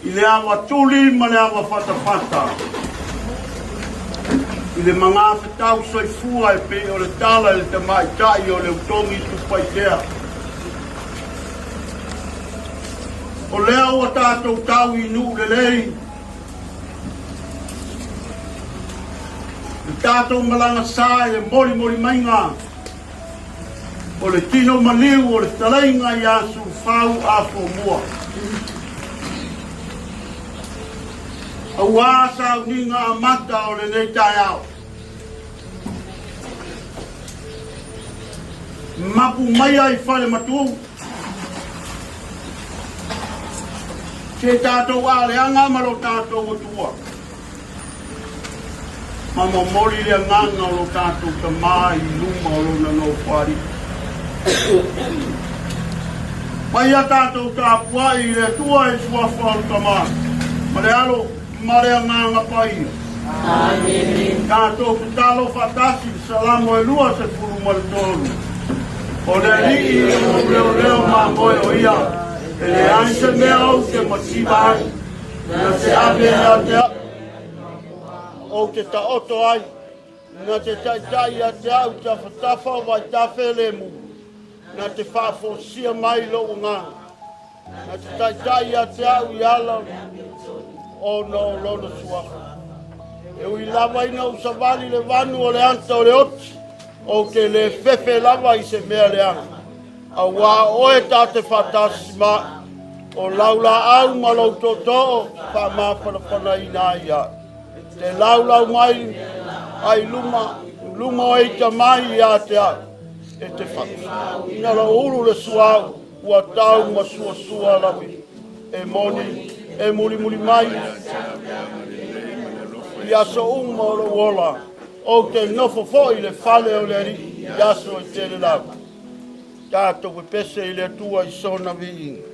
I le ava tuli ma le ava fatafata, i le magafetau soifua e pei o le tala i le tamaitai o Leutogi Tupaitea. O lea ua tatou tau i nuu lelei, le tatou malaga sa i le molimoli maiga o le tino maliu o le fetalaiga ia Sufau Afomua. Auā sauniga amata o lenei taeao. Mapu maia i fale matu. Se tatou aleaga ma lo tatou Atua. Ma momoli le agaga o lo tatou Tama i luma o lona Nofoalii. Mai a tatou tapuai i le Atua i le suafa o le Tama ma le Alo ma le Agaga Paia. Amene. Tatou tatalo faatasi i le Salamo e 23. O le Alii o lou leoleo mamoe o ia, e leai se mea ou te mativa ai. Na te ave ia te au, ou te taoto ai, na te taitai ia te au tafatafa o vaitafe lemu, na te faafosia mai lou agaga, na te taitai ia te au i ala ona o lona suafa. E ui lava ina ou savali le vanu o le ata o le oti, ou te le fefe lava i se mea leaga. Auā o oe ta te faatasi ma o lau laau ma lou tootoo faamafanafanaina ai ia te laulau mai ai luma luma o eita mai ia te au e te ina lou ulu le suau ua tau ma suasua lau e moni e mulimuli mai i aso uma o lou ola ou te nofo foi i le fale o le Alii i aso e tele lava. Tatou pepese i le Atua i sona viiga.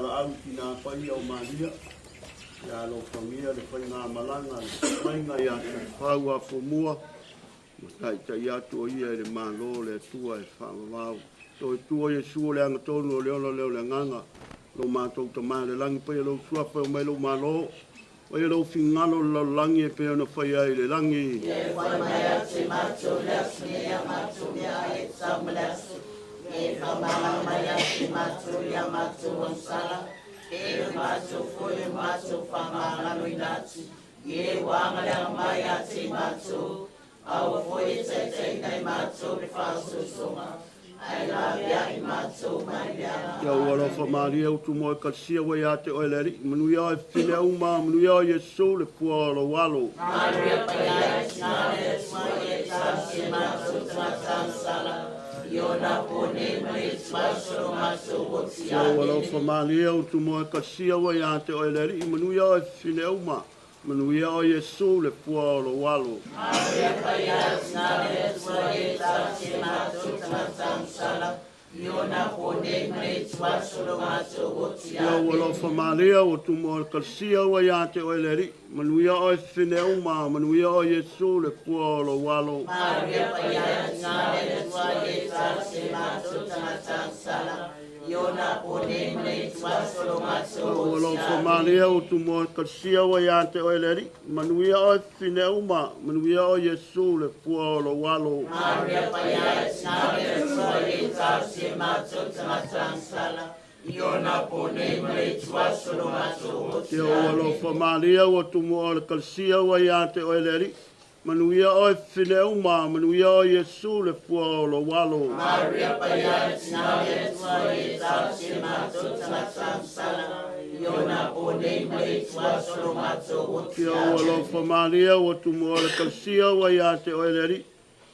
valaau tina paia o Maria, ia alofagia le faigamalaga le maiga ia Tafau Afomua, ma taitai atu o ia i le Malo o le Atua e faavavau. Toe tua Iesu o le agatonu o le ola lea o le agaga, lo matou Tama i le lagi, paia lou suafa e omai lou Malo, paia lou finagalo i le lalolagi e pei ona faia ai i le lagi. Ia fai mai ia te matou le aso nei a matou meaai e tatau ma le aso. Ia faamagalo mai ia te matou ia matou agasala, e pei ona matou foi o matou faamagaloina atu. Ia ua agaleaga mai ia te matou, aua foi e taitaiina i matou i le faaosoosoga, ae laveai matou mai le aga. Ia ua alofa malie utu mo ekalesia ua ia te oe le Alii, manuia oe fine uma, manuia oe Iesu le fua o lou alo. Manuia paia e tina le Atua ia e tausi e matou tagata agasala, i ona po nei ma le ituaso o matou oti. Ia ua Amene. alofa malie utu mo ekalesia ua ia te oe le Alii, manuia oe fine uma, manuia oe Iesu le fua o lou alo. Manuia paia e tina le Atua ia e tausi e matou tagata agasala, i ona po nei ma le ituaso o matou oti. Ia ua Amene. alofa malie utu mo ekalesia ua ia te oe le Alii, manuia oe fine uma, manuia oe Iesu le fua o lou alo. Manuia paia e tina le Atua ia e tausi e matou tagata agasala, i ona po nei ma le ituaso o matou Ua oti. alofa Amene. malie utu mo ekalesia ua ia te oe le Alii, manuia oe fine uma, manuia oe Iesu le fua o lou alo. Manuia paia e tina le Atua ia e tausi e matou tagata agasala, i ona po nei ma le ituaso o matou oti. Ia ua Amene. alofa malie ua tumu o le ekalesia ua ia te oe le Alii, manuia oe fine uma, manuia oe Iesu le fua o lou alo. Manuia paia e tina le Atua ia e tausi e matou tagata agasala, i ona po nei ma le ituaso o matou oti. Ia ua Amene. alofa malie ua tumu o le ekalesia ua ia te oe le Alii,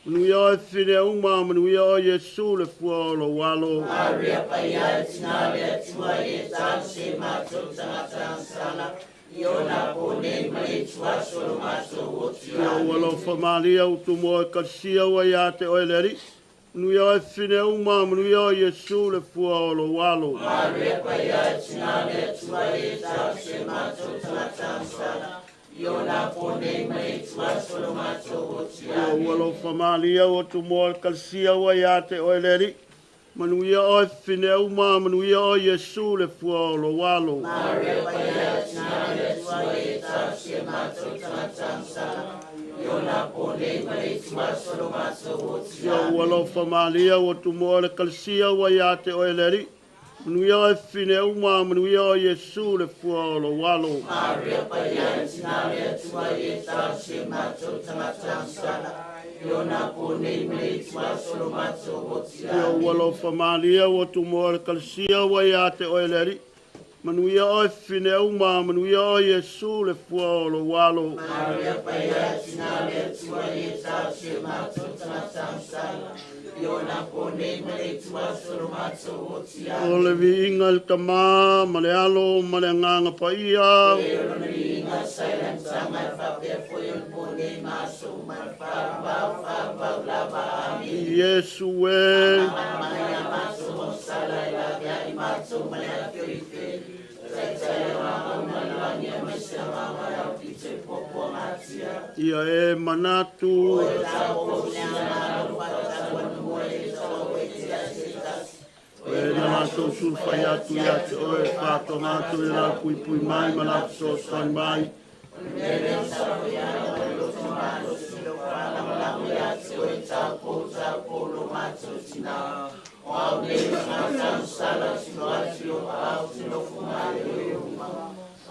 manuia oe fine uma, manuia oe Iesu le fua o lou alo. Manuia paia e tina le Atua ia e tausi e matou tagata agasala, i ona po nei ma le ituaso o matou oti. Ia ua Amene. alofa malie ua tumu o ekalesia ua ia te oe le Alii, manuia oe fine uma, manuia oe Iesu le fua o lou alo. Manuia paia e tina le Atua ia e tausi e matou tagata agasala, i ona po nei ma le ituaso o matou oti. Ia ua Amene. alofa malie ua tumu o ekalesia ua ia te oe le Alii, manuia oe fine uma, manuia oe Iesu le fua o lou alo. Manuia paia e tina le Atua ia e tausi e matou tagata agasala, i ona po nei ma le ituaso o matou oti. Ia ua Amene. alofa malie ua tumu o le ekalesia ua ia te oe le Alii, manuia oe fine uma, manuia oe Iesu le fua o lou alo. Manuia paia e tina le Atua ia e tausi e matou tagata agasala, i ona po nei ma le ituaso o matou oti. Ia ua Amene. alofa malie ua tumu o le ekalesia ua ia te oe le Alii, manuia oe fine uma, manuia oe Iesu le fua o lou alo. Manuia paia e tina le Atua ia e tausi e matou tagata agasala, i ona po nei ma le ituaso o matou oti. O le Amene. viiga i le Tamā ma le Alo ma le Agaga Paia. E o lona viiga sa i le amataga e faapea foi ona po nei ma aso uma i le faavavau, faavavau lava. Amene. Iesu e, Faamagalo mai a matou agasala e laveai matou ma le afi o le ifeli, taitai agaga uma i le lagi aemaise agaga e aupito i puapuagatia. Ia e manatu, O e taupou i le agaga alofa tauanuua e tau e te ase tasi. O e na latou sulufai atu ia te oe, faatoga atu i la puipui mai ma la fesoasoani mai. Lele safoiana o le loto malosi lo faalagolago ia te oe taupou taupou lo matou tinā. O au nei o tagata agasala tino atu i o aao te nofo malele o uma.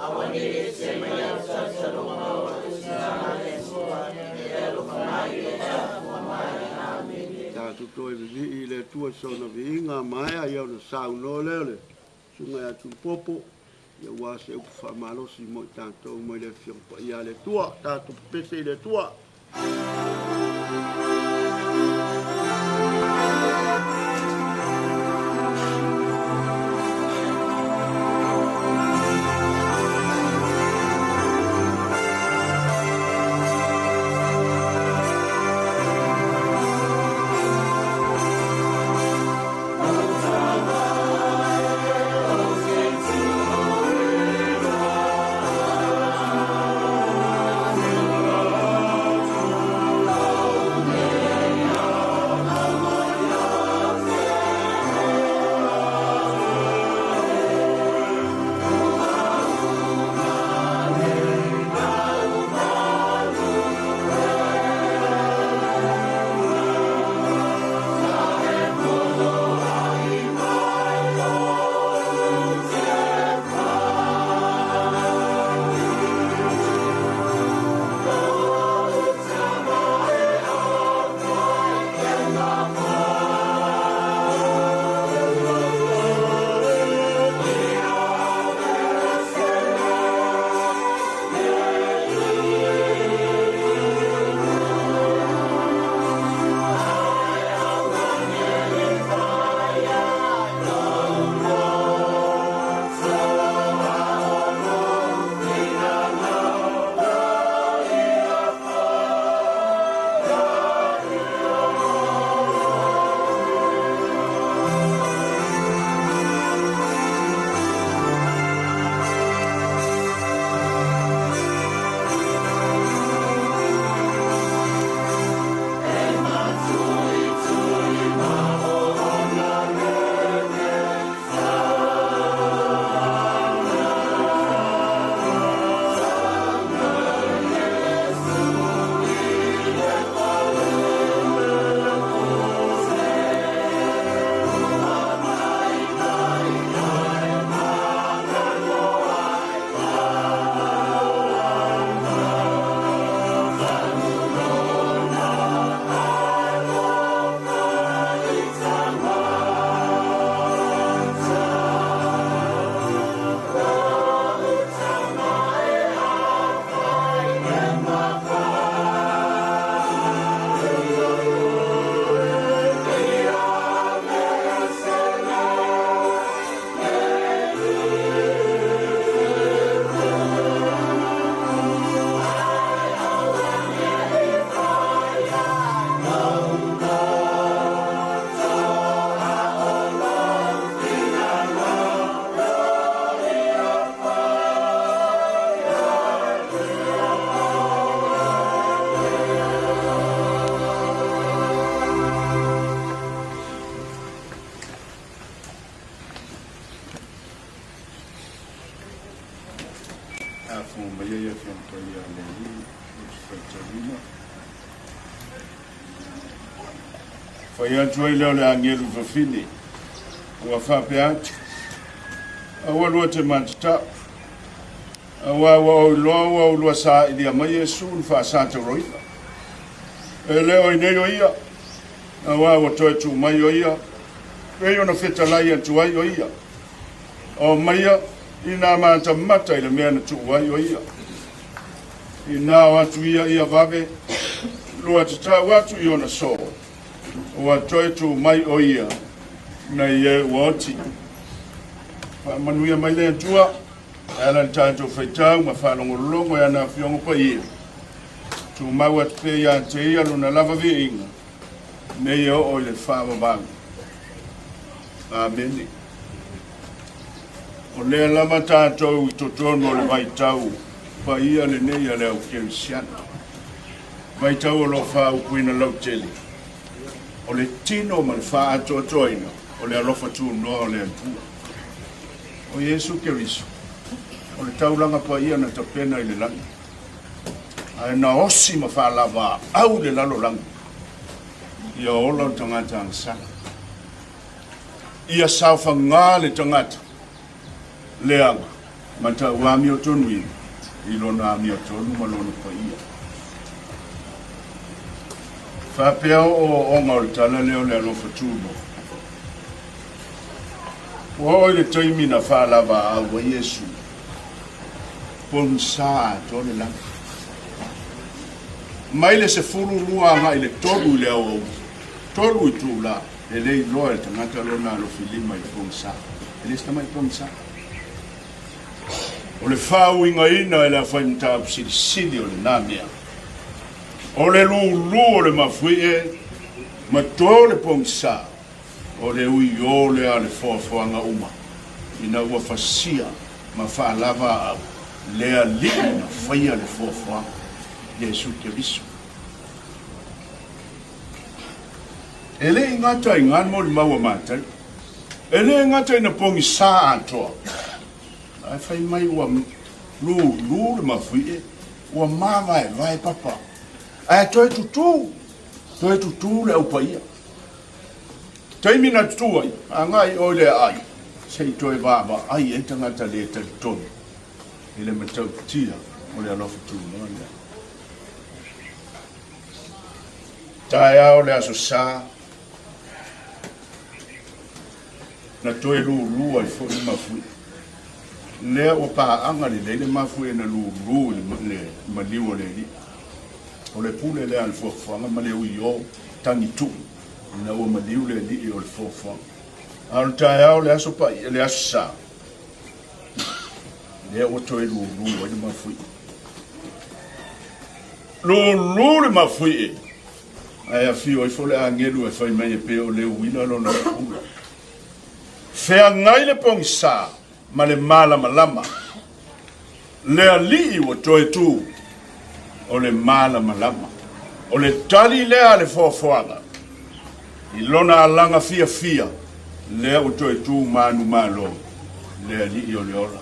Aua ne i e tea mai ia tautaloga o le tina ma le Atua, e alofa mai e taupua mai. Amene. Tatou toe vivii i le Atua i sona viiga maea ia ona saunoa lea o le susuga ia Tulipopo, ia ua se upu faamalosi mo i tatou mai le Afioga Paia a le Atua. Tatou pepese i le Atua. Thank Faafofoga mai ai Afioga Paia a le Alii, ou te faitauina. Fai atu ai lea o le agelu fafine, ua faapea atu, Aua lua te matatau, auā ua ou iloa ua oulua sailia mai Iesu na faasatauroina. E le o inei o ia, auā ua toe tuu mai o ia, pei ona fetalai atu ai o ia. O maia inā matamata i le mea na tuu ai o ia. Inā o atu ia ia vave, lua tatau atu i ona soo, ua toe tuu mai o ia, nei e ua oti. Faamanuia mai le Atua, e ala i le tatou faitau ma faalogologo i ana Afioga Paia. Tumau atu pea ia te ia lona lava viiga, nei e oo i le faavavau. Amene. O lea lava tatou i totonu o le vaitau paia lenei a le au kerisiano. Vaitau o lo o faaupuina lautele, o le tino ma le faaatoatoaina o le alofa tunoa o le Atua. O Iesu Keriso, o le taulaga paia na tapena i le lagi, ae na osi ma faalavaau le lalolagi ia ola o le tagata agasala. Ia saofaga le tagata leaga ma tauamiotonuina i lona amiotonu ma lona paia. Faapea ooooga o le tala lea o le alofa tunoa. Ua oo i le taimi na faalavaau ai Iesu, pogisa atoa le lagi. Mai le 12 agai i le 3 i le aoauli, 3 itula, e le iloa e le tagata lona alofilima i le pogisa. E le se tamai pogisa. O le faauigaina e le aufaimataupu silisili o lena mea, o le lūlū o le mafuie ma to le pogisa, O le uiō lea a le foafoaga uma, ina ua fasia ma faalava au le Alii na faia le foafoaga, Iesu Keriso. E le i gata i ngā molimau a Matai, e le gata ina pogisā atoa, ae fai mai ua lūlū le mafuie, ua māvaevae papa, ae toe tutū, toe tutū le au paia. Taimi na tutū ai, agai oe le aai, se i toe vaavaai ai tagata le talitonu i le matautia o le alofa tunoa lea. Taeao le Aso Sa, na toe lūlū ai foi le mafuie. Lea ua paaga lelei le mafuie na lūlū i le maliu o le alii. O le pule lea a le fuafuaga ma le uiō tagituʻu ina ua maliu le alii o le fuafuaga. A o le taeao le aso paia, le aso sa, lea ua toe lūlū ai le mafuie. Lūlū le mafuie, ae afio ifo le agelu e fai mai e pei o le uila lona pupula. Feagai le pogisa ma le malamalama. Le alii ua toe tu, o le malamalama. O le tali lea a le foafoaga i lona alaga fiafia, lea ua toe tu manumalo le alii o le ola.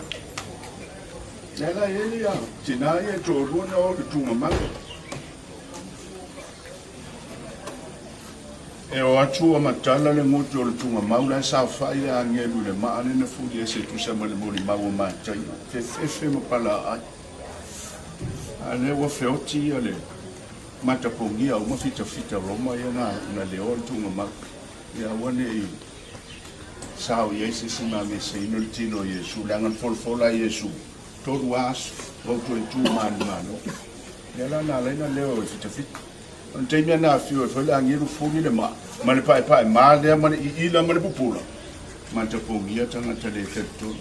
Lea la e i ai ia tina ia e toalua na o le tugamau. E o atu ua matala le gutu o le tugamau la e saofai le agelu i le maa lea na fuli ese e tusa ma le molimau o Mataio, fefefe ma palaai. A lea ua feoti ia le matapogia uma fitafita Roma ia na, na leoa le tugamau. Ia aua ne i sao i ai se isi mameseina le tino o Iesu, leaga na folafola e Iesu, tolu aso, ua toe tu manumalo. Lea la na ala ai na leo e fitafita. O le taimi na afio ai foi le agelu fuli le maa, ma le paepae ma lea ma le iila ma le pupula, matapogia tagata le talitonu.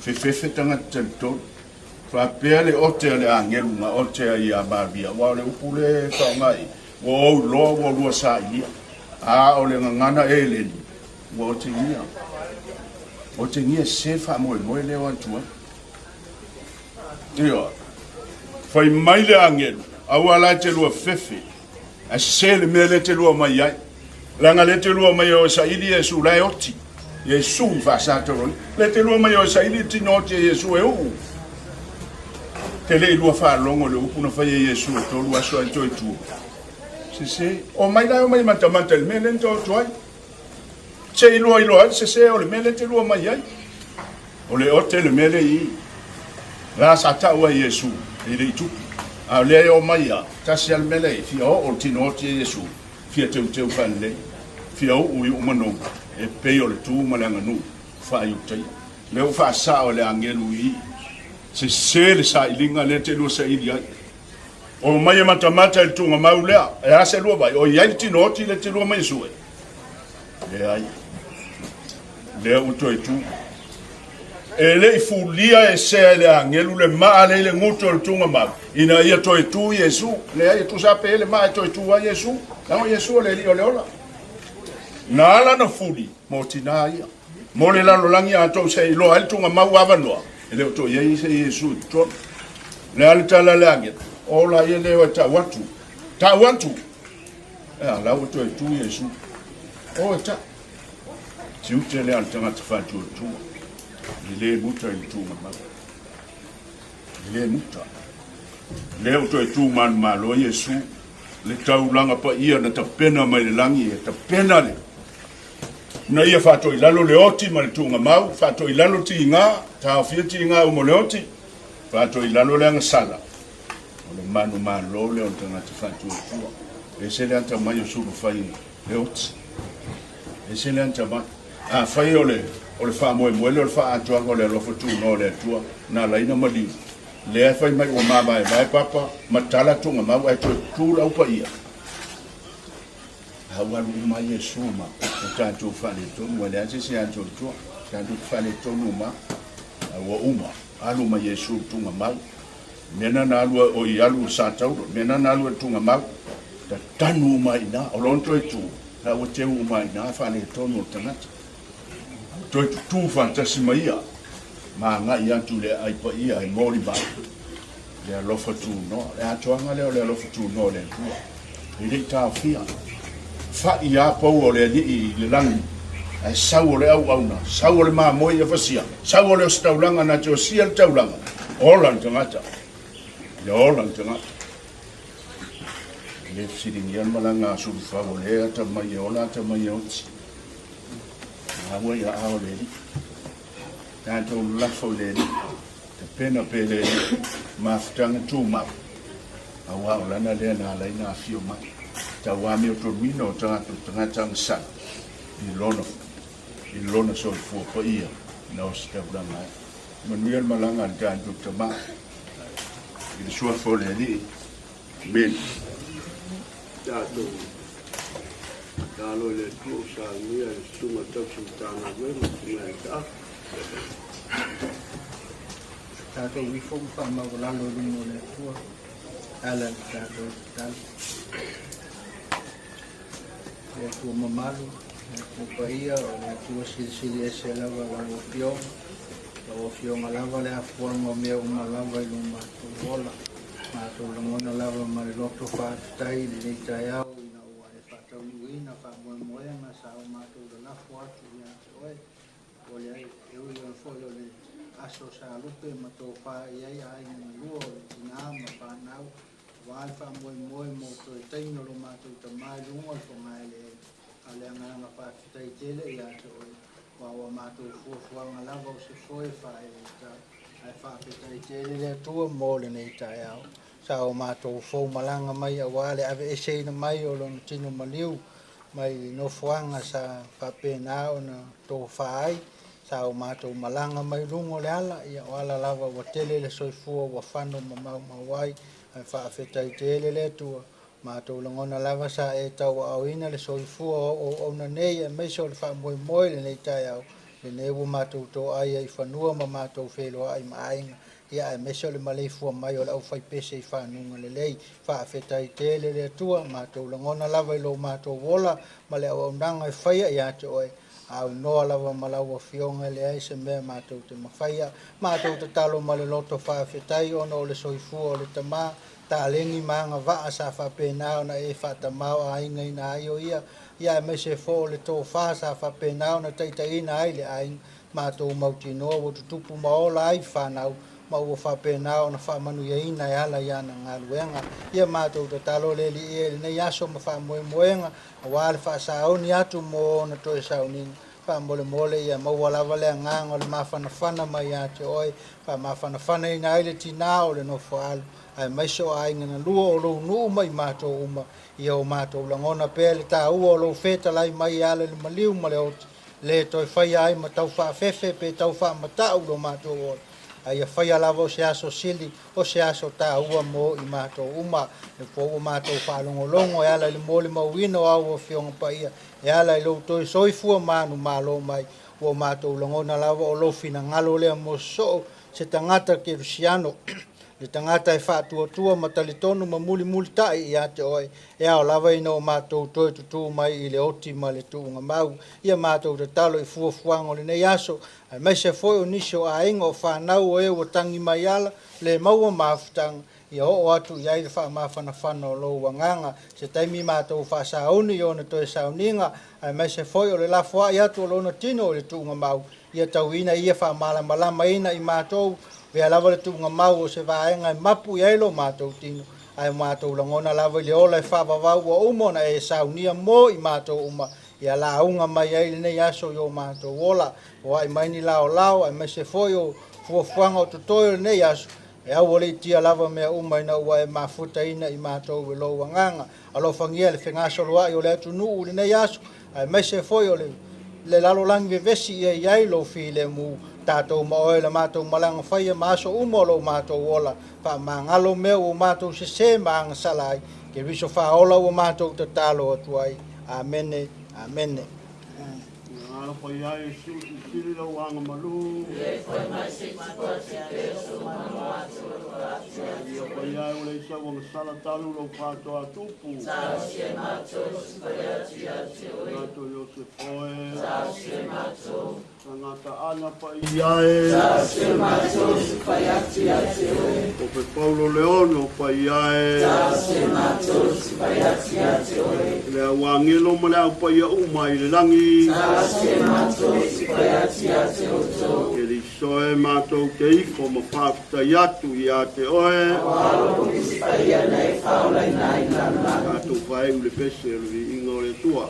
Fefefe tagata talitonu. Faapea le ote a le agelu na ote ai ia Maria, aua o le upu lea e faaaoga i, ua ou iloa ua lua sailia, a o le gagana eleni, ua otegia. Otegia se faamoemoe lea o atu ai. Ioe. Fai mai le agelu, aua la e te lua fefe, ae sese le mea lea e te lua mai ai. Leaga lea e te lua mai o e saili Iesu la e oti. Iesu i faasatoro. Lea e te lua mai o e saili tino oti e Iesu e uu. Te le i lua faalogo i le upu na faia e Iesu e tolu aso ae toe tu? Sese. Omai la e omai e matamata i le mea lea na taoto ai. Se i lua iloa ai le sese o le mea lea e te lua mai ai. O le ote le mea lea i i. La sa tau ai Iesu e le i tupu. A o lea e omai a, tasi a le mea lea i, fia oo le tino oti e Iesu, fia teuteu faalelei, fia uu i umanoga, e pei o le tu ma le aganuu faa-Iutaia. Lea ua faasao e le agelu i i. Sese le sailiga lea te lua saili ai. Omai e matamata i le tugamau lea, e a se lua vai, o i ai le tino oti lea te lua mai e sue? Leai. Lea ua toe tu. E le i fulia e sea e le agelu le maa lea i le gutu o le tugamau, ina ia toe tu Iesu. Leai, e tusa pe le maa e toe tu ai Iesu. Leaga o Iesu o le Alii o le ola. Na ala na fuli mo tinā ia. Mo le lalolagi atoa se i iloa ai le tugamau avanoa, e le o toe i ai se Iesu i totonu. Le a le tala a le agelu, ola ia leo e tau atu. Tau atu! Ea, la ua toe tu Iesu. O e tau. Tiute lea o le tagata faatuatua. E le muta i le tugamau. E le muta. Lea ua toe tu manumalo Iesu, le taulaga paia na tapena mai le lagi, e tapena le na ia faatoilalo le oti ma le tuugamau, faatoilalo tiga, taofia tiga uma o le oti, faatoilalo le agasala, o le manumalo lea o le tagata faatuatua. E ese le atamai o sulufai le oti. E ese le atamai. Afai o le, o le faamoemoe lea o le faaatoaga o le alofa tunoa o le Atua, na ala ai ona maliu, lea e fai mai ua mavaevae papa ma tala tuugamau ae toe tu lau paia. A ua alu uma ai Iesu ma o tatou faaletonu, ua leai se isi atoatoa, tatou te faaletonu uma, a ua uma, alu ma Iesu i le tuugamau. Mea na na alu o i alu i le satauro, mea na na alu i le tuugamau, tatanu uma ai i ina, o lona toe tu, la ua teu uma ai i ina faaletonu o le tagata. Toe tutū faatasi ma ia, ma agai atu i le aai paia e molimau, le alofa tunoa. Le atoaga lea o le alofa tunoa o le Atua, e le i taofia. Fa'i a pou o le Alii i le lagi, ae sau o le auauna, sau o le mamoe ia fasia, sau o le ositaulaga na te osia le taulaga, ola le tagata. Ia ola le tagata. E le fesiligia le malaga a Sulufau o lea atamai e ola atamai e oti. Maua i aao o le Alii. Tatou lafo i le Alii. Tapena pea le Alii mafutaga tumau, aua o lana lea na ala ai na afio mai. Tau amiotonuina o tatou tagata agasala i lona, i lona soifua paia na ositaulaga ai. Manuia le malaga a le tatou Tama i le suafa o le Alii. Amene. Tatou tatalo i le Atua ua saunia e le Susuga Tausi Matagaluega Susuga ia Taafu. Tatou ifo ma faamaualalo i luma o le Atua e ala i le tatou tatalo. Le Atua mamalu, le Atua paia, o le Atua silisili ese lava lau Afioga, lau Afioga lava le afuaga o mea uma lava i lo matou ola. Matou lagona lava ma le loto faafetai i lenei taeao ina ua e faataunuuina faamoemoega sa o matou lalafo atu ia te oe. Ua leai, e ui ona foi o le aso sa lupe ma tofa i ai aiga na lua o le tina ma fanau, aua le faamoemoe mo toe taimi o lo matou tama i luga o le fogaeleele. A o le agaga faafetai tele ia te oe, aua ua matou fuafuaga lava o se foe faaeleetau. Ae faafetai tele le Atua mo lenei taeao. Sa o matou fou malaga mai aua le aveeseina mai o lona tino maliu mai le nofoaga sa faapena ona tofa ai. Sa o matou malaga mai luga o le ala, ia o ala lava ua tele le soifua ua fano ma maumau ai. Ae faafetai tele le Atua, matou lagona lava sa e tauaaoina le soifua o au auauna nei aemaise o le faamoemoe i lenei taeao, lenei ua matou toai ai i fanua ma matou feiloai ma aiga, ia aemaise o le maleifua mai o le aufaipese i fanuga lelei. Faafetai tele le Atua, matou lagona lava i lo matou ola ma le auaunaga e faia ia te oe. Aunoa lava ma lau Afioga e leai se mea matou te mafaia. Matou tatalo ma le loto faafetai ona o le soifua o le Tama, taleni ma agavaa sa faapena ona e faatamao-aigaina ai o ia, ia aemaise fo o le tofa sa faapena ona taitaiina ai le aiga. Matou mautinoa ua tutupu ma ola ai fanau. ma ua faapena ona faamanuiaina e ala i ana galuega. Ia matou tatalo le Alii e i lenei aso ma faamoemoega aua le faasaoni atu mo ona toe sauniga. Faamolemole ia maua lava le agaga o le mafanafana mai ia te oe, faamafanafanaina ai le tinā o le nofoaalo, aemaise o aiga na lua o lou nuu ma i matou uma. Ia o matou lagona pea le taua o lou fetalai mai e ala i le maliu ma le oti, le toe faia ai ma tau faafefe pe tau faamatau lo matou ola, a ia faia lava o se aso sili, o se aso taua mo i matou uma. E po ua matou faalogologo e ala i le molimauina o au Afioga Paia, e ala i lou toe soifua manumalo mai, ua matou lagona lava o lou finagalo lea mo soo se tagata kerisiano, le tagata e faatuatua ma talitonu ma mulimulitai ia te oe, e ao lava ina o matou toe tutū mai i le oti ma le tuugamau. Ia matou tatalo i fuafuaga o lenei aso, aemaise foi o nisi o aiga o fanau o e ua tagi mai ala, le maua mafutaga, ia oo atu i ai le faamafanafana o lou agaga. Se taimi matou faasauni i ona toe sauniga, aemaise foi o le lafoai atu o lona tino i le tuugamau, ia tauina ia faamalamalamaina i matou, vea lava le tuugamau o se vaega e mapu i ai lo matou tino, ae matou lagona lava i le ola e faavavau ua uma ona e saunia mo i matou uma, ia lauga mai ai lenei aso i o matou ola. Foai mai ni laolao, aemaise foi o fuafuaga o totoe o lenei aso, e aualiitia lava mea uma ina ua e mafutaina i matou e lou agaga. Alofagia le fegasoloai o le atunuu i lenei aso, aemaise foi o le lalolagi vevesi ia i ai lou filemu. Tatou ma oe le matou malaga faia ma aso uma o lo matou ola, faamagalo mea ua matou sesē ma agasala ai, Keriso faaola ua matou tatalo atu ai. Amene, amene. Alofa ia Iesu, silisili lau agamalu. Ia paia e ua leai sau agasala talu lou faatoatupu. Matou Iosepo e. Tagata ana paia e. O pe Paulo Leono paia e. Le au agelo ma le au paia uma i le lagi. Keriso e matou te ifo ma faafetai atu ia te oe. Tatou faaiu le pese o le viiga o le Atua.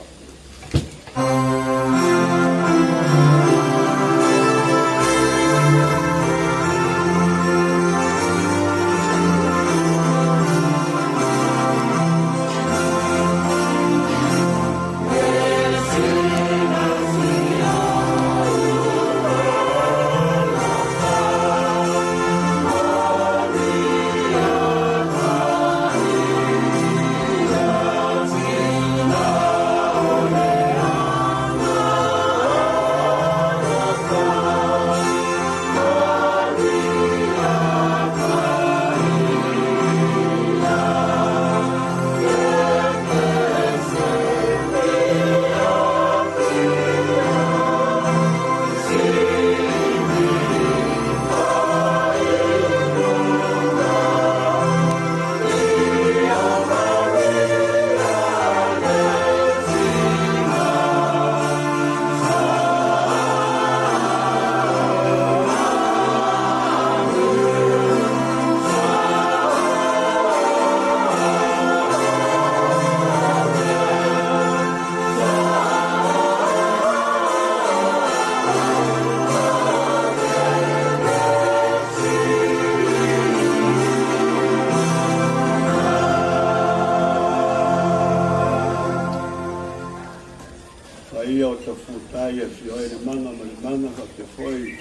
Paia o Tafutai e afio ai le Maga ma le Maga faapea foi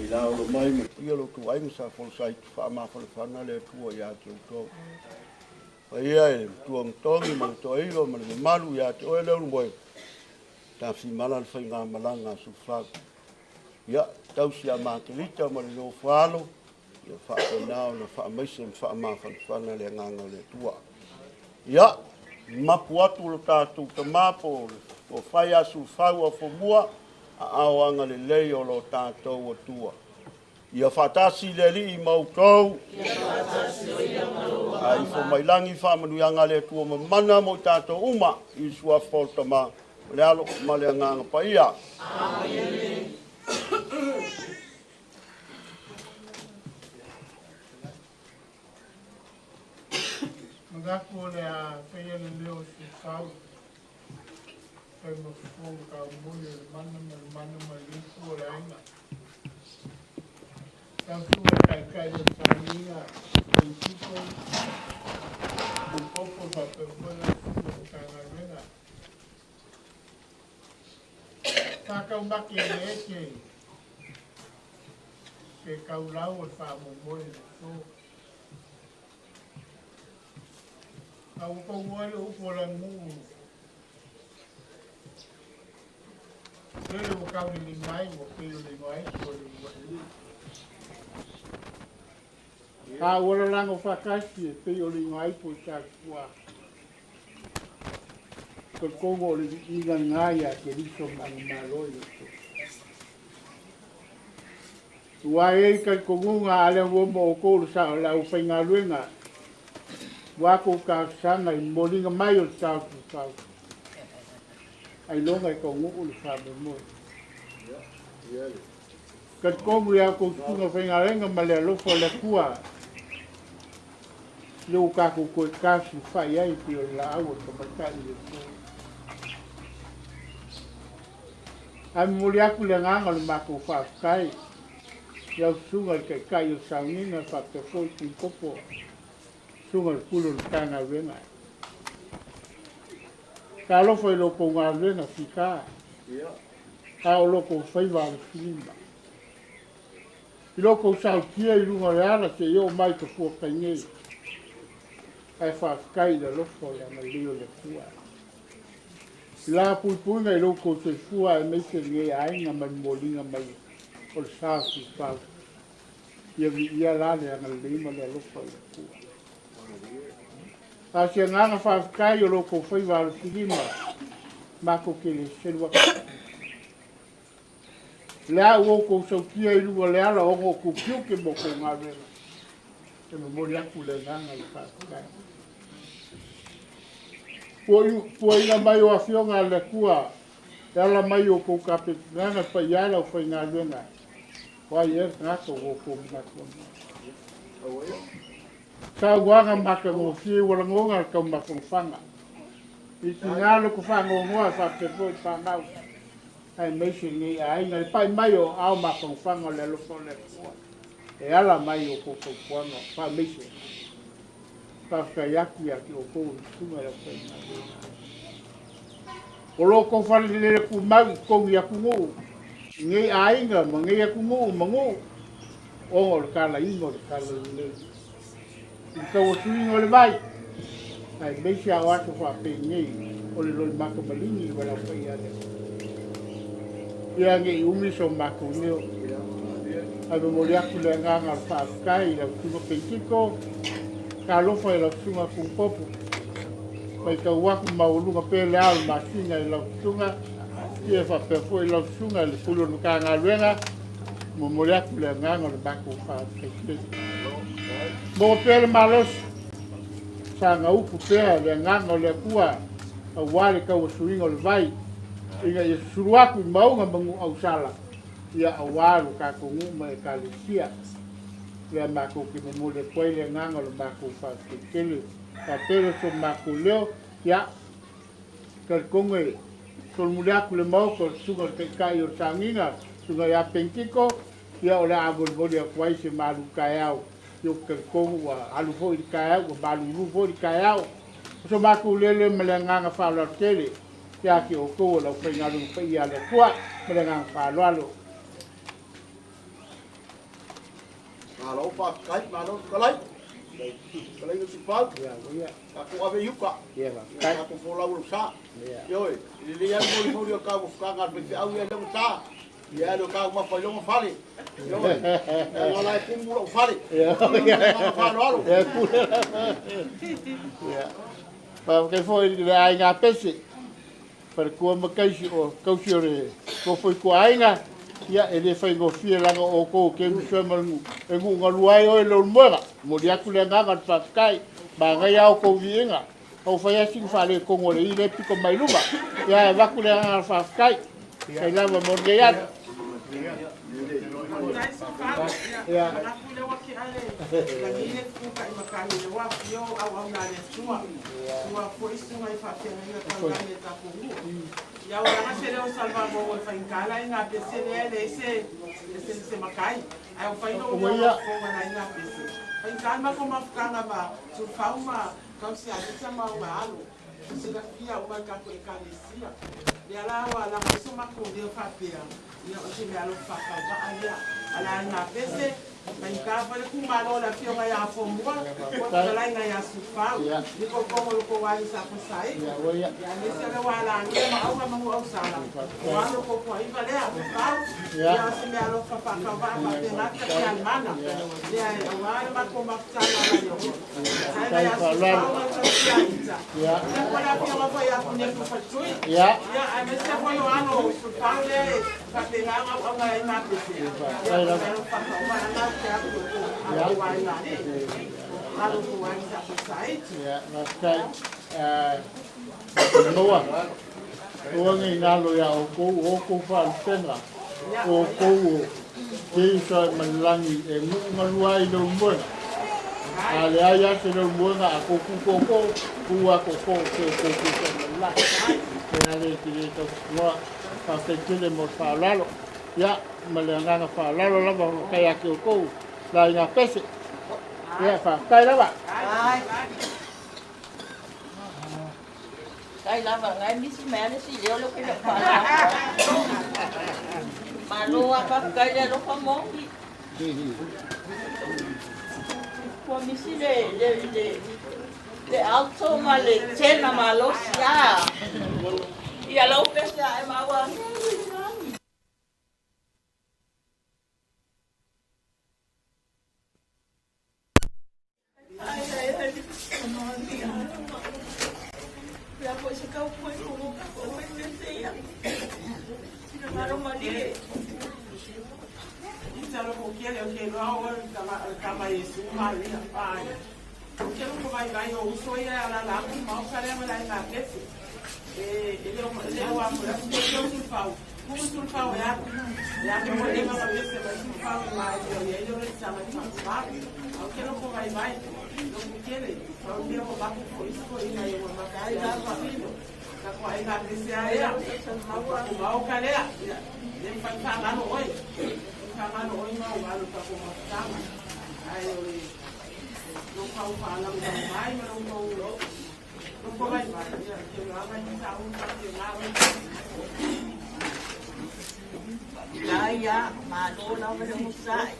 i laolo mai ma tia lo outou aiga sa folasa ai faamafanafana le Atua ia te outou. Paia e le Matuanatogi ma le Toailo ma le mamalu ia te oe Leulumoega, tafimala le faigamalaga a Sufau. Ia, tausi a Makelita ma le Nofo-alo, ia faapena ona faamaise ma faamafanafana le agaga o le Atua. Ia, mapu atu lo tatou tama po o le toafai ia Sulufau Afomua, aao agalelei o lo tatou Atua. Ia faatasi le Alii ma outou. A ifo mai lagi faamanuiaga a le Atua mamana mo i tatou uma, i le suafa o le Tama, o le Alo ma le Agaga Paia. Amene. Manatu o le a faia le leo o Siufau, fai ma fofo ma kaumuli o le mana ma le mana ma le ipu o le aiga. Lau susuga i le Taitai o le Sauniga, Peitiko, Pupopo faapea foi lau susuga i le Matagaluega. Sa taumate i le ete pe taulau o le faamoemoe i le aso. A ua taunuu ai le upu a le aganuu, lele ua taulelima ai ua pei o le igoa aitu o le uluai nuu. A ua lalago faatasi e pei o le igoa aitu o Safua. Talitonu o le viiga lena ia Keriso ma ana malo i le aso. Ua i ai talitonuga a lea ua ma outou le sao le aufaigaluega ua tou talosaga i momoliga mai o le sao tuufau ailoga e taunuu le faamoemoe. Talitonu ia outou susuga faigaluega ma le alofa o le Atua lea ua tatou toe tafilifai ai pei o le laau a le tamaitai i le aso. Ae momoli atu le agaga o le matou faafetai i lau Susuga i le Taitai o le Sauniga faapea foi Tuikopo, Susuga i le Pule o le Matagaluega. Talofa i lo outou galuega fita, a o lo outou faiva alofilima. I lo outou sautia i luga o le ala seia oo mai i Tapuakai nei, ae faafetai i le alofa o le agalelei o le Atua. I la puipuiga i lo outou soifua aemaise lenei aiga ma le momoliga mai o le sa o Siufau. Ia viia la le agalelei ma le alofa o le Atua. A o se agaga faafetai o lo outou faiva alofilima, matou te le selu atu. O le a ua outou sautia i luga o le ala ona o outou tiute ma outou galuega, e momoli atu le agaga o le faafetai. Puaina mai o Afioga a le Atua e ala mai i outou tapenaga paia e le aufaigaluega, o ai ea le tagata ua outou manatua mai. Saunoaga matagofie ua lagona le taumafagofaga. I tiga loko faanoanoa e faapea foi le fanau aemaise lenei aiga le pai mai o aao mafagofaga o le alofa o le Atua e ala mai i outou fautuaga faamaise. Faafetai atu ia te outou o susuga i le aufaigaluega. O lo outou falelele tumau i totonu i atunuu, i nei aiga ma nei atunuu ma nuu, ona o le talaiga o le talalelei. I le tauasuina o le vai, aemaise a o aso faapenei o le loimata maligi i valaau paia a le Atua. Ia ne i umi so matou leo, ae momoli atu le agaga o le faafetai i lau Susuga Peitiko, talofa i lau Susuga Tuupopo, matau atu maualuga pea le ao o le masina i lau Susuga, ia faapea foi lau Susuga i le Pule o le Matagaluega, momoli atu le agaga o le matou faafetai tele. Maua pea le malosi, saga upu pea le agaga o le Atua aua le tauasuina o le vai, ina ia susulu atu i mauga ma nuuausala, ia aua lo tatou nuu ma Ekalesia. Lea matou te momoli atu ai le agaga o le matou faafetai tele. Faapea lea o so matou leo, ia, talitonu e solomuli atu le Maota o le Susuga i le Taitai o le Sauniga, Susuga ia Pentiko, ia o le a molimoli atu ai se malu taeao. Ia ou te talitonu ua alu foi le taeao, ua malulu foi le taeao. O so matou lele ma le agaga faaaloalo tele ia te outou o le aufaigaluega paia a le Atua, ma le agaga faaaloalo. Malo faafetai, malo fetalai. Fetalai Siufau. Tatou ave i uta. Tatou folau i lou sa. Ioe, e lelei lava le molimoli o le taumafataga a le faifeau ia i lona sa. Ia alu e taumafa i lona fale. Ioe, leaga o la e tumu lou fale. Agaga faaaloalo. Faafetai foi i le aiga Pese, faletua ma taisi o tausi o le nofo i tuaaiga, ia e le faigofie leaga o outou o ke uso ma le e nuugalua ai oe Leulumoega. Momoli atu le agaga o le faafetai, manaia a outou viiga. Ua fai lava sina faaletonu o le i lea pito mai luma. Ia ae avatu le agaga o le faafetai. Faafetai lava mo lenei aso. Ia. Ia, faafetai. Noa, ua nei nalo ia outou, o outou faalupega, o outou o Keiso e malelagi e gu'ugalua ai le ulumoega. A leai a se le ulumoega a kou kukōkō, ku a kōkō ke o kou Keiso e malelagi. E ale e te lē tautunoa, faafetai tele mo le faaaloalo. Ia, ma le agaga faaaloalo lava faafetai ia te outou le aiga Pese. Ia, faafetai lava. Tai lava ngai misi mai ale si leo le ke pa la. Malo a pa kai le alofa mo. Ua misi le le le le alto ma le tena malosi a. Ia lau pese a e maua. Ia, malo lava le musai.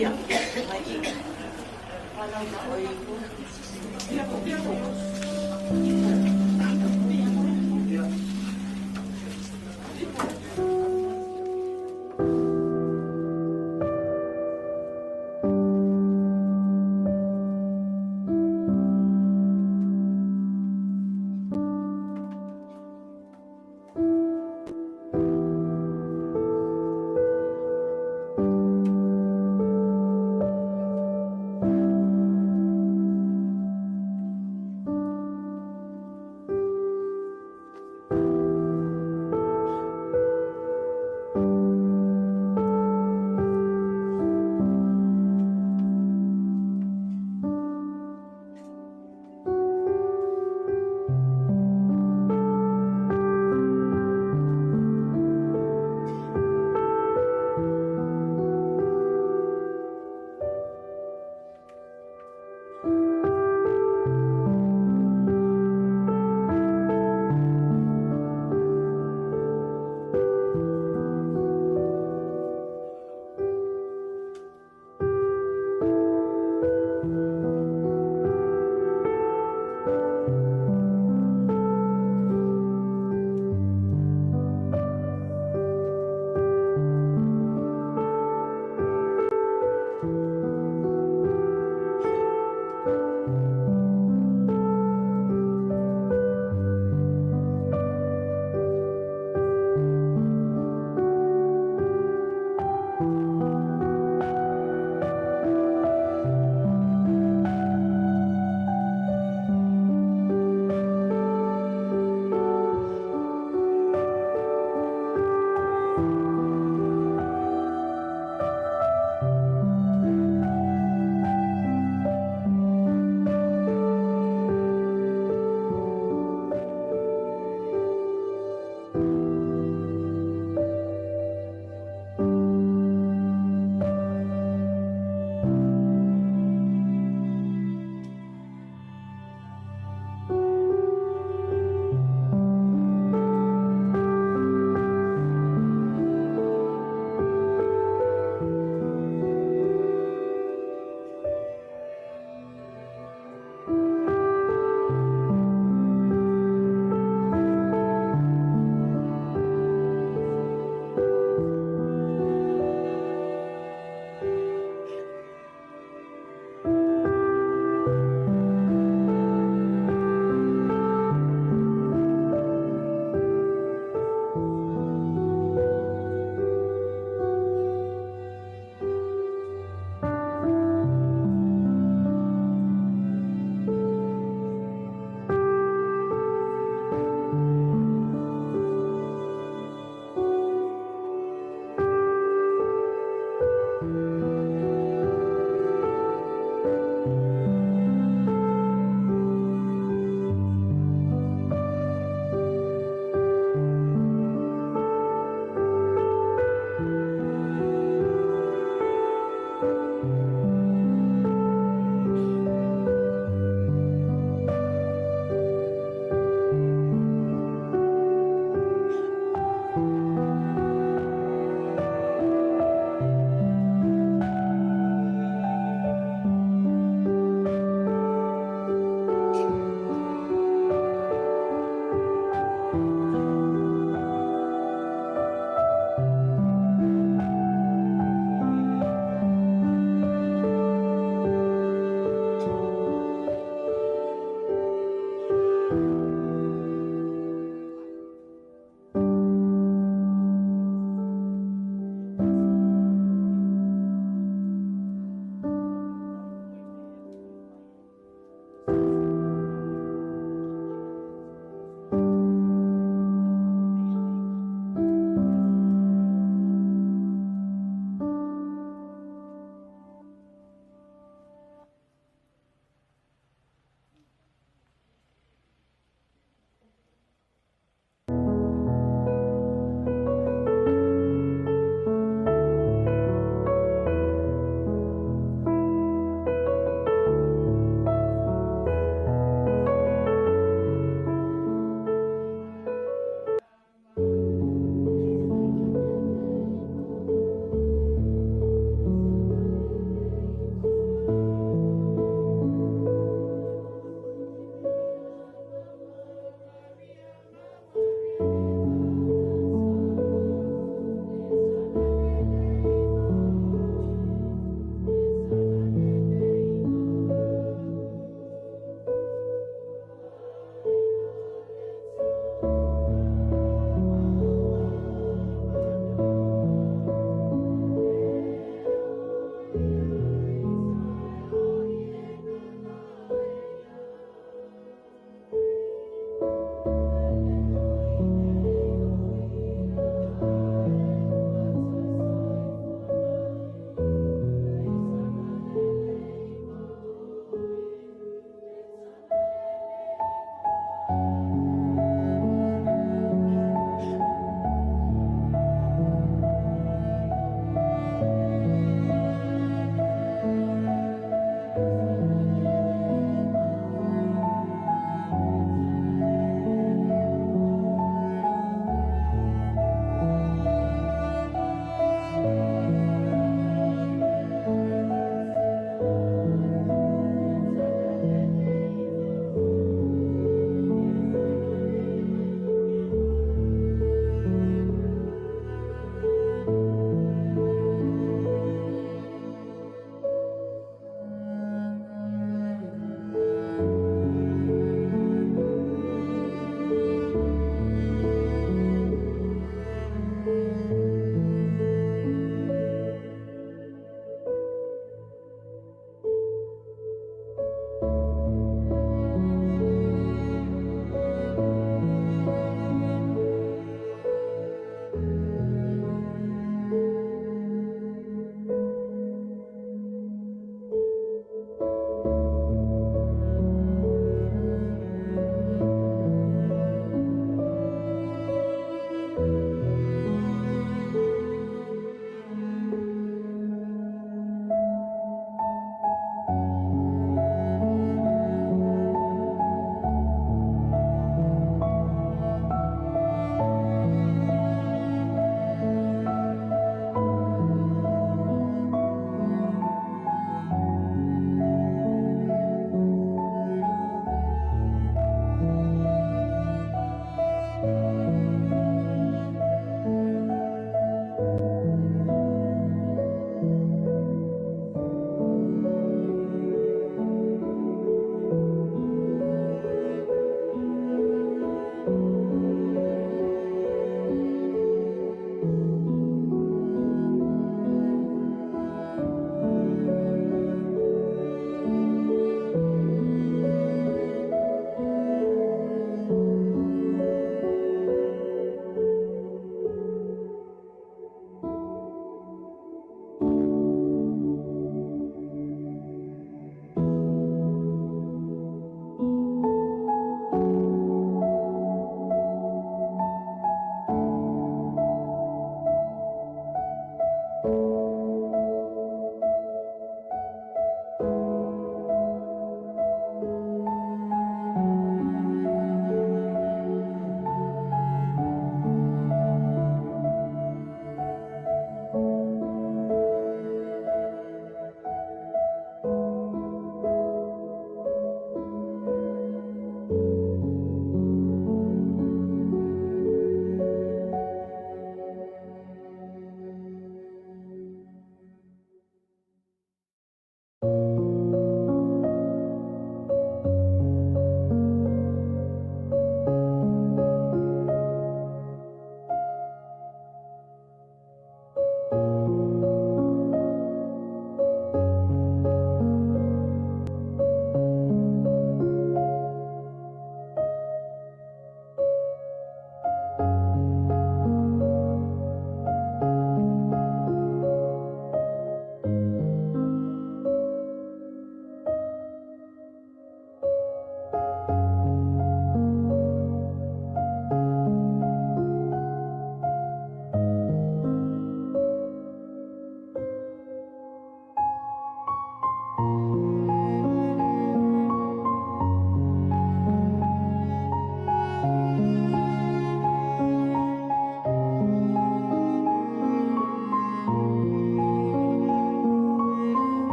Ia,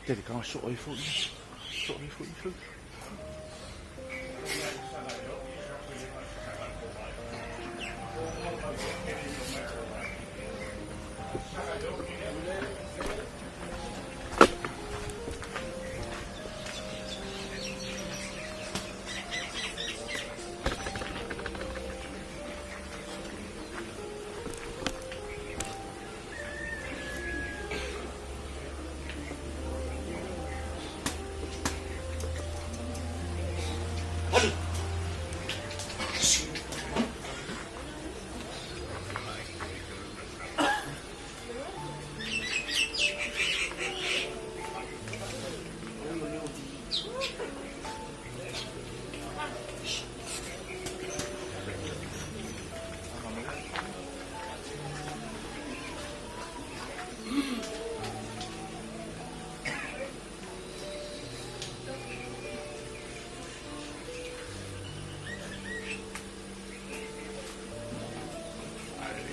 Tele ka so ai foi. So ai foi foi.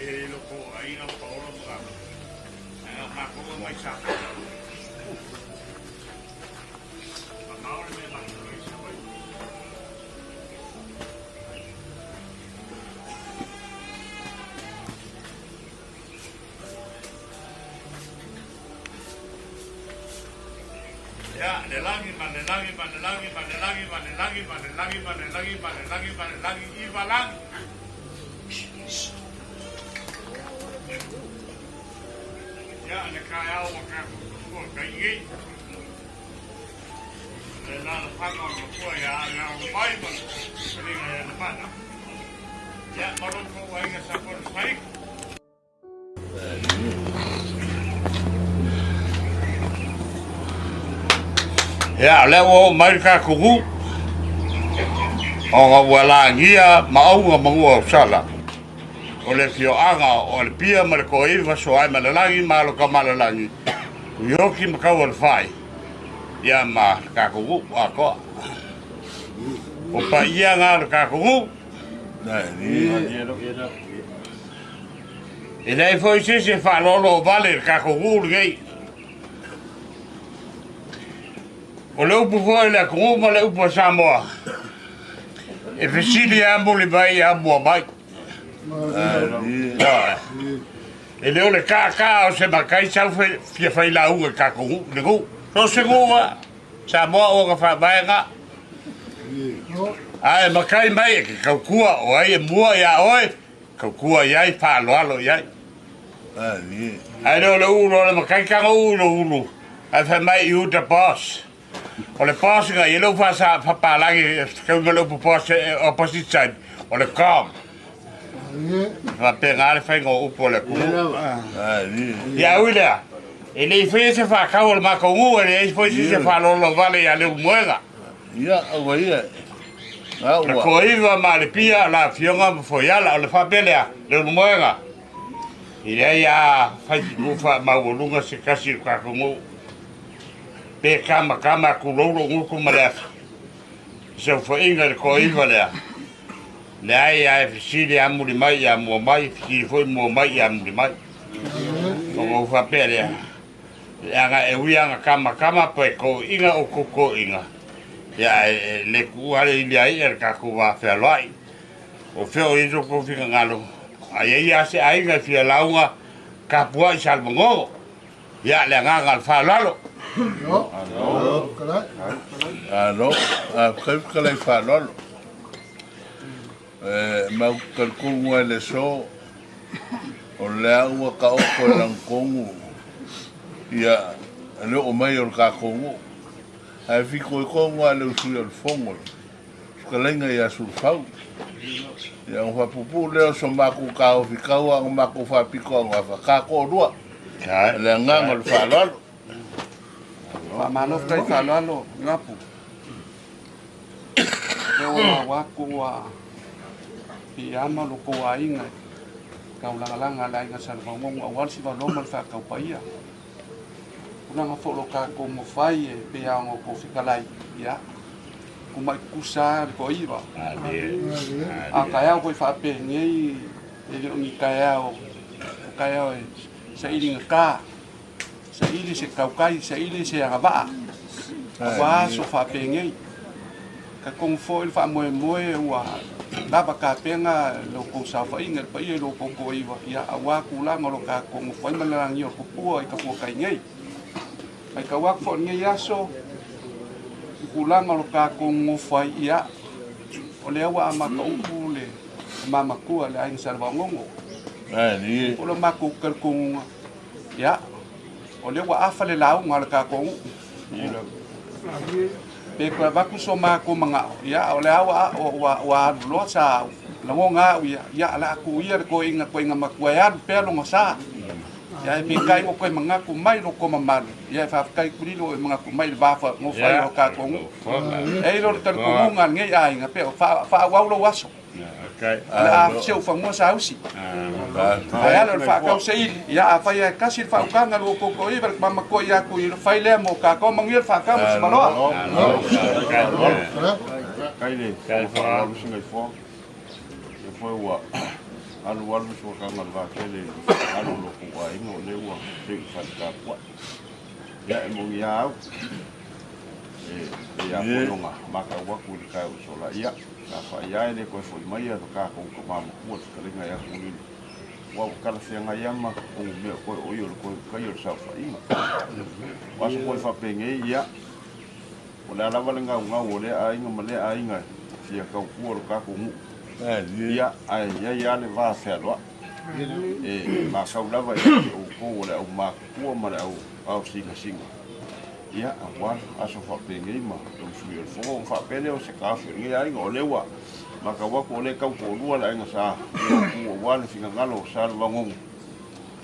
E loko aiga paolo ma ka makou mai sa. Ma le mea matou ai sa vai. Ia, le lagi ma le lagi ma le lagi ma le lagi ma le lagi ma le lagi ma le lagi ma le lagi ma le lagi i valagi. Ia, le kaeao o ka kua kai ei. Le la la fanga o le kua ia nga o mai ma le nga ia le mana. Ia, malo ko ai sa ko sai. Ia, lea ua oo mai le tatou nuu, ona ua lagia maauga manua o sala, o le afioaga o Alepia ma le Toaiva, Soaemalelagi ma Alokamalelagi, Tuioki ma Taualefai, ia ma le tatou nuu atoa. O paia na o le tatou nuu. E leai foi se isi e faaaloaloavale i le tatou nuu lenei. O le upu foi a le atunuu ma le upu a Samoa, e fesili lava muli mai ia mua mai. E le o le taataa o se matai sau fia failauga i tatou nuu, le nuu. So o se nuu lava, Samoa o ona faavae na. Ae matai mai e te tautua o ai e mua ia oe, tautua i ai, faaaloalo i ai. Ae le o le ulu o le matai tago uu i lou ulu, ae fai mai you the boss. O le boss na i lou faasa faapalagi tau ma le upu boss e opposite side, o le com. Faapena le faiga o upu o le atunuu. Ia ui lea, e le i faia se faatau a le matou nuu, e leai foi se isi e faalololovale ia Leulumoega. Ia, aua ia. Le Toaiva ma Alepia, la Afioga ma Foiala, o le faapea lea, Leulumoega. E leai a fai nuu faamaualuga se tasi o le tatou nuu. Pe kamakama atu lou lou gutu ma le afi. Saofaiga i le Toaiva lea. Leai a e fesili a muli mai ia mua mai, fesili foi mua mai ia muli mai. Ona ou faapea lea, leaga e ui lava ina kamakama pe toeaiina outou toeaiina, ia ae le tuua le ili a ia i le tatou va fealoai. O fea o i ai so outou finagalo, a i ai lava se aiga e fia lauga tapuai i Salmanono. Ia, le agaga o le faaaloalo. Malo, faafetai fetalai faaaloalo. E mau talitonu ai le aso, o lea ua taoto i lagotonu ia le oo mai o le tatou nuu. Ae fitoitonu lava le usui o le fono le fetalaiga ia Sulufau. Ia ona faapuupuu lea o so matou taofi tau a o matou faapito augafa, tatou lua. Le agaga o le faaaloalo. Faamalo fetalai faaaloalo Gapu. Lea ua maua atu ua piiama lo tou aiga i taulagalaga a le aiga Salevaugogo aua le sivaloa ma le faataupaia. Tulaga foi o lo tatou mafai e pei lava ona outou fetalai, ia, tumai tutusa lava le toaiva. A taeao foi faapenei, e le o ni taeao, o taeao e sailigata. Saili se tautai, saili se agavaa, auā aso faapenei. Talitonu foi le faamoemoe ua lava tapena lo outou saofaiga i le paia i lo outou toaiva, ia auā tulaga o lo tatou nofo ai ma le lagia o le tupua i tapuatai nei. Matau atu foi i lenei aso i tulaga o lo tatou nonofo ai, ia o lea ua amata upu le mamatua le aiga Salevaogogo. O lo matou talitonuga, ia o lea ua afa le lauga a le tatou nuu. Pe toe avatu so matou manao, ia o lea ua alu loa sa lagona au ia, ia o le a tuu ia le toeaina matua e alu pea lona sa. Ia e peitai ua toe manatu mai lo tou mamalu, ia e faafetai kulilo e manatu mai i le va nofo ai o le tatou nuu. E i ai le talitonuga a lenei aiga, pe o faaauau lou aso. O le a siufanua sausi. Ae ala o le faatauseili, ia afai e tasi le faautaga lua outou toaiva le mamatua ia atu i fai lea mo tatou manuia le faatau ma Simaloa. Kai le faalu singa i foa. Ia foi ua alu alu suakaga le vatele alu lo ku aiga o le ua seu faletapuai. Ia e mogi au. E ia fononga makau aku i le tae o sola. Ia sa faia e le koe foi mai a ka ko ko mama ku le kalenga ia ku ni. Ua kala fenga ia ma ko me ko o yo ko kai o sa fainga. Wa so ko fa penge ia. O le lava le ngau ngau o le aiga ma le aiga fia kau ku o ka ko mu. Ia ai ia ia le va fe loa. E ma kau lava i o ko le au ma ku ma le au au singa singa. Ia awa aso fa penge ma o sui o fo fa pele o se ka fe ngi aiga o le ua. Ma ka wa ko le kau ko lua la aiga sa ku o wa le finga ngalo sa le wangongo.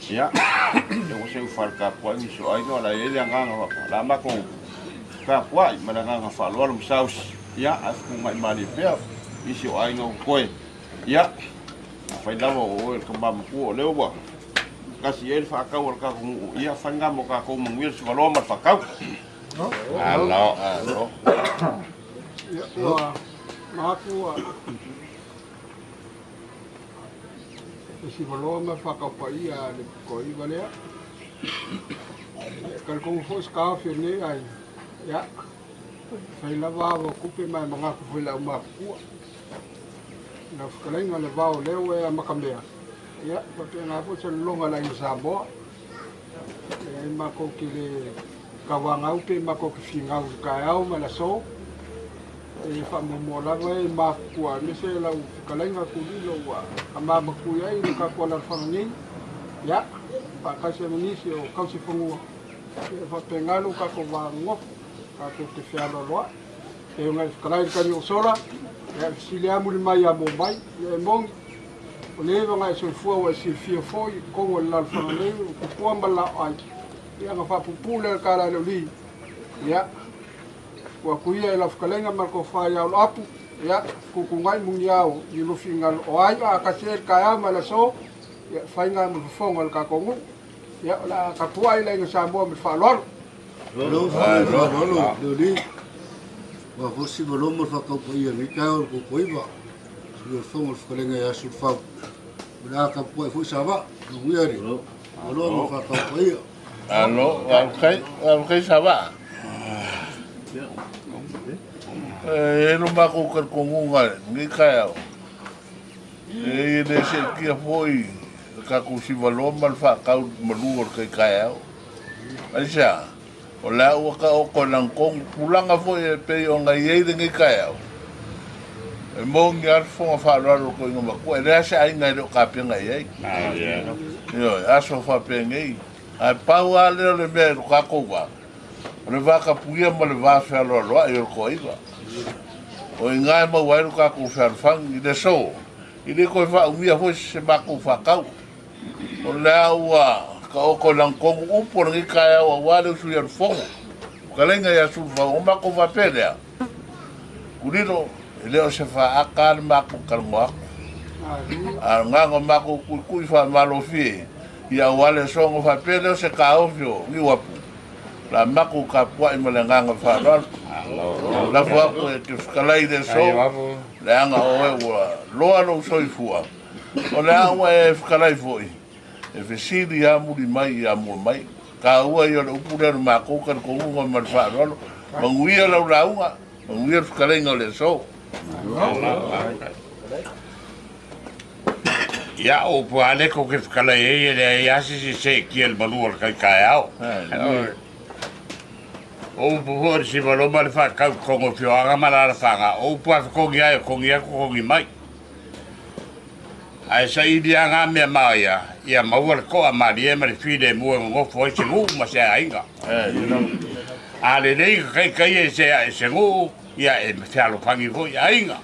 Ia e o se fa ka po ni so aiga la ele nganga wa la ma ko ka po ai ma la nganga fa lo lo saus. Ia a ku mai mali pe isi o aiga o koe. Ia fai lava o el ka ma ku o le ua. Kasi el fa ka o ka ku ia fa nga mo ka ko mo se valo ma fa ka. Alo alo. Ia ua maku e si valoa ma whakapaia le koi valea. Ka kongu fo ska fi nei ai. Ia fai lava wa kupe mai manga ku foi la ma kua. Na whakalenga le vao leo e a makamea. Ia pa pe ngā po se longa la i Samoa. E mako ki le kawangau pe mako ki fingau ka au ma la so. E wha lava e makua me se lau whakalenga kulilo ua ka mamaku ai le ka kua la whangangi. Ia, pa kaise manisi o kausi whangua. E whapengalo ka ko wā ngofo, ka ko te whialo loa. E unga i whakalai le kani o sola, ia sile amuli mai a mō mai, ia e mongi. O lewa ngai soifua ua e silafia foi, kongo le lalofāga nei, o kupua ma le laoai. Ia ga faapuupuu lea le kalā le olī. Ia, ua kuia e lau fetalaiga ma le tofā iā o lo apu. Ia, kukugai mugiao i lufiga o ai a akasi ai le taeao ma le aso. Ia, faiga ma le fofoga o le tatou nuu. Ia, o le a tapuai le aiga Samoa ma le faaaloalo. Lo faaaloalo le olī. Ua fosi ma loma le faataupaia nei taeao le kokoiva. Sui o le fofoga o le fetalaiga ia Sulufau. O le a tapuai foi sa vaa. Manuia le. Aloa ma le faataupaia. Alo, au kai sa vaa. E lo mako ka kongunga ni kai au. E le se kia foi ka ku si valo mal fa ka malu o kai kai au. Aisa, o la ua ka o ko lang kong pulanga foi e pe o ngai ei le ngi kai au. E mo ngi al fonga fa lo ko inga ma ko e le asa ai ngai lo ka pe ngai ei. Yo, aso fa pe ngai. Ai pau a le le me ka ko wa. O le vaka puia ma le va whealoa loa i o ko iwa. O i ngai mau ai ka ko whealofang i le so. I le koe wha umia foi se mako whakau. O le aua ka o ko lang kongu upo rangi kai au a wale usu i fongo. O ka lenga ia sulu wha o mako whapelea. Kulilo, e leo se wha aka le mako karango ako. A ngango mako kui kui wha malofie. Ia wale songo whapelea se ka ofio ngi wapu. La mako ka puai ma le nganga wha La fua ko e te whakalai le so. Le anga oe ua loa lo soifua. O le aua e whakalai foi. E fesili a muri mai i a mua mai. Taua ia o le upu lea o le matou talitonuga ma le faaaloalo. Manuia lau lauga, manuia le fetalaiga o le aso. Ia, o upu lava lea tou te fetalai ai, e leai lava se isi e seetia i le malu o le tai taeao. O upu foi o le Sivaloma ma le faatau i totonu o afioaga ma alaalafaga, o upu lava e fetogi ai, e togi atu, togi mai. Ae saili lava na mea maia, ia maua le toa malie ma le filemu e nonofo ai se nuu ma se aiga. A lelei ka taitaia e se nuu, ia e fealofani foi aiga.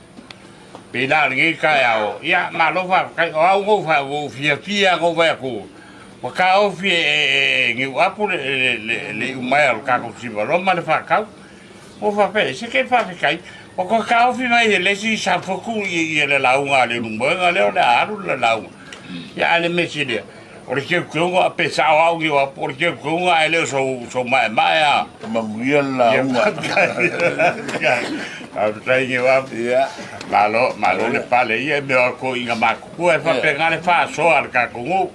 Pei la o lenei taeao, ia malo faafetai, o au na ou fiafia na ou vaai atu, ua taofi e Niuapu le iumaea o le tatou Sivaloma ma le faatau. Ua faapea, se ke faafetai, ua toe taofi mai e le isi Safotu i le lauga a le Ulumoega lea o le a alu le lauga. Ia ae le mea sili, o le teuteuga, pe sao au Niuapu, o le teuteuga ae le o sou maemae a. Manuia le lauga. Faafetai Niuapu. Malo, malo le pale ia e mea o toeaiina matutua e faapena le faasoa a le tatou nuu.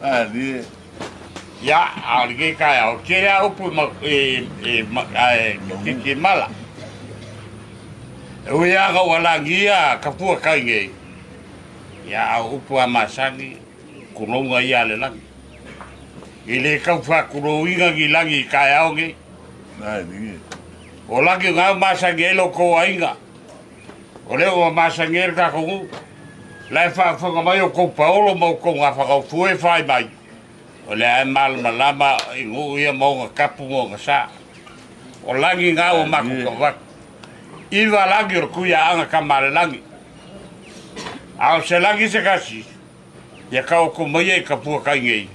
Ia, a o lenei taeao, e tele lava upu e titimala. E ui lava ina ua lagia kapua tai nei, ia, a o upu lava masani, tulouna ia a le lagi. E le tau faatulouina ni lagi i taeao nei. O lagi na masani ai lo tou aiga. O lea ua masani ai le tatou nuu. La e faafofoga mai o tou paolo ma outou gafaga e fai mai. O lea e malamalama i nuu ia ma ona tapu ma ona sa. O lagi na ua matou tau atu. Iva lagi o le Tuiaaga tama a le lagi. A o se lagi se tasi, ia taoto mai i kapua kai nei.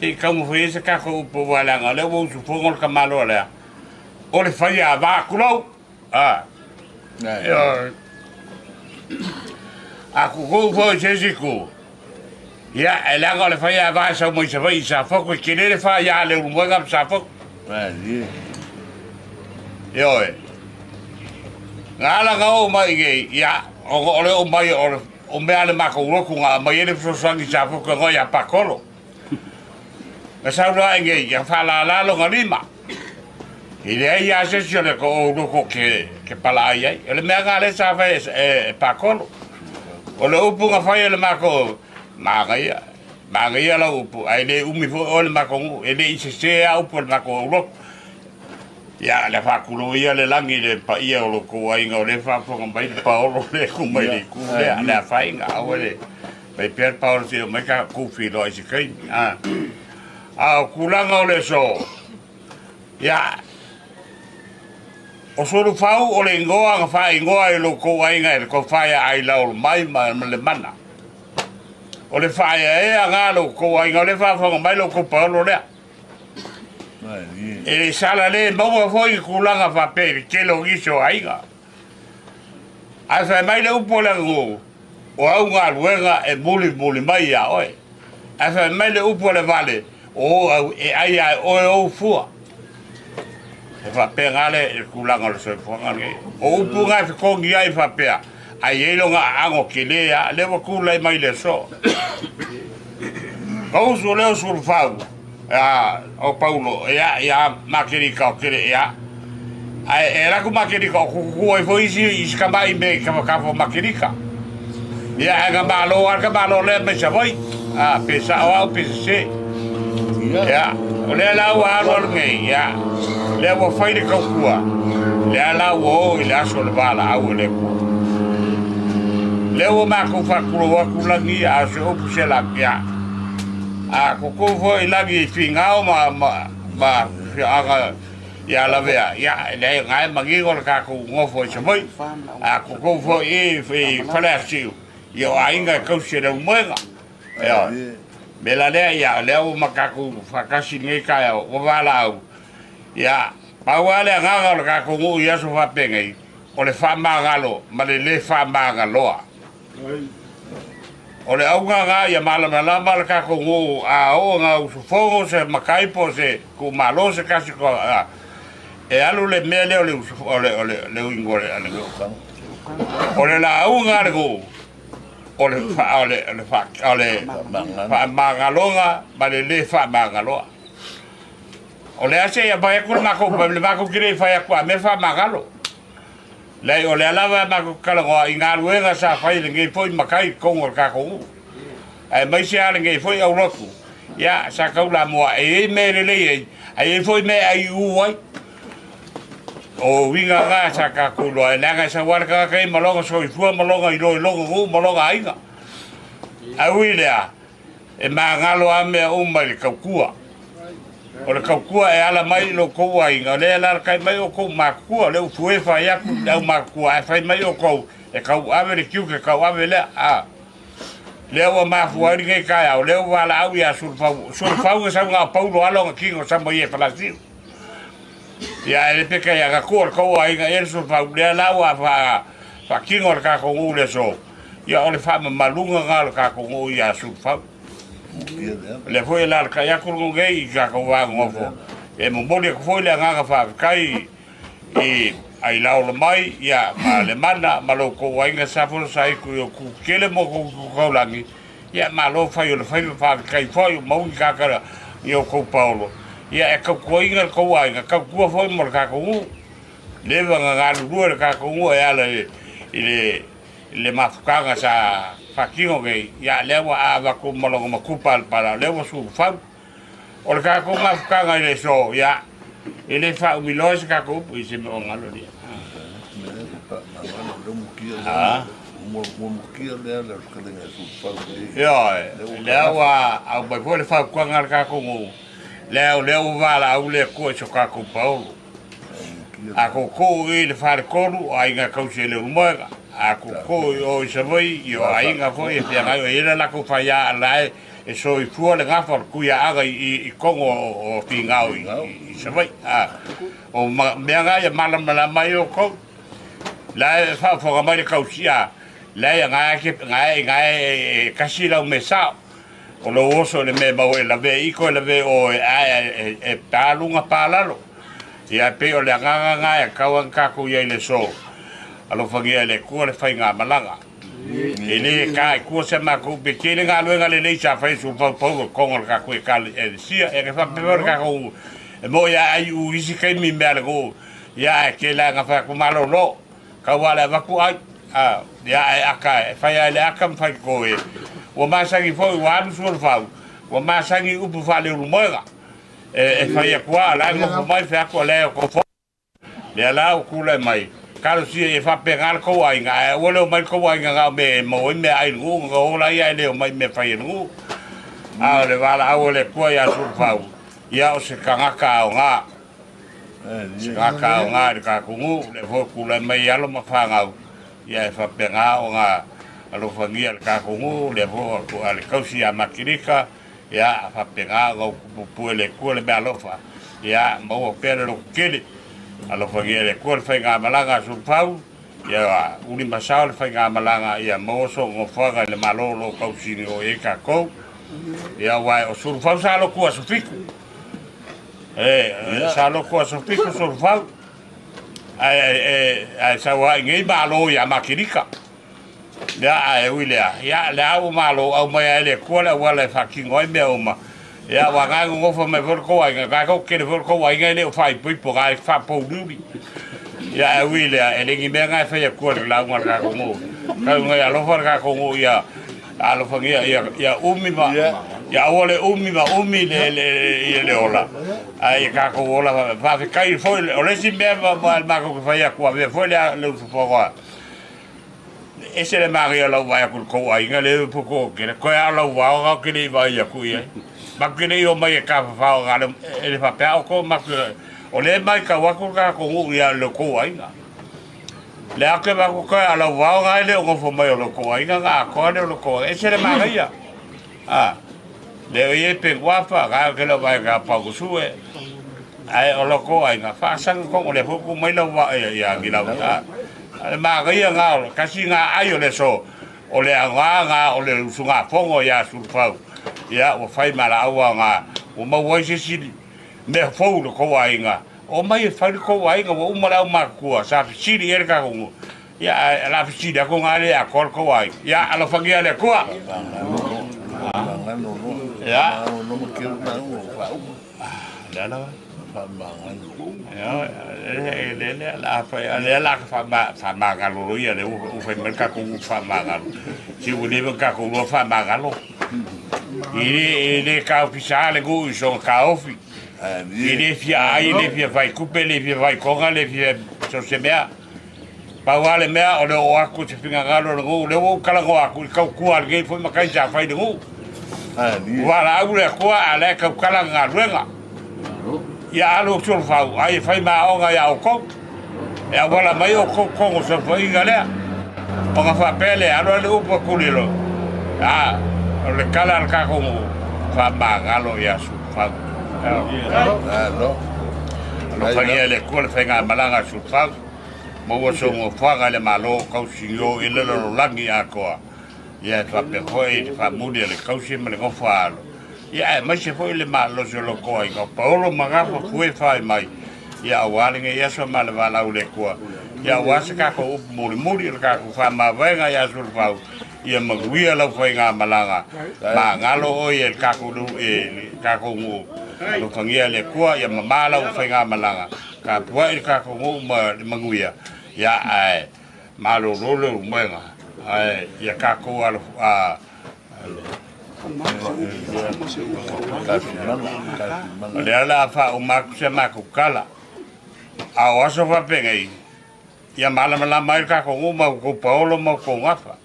Se i taumafai ai se tatou upu aua leaga o lea ua usufono le tamaloa lea. O le faia a va tulou. A kukou foi se isi itu, ia, e leaga o le faia a va e sau mai Savaii i Safotu, e tele le faia a le Ulumoega ma Safotu. Ioe. Na ala na oo mai nei, ia, ona o le oo mai o mea a le matou lotu na aumai ai le fesoasoani i Safotu e goa ia Pakolo. Na saunoa ai nei, ia faalala lona lima. E leai lava se isi o le ou lotu ke palaai ai. O le mea na lea sa fai e Pakolo. O le upu na fai e le matou, manaia, manaia lau upu, ae le umi foi oe le matou nuu, e le i sese lava upu a le matou aulotu. Ia, le faatulou ia le lagi i le paia o lo tou aiga o lea e faafofoga mai le paolo lea e tu mai le itu lea, le afaina, aua le fai pea le paolo seia omai tatou feiloai i se taimi. A o tulaga o le aso, ia, o Solufau o le igoa na faaigoa i lo tou aiga e le tofa ia Ailaolomai ma le Mana. O le faaeaea na lo tou aiga o lea e faafofoga mai lo tou paolo lea. E le sala le maua foi i tulaga faapea i le tele o nisi o aiga. Ae fai mai le upu o le aganuu, o au galuega e mulimuli mai ia oe. Ae fai mai le upu o le vale, o au e ai a e oe ou fua. E faapena le tulaga o le soifuaga lenei. O upu na e fetogi ai faapea, ai ai loga aago tele a, lea ua tulai mai le aso. Ka usu lea o Sulufau, o Paulo, ia, ia Makerika o tele, ia. Ae e laku Makerika o kukuku ai foi isi, isi kamai me kafakafo Makerika. Ia, ae ka malo a ka malo lea mai Savaii. Pe sao au, pe sese. Ia, o lea la ua alu alu nei, ia. Lea ua fai le tautua, lea la ua o i le aso o le valaau e le Atua. Lea ua matou faatulou atu lagi, a o se upu se lagi, ia. A koukou foi i lagi i Finao ma afioaga ia Lavea, ia, e leai na e manino le tatou nofo i Savaii. A koukou foi i Faleasiu, ia o aiga e tausi e le Ulumoega. Ioe. Me la lea, ia, lea ua ma tatou faatasi lenei taeao, ua valaau. Ia, pau lava le agaga o le tatou nuu i aso faapenei, o le faamagalo ma le lē faamagaloa. O le auga na ia malamalama le tatou nuu a oo na usufono se matai po o se tuumalo se tasi e alu le mea lea o le o le o le le uiga o le o le lauga a le nuu o le o le o le faamagaloga ma le lē faamagaloa. O le a se ia mai aku le makou le makou kile i fai aku a mea faamagalo. Leai o lea lava e makou talanoa i galuega sa fai lenei foi matai i totonu o le tatou nuu. Aemaise lava lenei foi aulotu, ia sa tau lamoa e i ai mea e lelei ai, ae i ai foi mea e aiu ai. O uiga na sa tatou iloa ai, leaga e sau lava le tagata ia ma lona soifua ma lona iloiloga nuu ma lona aiga. Ae ui i lea, E magalo lava mea uma i le tautua. O le tautua e ala mai i lo outou aiga, o lea e alalatai mai outou matutua, o lea ua fue fai atu i le au matutua, ae fai mai outou e tauave le tiute tauave lea. A lea ua mafua ai lenei taeao, o lea ua valaau ia Sulufau, Sulufau na sau na o Paulo alo na tino sa mai e Falasiu. Ia ae le peka ia na tua le tou aiga ia le Sulufau, lea la ua faatino le tatou nuu le aso. Ia o le faamamaluga lena o le tatou nuu ia Sulufau. O lea foi e alalatai atu le nuu nei i tatou va nonofo. E momoli atu foi le agaga faafetai i Ailaola mai ia ma Lemana ma lo outou aiga Safo Saiku i o Kukele mo kou taulagi. Ia malo fai o le faiva faafetai foi o maui kaka i o kou paolo. Ia e tautuaina le tou aiga, tautua foi mo le tatou nuu. Leva na galulue le tatou nuu e ala i le i le mafutaga sa faatino nei, ia lea ua avatu ma lona matupalapala, o lea ua sulufau. O le tatou mafutaga i le aso, ia, e le faaumiloa se tatou upu i se mea o galo lia. Ioe, lea ua aumai foi le fautuaga a le tatou nuu, lea o lea ua valaau le Atua i so tatou paolo. A koukou i le faletolu o aiga tausi e le Ulumoega, a koukou i o i Savaii, i o aiga foi e feagai o i ai le latou faia la e soifua le gafa o le Tuiaaga i totonu o Finao i Savaii. A o mea na ia malamalama ai outou. La e faafofoga mai le tausi, a la e na e tasi lau mea sao. O lou oso i le mea e maua e lave iko e lave o e ae e pa luga pa lalo. Ia e pei o le agaga na e tatau ona tatou i ai i le aso. Alofagia e le Atua le faigamalaga. E le ta i tua se matou pe tele galuega lelei sa fai e Sulufau i totonu o le tatou Ekalesia. E faapea foi le tatou e moi a ai u isi taimi mea le nuu ia ae tele lava na fai atu malolo. Tau lava le avatu ai a ia ae aka e fai ai le aka ma fai toto e. Ua masani foi ua alu Sulufau ua masani upu faaleulumoega. E fai atu lava, o la e nofo mai, fai atu o lea e oto Lea la ua tulai mai, talosia ia faapena le tou aiga, ae aua le omai le tou aiga na o mea e maua ai meaai i le nuu, ona o laia e le omai i mea fai a le nuu. A o le valaau a le Atua ia Sulufau, ia o se tagata aoga, se tagata aoga i le tatou nuu, lea foi ua tulai mai alo ma fanau, ia e faapena ona alofagia le tatou nuu, lea foi ua le tausi ia Matilika, Ia, faapena ona ou puupuu e le Atua le meaalofa, ia maua pea le lototele. Alofagia e le Atua le faigamalaga a Sulufau, ia ulimasao le faigamalaga, ia maua sou nofoaga i le Malo o lo o tausini o i ai tatou. Ia, aua o Sulufau sa lotu aso 7. E, sa lotu aso 7 Sulufau, ae, ae sau lava i nei Malo ia Makerika. Ia, ae ui lea, ia, le a ua malo aumai ai le Atua le auala e faatino ai mea uma. Ia, aua na e nonofo mai foi le tou aiga, na e toatele foi le tou aiga e le o faaipoipo, na e faapouliuli. Ia, ae ui lea, e le ni mea na e fai atua i le lauga a le tatou nuu. Tau ina ia alofa le tatou nuu ia alofagia ia, ia umi ma, ia aua le umi ma umi le, le, le, le ola. Ae ia tatou ola faafetai foi, o le isi mea ma, matou te fai atu, avea foi le, le usufono E ese le manaia o lau vaai atu i le tou aiga lea e poto tele, toe lava o lau vao na ou te le i vaai atu i ai. Matou te le i omai e tafafao na le, e le faapea outou matou te, o lea e matau atu le tatou nuu ia lo tou aiga. Lea ou te vaai atu toe lava o lau vao na e le o nofo mai o lo tou aiga na atoa lea o lo tou aiga. E ese le manaia. A, lea o i ai Penguafa, na ou te le o vaai atu ia Paugusue, ae o lo tou aiga, faasaga tou, o lea foi ua tu mai lau vao ia Gilau. A, A le manaia na o le tasi na ai o le aso, o le aoga na o le usugafono ia Sulufau, ia ua fai ma laau aoga, ua maua ai se isi mea fou i le tou aiga, omai e fai le tou aiga, ua uma le aumatutua, sa fesili i ai le tatou nuu, ia ae o le a fesili atu na le atoa le tou aiga, ia alofagia e le Atua. Ia. Le ala. Le le la fa le la fa ma fa magalo lo ia le u fai mai ka ko fa magalo. Si u le ka ko lo fa magalo. I le ka ofisa le go so ka ofi. I le fia ai le fia fai kupe le fia fai konga le fia so se mea. Pau lava le mea o le oo atu i se finagalo o le nuu, lea ua ou talanoa atu i le tautua a lenei foi matai sa fai i le nuu. Ua valaau le Atua a o la e tautala le galuega. Ia alu atu o le fau, ai e fai ma aoga ia outou. E auala mai outou totonu o le saofaiga lea. Ona faapea lea, alu alu upu a Tulilo, a, o le tala a le tatou nuu, faamagalo ia Sulufau. Alofagia e le Atua le faigamalaga a Sulufau. Maua sou nofoaga i le Malo o tausi i le lalolagi atoa, ia e faapea foi i le faamuli a le tausi ma le nofo a alo, ia aemaise foi le malosi o lo outou aiga o Paolo ma Gafa Fue fai mai, ia aua lenei aso ma le valaau i le Atua, ia aua se tatou upu mulimuli o le tatou faamavaega ia Sulufau, ia manuia lau faigamalaga, magalo oe i le tatou tatou nuu, alofagia e le Atua, ia mama lau faigamalaga. Tapuai le tatou nuu ma le manuia, ia ae malolo le ulumoega, ae ia tatou alo a O lea o le a faauma atu se matou tala, a o aso faapenei, ia malamalama ai le tatou nuu ma outou paolo ma outou gafa.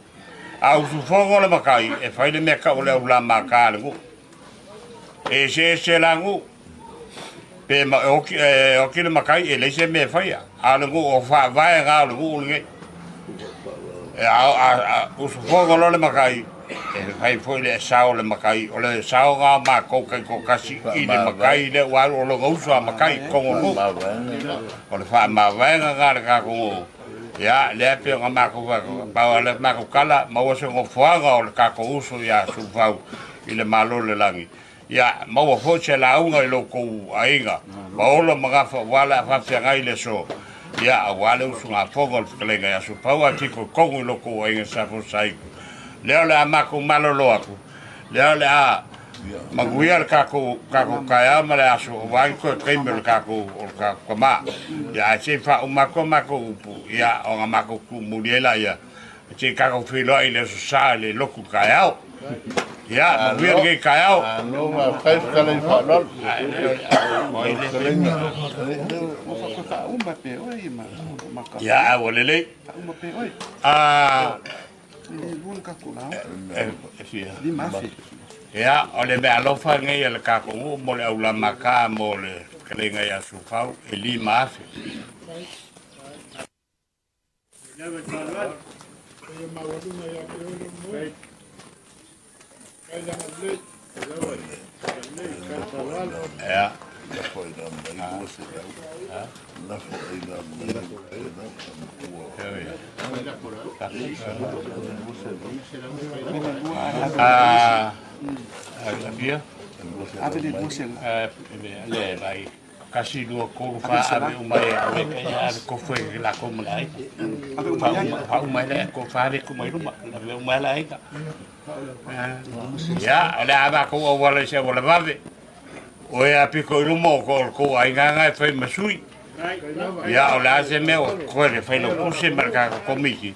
A usufono le matai e fai le mea tau o le aulamata a le nuu. E eseese la nuu. Pe ma, e oti, e oti le matai e leai se mea e faia. A o le nuu o faavae na o le nuu lenei. E a, a, a usufono loa le matai, e fai foi le sao o le matai. O le sao na o matou taitoatasi i le matai lea ua alu o lona uso a matai i totonu o le nuu. O le faamavaega na a le tatou nuu. Ia, lea pei ona matou fai atu, pau lava le matou tala, maua se nofoaga o le tatou uso ia Sulufau i le Malo o le Lagi. Ia, maua foi se lauga i lo outou aiga, Paolo ma Gafa aua le a faafeagai i le aso, ia, aua le usugafono a le fetalaiga ia Sulufau ae fitoitonu i lo outou aiga sa Fosaigu. Lea o le a matou malolo atu, lea o le a manuia le tatou tatou taeao ma le aso aua ni toe taimi o le tatou o le tatou tama. Ia ae se i faauma atu a matou upu, ia ona matou tuumuli ai laia, se i tatou feiloai i le aso Sa i le lotu taeao. Ia manuia lenei taeao. Malo faafetai fetalai faaaloalo. Ia ae ua lelei. Ah, Ia, o le meaalofa lenei a le tatou nuu mo le aulamata mo le fetalaiga ia Sufau e $5,000. Ia. Le vai kasi lua tolu fa ave uma e ave ave kofo e lakou ma le aiga. Faauma ai le ko fa ave ku mai luma ave uma e le aiga. Ia, o le a matou auala i se auala vave. Oe a piko i luma o ko kou aiga nga e fai ma sui. Ia, o le a se mea ua koe le fai lau puse ma le tatou komiti.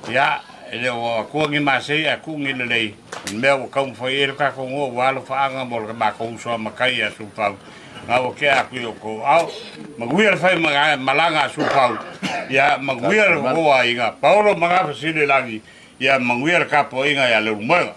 Ia, e le o atua ni masei ae tuu ni lelei. O le mea ua taumafai ai le tatou nuu ua alofaaga mo le matou uso a matai ia Sufau. Na ua tea atu i o kou ao. Manuia le fai malaga a Sufau. Ia, manuia le kou aiga. Paolo ma Gafasili i lagi. Ia manuia le tapuaiga ia Leulumoega.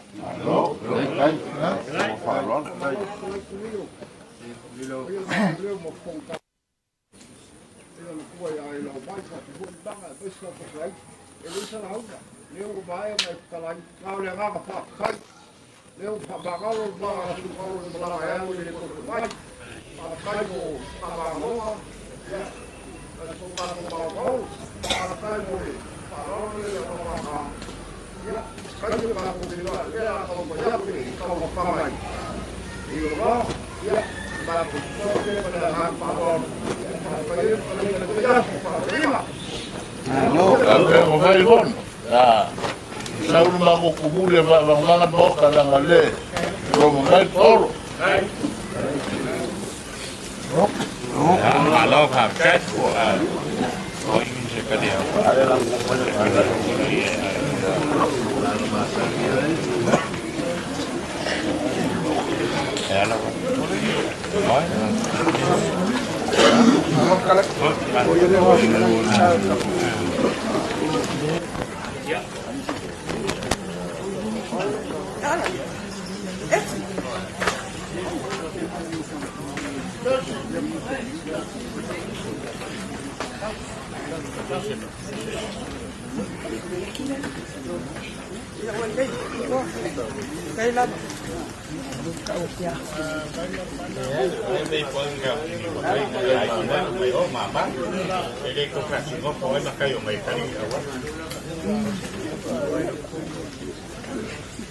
Sau le matou kumuli e faavagavaga le maota leaga le loma mai Paolo. Malo faafetai.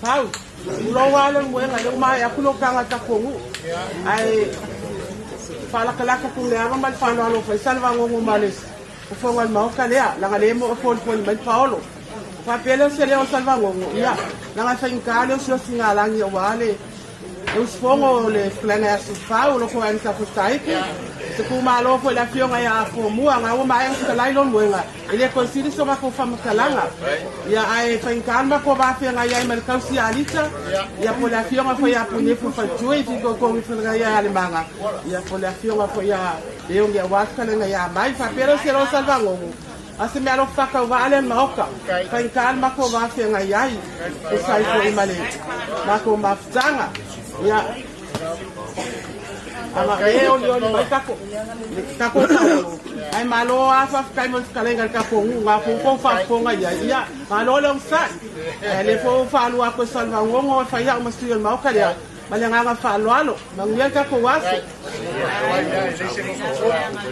Pau, ulou lava le moega lea ua maea atu lou tagata kogu. Ae faalakalaka atu le ava ma le faaaloalo ua fai Salevagago ma le fofoga o le Maota lea, leaga lea e folifoli mai Paolo. Faapea lea o se leo o Salevagago, ia, leaga e faigata le osiosiga alagi aua le usufono o le Fetalaiga ia Sufau o lo o Aina Tafataiku, se itumalo foi le afioga ia Fomua, na ua maea ona fetalai lou moega, e le toe sili so matou faamatalaga. Ia, ae faigata le matou va feagai ai ma le tausi alita, ia po o le afioga foi ia Punefu Faletui, fitoitonu i Fetalaiga ia Alemaga, ia po o le afioga foi ia Leone aua le fetalaiga ia Mai. Faapea lea o se leo o Salevagago, A se mea alofa faatauvaa lea i le Maota, faigata le matou va feagai ai, tusa ai foi ma le matou mafutaga. Ia, aga e olioli mai tatou, tatou paolo, ae malo lava faafetai mo le fetalaiga i le tatou nuu, na foi ua outou faafofoga i ai. Ia, malo le onosai. Ae o lea foi ua ou faalua atu e Salevauono e fai au ma sui o le Maota lea, ma le agaga faaaloalo. Manuia le tatou aso.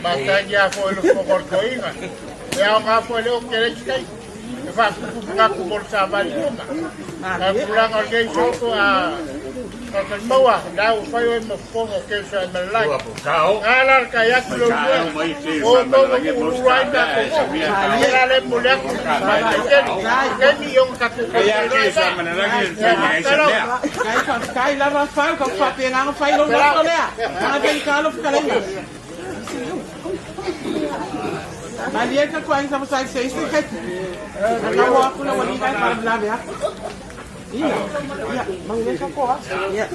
Faafetai foi i le fofoga o le toeaina. E aoga foi lea ou te leai se taimi e faatupu manatu mo le savali i luma. A o le tulaga o lenei soto a Fautalimau'a, la ua fai oe ma fofoga o Keusa e malalai. A la le tai atu le uluai, o outou na tuululu ai tatou nuu. O le a le momoli atu le faafetai tele. Taimi i ona tatou toe feiloai la. Ia, faafetai lava. Faafetai, faafetai lava Fau, ka faapena ona fai lou loto lea. Ave i talo fetalaiga. Malie ka tuai sa masai se isi kai. Ana mo aku na wali kai faalavelave atu. Ia, ia, manuia ka koa. Ia.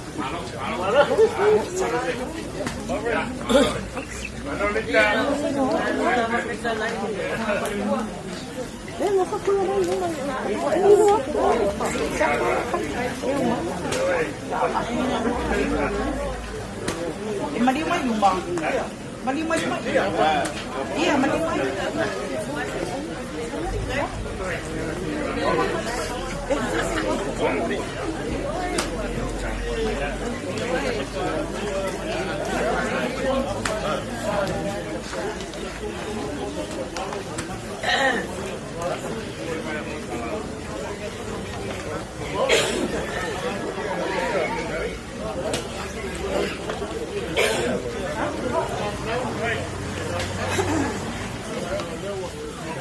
E maliu mai luma. Maliu mai luma. Ia, maliu mai.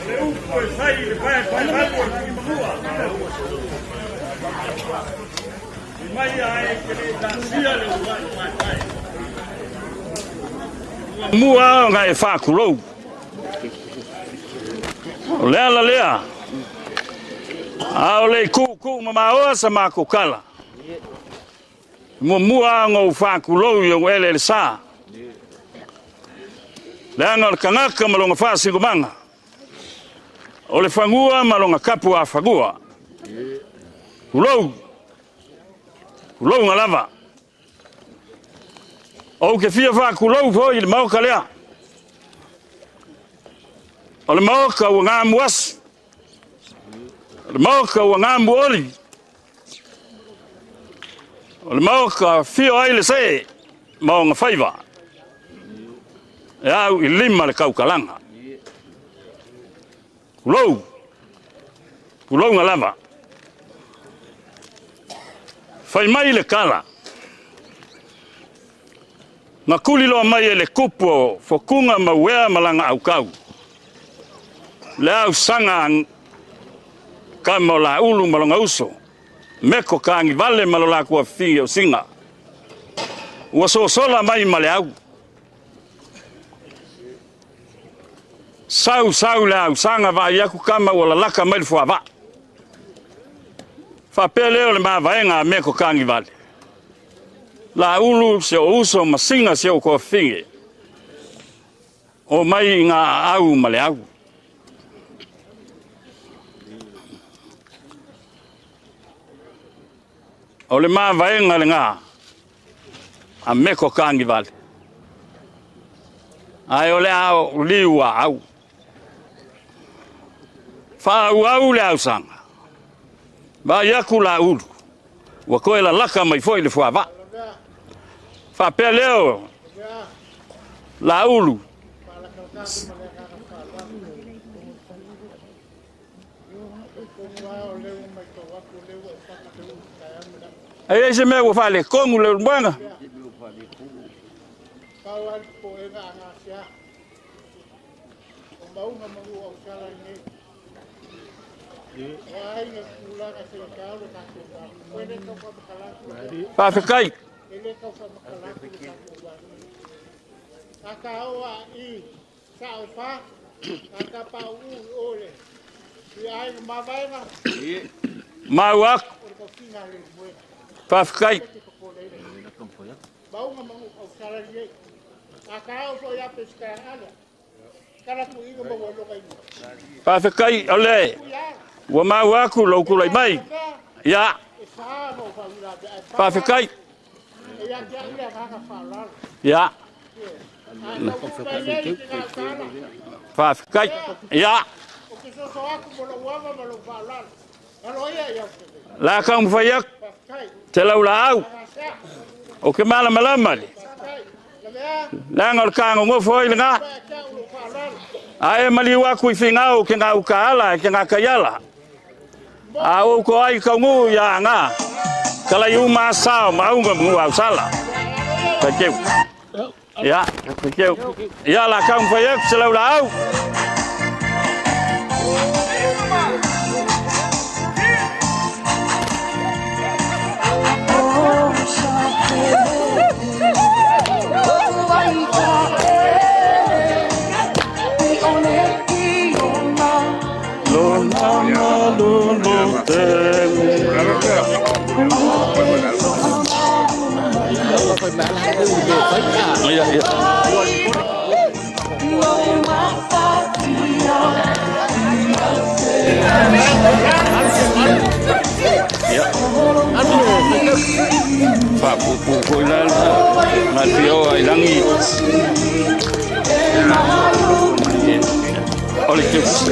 Le upu e fai i le paepaevalu o le Tuimanua. I mai ae te le tasia le uluai paepae. Mua ona e faatulou. O le ala lea, a o le i kuukuu mamaoa sa matou tala. Muamua ona ou faatulou i ou eleele sa. Leaga o le tagata ma lona faasinomaga, o le fanua ma lona tapuafanua. Tulou, tulouna lava. Ou te fia faatulou foi i le Maota lea. O le Maota ua gamuasi, o le Maota ua gamuoli, o le Maota fio ai le see ma ona faiva. E au i lima le tautalaga. Tulou, tulouna lava. Fai mai le tala, na tuli loa mai e le tupu o Fotuga ma Uea ma lana autau, le ausaga a tama o Laulu ma lona uso, Meko Kanivale ma lo latou afifine o Sina, ua sosola mai ma le au. Sau sau le ausaga vaai aku kama ua lalaka mai le fuavaa. Faapea lea o le mavaega a Meko Kagivale. Laulu si ou uso ma Siga si ou tuafafine. Omai i gā aau ma le au. O le mavaega lenā a Meko Kagivale. Ae o le a liu aau. Faaauau le ausaga. Vaai aku Laulu, ua toe lalaka mai foi le fuavaa. Faapea lea o Laulu. E i ai se mea ua faaletonu Leulumoega? Faafetai. Mau aku. Faafetai. Faafetai o le ua mau aku lou tulai mai. Ia. Faafetai. Ia. Faafetai. Ia. La taumafai atu te laulaau o ke malamalama le leaga o le tagonofo ai lena. Ae maliu aku i Finao ke gaukaala e ke gakaiala. A ou ko ai kaunuu ia aga. Kalai uma asa o maunga manu ausala. Thank you. Ia, thank you. Ia la taumafai atu se laulaau. Ia, ia. Ia. Faapuupuu foi la ma le fia i lagi. O le keukusi.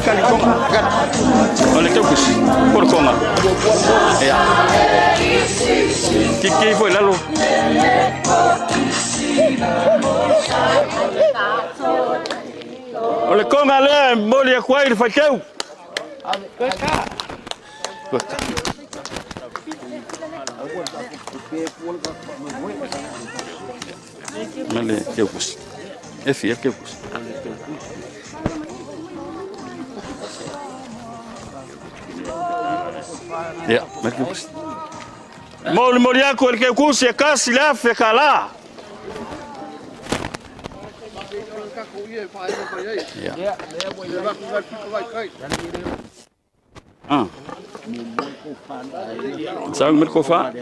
Kali, konga. O le keukusi. Po le konga. Ia. Kiki foi lalo. O le konga lea e momoli atu ai le faitau. Ma le keukusi. E fia keukusi. Ia, ma le keukusi. Molimoli aku e le keukusi e kasi le afe kalā. Ia. Ah. Sau me kofa.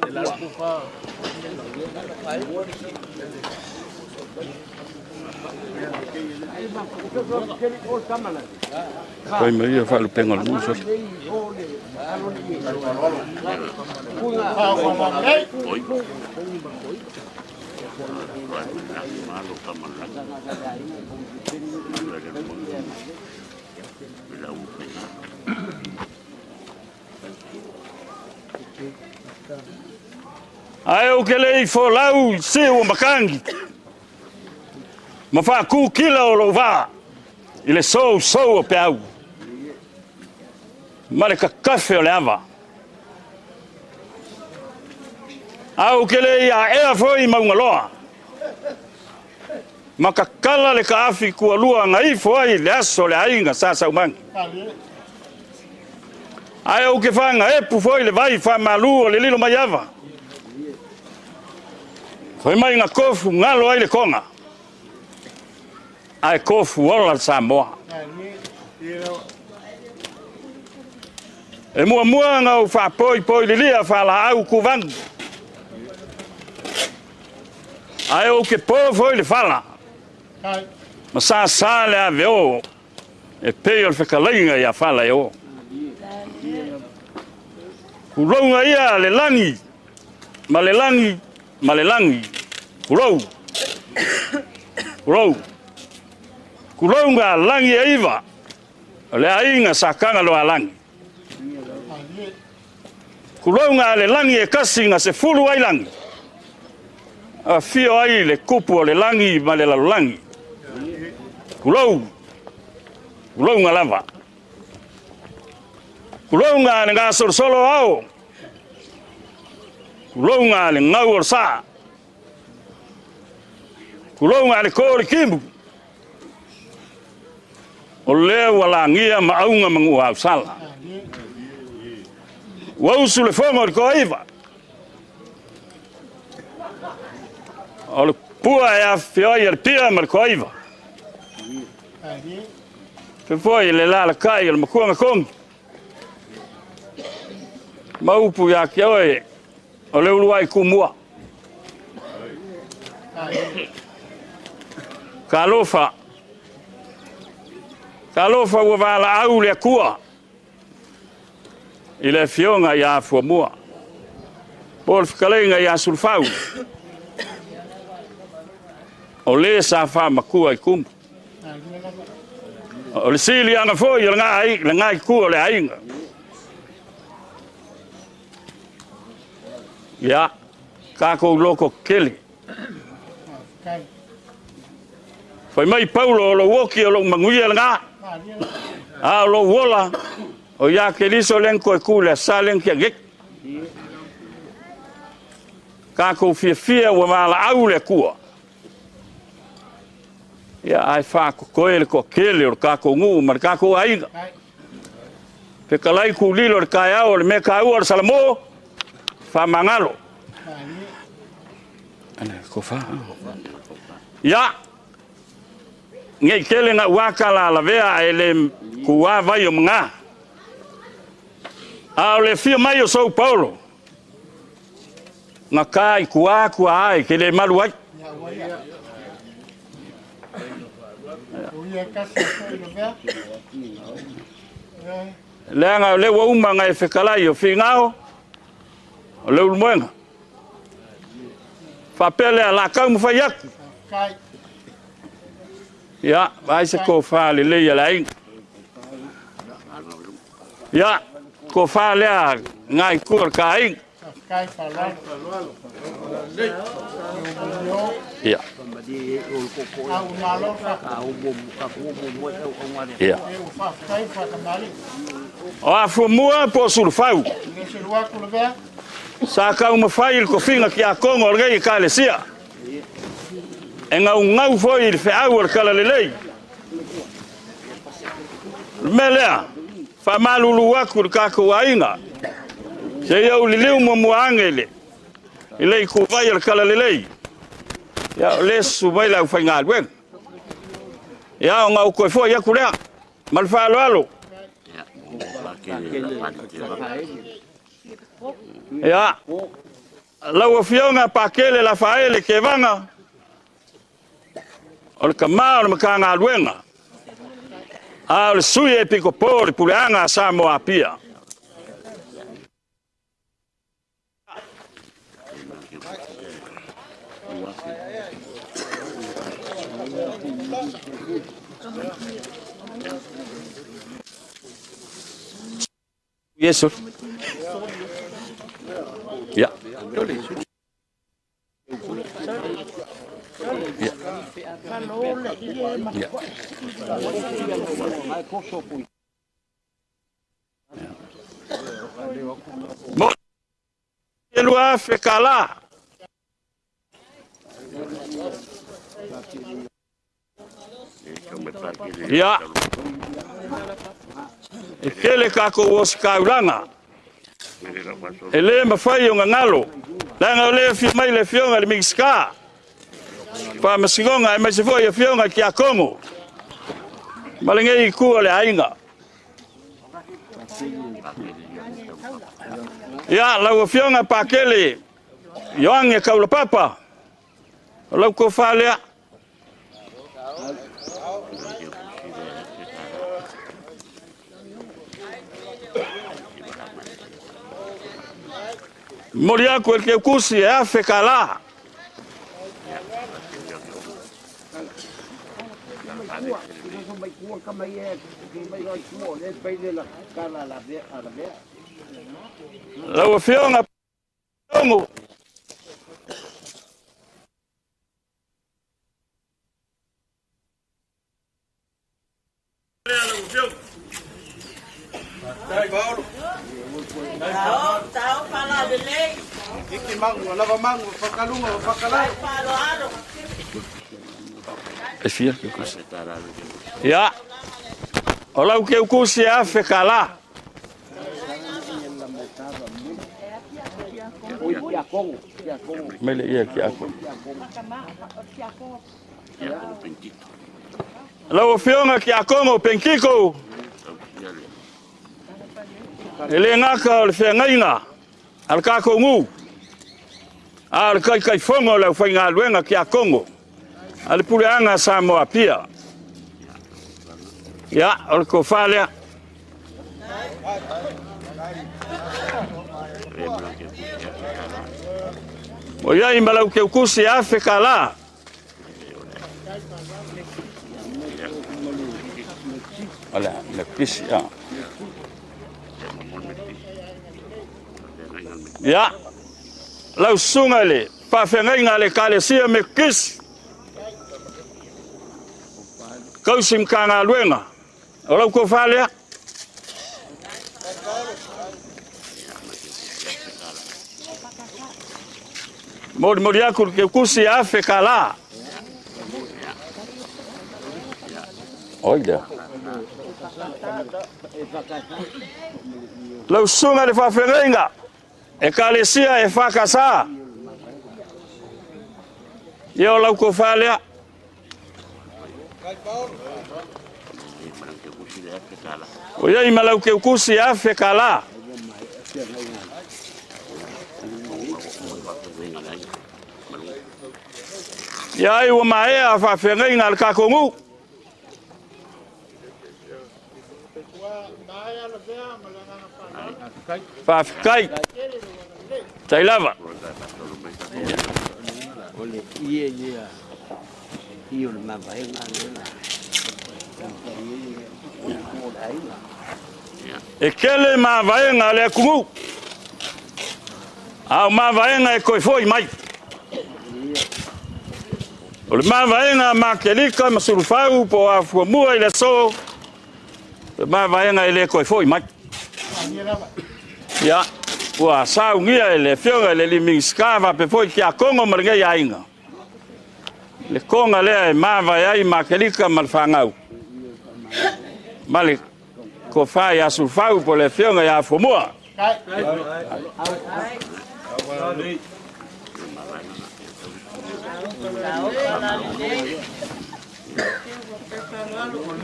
Fai mai ia faalupenga o le musa. Ae ou ke le i folau i seu o makangi. Ma faakūkila o lou vaa i le sousou o peau ma le kakafe o le ava. Ae ou te le i aea foi i Maugaloa, ma kakala le kaafi kualua na ifo ai le aso o le aiga Sa Saumagi. Ae ou te faagaepu foi le vai faamalu o le lilo mai ava. Fai mai na tofu galo ai le toga, ae tofu ola le Samoa. E muamua na ou faapoipoi lilia faalaau kuvanu. Ae ou te po foi le fala, ma sasa le aveo e pei o le fetalaiga ia fala e o. Kulouga ia le lagi, ma le lagi, ma le lagi. Kulou, kulou. Kulouga lagi e iva, o le aiga sa Tagaloalagi. Kulouga le lagi e kasi na se fulu ai lagi. Afio ai le kupu o le lagi ma le lalolagi. Kulou, kulouga lava. Kulouga le gasolosolo ao. Kulouga le gau o le sa. Kulouga le ko o le kimu. O lea ua lagia maauga ma nuuausala. Ua usu le fogo i le toaiva. O le pua e afifio ai e le pia ma le toaiva. Fefoi le lalakai o le makuaga kogi. Ma upu ia te oe o le uluai kumua. Talofa. Talofa ua valaau le Atua i le afioga ia Afuamua. Po o le fetalaiga ia Sulufau. O le sa faamatua i kumu. O le siliaga foi o le itu o le aiga. Ia, tatou loko kele. Fai mai Paulo o lou oki o lou manuia lena. A o lou ola o ia Keriso lea na toe tu le asa lea na tea nei. Tatou fiafia ua valaau le Atua. Ia ae faatotoe le toatele o le tatou nuu ma le tatou aiga. Fetalai tulilo i le taeao o le mea taua o le Salamo, faamagalo. Ia, nei tele na uaka la lavea ae le kuā vai o maga. A o le afio mai o Sou Paulo, na ka i kuā kua ai ke le malu ai. Leaga o lea ua uma na e fetalai o Finao, o le Ulumoega. Faapea lea, la taumafai atu. Ia, vaai se tofa lelei a le aiga. Ia, tofa lea ngai tua o le ta aiga. Ia. Ia. O Afuamua po o Sulufau. Sa taumafai i le tofiga tiakono o lenei Ekalesia. E gaugau foi i le feau o le talalelei. O le mea lea, faamalulu atu i le tatou aiga, seia ou liliu muamua ane i le i le ituvai o le talalelei. Ia, o le susu mai le aufaigaluega. Ia, ona ou toe foi atu lea, ma le faaaloalo. Ia, lau Afioga Pakele Lafaele Kevaga, o le tama o le Matagaluega, a o le sui epikopo o le Puleaga a Samoa Apia. Yes. Ia. Ia. Mo e 2,000 kālā. Ia, e tele kākou ositaulaga, e lē mafai o gagalo, leaga o lē afio mai le afioga i le Minisita Faamasinoga aemaise foi afioga i Tiakono ma lenei itu o le aiga. Ia, lau afioga Pakele Ioane Kaulapapa, o lau tofa lea. Momoli atu e le Keukusi e 1,000 kālā. Lau afioga Ongo. E fia Keukusi. Ia, o lau Keukusi e 1,000 kālā. Mai le ia ki ako. Lau afioga ki Akongo Penkiko, e le gaka o le feagaiga a le kākou gū, a o le kaikaifono o le aufaigaluega ki Akongo, a le puleaga a Samoa Apia. Ia, o le tofa lea. O iai ma lau Keukusi e 1,000 kālā. O le pisi, a. Ia, lau susuga i le faafeagaiga a le Ekalesia Metotisi, kausi Matagaluega, o lau tofa lea. Molimoli atu le Keukusi e 1,000 kālā. Oi lea. Lau susuga i le faafeagaiga, Ekalesia e whakasa. Ia o lau tofa lea. O iai ma lau Keukusi e 1,000 kālā. Ia ai ua maea a faafeagaiga a le kākou gū. Faafetai. Tai lava. E kele mavaega a le atunuu, a o mavaega e toe foi mai. O le mavaega a Makelika ma Sulufau po o Afuamua i le aso, le mavaega e le toe foi mai. Ia, ua saunia e le afioga i le alii Minisita faapea foi Tiakono ma lenei aiga, le toga lea e mavae ai Makelika ma le fanau, ma le tofa ia Sulufau po o le afioga ia Afuamua.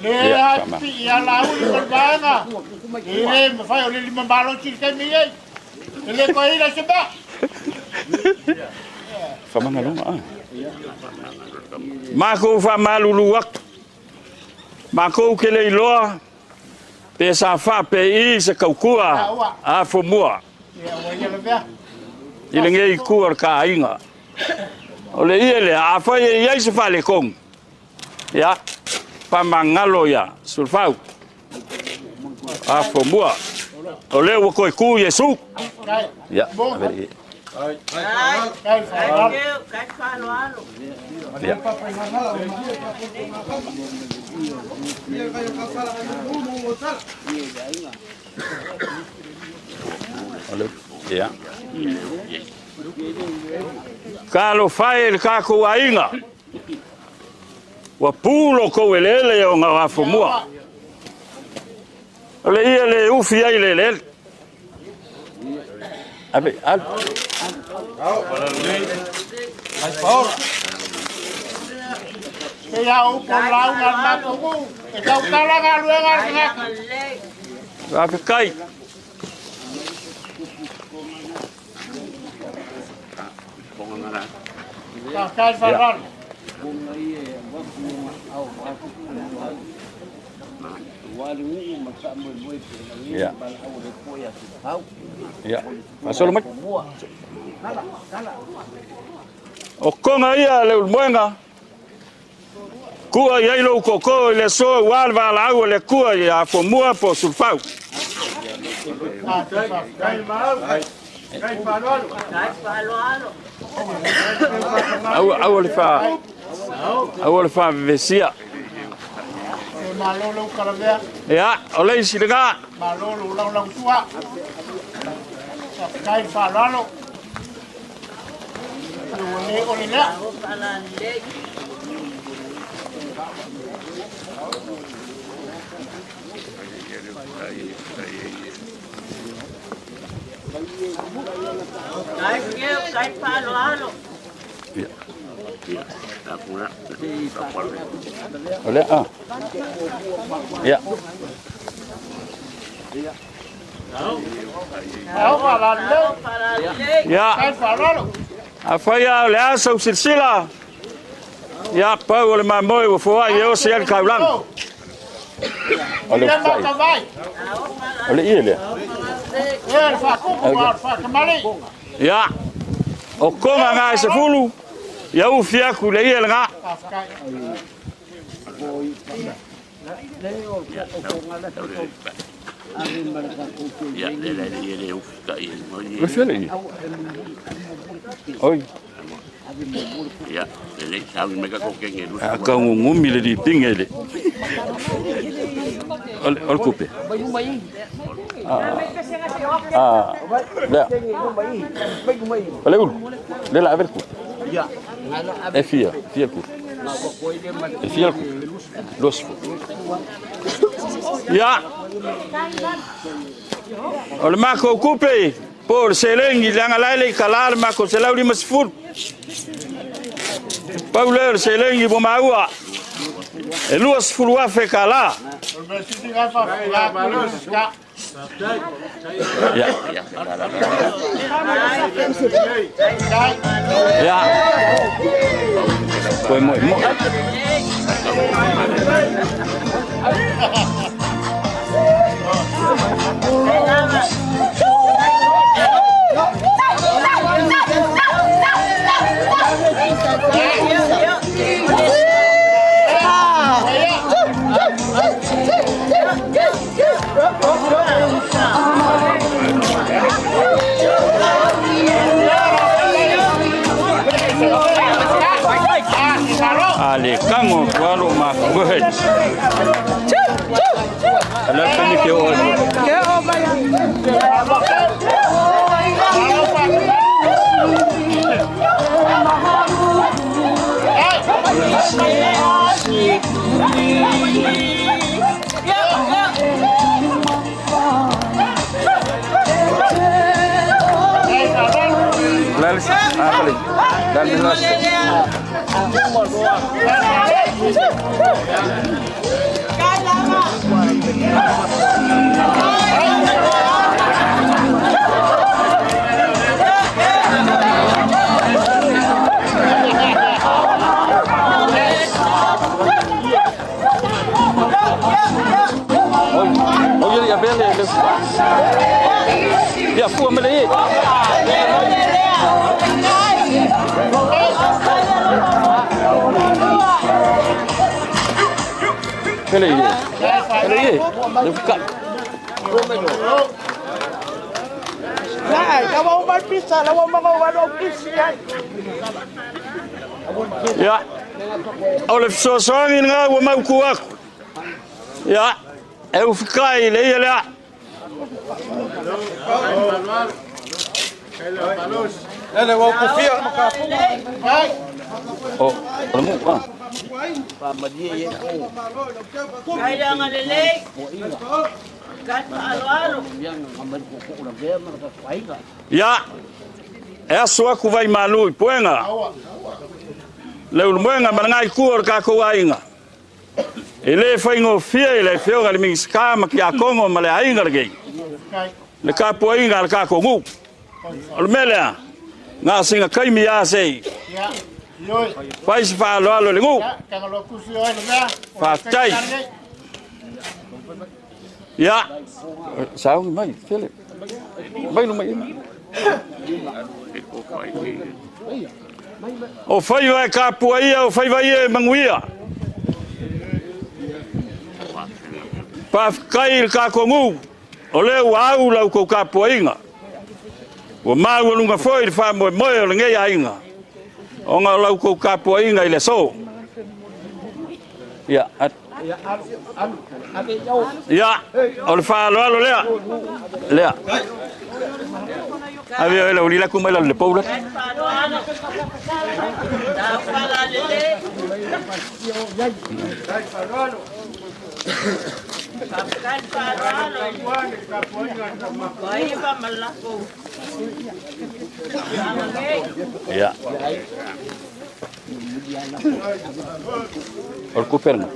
Le ati ia lau i malvaega. E le mawhai o le lima malo tiri kai mi ei. E le koe ila se ba. Whamangalonga, a. Mākou whamalulu atu. Mākou ke le iloa, pe sa wha pe i se kaukua a fomua. I le ngei kua o le kāinga. O le ia lea, a whai e iai se whale kong. Ia, whamangalo ia, Sulufau. A fomua. O lea ua koe ku Iesu. Ia, avere. Ia. Ia. Talofa e i le tatou aiga, ua pu lo tou eleele ona o afomua. O le ia le ufi ai le eleele. Ave, alu. Faafetai. Ia. Ia. Faasolo mai. O koga ia le ulumoega, kua i ai lou koko i le aso ua le valaau a le Atua i Afomua po o Sulufau. Aua aua le fa aua le favevesia. Ia, o le isi lena. O lea, ah. Ia. Ia. Afai lava o le a sau silasila, ia pau o le mamoe ua foai e osi ai le taulaga. O le fai. O le ie lea. Ia. O koga ngā e 10, ia ufi aku le ie lena. Oi. A kaugugumi le lipinga i le o le kupe. Ah, lea. O le ulu. Le la ave le kupe. E fia, fia le kupe. E fia le kupe. 20. Ia. O le makou kupe po o le seleni leaga la e le i kalā le makou 150. Pau lea o le seleni ua maua e 20,000 kalā. Ia. Ia. Koe moe moe. A le kago ua lo ma. Go ahead. Ala peni ke o. Lal, ah, kali. Lal melas. Oh, ya bele le. Ya fua mele. Pele ye. Pele ye. Le fuka. Ia, o le fesoasoani lena ua mautu atu. Ia, e ufikai i le ia lea. O, o le mu, ah. Ia, e aso aku vai malu i puenga. Le ulumoenga ma le ngai kua o le kākou aiga. E le whaingofia i le fioga le Minisita ma ki a Kongo ma le aiga le gei. Le kapuaiga le kākou ngu. O le mea lea, ngā singa kaimi a sei. Fai se whaaloalo le ngu. Whaatai. Ia, saungi mai, Philip. Mai luma ina. O whaiwa e kapua ia, o whaiwa ia e manguia. Pawhikai le kākou ngu, o leo au lau kou kapua inga. Ua mau lunga foi le wha moe o le ngei ainga. O ngā lau kou kapua inga i le so. Ia, ia, o le whaaloalo lea. Lea. Ave o le uli laku mai le paula. Ia. O le kuperna.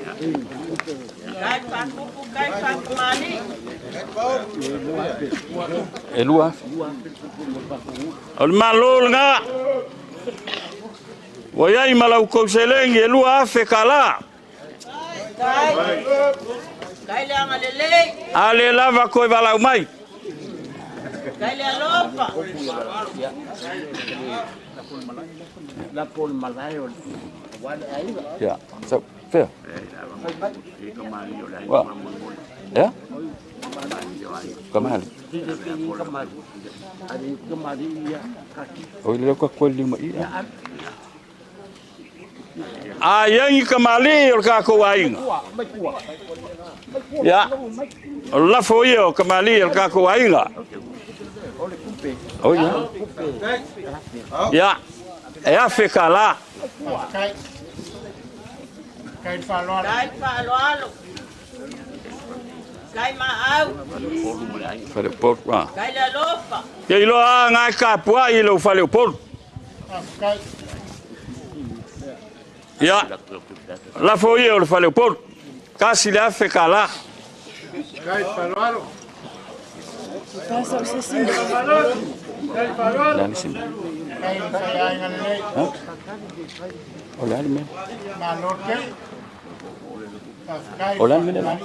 E lua. O le malo ngā. Ua iai ma lau kouselengi e lua afe ka la. A le lava koe valau mai. Ia, so, fair. Wa. Ya? Kamali. O ile ka kweli ma ia. A yangi kamali o ka ko ainga. Ya. O lafo ia o kamali o ka ko ainga. O ia. Ya. E afe ka la. Kai whaaloalo. Kai maau. Whale o polu. Kai le alofa. Ke iloa ngai ka pua i lo whale o polu. Ia. Lafo ia o le whale o polu. Kasi le afe ka la. Kai whaaloalo. Le ali sima. O le ali mea. O le ali mea la.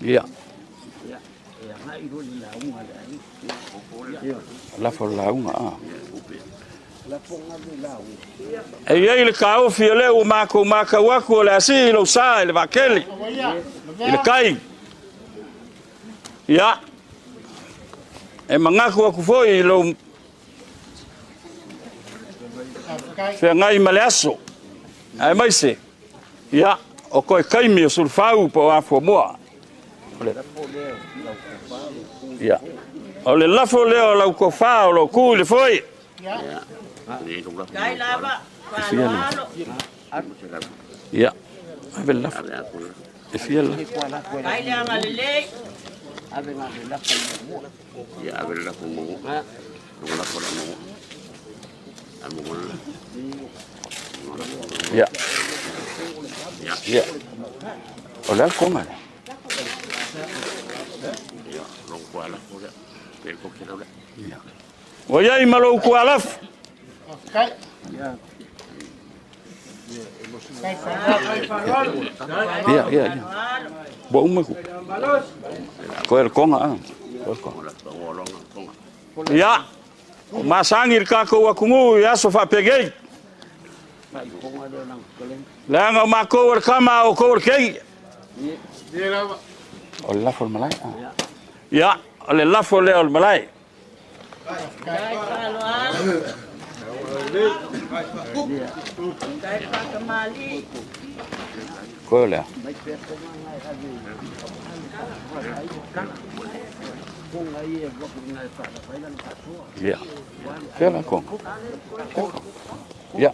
Ia. Lafo launga a. E iai le kaofi o leo mākou mākau aku o le asi i lau sa i le vakele. I le kai. Ia. E mangaku aku foi i lau whengai ma le aso. Ae maise. Ia. O koe kaimi o sulfau po afua mua. Ia. O le lafo leo lau kofā o lau ku i le foi. Kai lava, whaaloalo. Ia. Ave le lafo. E fia le lafo. Kai le anga lelei. Ia, ave le lafo mo. Lafo la mo. Ia. Ia. O le alkonga le. Ia, long kua lafo lea. Pe ko ke lau lea. Ia. O iai ma lou kua lafo. Ia, ia, ia. Bo uma ku. Koe le konga a. Koe le konga. Ia. O masangi le kākou akungu i aso whaapegei. Leanga o mākou o le kama o kou o le kei. O le lafo o le malae. Ia, o le lafo lea o le malae. Koe o lea. Ia. Fea la konga. Ia.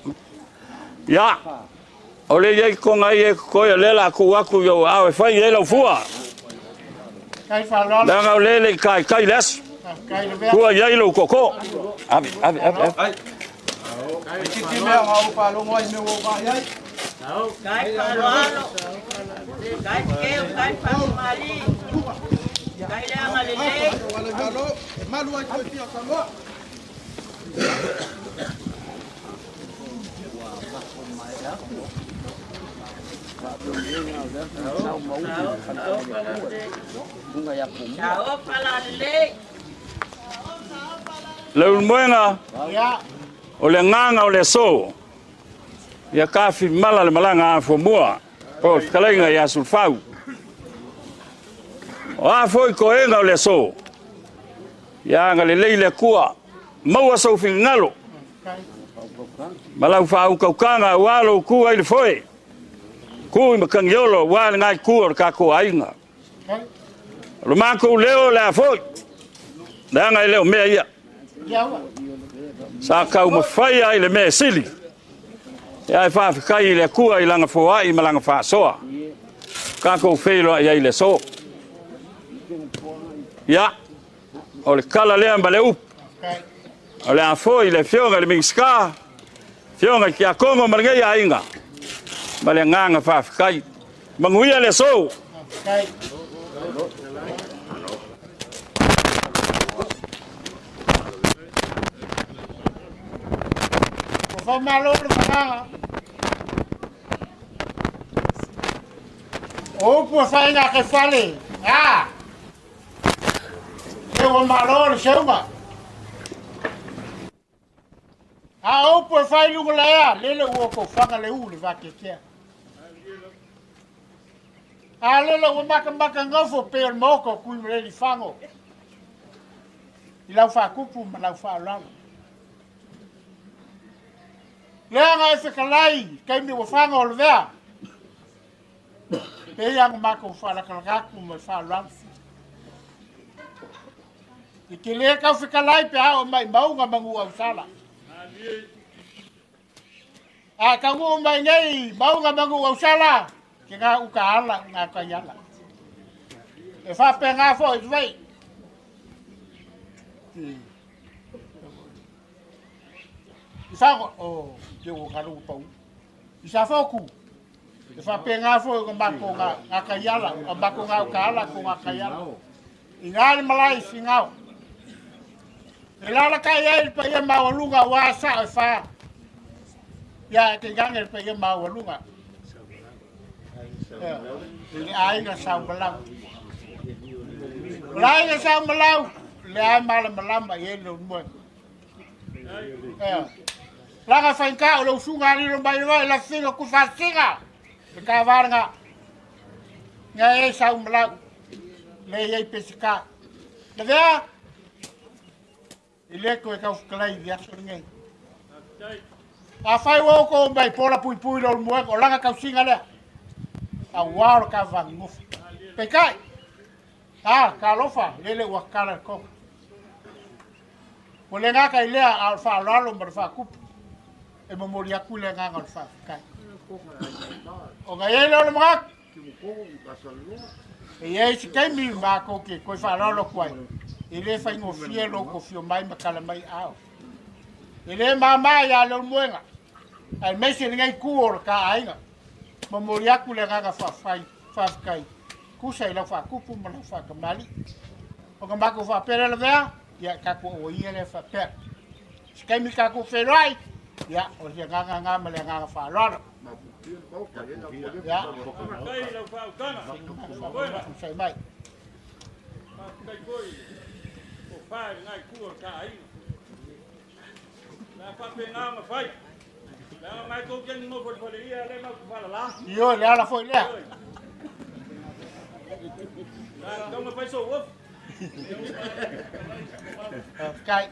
Ia. O le iai konga ia e koe o le la ku aku i o au e fai e lau fua. Leaga o le le kai kai le aso. Kua iai lou koko. Ave, ave, ave, ave. Titi mea ngā o whālongo ai me o wā ai. Kai whāloalo, kai keu, kai whakamali, kai leanga lelei. E malu ai koe pia Samoa. Sao pala lelei. Le ulmoenga o le nganga o le so. Ia kafi mala le malanga a fomua. Po kalaiga ia sulfau. O a foi koenga o le so. Ia nga le leile kua. Maua sau fingalo. Malau fa au kaukanga ua lo ku ai le foe. Ku i makangiolo ua le ngai ku o le kako ainga. O le mākou leo le a foi. Leanga i leo mea ia. Sa kau mawhai ai le mea sili. Ia e whaafekai i le kua i langa foai ma langa whaasoa. Kako wheiloa i ai le so. Ia, o le kala lea ma le upu. O le a foi le fioga le Minisita, fioga ki a Kongo ma le ngai ainga. Ma le nganga whaafekai. Manguia le so. Fa malo le whakanga. O pua whainga ke whale. Ah! E ua malo le seuma. A o pua whai lunga lea, lele ua ko whanga le u le whakekea. A lele ua maka maka ngofo pe o le moko kui mreli whango. I lau whakupu ma lau whaolalo. Leanga e whekalai, kei mi ua whanga o le vea. Pe ianga mako whalakalakaku ma whaolalo. I ke le kau whekalai pe hao mai maunga mangu au sala. A ka ngu mai nei, maunga mangu au sala, ke ngā uka ala, ngā kai ala. E whape ngā fo i tvei. I whango, o, te o karu pau. I sa whoku, e whape ngā fo i mako ngā kai ala, o mako ngā uka ala, ko ngā kai ala. I ngā le malai si ngau. E lala kai ai le paia maualuga wa sa e wha. Ia e te gange le paia maualuga. I le aiga sau malau. Le aiga sau malau, le ai mala malama i ele o moe. Langa whainka o le usunga riro mai roa e la singa ku whasinga. Le ka waranga. Nga e sau malau. Le iei pesika. Le vea? I le koe kau whakalai i aso ngai. A whai wau ko mai pola pui pui lo moe o langa kau singa lea. A waro ka vangufu. Pekai. A ka lofa lele ua kala ko. O le ngaka i lea a whaalalo ma le whakupu. E momori aku le nganga o le whawhikai. O ngai ele o le mga. E iei si keimi mā ke koe whaalalo kuai. E le whaingo fie lo ko fio mai makala mai ao. E le māmā ia le muenga. Ai meise le ngai ku o le ka ainga. Momori aku le nganga whawhikai. Kusa i lau whakupu ma lau whakamali. O nga mako whapere le vea. Ia kako o ia le whapere. Si keimi kako whenoi. Ia o le nganga ngā ma le nganga whaalalo. Ia. Sai mai. Whai ngai kua ka ainga. La whape ngā ma whai. La mai kau kengi ngō whale ia le mau whala la. Io le ala foi lea. Kai.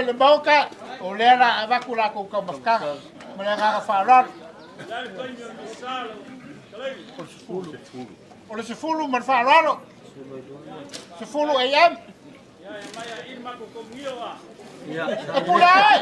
Le mauka o lea la avaku la kou kaumafutaga ma le agaga faaaloalo o le 10 ma le faaaloalo 10 AM e pule ai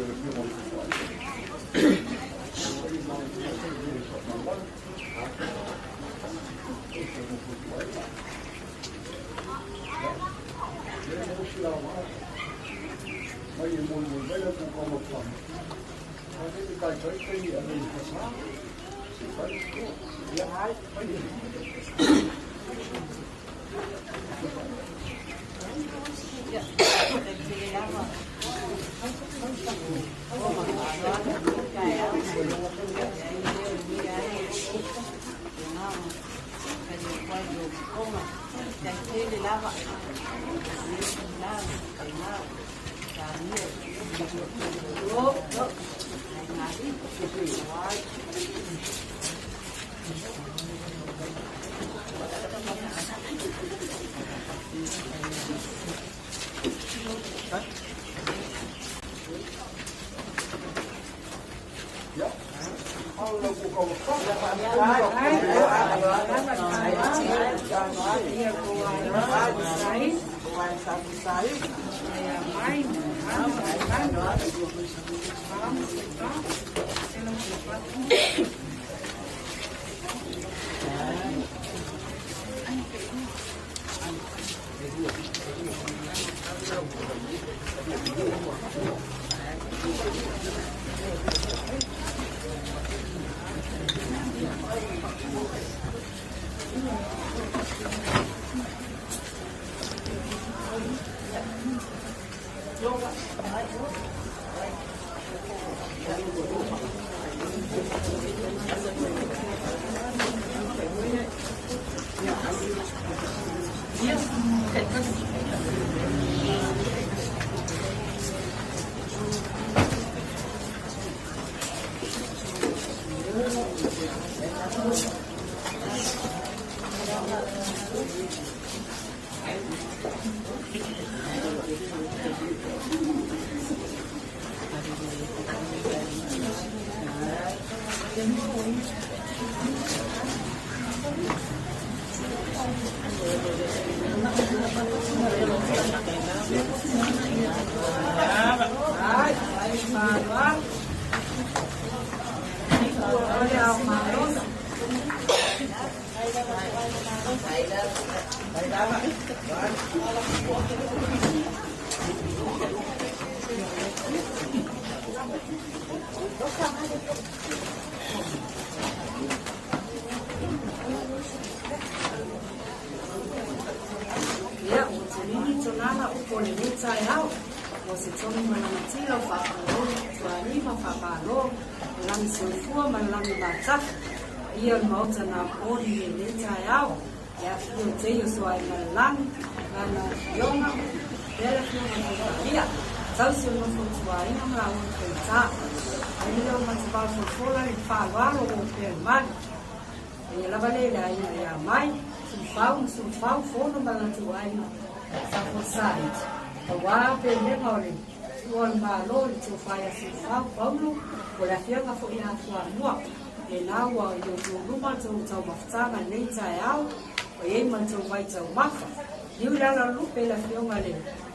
le Afioga i le Mai e molimoli mai la tou taumafaga. Ia, ua tolini tonala upu o lenei taeao. Ua se tonu malamatila o faapalolo, tuali ma faamalo, o lagi soifua ma le lagi matafi. Paia o le Maota na apoli i lenei taeao, le afifio o Tei o Soaemalelangi, lana afioga, pea le afioga i Faitalia, tausi o le nofo tuaina ma laua faita. Ai le leo matavao folafola le faaaloalo o opea i malu. Paia lava lea i le aiga ia Mai, Sulufau ma Sulufau, Fono ma le latou aiga sa Forsyth. Aua Pelega o le Tuua o le Malo i le tofa ia Sulufau Paulo, o le afioga foi ia Fuamua. Lena ua i outou luma le tou taumafataga i lenei taeao, ua i ai ma le tou vaitaumafa. Liu i le ala o le lupe i le afioga i le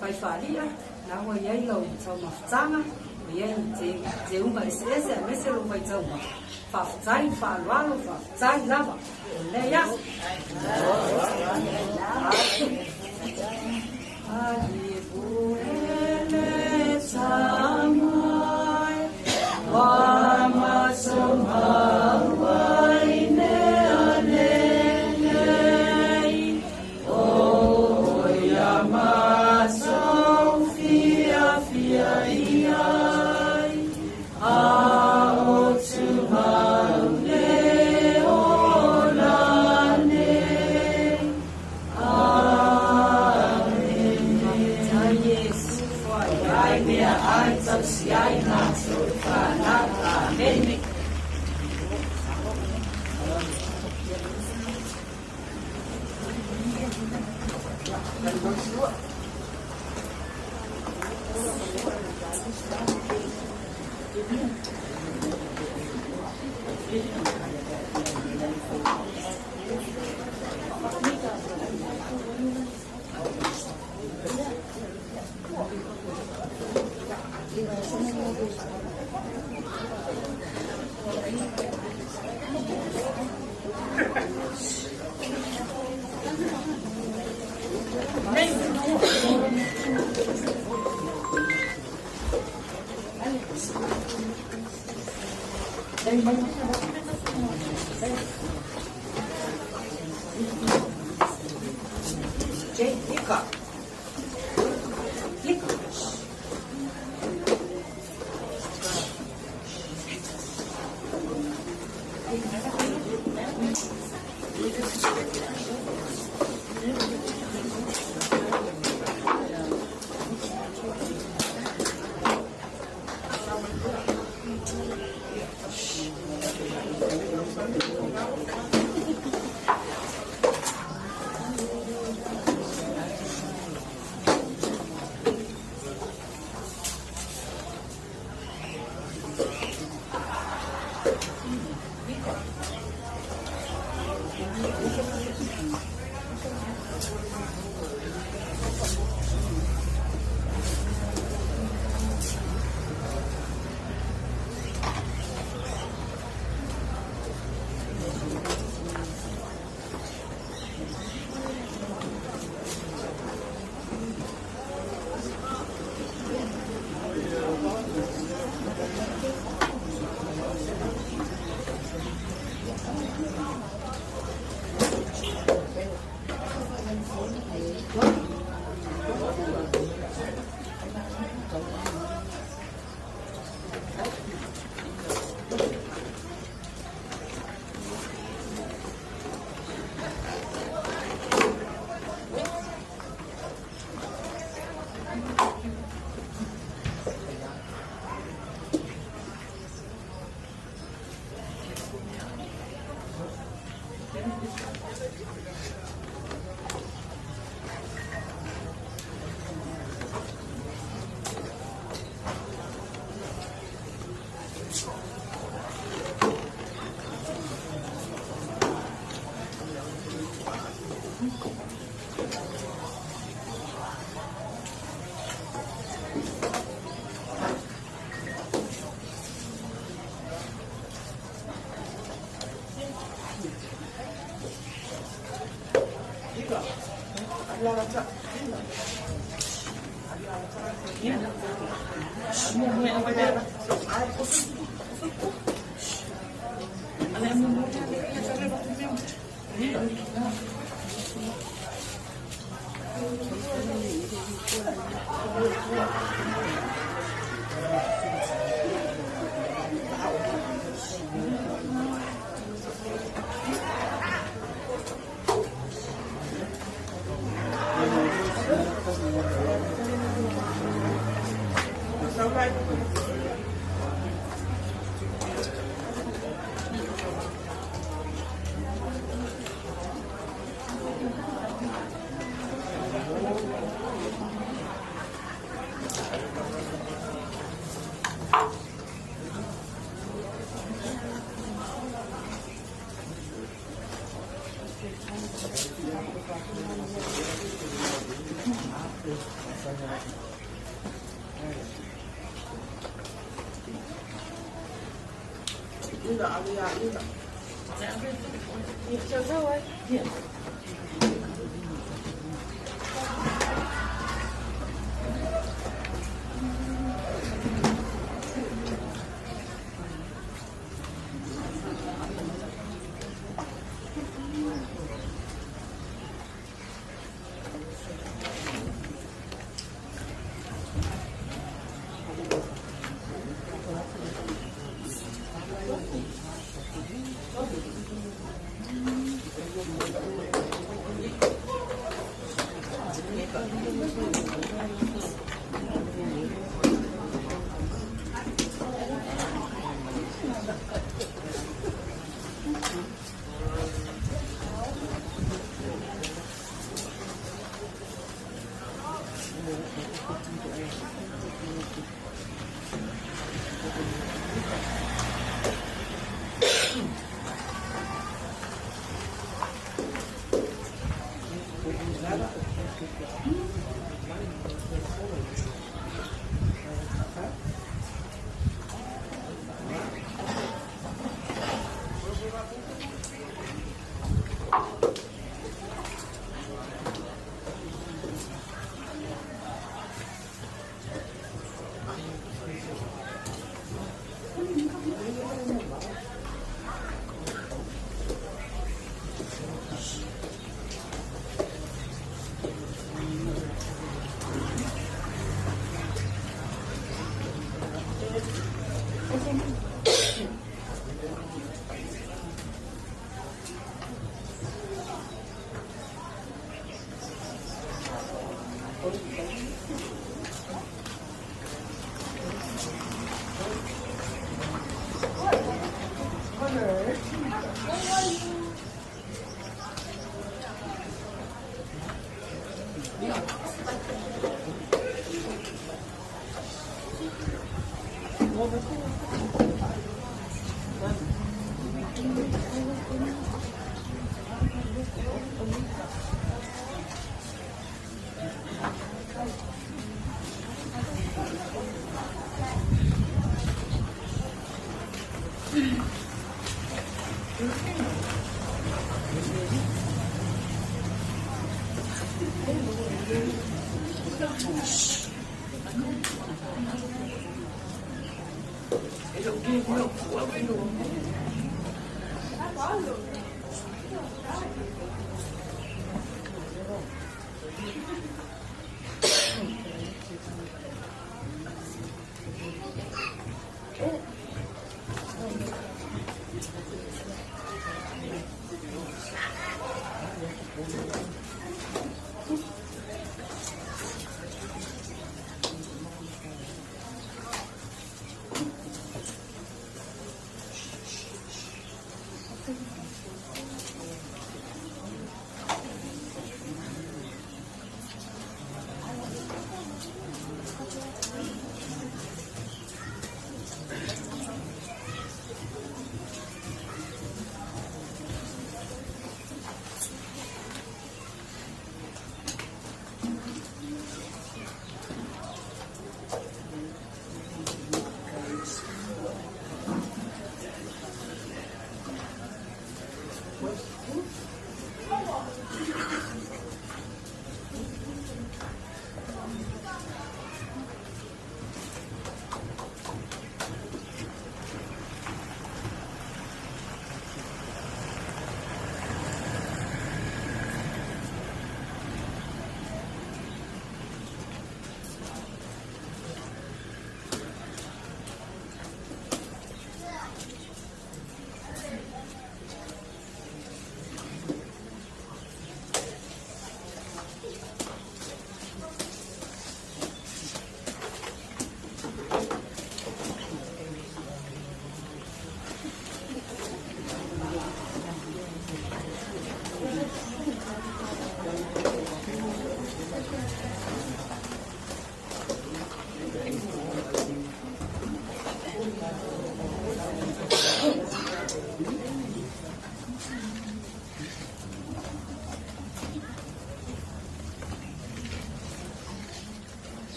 Faifaali'a, na ua i ai lau taumafataga, ua i ai teuga eseese aemaise lou vaitaumafa. Faafetai le faaaloalo, faafetai lava. O lenei aso.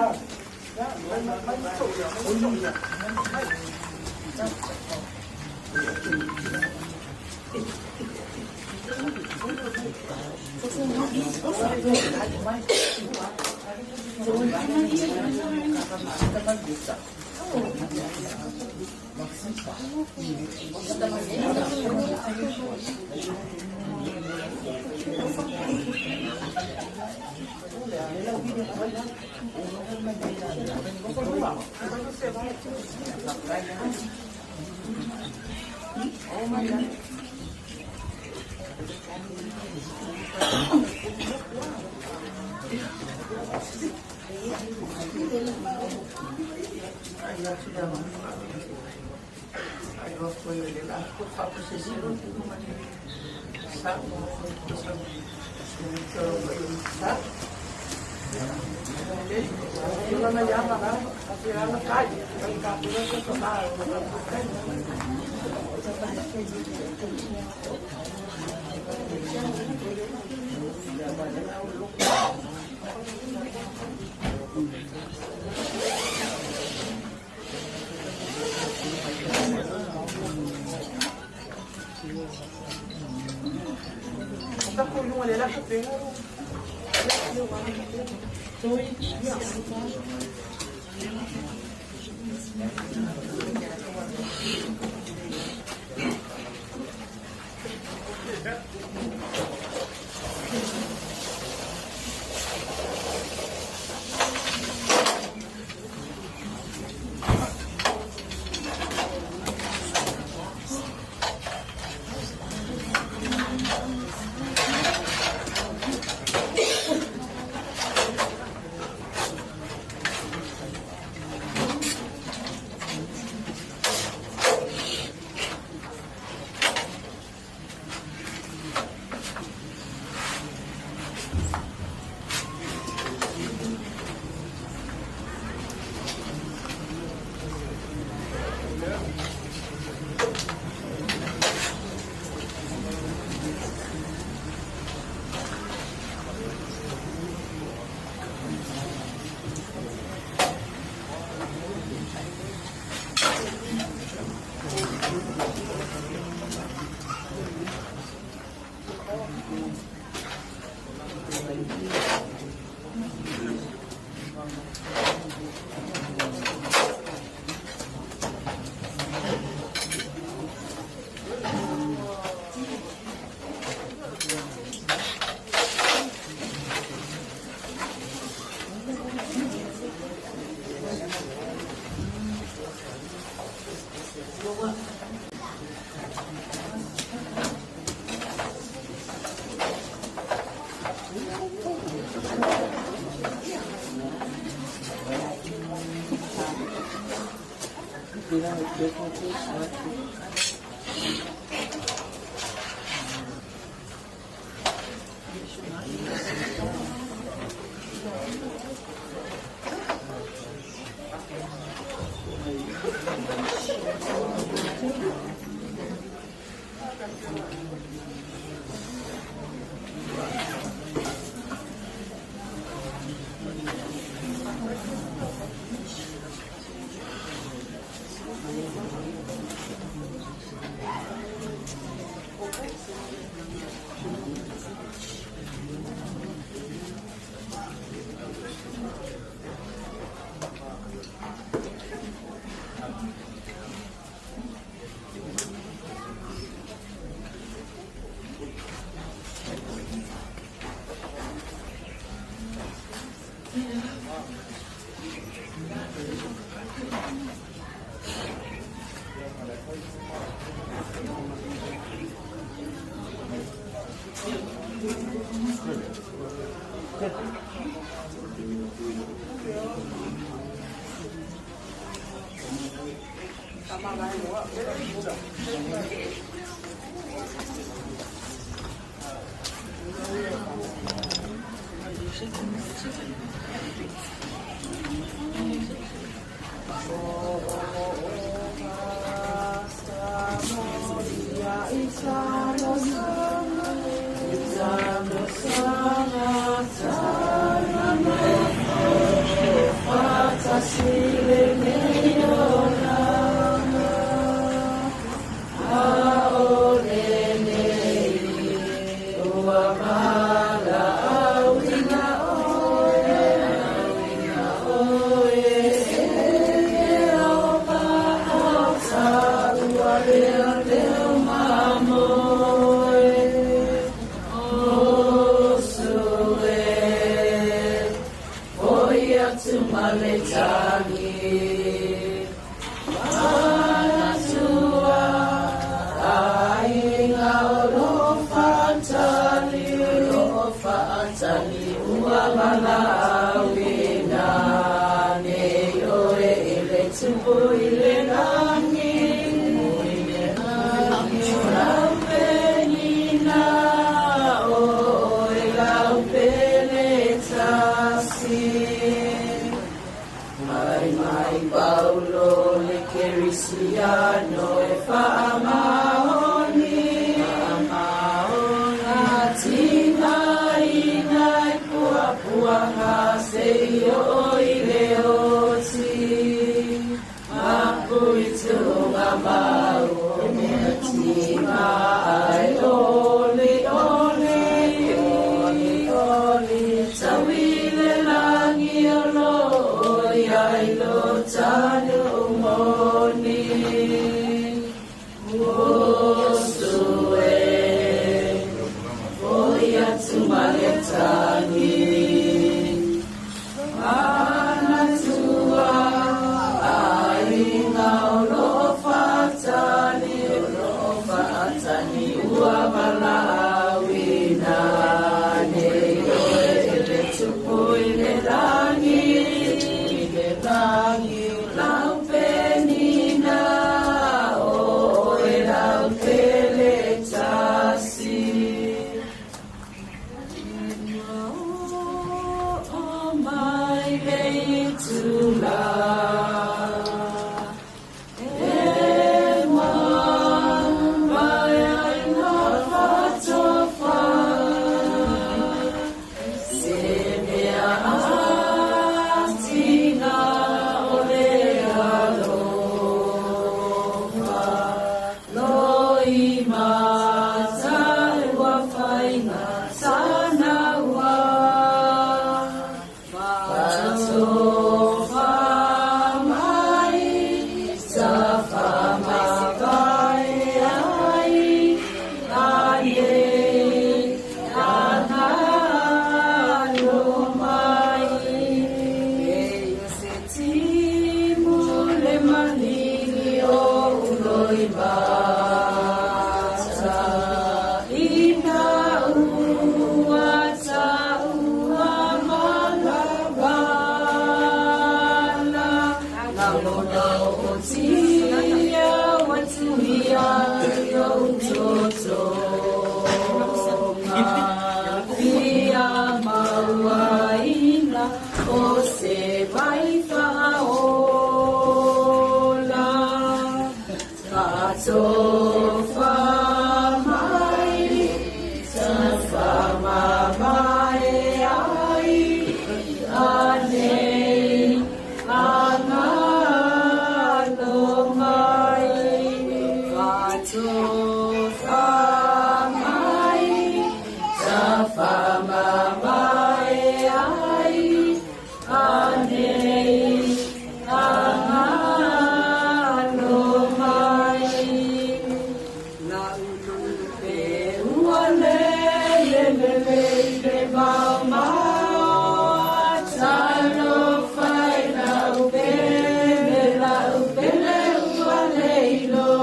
Ia, Talofa mai, tafamavae ai, anei agalo mai. La'u lupe ua lele lelei le maomao. Talofa i lau pele, lau pele ua leiloa.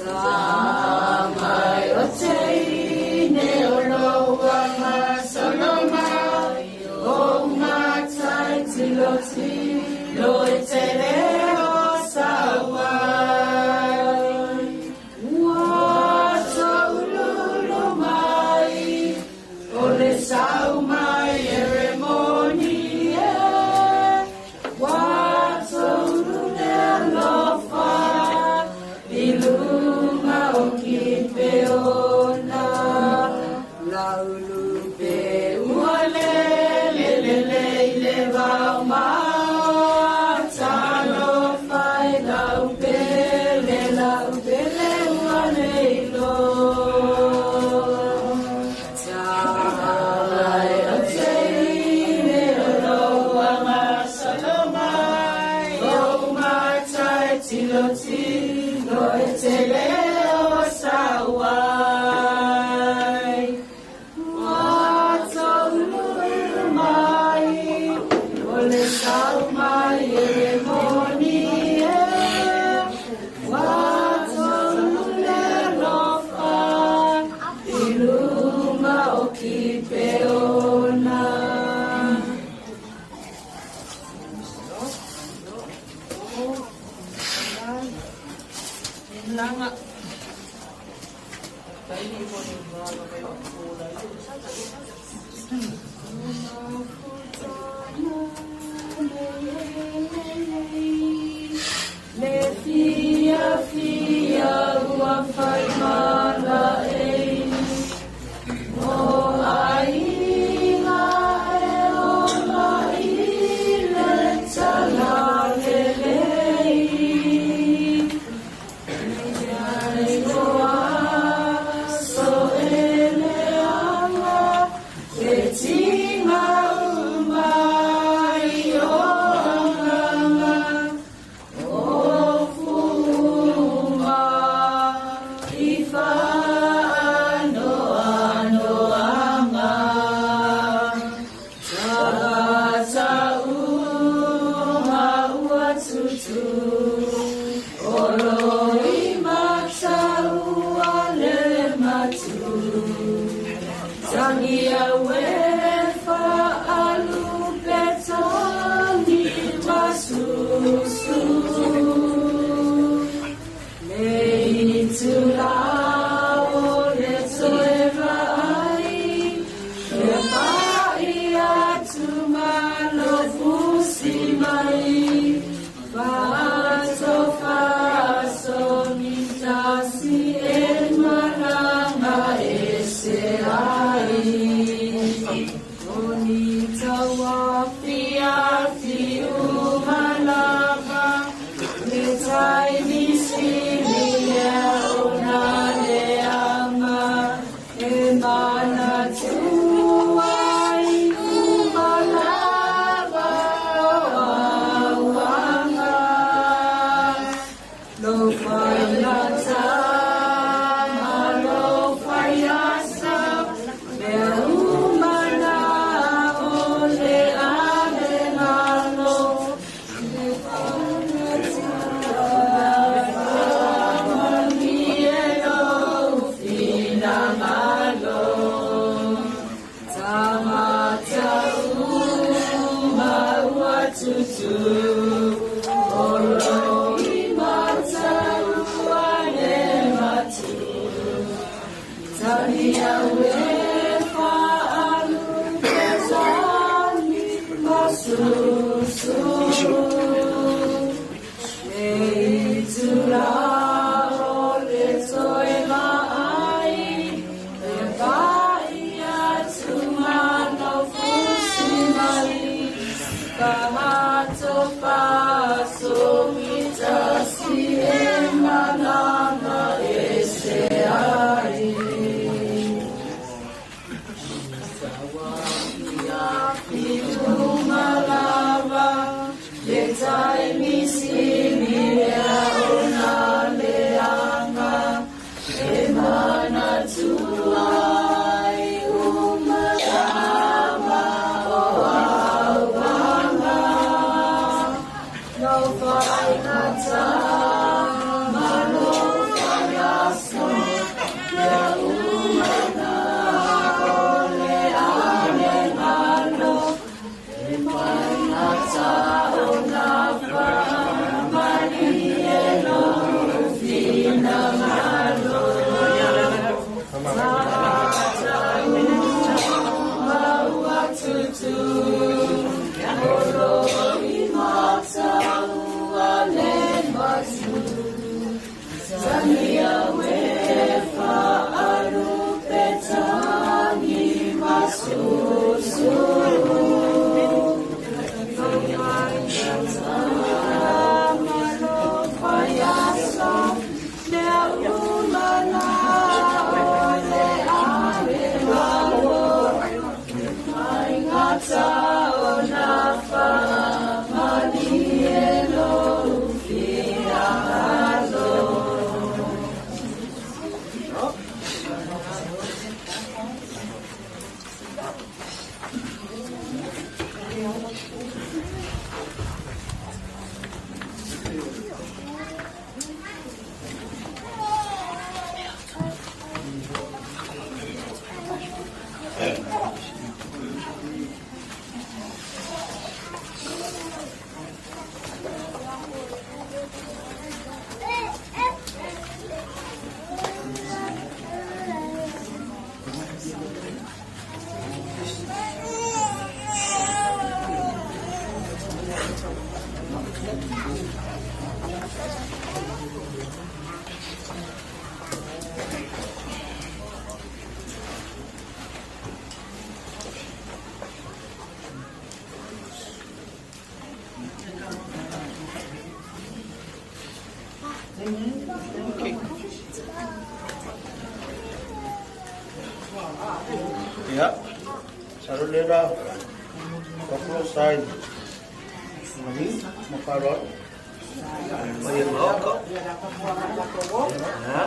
Tamai o teine o loa masolo mai, o matai tilotilo i te leo sauai. Ua toululu mai, o le sau mai e remoni e. Ua toulu le alofa, i luga o Kipeona. Lau lupe ua lele lelei le vaomao. Talofa i lau pele, lau pele ua leiloa. Tamai o teine o loa masalo mai, o matai tilotilo i te leo sauai. Ua toululu mai, o le sau mai e remoni e. Ua toulu le alofa, i luga o Kipeona. Langa. Le fia fia ua fai mala ei, o aiga e ola i le talalelei. Ai loa so e leaga, te tinga umai o anganga. O fuma i whaanoanoanga. Tata uma ua tutu, olo i mata ua le matu. Tangi au e faalupe tangi masusu. Le itula o le toe vaai, le pai atu malo fusi mai. Fato faso mitasi e malanga e se ai. Oni taua fiafi umalava, le tai misili e ona le anga. E manatu ai umalava o auanga. Lo whaiata, ma lo whaiasa, mea umana o le ave ngalo. Le whangatua, e lo finangalo. Tamata uma ua tutu, olo i mata ua le matu. Tangi au e faalupe tangi masusu. Le itula o le toe vaai, le vai atu malo fusi mai. Fahato faso mitasi e Ia, masalo o lea o le a oo atu lou sa i maliu ma faaaloalo i le paia o le Maota. Ia.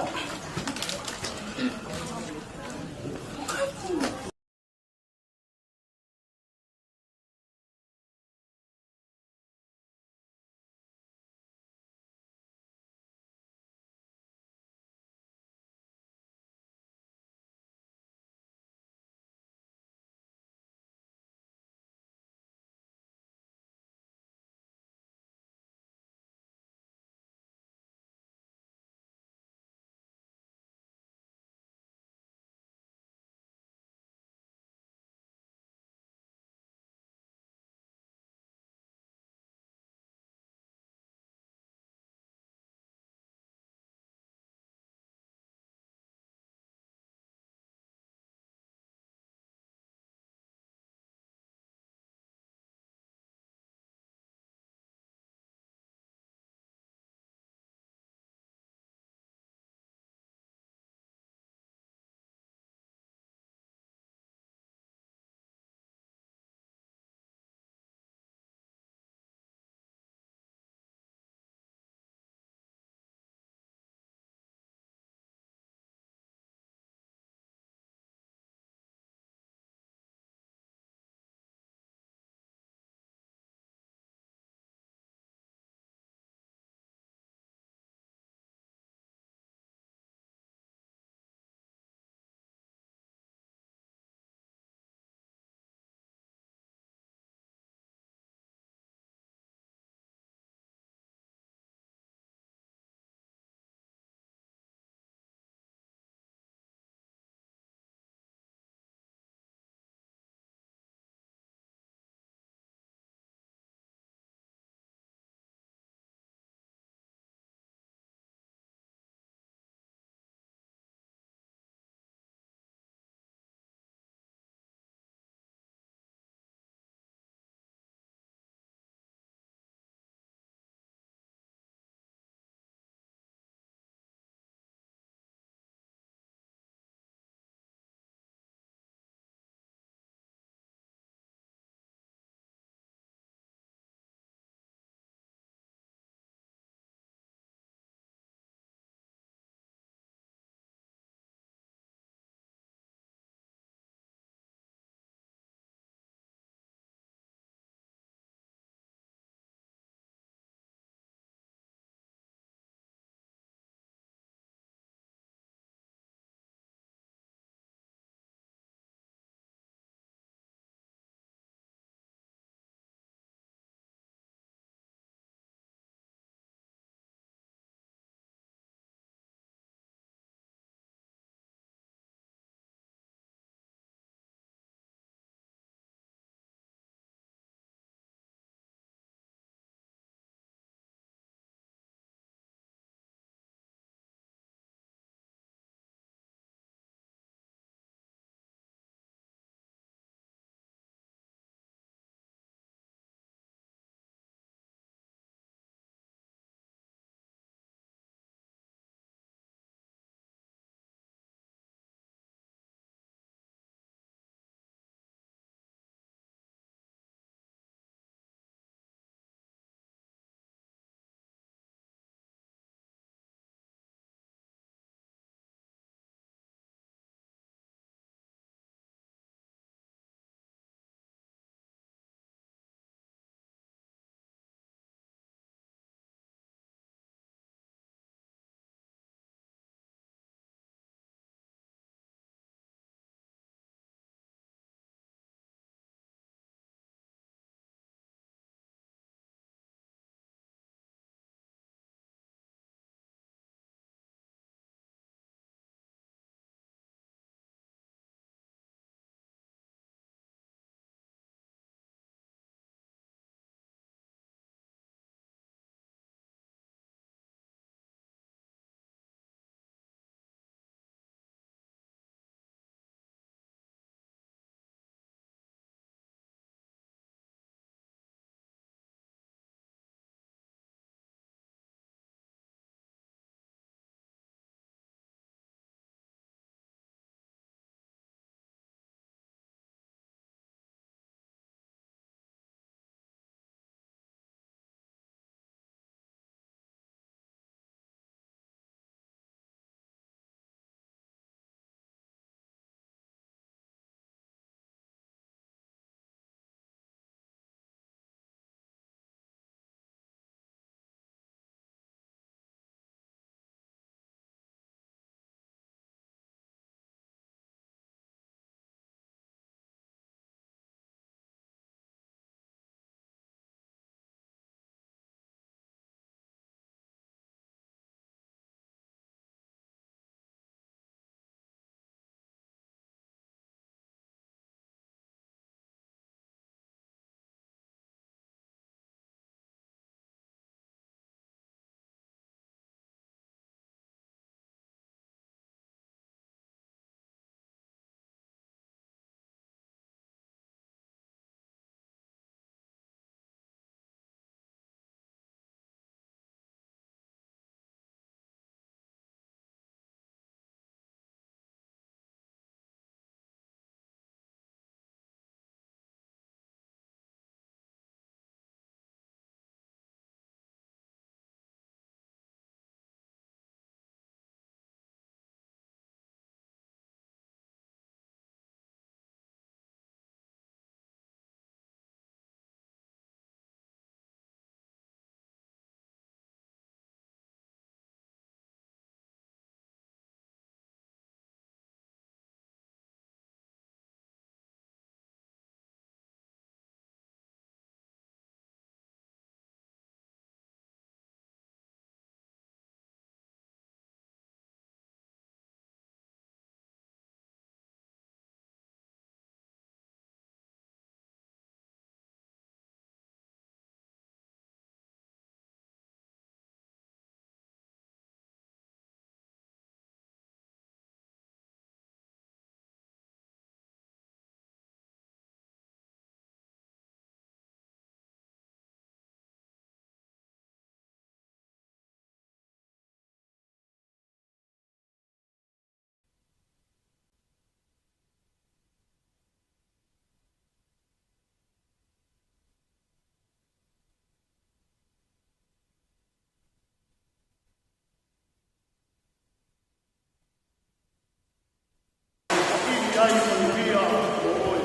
ai manuia mo oe.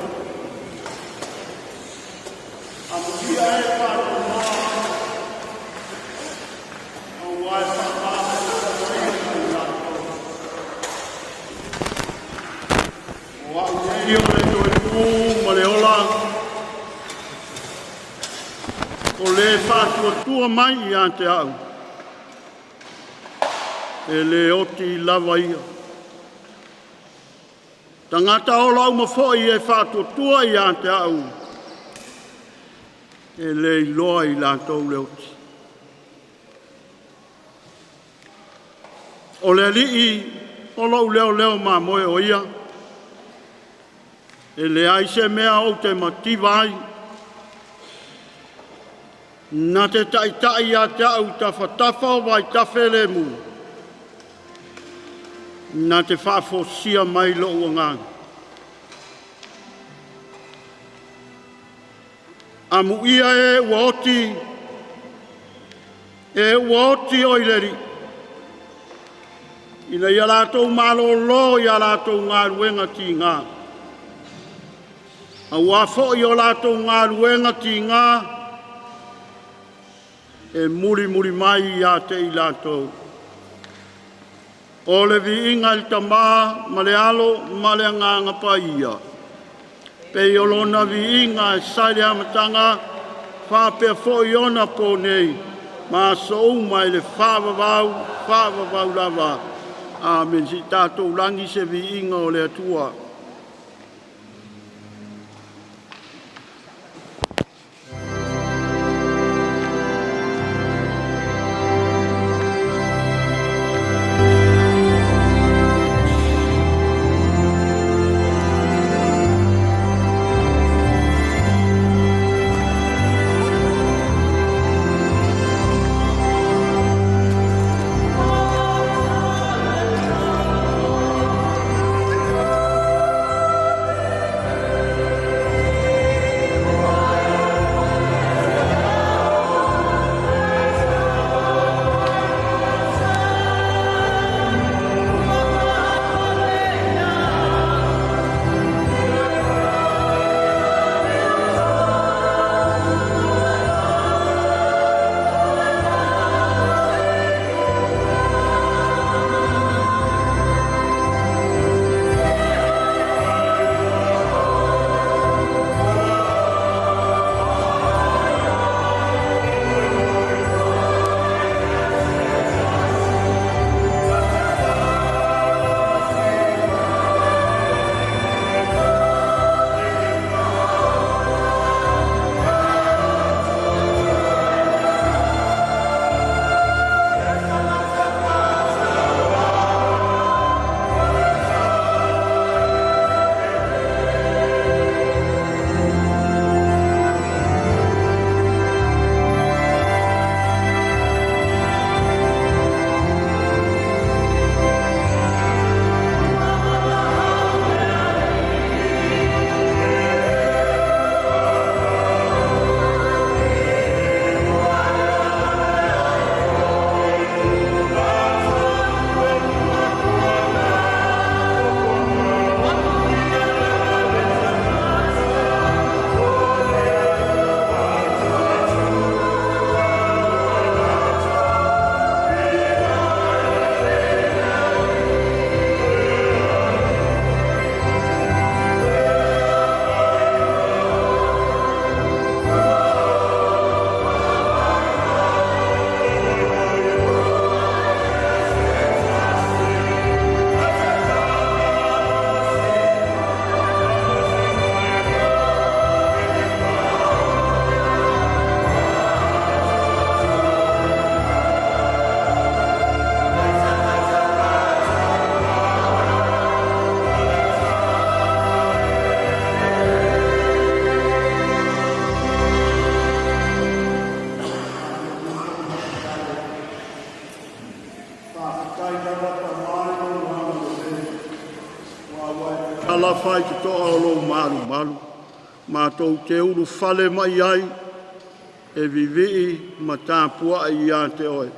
Amuia e faatonoa aua e faamamaluina i latou. O au nei o le toe tu ma le ola, o le faatuatua mai ia te au, e le oti lava ia. Tagata ola uma foi e faatuatua ia te au, e le iloa i latou le oti. O le alii o lou leoleo mamoe o ia, e leai se mea ou te mativa ai. Na te taitai ia te au i tafatafa o vaitafe lemu, na te faafosia mai lou agaga. Amuia e ua oti, e ua oti oi le Alii, ina ia latou malōlō i a latou galuega tigā. Auā foi o latou galuega tigā e mulimuli mai ia te i latou. O le viiga i le Tama ma le Alo ma le Agaga Paia, pei o lona viiga e sa i le amataga, faapea foi ona po nei, ma aso uma i le faavavau, faavavau lava. Amene. Se i tatou lagi se viiga o le Atua. Faafetai lava Tama i lou agalelei, ua ua e alafa i te toa o lou malumalu, matou te ulufale mai ai e vivii ma tapuai ia te oe.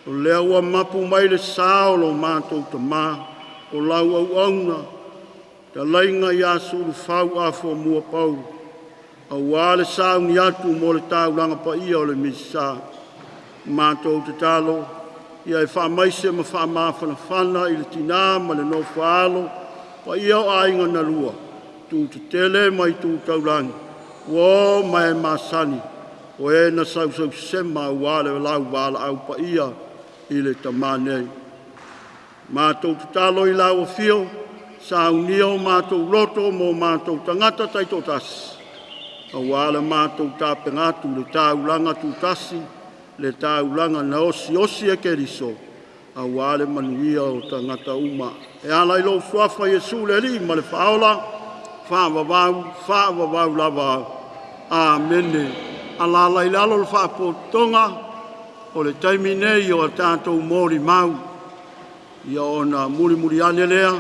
O lea ua mapu mai le sa o lo matou Tama, o lau auauna. Talaiga ia Sulufau Afuamua Paulo, auā le sauni atu mo le taulaga paia o le Misasa. Matou tatalo ia e faamaise ma faamafanafana i le tinā ma le nofo a alo, paia o aiga na lua, tu tetele ma itu taulagi, uo ma e masani, o e na sausausema auā le lauvalaau paia i le tama nei. Matou tatalo i lau afio, saunia o matou loto mo matou tagata taitoatasi, auā le matou tapena atu i le taulaga tutasi, le taulaga na osiosi e Keriso, auā le manuia o tagata uma. E ala i lou Suafa Iesu le Alii ma le Faaola, faavavau, faavavau lava. Amene. Alaala i lalo le faapotopotoga o le taimi nei o a tatou molimau, ia ona mulimuli ane lea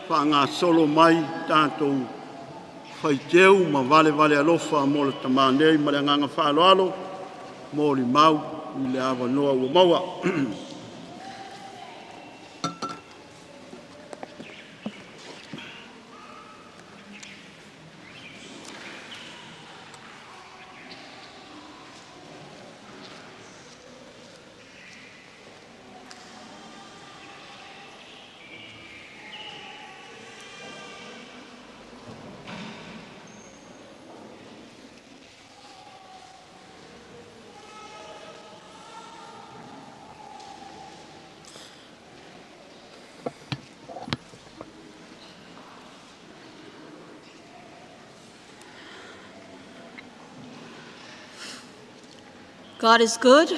faagasolo mai tatou faiteu ma valevale alofa mo le tama nei ma le agaga faaaloalo molimau i le avanoa ua maua. God is good.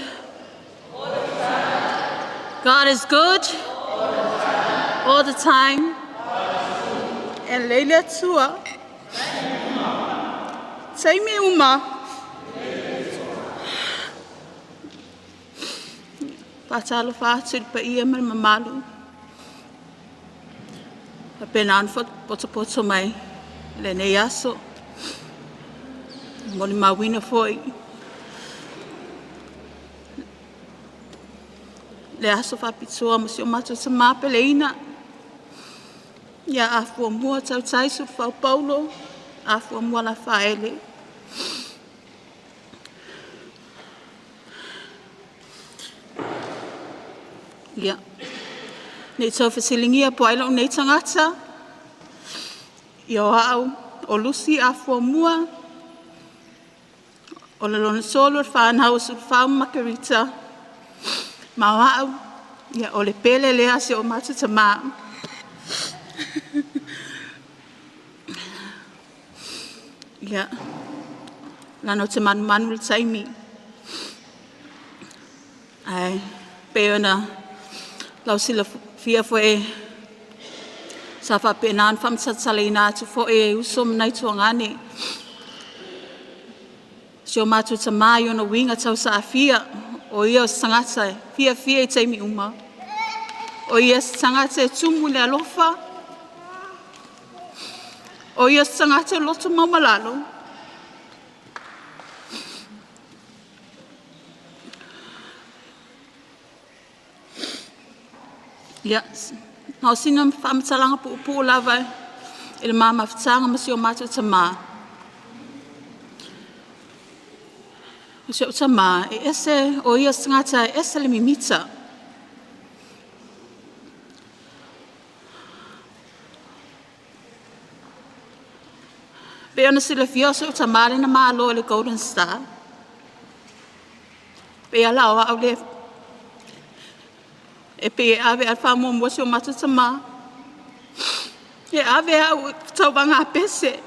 God is good. All the time. E lelei le Atua. Taimi uma. Faatalofa atu i le paia ma le mamalu. Faapena ona potopoto mai i lenei aso. Molimauina foi le aso faapitoa ma si o matou tamā peleina ia Afuamua Tautai Sulufau Paulo, Afuamua Lafaele. Ia, ne i tau fesiligia po o ai lou nei tagata, ia o au o Lucy Afuamua, o le lona tolu o le fanau o Sulufau ma Makerita, ma o au, ia o le pele lea a si o matou tamā. Ia, leaga ou te manumanu i le taimi. Ae pei ona lau silafia foi sa faapena ona faamatalatalaina atu foi e uso ma nai tuagane si o matou tamā i ona uiga tau saafia, o ia o se tagata e fiafia i taimi uma. O ia se tagata e tumu i le alofa. O ia se tagata e loto maumalalo. Ia, na o sina faamatalaga puupuu lava i le ma mafutaga ma si o matou tamā. O si ou tamā, e ese, o ia se tagata e ese le mimita. Pei ona silafia o si ou tamā lea na malo i le Golden Star. Pei lava la o au lea e pei e ave lava le faamuamua si o matou tamā. E ave au i tauvaga pese.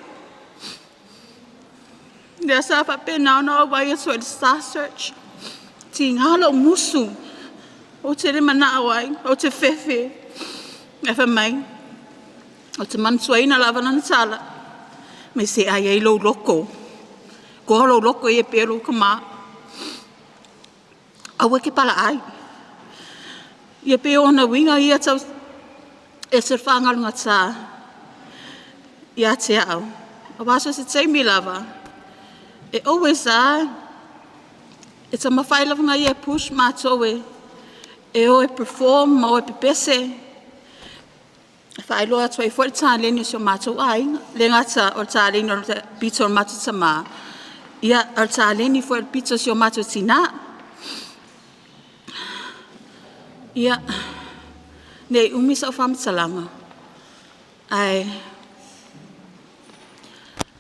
Lea sa faapena ona ou auai atu ai i le Star Search. Tiga lou musu. Ou te le manao ai, ou te fefe. Ae fai mai, ou te manatuaina lava lana tala, mai se ai ai lou loko. Koa lou loko ia pei o lou tamā. Aua e te palaai. Ia pei o ona uiga ia tau ese le faagalugatā ia te au. Aua so se taimi lava, e always a e taumafai lava na ia e push matou e o e perform ma o e pepese. E faailoa atu ai foi le taleni o si o matou aiga. Le gata o le taleni o le pito o le matou tamā, ia, o le taleni foi o le pito o si o matou tinā. Ia, nei umi sau faamatalaga, ae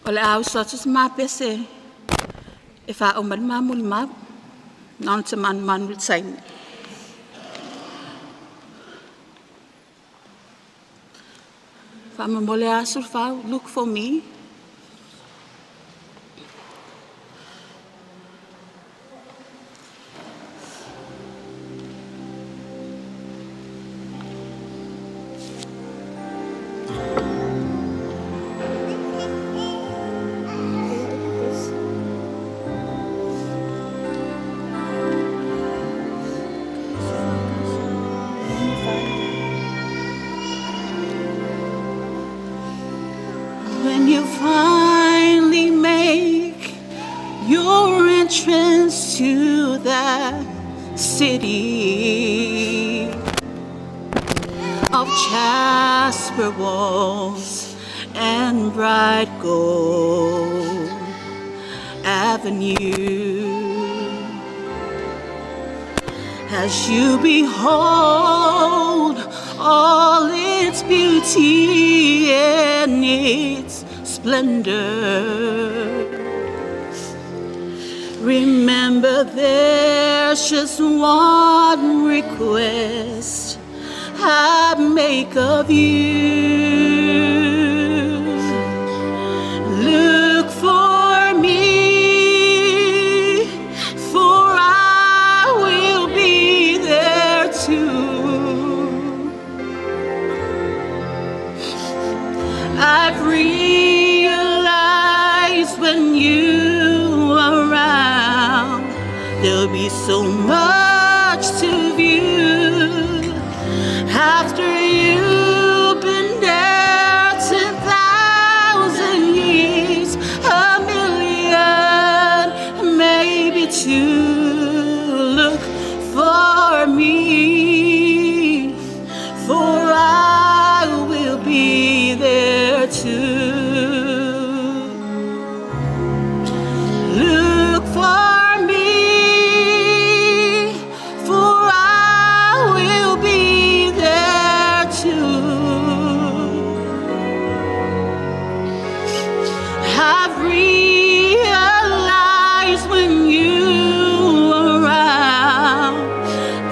o le a uso atu si mapese e faauma ai le ma molimau. Na ona ta manumanu i le taimi. Faamolemole lava Sulufau, look for me. When you finally make your entrance to that city of jasper walls and bright gold avenue, as you behold all its beauty and its splendor, remember there's just one request I make of you. Look for me, for I will be there too. I've realized when you are around, there'll be so much to view. After you've been there 10,000 years, a million, maybe two, look for me, for I will be there too. Look for me, for I will be there too. I've realized when you are around,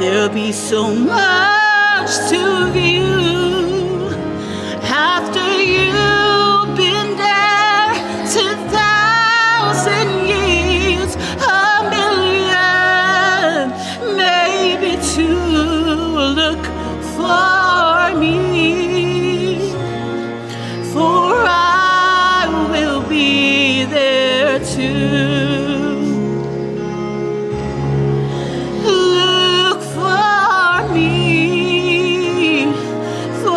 there'll be so much to view. After you've been there 10,000 years, a million, maybe two, look for me, for I will be there too. Look for me, for I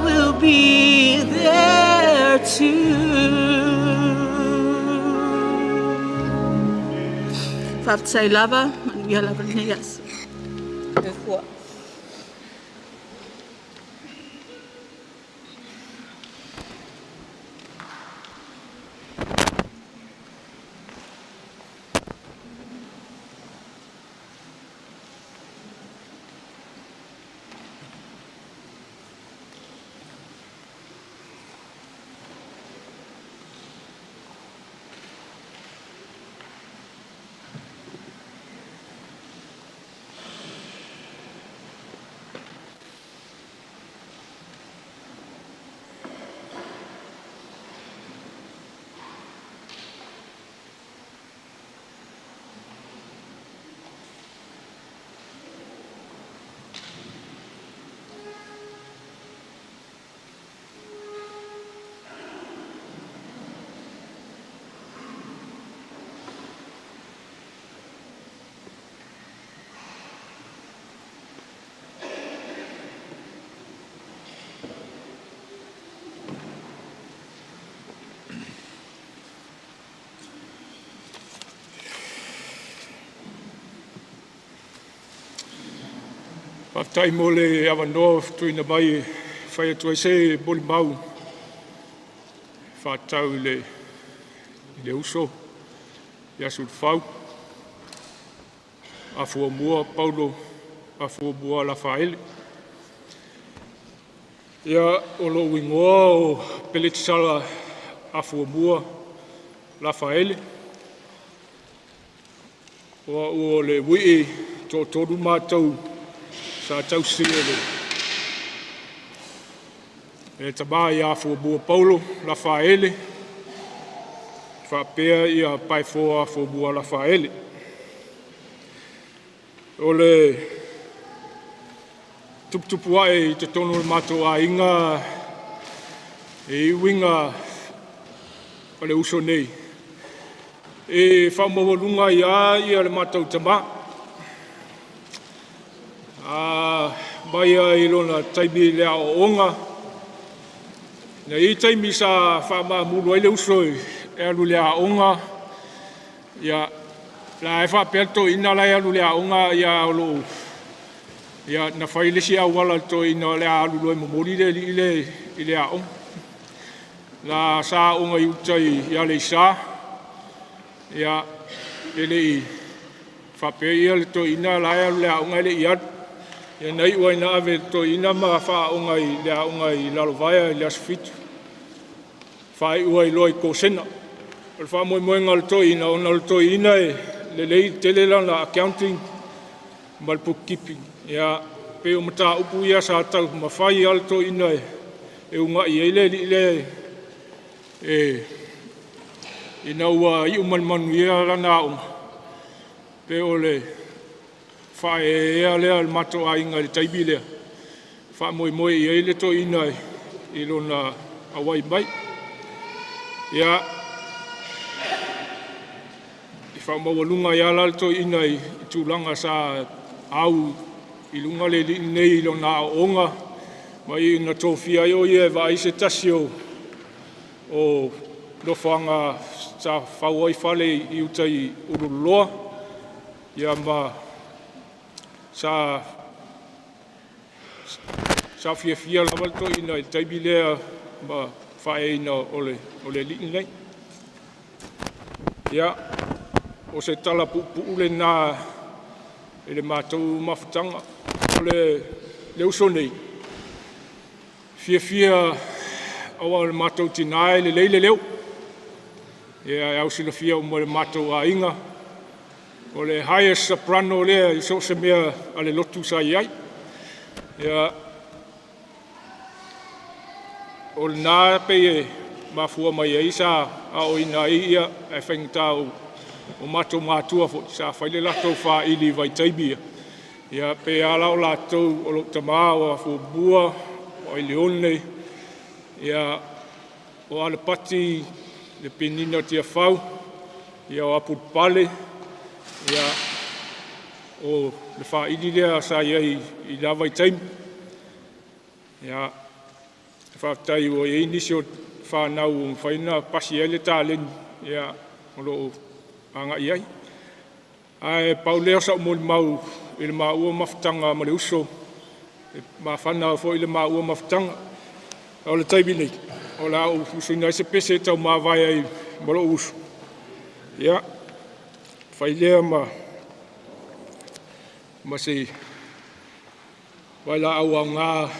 will be there too. Faafetai lava, manuia lava lenei aso. Soifua. Faafetai mo le avanoa tuuina mai e fai atu ai se molimau faatatau i le uso ia Sulufau Afuamua Paulo Afuamua Lafaele. Ia, o lou igoa o Peletisala Afuamua Lafaele. O au o le uii toatolu matou sa tausi e le tama ia Afuamua Paulo Lafaele faapea ia Paefoa Afuamua Lafaele. O le tuputupu ae i totonu o le matou aiga e uiga o le uso nei, e faamaualuga ai lava le matou tama. Mai lava i lona taimi i le aoaoga, na i ai taimi sa faamaamulu ai le uso e alu i le aoga, ia, la e faapea le toeaina la e alu i le aoga, ia, o lo o, ia, na fai le isi auala i le toeaina o le a alu loa e momoli le alii lea i le aoga. La sa aoga i uta i Aleisa, ia, e le i faapea ia le toeaina la e alu i le aoga e le i alu. Ia, na iu lava ina ave e le toeaina ma faaaoga i le aoga i Lalovaea i le aso 7, faaiu ai loa i Kosena. O le faamoemoega o le toeaina, ona o le toeaina e lelei tele lana accounting ma le bookkeeping. Ia, pei o mataupu ia sa taumafai lava le toeaina e uunai ai le alii lea e ina ua iu ma le manuia lana aoga, pei o le faaeaea lea o le matou aiga i le taimi lea, faamoemoe i ai le toeaina i lona auai mai. Ia, e faamaualuga ai lava la le toeaina i tulaga sa au i luga le alii lenei i lona aoaoga, ma ina tofia ai o ia e vaai se tasi o nofoaga sa fau ai fale i uta i Ululoloa, ia ma sa fiafia lava le toeaina i le taimi lea ma faaeaina o le alii lenei. Ia, o se tala puupuu lena i le matou mafutaga. O le uso nei, fiafia aua o le matou tina e lelei le leo. Ia, e ausilafia uma e le matou aiga, o le highest soprano lea i so o se mea a le lotu sa i ai. Ia, o lena pei e mafua mai ai sa aoaoina ai, ia, ae faigata o matou matua foi sa fai le latou faili i vaitaimi ia. Ia, pei lava la o latou, o lou tama o Afuamua, o Ailione, ia, o Alapati, le Penina Tiafau, ia, o Apulepale, ia, o le faili lea sa i ai i la vaitaimi. Ia, faafetai ua i ai nisi o fanau ua mafai ona pasi ai le taleni, ia, o lo o agai ai. Ae pau lea o sau molimau i le maua mafutaga ma le uso, e mafana foi le maua mafutaga. O le taimi nei, o le a ou usuina ai se pese e taumavae ai ma lou uso. Ia, fai lea ma se vailaau aoga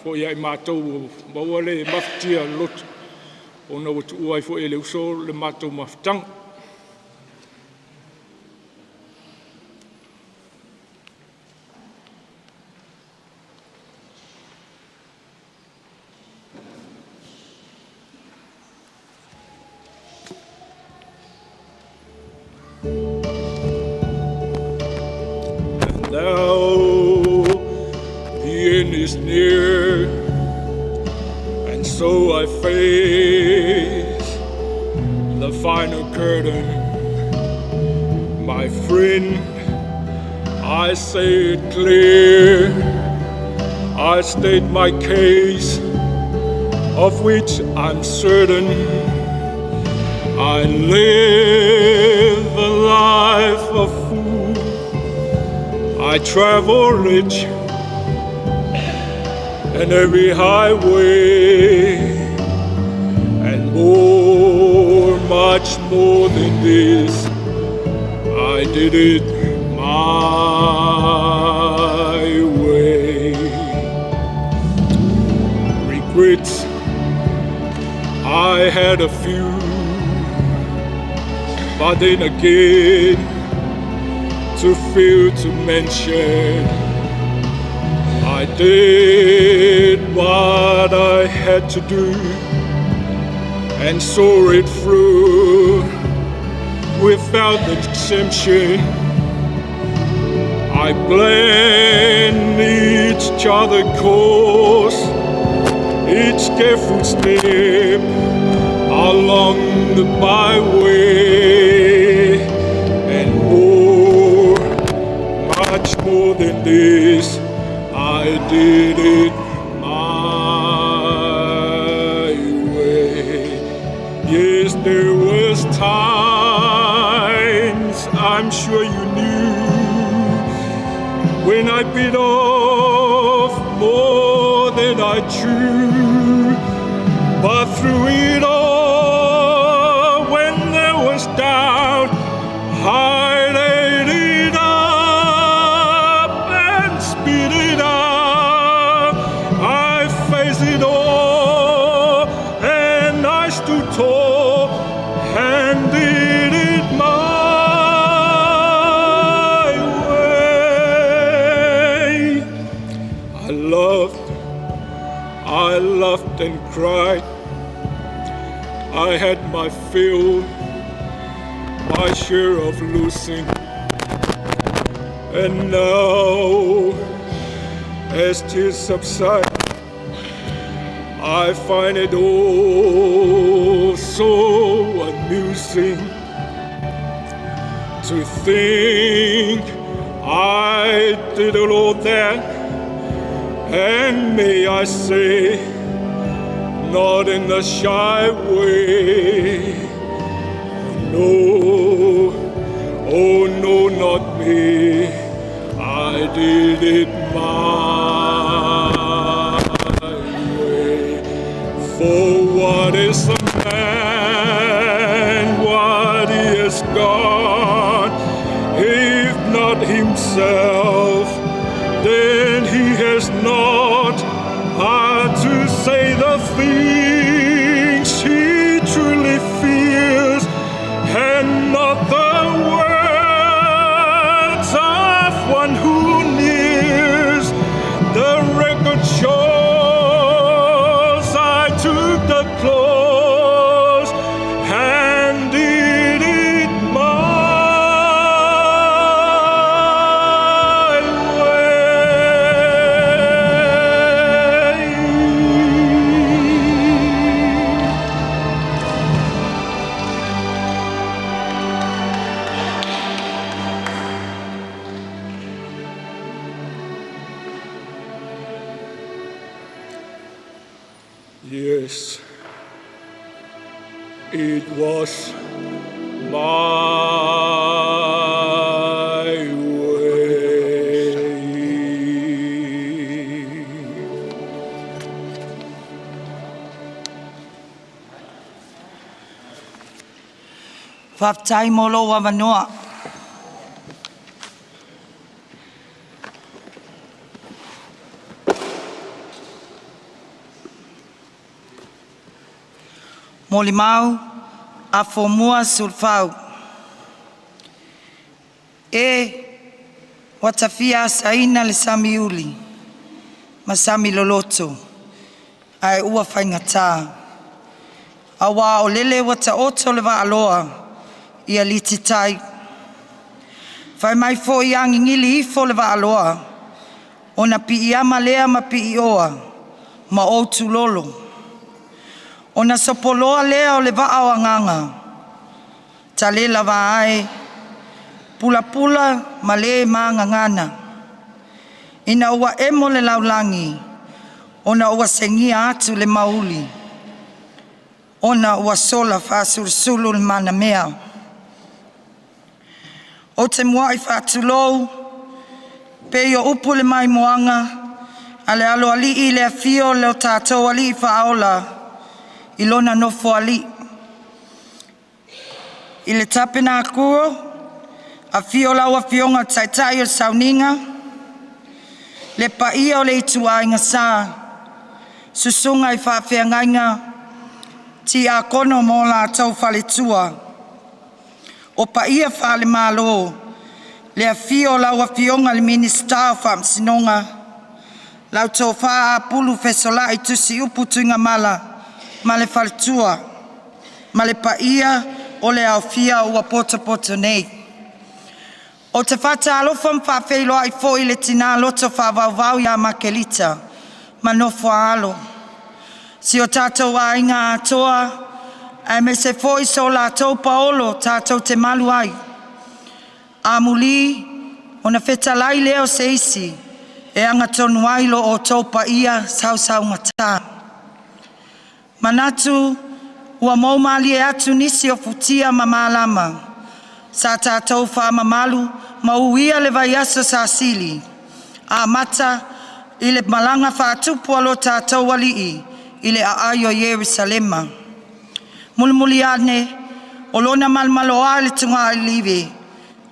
foi ia i matou ua maua le mafatia o le loto, ona ua tuua ai foi e le uso le matou mafutaga. And now the end is near, and so I face the final curtain. My friend, I say it clear, I state my case, of which I'm certain. I live the life of fool. I travel rich. and every highway, and more, much more than this. I did it my way. Regrets, I had a few, but then again, too few to mention. I did what I had to do and saw it through without exemption. I planned each other course, each careful step along the byway, and more, much more than this, I did it my way. Yes, there was times I'm sure you knew when I bit off more than I chew. But through it all, when there was doubt, I laid it up and spit it out. I faced it all and I stood tall and did it my way. I loved and cried. I had my fill, my share of losing. And now, as tears subside, I find it all so amusing to think I did all that, and may I say, not in the shy way. No, oh no, not me. I did it my way. For what is a man, what he has got, if not himself, then he has not heart to say the things he truly feels, and not the words of one who nears. The record shows I took the close and did it my way. Yes, it was my way. Faafetai mo lou avanoa. Molimau, Afomua Sulfau. E ua tafia asaina le sami uli ma sami loloto, ae ua faigata. Auā o lele ua taoto le vaaloa i alititai. Fai mai foi a gigili ifo le vaaloa, ona piiama lea ma piioa ma ou tulolo. Ona sopoloa lea o le vaa o agaga, tale lava ae, pulapula ma le magagana. Ina ua emo le laulagi, ona ua segia atu le mauli, ona ua sola faasulusulu le manamea. Ou te muai faatulou, pei o upu i le maimoaga, a le aloalii i le afio o lo tatou Alii Faaola i Lona Nofoalii. I le tapenakuo, afio lau Afioga i le Taitai o le Sauniga, le paia o le ituaiga sa, susuga i faafeagaiga, tiakono ma o latou faletua, o paia faale-Malo, le afio o lau Afioga i le Minisita o Faamasinoga, lau Tofa Apulu Fesolai Tusiupu Tuigamala ma le faletua, ma le paia o le aofia ua potopoto nei. Ou te faatalofa ma faafeiloai foi i le tina loto faavauvau ia Makelita ma nofo a alo, si o tatou aiga atoa aemaise foi so latou paolo tatou te malu ai. Amuli ona fetalai lea o se isi e agatonu ai lo outou paia sausaugata. Manatu ua moumalie atu nisi o futia ma malama sa tatou faamamalu ma uia le vaiaso sa sili amata i le malaga faatupu a lo tatou Alii i le aai o Ierusalema. Mulimuli ane o lona malomaloa i le tugalive,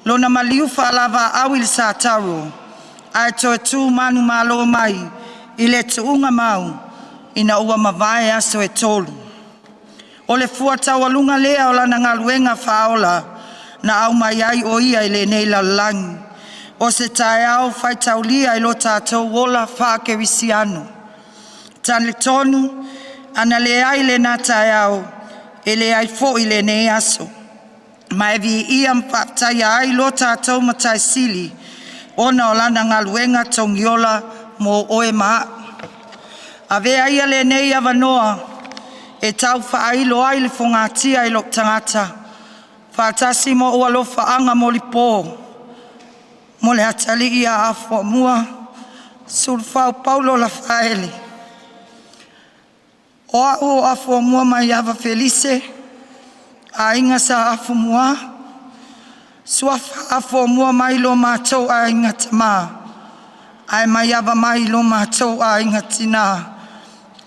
lona maliu faalauvaaui i le Satauro, ae toe tu manumalo mai i le tuugamau ina ua mavae aso e tolu. O le fua taualuga lea o lana galuega faaola na aumai ai o ia i lenei lalolagi. O se taeao faitaulia i lo tatou ola faakerisiano. Talitonu ana leai lena taeao, e leai foi lenei aso. Ma e viia ma faafetaia ai lo tatou Matai Sili ona o lana galuega togiola mo oe ma a'u. Avea ia lenei avanoa e tau faailo ai le fogatia i lou tagata faatasi ma ou alofaaga molipo mo le atalii ia Afoamua Sulufau Paulo Lafaele. O au o Afoamua Maiava Felise, aiga Sa Afumua, Suafa Afoamua mai lo matou aiga tama, ae Maiava mai lo matou aiga tina,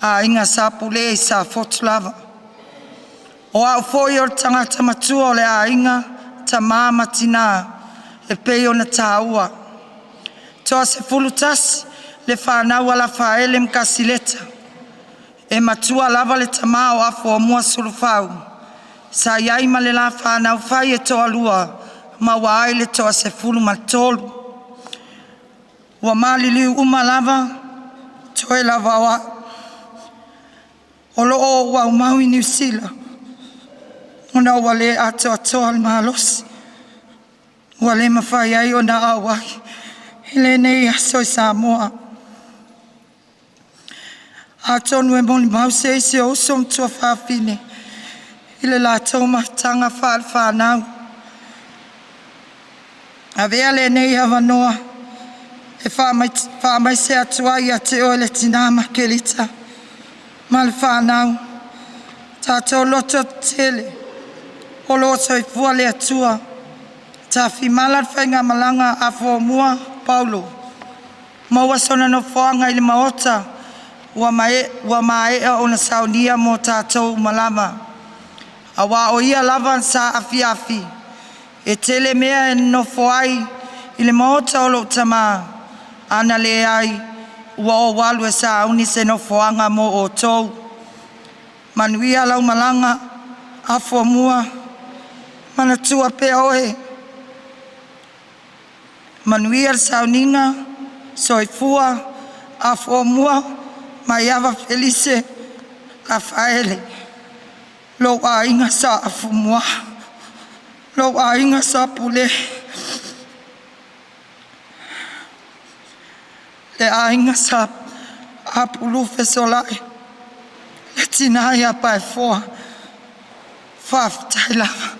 aiga Sa Pule i Safotu lava. O au foi o le tagata matua o le aiga, tama ma tina e pei ona taua. Toa 11 le fanau a Lafaele ma Kasileta, e matua lava le tama o Afoamua Sulufau sa i ai ma le la fanau fai e toalua, maua ai le toa 13. Ua maliliu uma lava toe lava o au o lo o auaumau i Niu Sila ona ua le atoatoa le malosi ua le mafai ai ona auai i lenei aso i Samoa. Atonu e molimau se isi o uso ma tuafafine i le latou mafutaga faalefanau. Avea lenei avanoa e faamaise atu ai ia te oe le tina Makelita ma le fanau, tatou loto tetele o lo o soifua le Atua, tafimala le faigamalaga a Afoamua Paulo, maua sona nofoaga i le maota ua maea ona saunia mo tatou uma lava. Aua o ia lava sa afiafi, e tele mea e nonofo ai i le maota o lou tama, ana leai ua ou alu e sauni se nofoaga mo outou. Manuia lau malaga Afoamua, manatua pea oe. Manuia le sauniga, soifua Afoamua Maiava Felise Lafaele, lou aiga Sa Afumua, lou aiga Sa Pule, le aiga Sa Apulu Fesolai, le tina ia Paefoa, faafetai lava.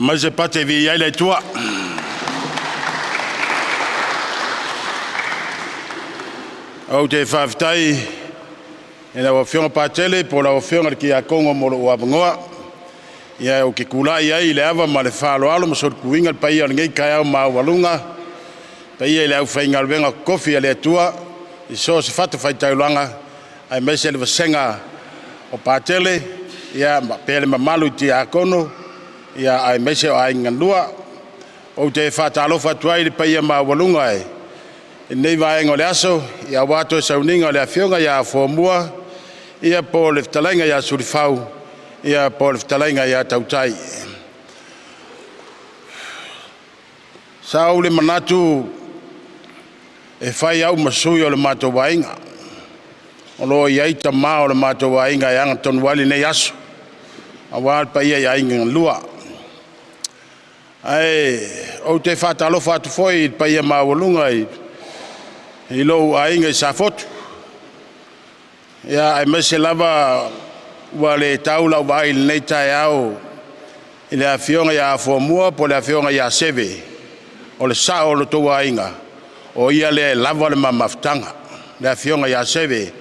Aumai se pate e viia ai le Atua. Ou te faafetai i lau Afioga Patele po o lau Afioga i le Kiakogo mo lou avanoa. Ia, ou te tulai ai i le ava ma le faaaloalo ma solituina le paia o lenei taeao maualuga, paia i le aufaigaluega totofi a le Atua i so o se fatafaitaulaga, aemaise le vasega o Patele, ia faapea le mamalu i Tiakono, ia aemaise o aiga galua. Ou te faatalofa atu ai i le paia maualuga i lenei vaega o le aso, ia aua toe sauniga o le afioga ia Fuamua, ia po o le fetalaiga ia Sulifau, ia po o le fetalaiga ia Tautai. Sa ou le manatu e fai au ma sui o le matou aiga. O lo o i ai tama o le matou aiga e agatonu ai lenei aso, aua le paia i aiga e lua. Ae ou te faatalofa atu foi i le paia maualuga i lou aiga i Safotu, ia aemaise lava ua le tau lau vaai i lenei taeao i le afioga ia Fuamua po o le afioga ia Seve, o le sao o lo outou aiga, o ia lea e lava le mafutaga, le afioga ia Seve.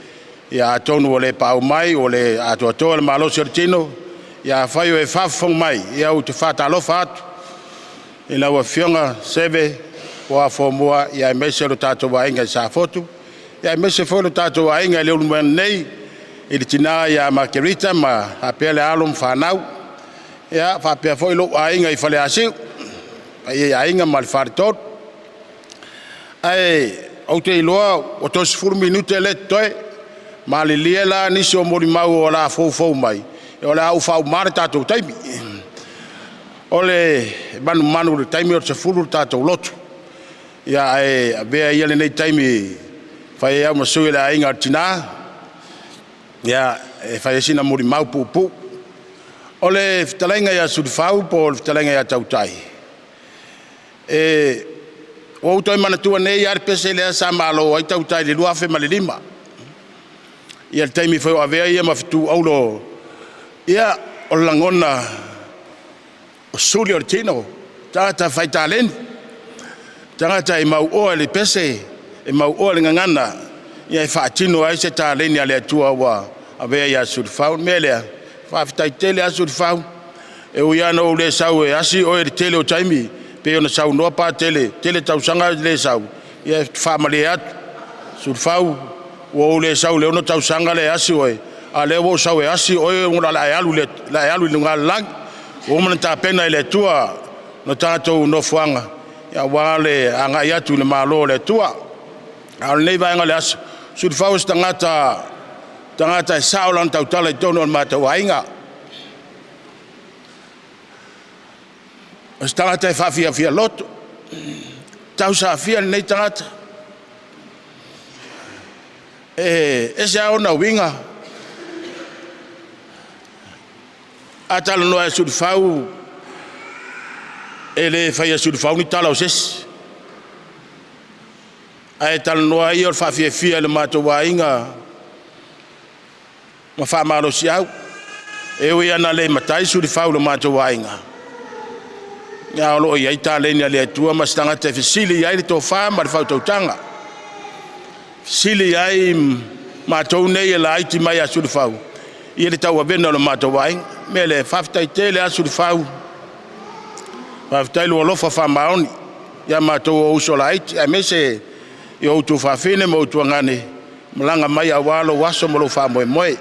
Ia atonu ua le paau mai, ua le atoatoa le malosi o le tino, ia afai o e faafofoga mai, ia ou te faatalofa atu i lau afioga Seve po o Fuamua, ia aemaise o le tatou aiga i Safotu, ia aemaise foi o le tatou aiga i Leulumoega nei, i le tina ia Makerita ma faapea le alo ma fanau, ia faapea foi lou aiga i Faleasiu, paia i aiga ma le faletolu. Ae ou te iloa ua toe 10 minute lea e totoe. Malilie la nisi o molimau o le a foufou mai, o le a ou faauma le tatou taimi. O le manumanu i le taimi o le 10 le tatou lotu. Ia ae avea ia lenei taimi e fai ai au ma sui o le aiga o le tina, ia e fai ai sina molimau puupuu. O le fetalaiga ia Sulufau po o le fetalaiga ia Tautai, ua ou toe manatua nei lava le pese lea sa malo ai Tautai i le 2005. Ia le taimi foi o avea ia ma fetu auro, ia o le lagona o suli o le tino, tagata fai taleni, tagata e mauoa i le pese, e mauoa i le gagana, ia e faatino ai se taleni a le Atua ua avea ia Sulufau. O le mea lea, faafetai tele lava Sulufau, e ui lava ina ou le sau e asi oe i le tele o taimi, pei ona saunoa Patele, tele tausaga le sau, ia e faamalie atu, Sulufau, ua ou le sau i le 6 tausaga lea e asi oe, a o lea ua ou sau e asi oe o le a e alu i luga o le lagi. Ua uma ona tapena e le Atua le tatou nofoaga aua le agai atu i le Malo o le Atua. A o lenei vaega o le aso, Sulufau o se tagata, tagata e sao lana tautala i totonu o le matou aiga. O se tagata e faafiafia loto, tausaafia lenei tagata. E ese lava ona uiga, a talanoa e Sulufau, e le faia e Sulufau ni tala o se isi. Ae talanoa ia o le faafiafia i le matou aiga ma faamalosiau. E ui lava ina le matai Sulufau i lo matou aiga, a o lo o i ai taleni a le Atua ma se tagata e fesili i ai le tofa ma le faautautaga. Fesili i ai matou nei e laiti mai ia Sulufau i le tauavega o le matou aiga. O le mea lea, faafetai tele lava Sulufau, faafetai lou alofa faamaoni ia matou o uso laiti, aemaise i ou tuafafine ma ou tuagane, malaga mai aua lou aso ma lou faamoemoe.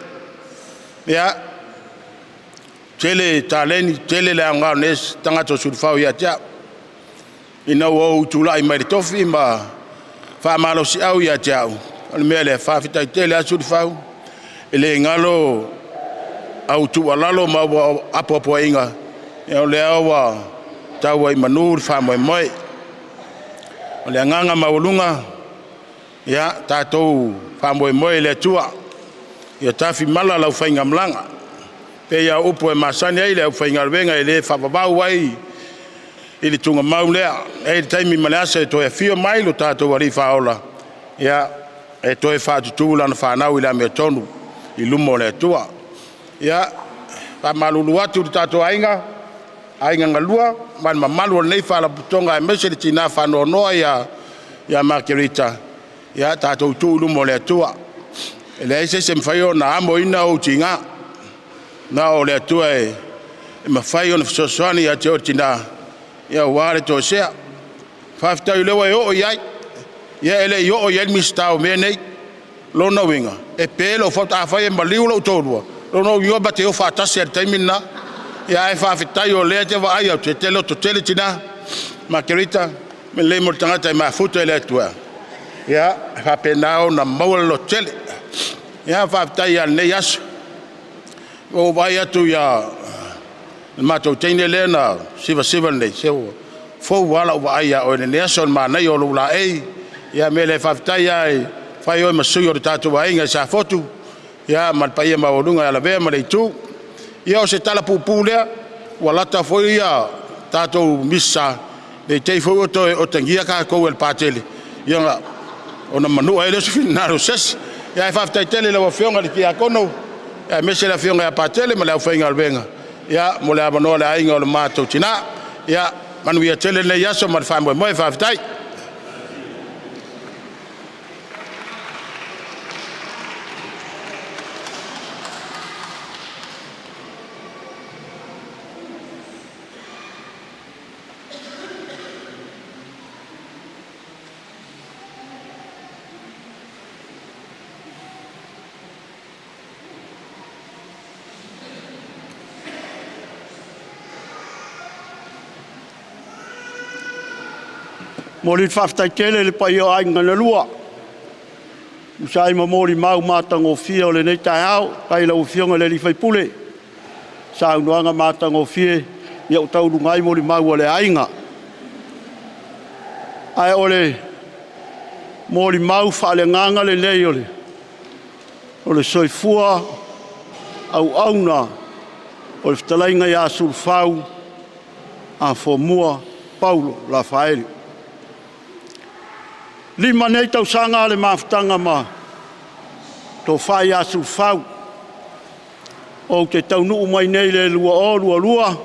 Ia, tele taleni, tele le aoga o lenei tagata o Sulufau ia te au. Ina ua ou tulai mai le tofi ma faamalosiau ia te au, o le mea lea, faafetai tele lava Sulufau, e le galo au tuualalo ma au apoapoaiga, o lea ua tau ai i manu le faamoemoe. O le agaga maualuga, ia tatou faamoemoe i le Atua, ia tafimala lau faigamalaga. Pei lava o upu e masani ai le aufaigaluega e le faavavau ai i le tugamau lea. E i ai le taimi ma le aso e toe afio mai lo tatou Alii Faaola, ia, e toe faatutu lana fanau i le amiotonu i luma o le Atua. Ia, faamalulu atu i le tatou aiga, Aiga na Lua ma le mamalu o lenei Faalapotopotoga aemaise le tina faanoanoa ia Makerita, ia tatou tuu i luma o le Atua. E leai se isi e mafai ona amoina ou tiga, na o le Atua e mafai ona fesoasoani ia te oe le tina aua le toesea. Faafetai o lea ua e oo i ai, ia e le i oo i ai le Minisita o mea nei. Lona uiga, e pe lou fatu, afai e maliu lou toalua, lona uiga ma te o faatasi lava i le taimi lena. Ae faafetai o lea e te vaai atu, e te lototele tina. Makerita, mea lelei mo le tagata e mafuta i le Atua, ia e faapena ona maua le lototele. Ia faafetai lava i lenei aso, ua ou vaai atu i le matou teine lea na sivasiva nei, se ua fou lava lau vaai ia oe i lenei aso, le manaia o lou laei. Ia o le mea lea, faafetai lava e fai oe ma sui o le tatou aiga i Safotu ma le paia maualuga ia Lavea ma Leitu. Ia o se tala puupuu lea, ua lata foi tatou Misa ne i te i foi ua toe otegia tatou e le Patele ona manua ai lea o se finagalo o se isi. Ae faafetai tele i lau Afioga i le Tiakono aemaise le Afioga ia Patele ma le aufaigaluega mo le avanoa o le aiga o le matou tina. Ia manuia tele lenei aso ma le faamoemoe. Faafetai. Momoli le faafetai tele i le paia o Aiga na Lua, e tusa ai ma molimau matagofie o lenei taeao. Faafetai i lau Afioga i le sui usufono i saunoaga matagofie ua tauluga ai molimau a le aiga. Ae o le molimau faaleagaga lenei o le soifua auauna o le fetalaiga ia Sulufau Afomua Paulo Lafaele. 5 nei tausaga le mafutaga ma Tofa ia Sulufau. Ou te taunuu mai nei i le 2022,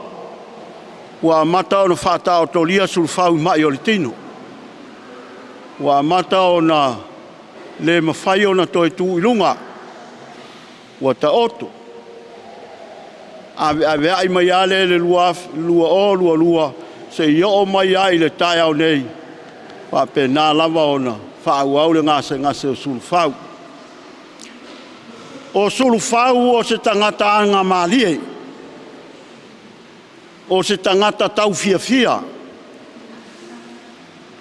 ua amata ona faataotolia Sulufau i mai o le tino. Ua amata ona le mafai ona toe tu i luga, ua taoto. Aveaveai mai lava lea i le 2022 seia oo mai lava i le taeao nei, faapena lava ona faaauau le gasegase o Sulufau. O Sulufau o se tagata agamalie, o se tagata taufiafia,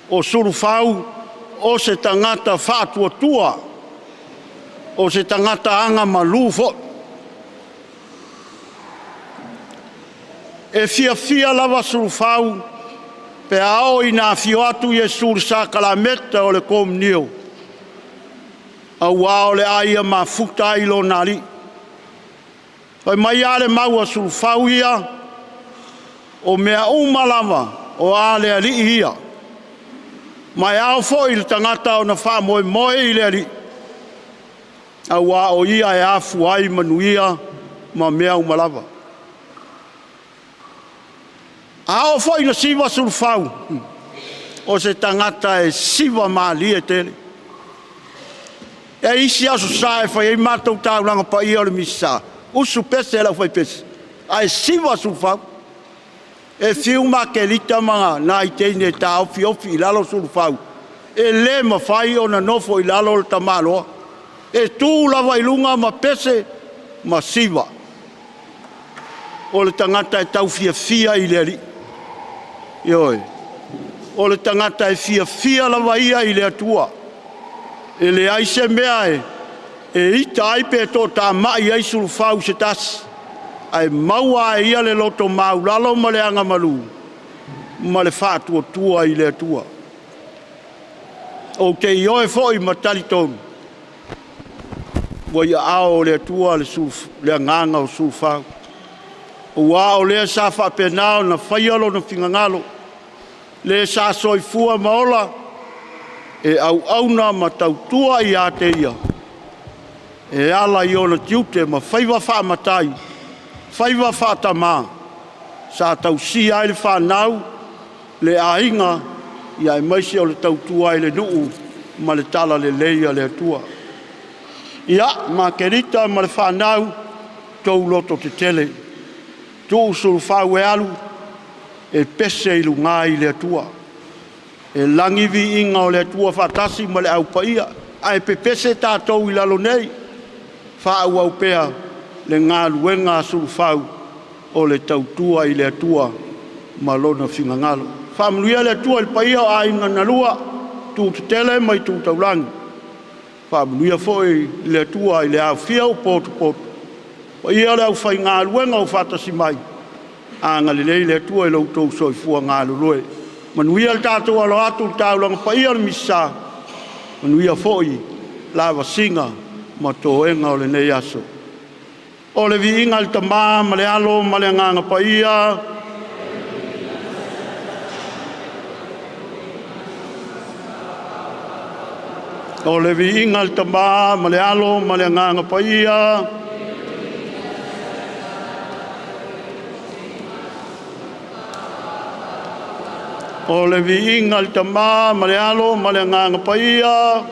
o Sulufau o se tagata faatuatua, o se tagata agamalu foi. E fiafia lava Sulufau pe a oo ina afio atu Iesu i le sakalameta o le Komunio, aua o le a ia mafuta ai lona Alii. Fai mai lava le mau a Sulufau ia, o mea uma lava o a le Alii ia. Ma e ao foi i le tagata ona faamoemoe i le Alii, aua o ia e afua ai manuia ma mea uma lava. A oo foi ina siva Sulufau, o se tagata e siva malie tele. E i ai isi aso sa e fai ai matou taulaga paia o le Misa, usu pese e le aufaipese, ae siva Sulufau. E fiu Makerita ma nai teine e taofiofi i lalo Sulufau, e le mafai ona nofo i lalo le tamaloa. E tu lava i luga ma pese ma siva. O le tagata e taufiafia i le Alii. Ioe. O le tagata e fiafia lava ia i le Atua. E leai se mea e ita ai pe toatamai ai Sulufau se tasi, ae maua lava e ia le loto maualalo ma le agamalu ma le faatuatua i le Atua. Ou te ioe foi ma talitonu ua i aao o le Atua le agaga o Sulufau, aua o lea sa faapena ona faia lona finagalo, le sa soifua ma ola e auauna ma tautua ia te ia, e ala i ona tiute ma faiva faamatai, faiva faatama. Sa tausia ai le fanau, le aiga, ia aemaise o le tautua ai le nuu ma le tala lelei a le Atua. Ia, Makerita ma le fanau, tou loto tetele, tuu sulufau e alu, e pese i luga i le Atua. E lagi viiga o le Atua faatasi ma le au paia, ae pepese tatou i lalo nei, faaauau pea le galuega a sulufau o le tautua i le Atua ma lona finagalo. Faamanuia le Atua i le paia o aiga na lua, tu tetele ma itu taulagi. Faamanuia foi le Atua i le aofia o potopoto, paia o le aufaigaluega ua faatasi mai, agalelei le Atua i lo outou soifua galulue. Manuia le tatou alo atu i le taulaga paia o le Misasa, manuia foi lavasiga ma toega o lenei aso. O le viiga i le Tama ma le Alo ma le Agaga Paia. O le viiga i le Tama ma le Alo ma le Agaga Paia. O le viiga i le Tama ma le Alo ma le Agaga Paia.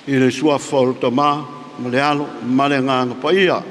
I le suafa o le Tama ma le Alo ma le Agaga Paia.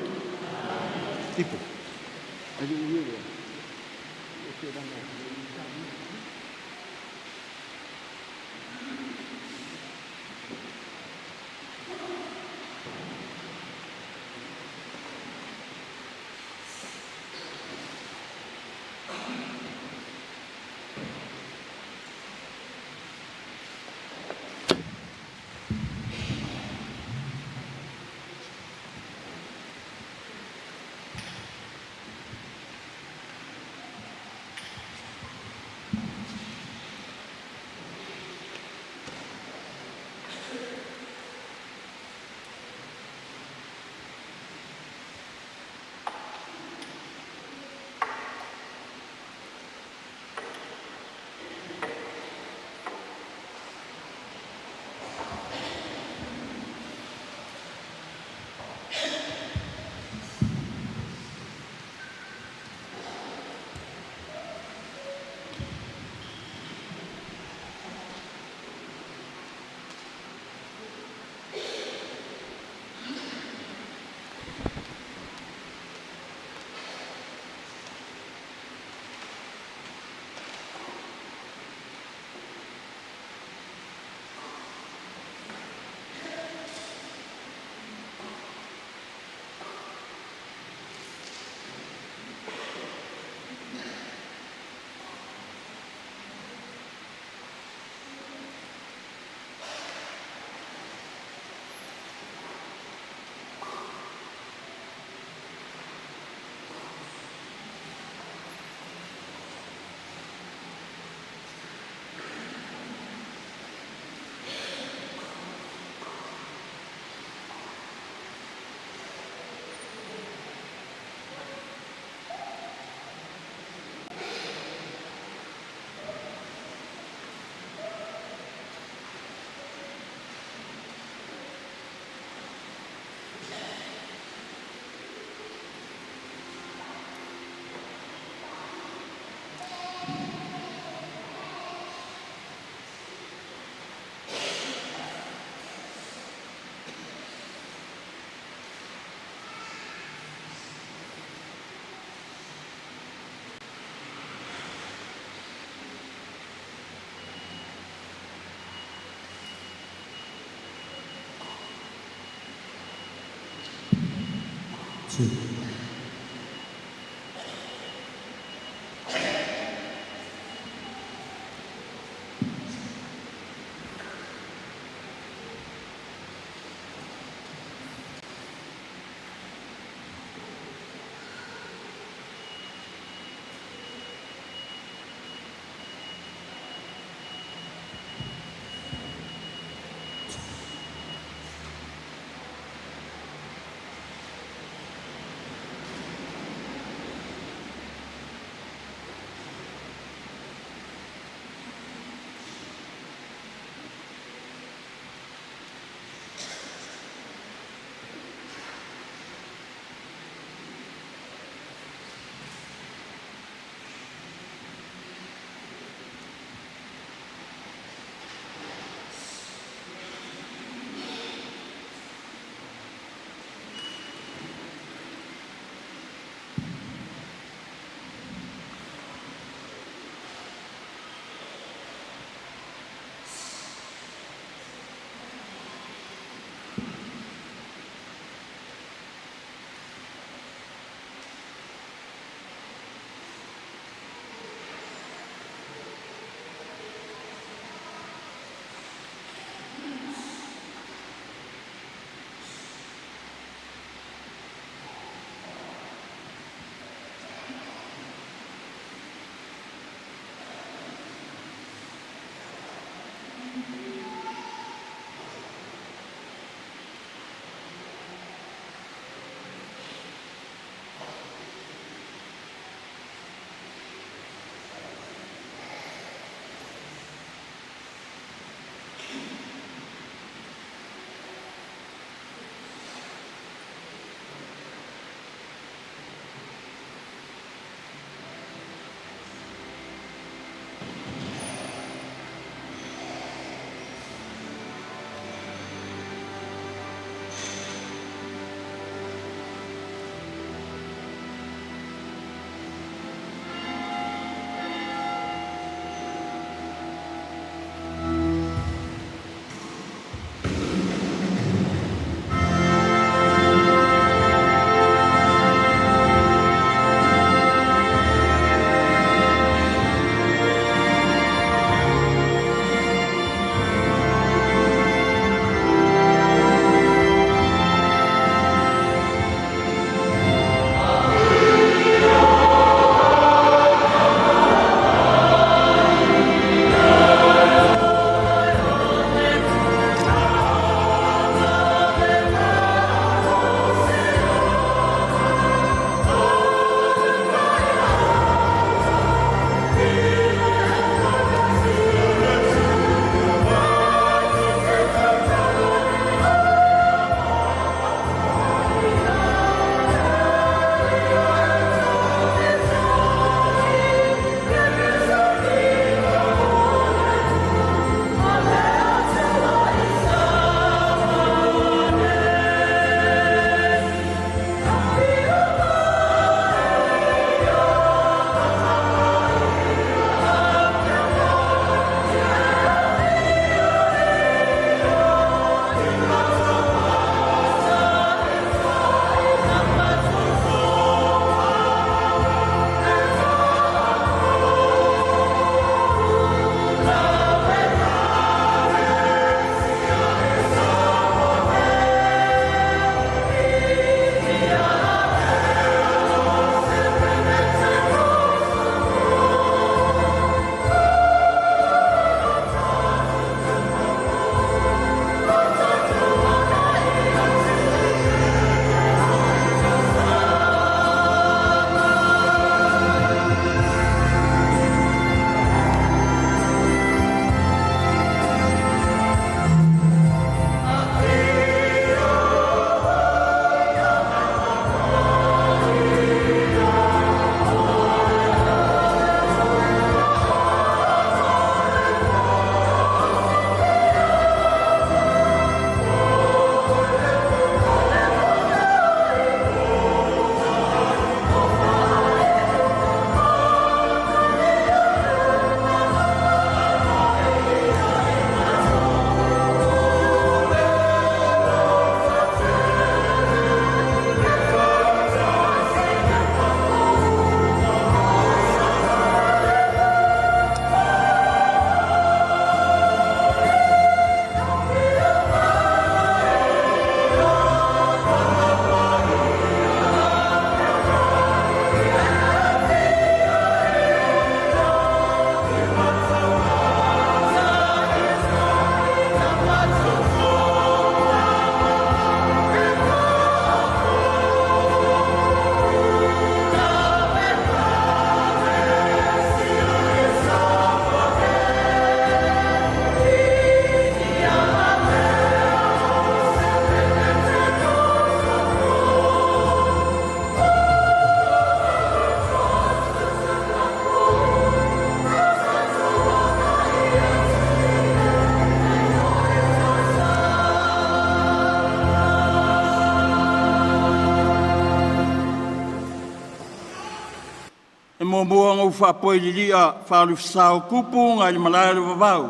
E muamua ona ou faapoi lilia faaulufisa o tupu nai le malae o le vavau,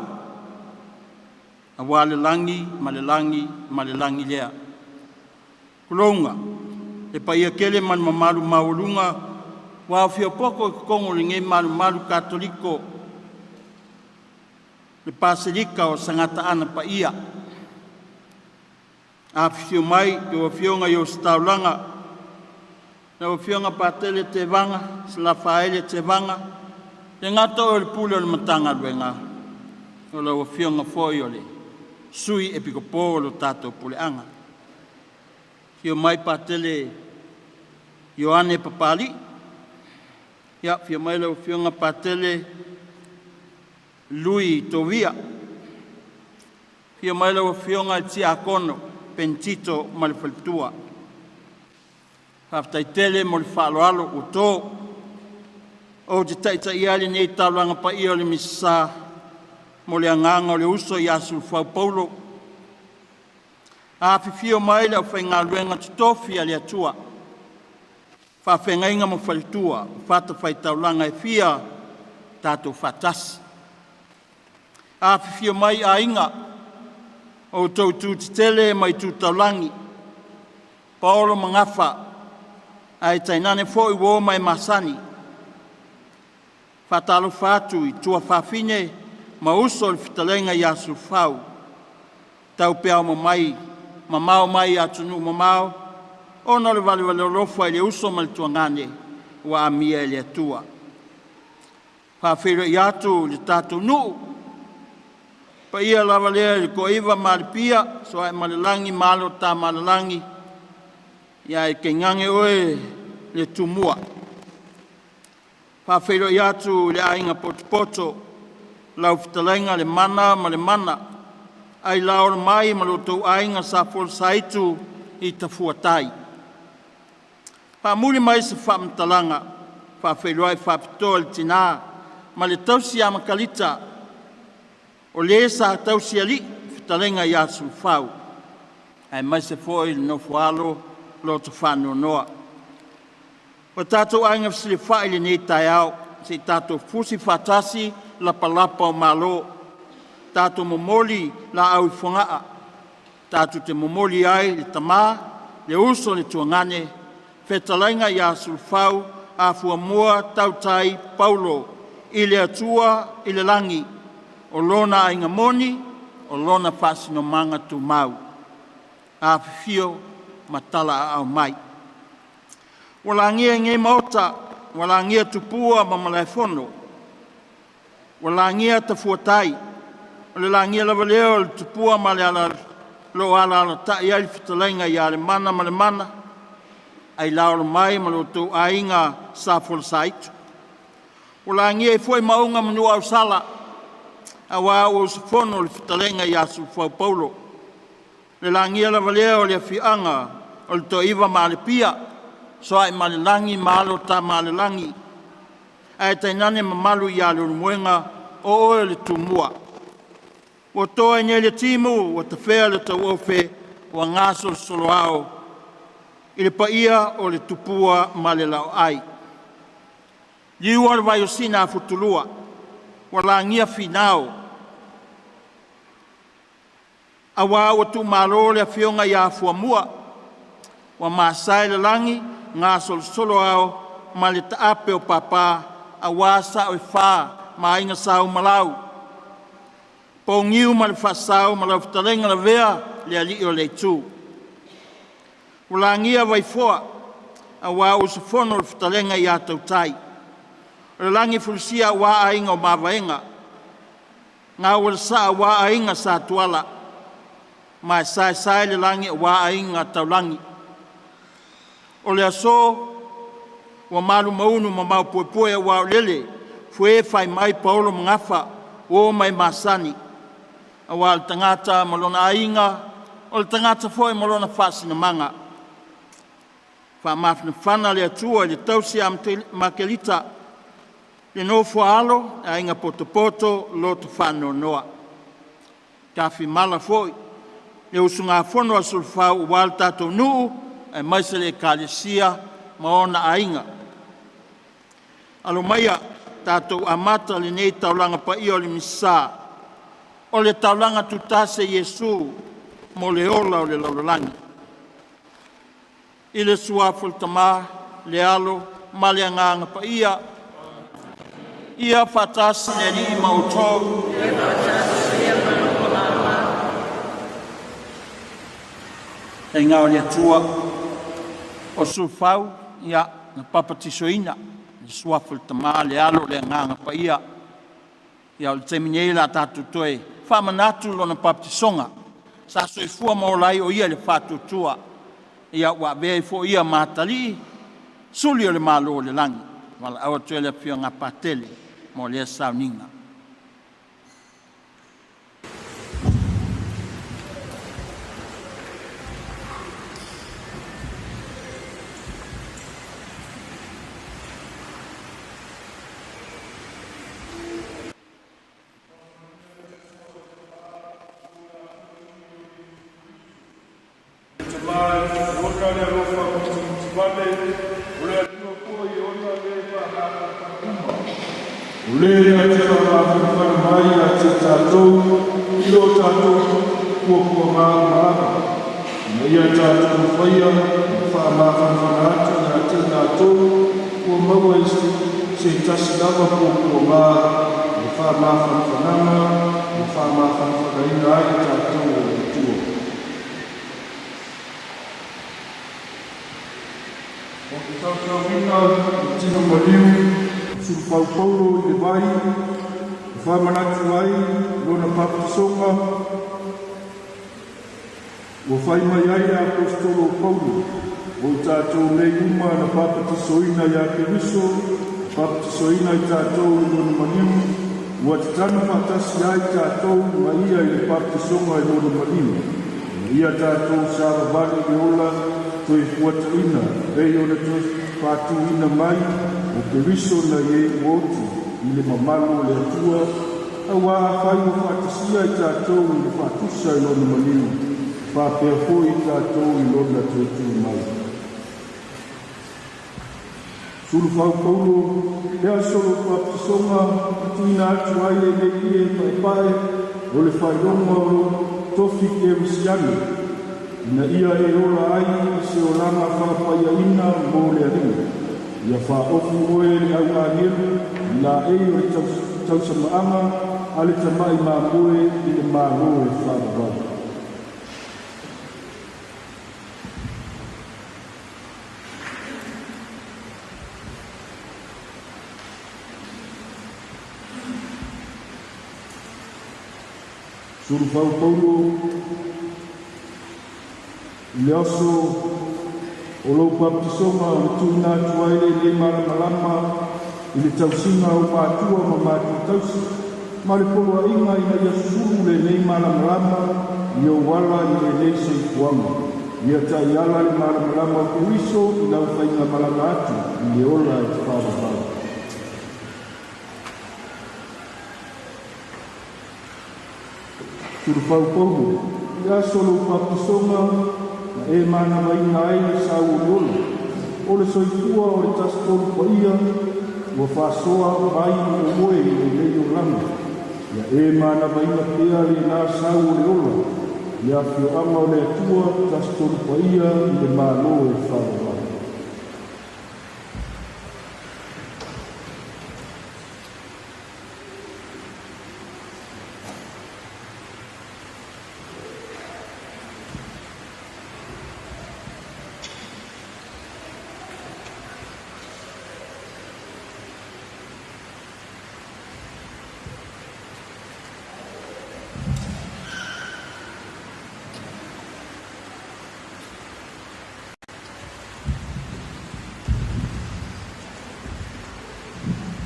aua le lagi ma le lagi ma le lagi lea. Tulouna le paia tele ma le mamalu maualuga ua aofia poto i totonu o lenei malumalu Katoliko, le Paselika o Sagatāna Paia. Afifio mai a outou Afioga i Ositaulaga, lau Afioga Patele Tevaga Selafaele Tevaga, e le gata o le Pule o le Matagaluega, O lau Afioga foi o le Sui Epikopo o lo tatou puleaga. Afio mai Patele Ioane Papalii, ia afio mai lau Afioga Patele Lui Tovia. Afio mai lau Afioga i le Tiakono Penitito ma le faletua. Faafetai tele mo le faaaloalo ua to. Ou te taitaia ai lenei taulaga paia o le Misasa mo le agaga o le uso ia Sulufau Paulo. Afifio mai le aufaigaluega totofi a le Atua, faafeagaiga ma faletua o fatafaitaulaga e fia tatou faatasi. Afifio mai aiga o outou itu tetele ma itu taulagi, Paolo ma Gafa, ae tainane foi uo ma e masani. Faatalofa atu i tuafafine ma uso o le fetalaiga ia Sulufau, taupeaoma mai mamao mai atunuu mamao ona o le valevale alofa i le uso ma le tuagane ua amia e le Atua. Faafeiloai atu i le tatou nuu, paia lava lea i le Toaiva ma Alipia, Sooaemalelagi ma alo o Tamaalelagi, ae tainane oe le Tumua. Faafeiloai atu i le aiga potopoto, lau fetalaiga Lemana ma Lemana, Ailaolamai ma lo outou aiga sa Folosaitu i Tafuatai. Faamuli mai se faamatalaga faafeiloai faapitoa i le tina ma le tausi ia Makalita, o le sa tausialii le fetalaiga ia Sulufau, aemaise foi le nofo a alo loto faanoanoa. Ua tatou aiga fesilafai i lenei taeao, se i tatou fusi faatasi lapalapa o malo, tatou momoli laau i Fogaa, tatou te momoli ai le tama, le uso, le tuagane, fetalaiga ia Sulufau Afuamua Tautai Paulo, i le Atua i le lagi, o lona aiga moni, o lona faasinomaga tumau. Afifio ma talaaao mai. Ua lagia i nei Maota, ua lagia Tupua ma Malaefono, ua lagia Tafuatai, o le lagia lava lea o le tupua ma le o alaalatai ai le fetalaiga ia Lemana ma Lemana, Ailaolamai ma lo outou aiga sa Folosaitu. Ua lagia ai foi Maauga ma Nuuausala, aua ua usufono le fetalaiga ia Sulufau Paulo. Le lagia lava lea o le afioaga o le Toaiva ma Alepia, Sooaemalelagi ma alo o Tamaalelagi, ae tainane mamalu ia Leulumoega, o oe o le Tumua. Ua to ai nei le timu ua tafea le tauofe ua gasolosolo ao i le paia o le tupua ma le laoai. Liua le vai o Sina Afutulua, ua lagia Finao aua ua tuumalo le afioga ia Fuamua ua masae le lagi, gasolosolo ao ma le taape o papa aua sao e fa ma aiga sa Umalau, Pouniu ma le Faasau ma lau fetalaiga Lavea le alii o le itu. Ua lagia Vaifoa aua ua usufono le fetalaiga ia Tautai. O le lagi e fulusia aua aiga o Mavaega, gaualesa aua aiga sa Tuala, ma e saesae le lagi aua aiga taulagi. O le aso ua malumaunu ma maopuepue aua o lele fue fai mai paolo ma gafa ua o mai masani, aua o le tagata ma lona aiga, o le tagata foi ma lona faasinomaga. Faamafanafana le Atua i le tausi a Makelita, le nofo a alo, le aiga potopoto loto faanoanoa. Tafimala foi le usugafono a Sulufau aua le tatou nuu aemaise le Ekalesia ma ona aiga. Alo maia tatou amata lenei taulaga paia o le Misasa, o le taulaga tutasi a Iesu mo le ola o le lalolagi. I le Suafa o le Tama, le Alo ma le Agaga Paia, ia faatasi le Alii ma outou. Aiga o le Atua, o Sulufau, ia, na papatisoina i le Suafa o le Tama, le Alo, le Agaga Paia. Ia, o le taimi nei o le a tatou toe faamanatu lona papatisoga sa soifua ma ola ai o ia i le faatuatua, ia ua avea ai foi ia ma atalii, suli o le Malo o le lagi. Valaau atu ai i le Afioga ia Patele mo lea sauniga. Ona le alofa mutimutivale o le Atua foi e ona le faamafanafana uma, o le na te faamafanafana mai ia te tatou i lo tatou puapuaga uma lava, ina ia tatou mafaia ona faamafanafana atu ia te i latou ua maua i se tasi lava puapuaga i le faamafanafanaga ua faamafanafanaina ai i tatou e le Atua. O te tautauina le tino maliu sulufau Paulo i le vai e faamanatu ai lona papatisoga ua fai mai ai le Aposetolo o Paulo, o i tatou nei uma na papatisoina iā Keriso, papatisoina i tatou i lona maliu, ua tatanu faatasi ai tatou ma ia i le papatisoga i lona maliu, ina ia tatou savavali i le ola toe fuataina pei ona toe faatuina mai o Keriso nai e ua oti i le mamalu o le Atua, auā afai ua faatasia i tatou i le faatusa i lona maliu, faapea foi i tatou i lona toe tu mai. Sulufau Paulo, le aso o lou papatisoga na tuuina atu ai lenei ie paepae o le faailoga o lou tofi kerisiano, ina ia e ola ai i se olaga faapaiaina mo le Alii. Ia faaofi oe e le au agelu i laei o le tausamaaga a le Tamai Mamoe i le Malo e faavavau. Sulufau Paulo, i le aso o lou papatisoga na tuuina atu ai lenei malamalama i le tausiga o matua ma matua tausi, ma le poloaiga ina ia susulu lenei malamalama i ou ala i lenei soifuaga. Ia taiala le malamalama o Keriso i lau faigamalaga atu i le ola e te faavavau. Sulufau Paulo, i le aso o lou papatisoga na e manavaina ai le sau o le ola, o le soifua o le Tasi Tolu Paia ua faasoa mai i oe i lenei olaga. Ia e manavaina pea lenā sau o le ola i le afioaga o le Atua Tasi Tolu Paia i le Malo e faavavau.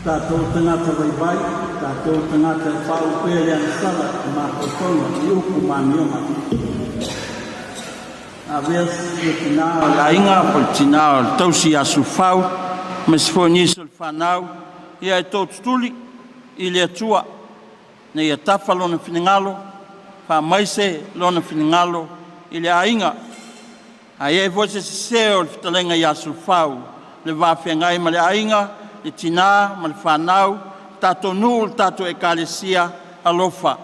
Tatou tagata vaivai, tatou tagata e faaupea le agasala i mafaufauga i upu ma amioga. Avea le tinā o le aiga po o le tinā o le tausi ia Sulufau, aemaise foi nisi o le fanau, ia e tou tutuli i le Atua ina ia tafa Lona finagalo, faamaise Lona finagalo i le aiga. A i ai foi se sese o le fetalaiga ia Sulufau, le va feagai ma le aiga, le tina ma le fanau, le tatou nuu, le tatou Ekalesia, alofa,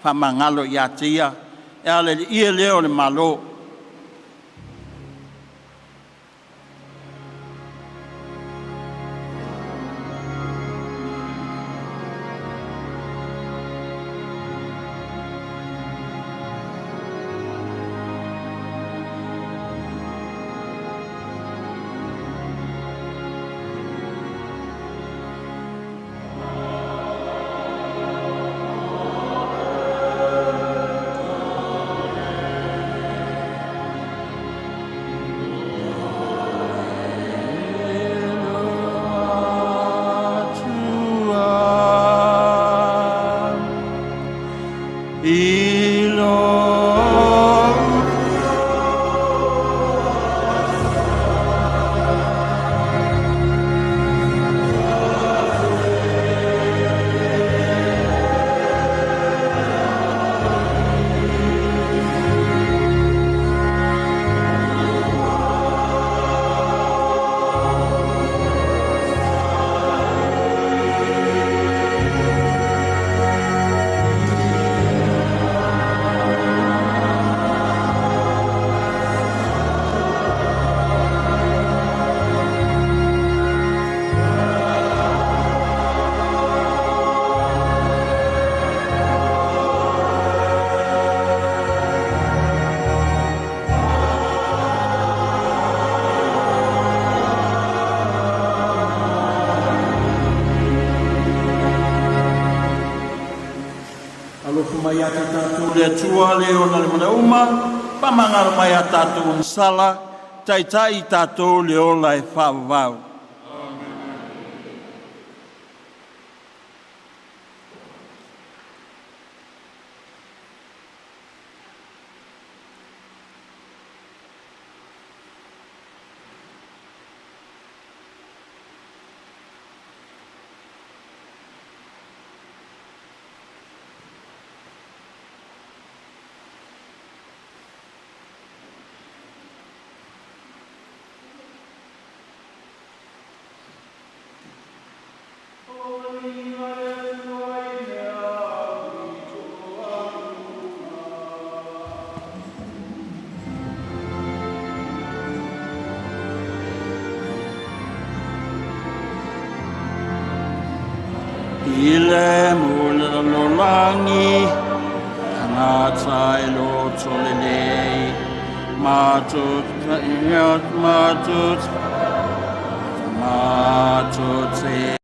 faamagalo ia te ia e ala i le ie lea o le Malo. Alofa mai ia te tatou le Atua le ona le manauma, faamagalo mai a tatou agasala, taitai i tatou le ola e faavavau. I le mula lalolagi, tagata e loto lelei, matou matou matou te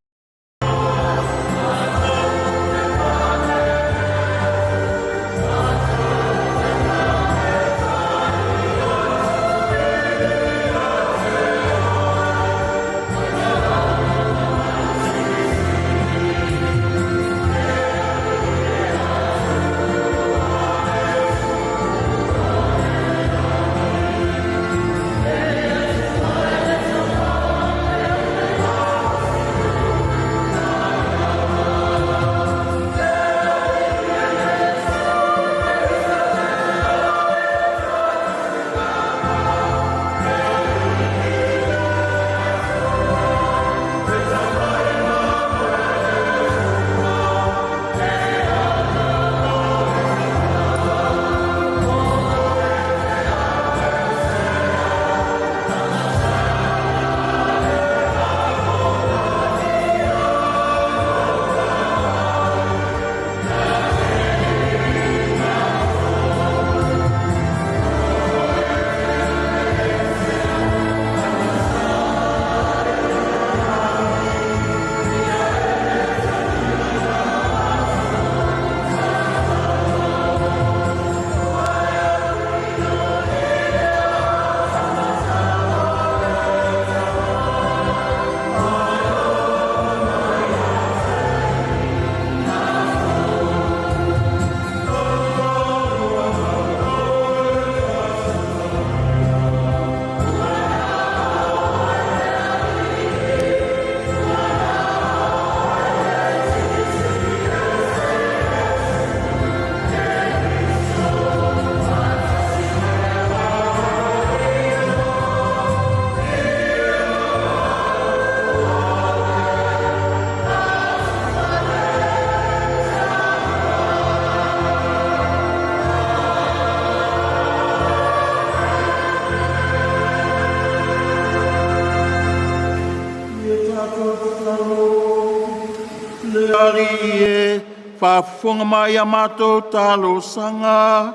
Le Alii e, faafofoga mai a matou talosaga,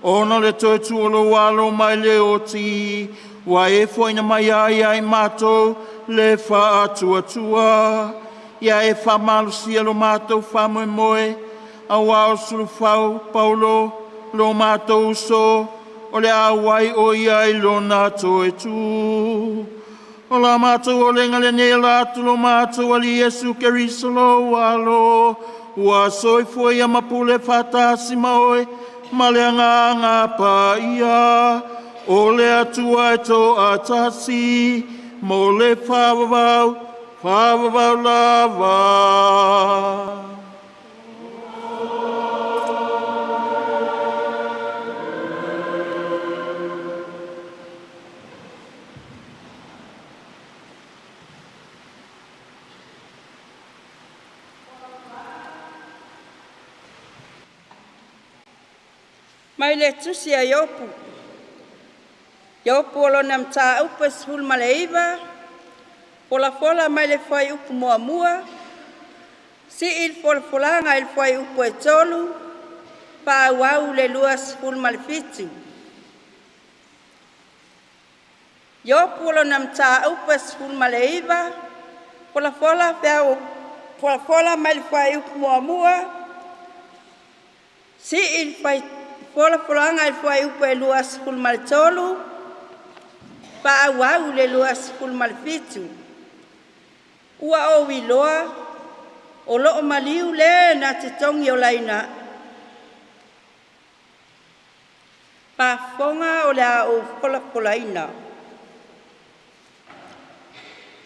ona o le toe tuu o lou alo mai le oti, ua e foaina mai ai ia i matou le faatuatua. Ia e faamalosia lo matou faamoemoe, auā o Sulufau Paulo lo matou uso, o le a auai o ia i lona toe tu. O la matou olega lenei e ala atu lo matou Alii Iesu Keriso lou Alo, ua soifua ia ma pule faatasi ma oe ma le Agaga Paia, o le Atua e toatasi, mo le faavavau, faavavau lava. Mai le Tusi a Iopu. Iopu o lona mataupu e 19, folafola mai le fuaiupu 1, sii le folafolaga i le fuaiupu e 3, faaauau le 27. Iopu o lona mataupu e 19, folafola mai le fuaiupu 1, Si'i le folafolaga i le fuaiupu e 23, faaauau i le 27. Ua ou iloa o loo maliu le na te togiolaina a'u, faafofoga o le a ou folafolaina.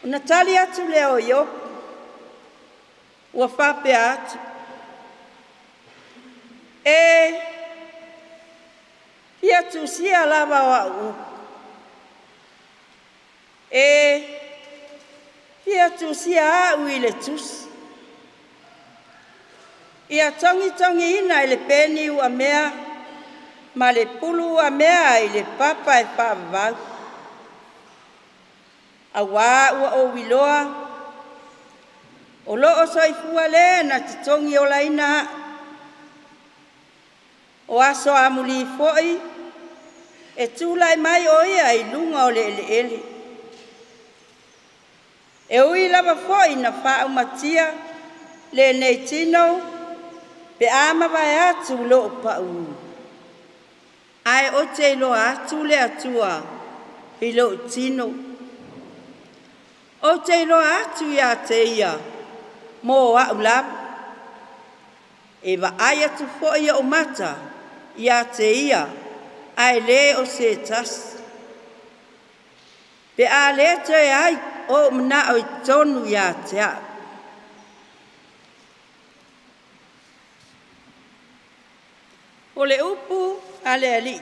Ona tali atu lea o Iopu ua faapea atu, “E fia tusia lava o au upu, e fia tusia au i le tusi, ia togitogiina i le peni uamea ma le pulu uamea i le papa e faavavau, auā ua ou iloa o loo soifua le na te togiolaina aʻu. O aso amuli foi e tulai mai o ia i luga o le eleele. E ui lava foi ina faaumatia lenei tino pe a mavae atu lou paū, ae ou te iloa atu le Atua i lou tino. Ou te iloa atu ia te ia mo au lava. E vaai atu foi ou mata ia te ia ae le o se tasi. Pe a le toe ai ou manao i totonu ia te au.” O le upu a le Alii.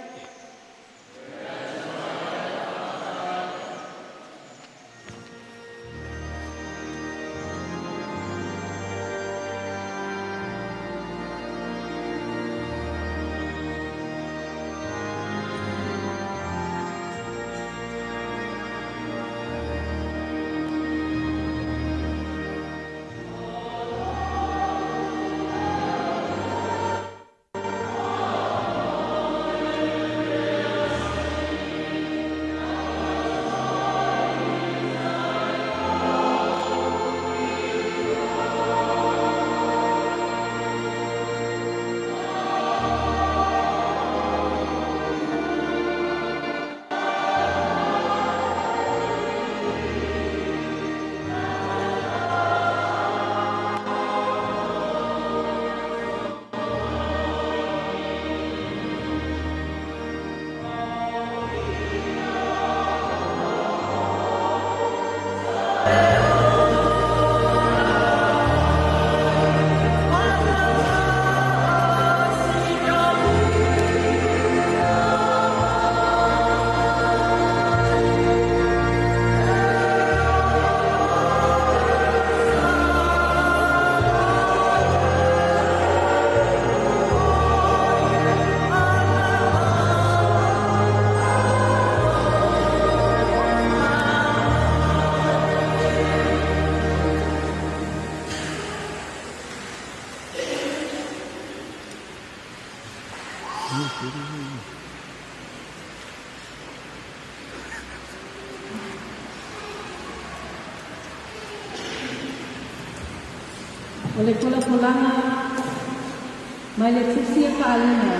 O le folafolaga mai le Tusi a Faaaliga,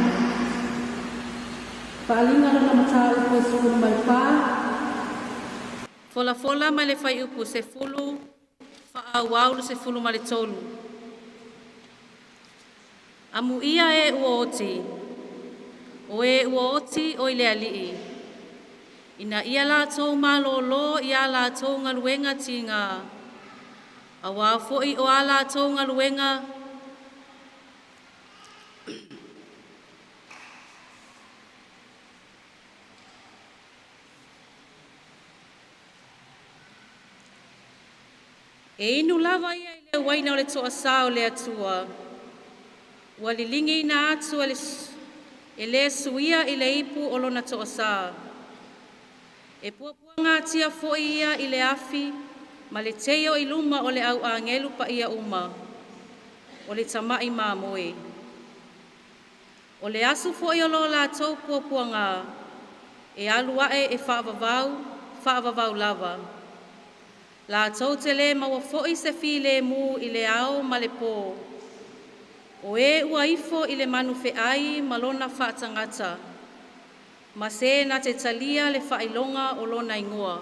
Faaaliga lona mataupu e 14. Folafola mai le fuaiupu 10, faaauau le 13. Amuia e ua oti, o e ua oti o i le Alii, ina ia latou malōlō i a latou galuega tigā, auā foi o a latou galuega E inu lava ia i le uaina o le toasā o le Atua, ua liligiina atu e le suia i le ipu o lona toasā. E puapuagatia foi ia i le afi ma le teio i luma o le au agelu paia uma, o le tama'i mamoe. O le aso foi o lo latou puapuagā, e alu ae e faavavau, faavavau lava. Latou te le maua foi se filemu i le ao ma le pō. O O e ua ifo i le manufe'ai ma lona fa'atagata, ma se na te talia le fa'ailoga o lona igoa.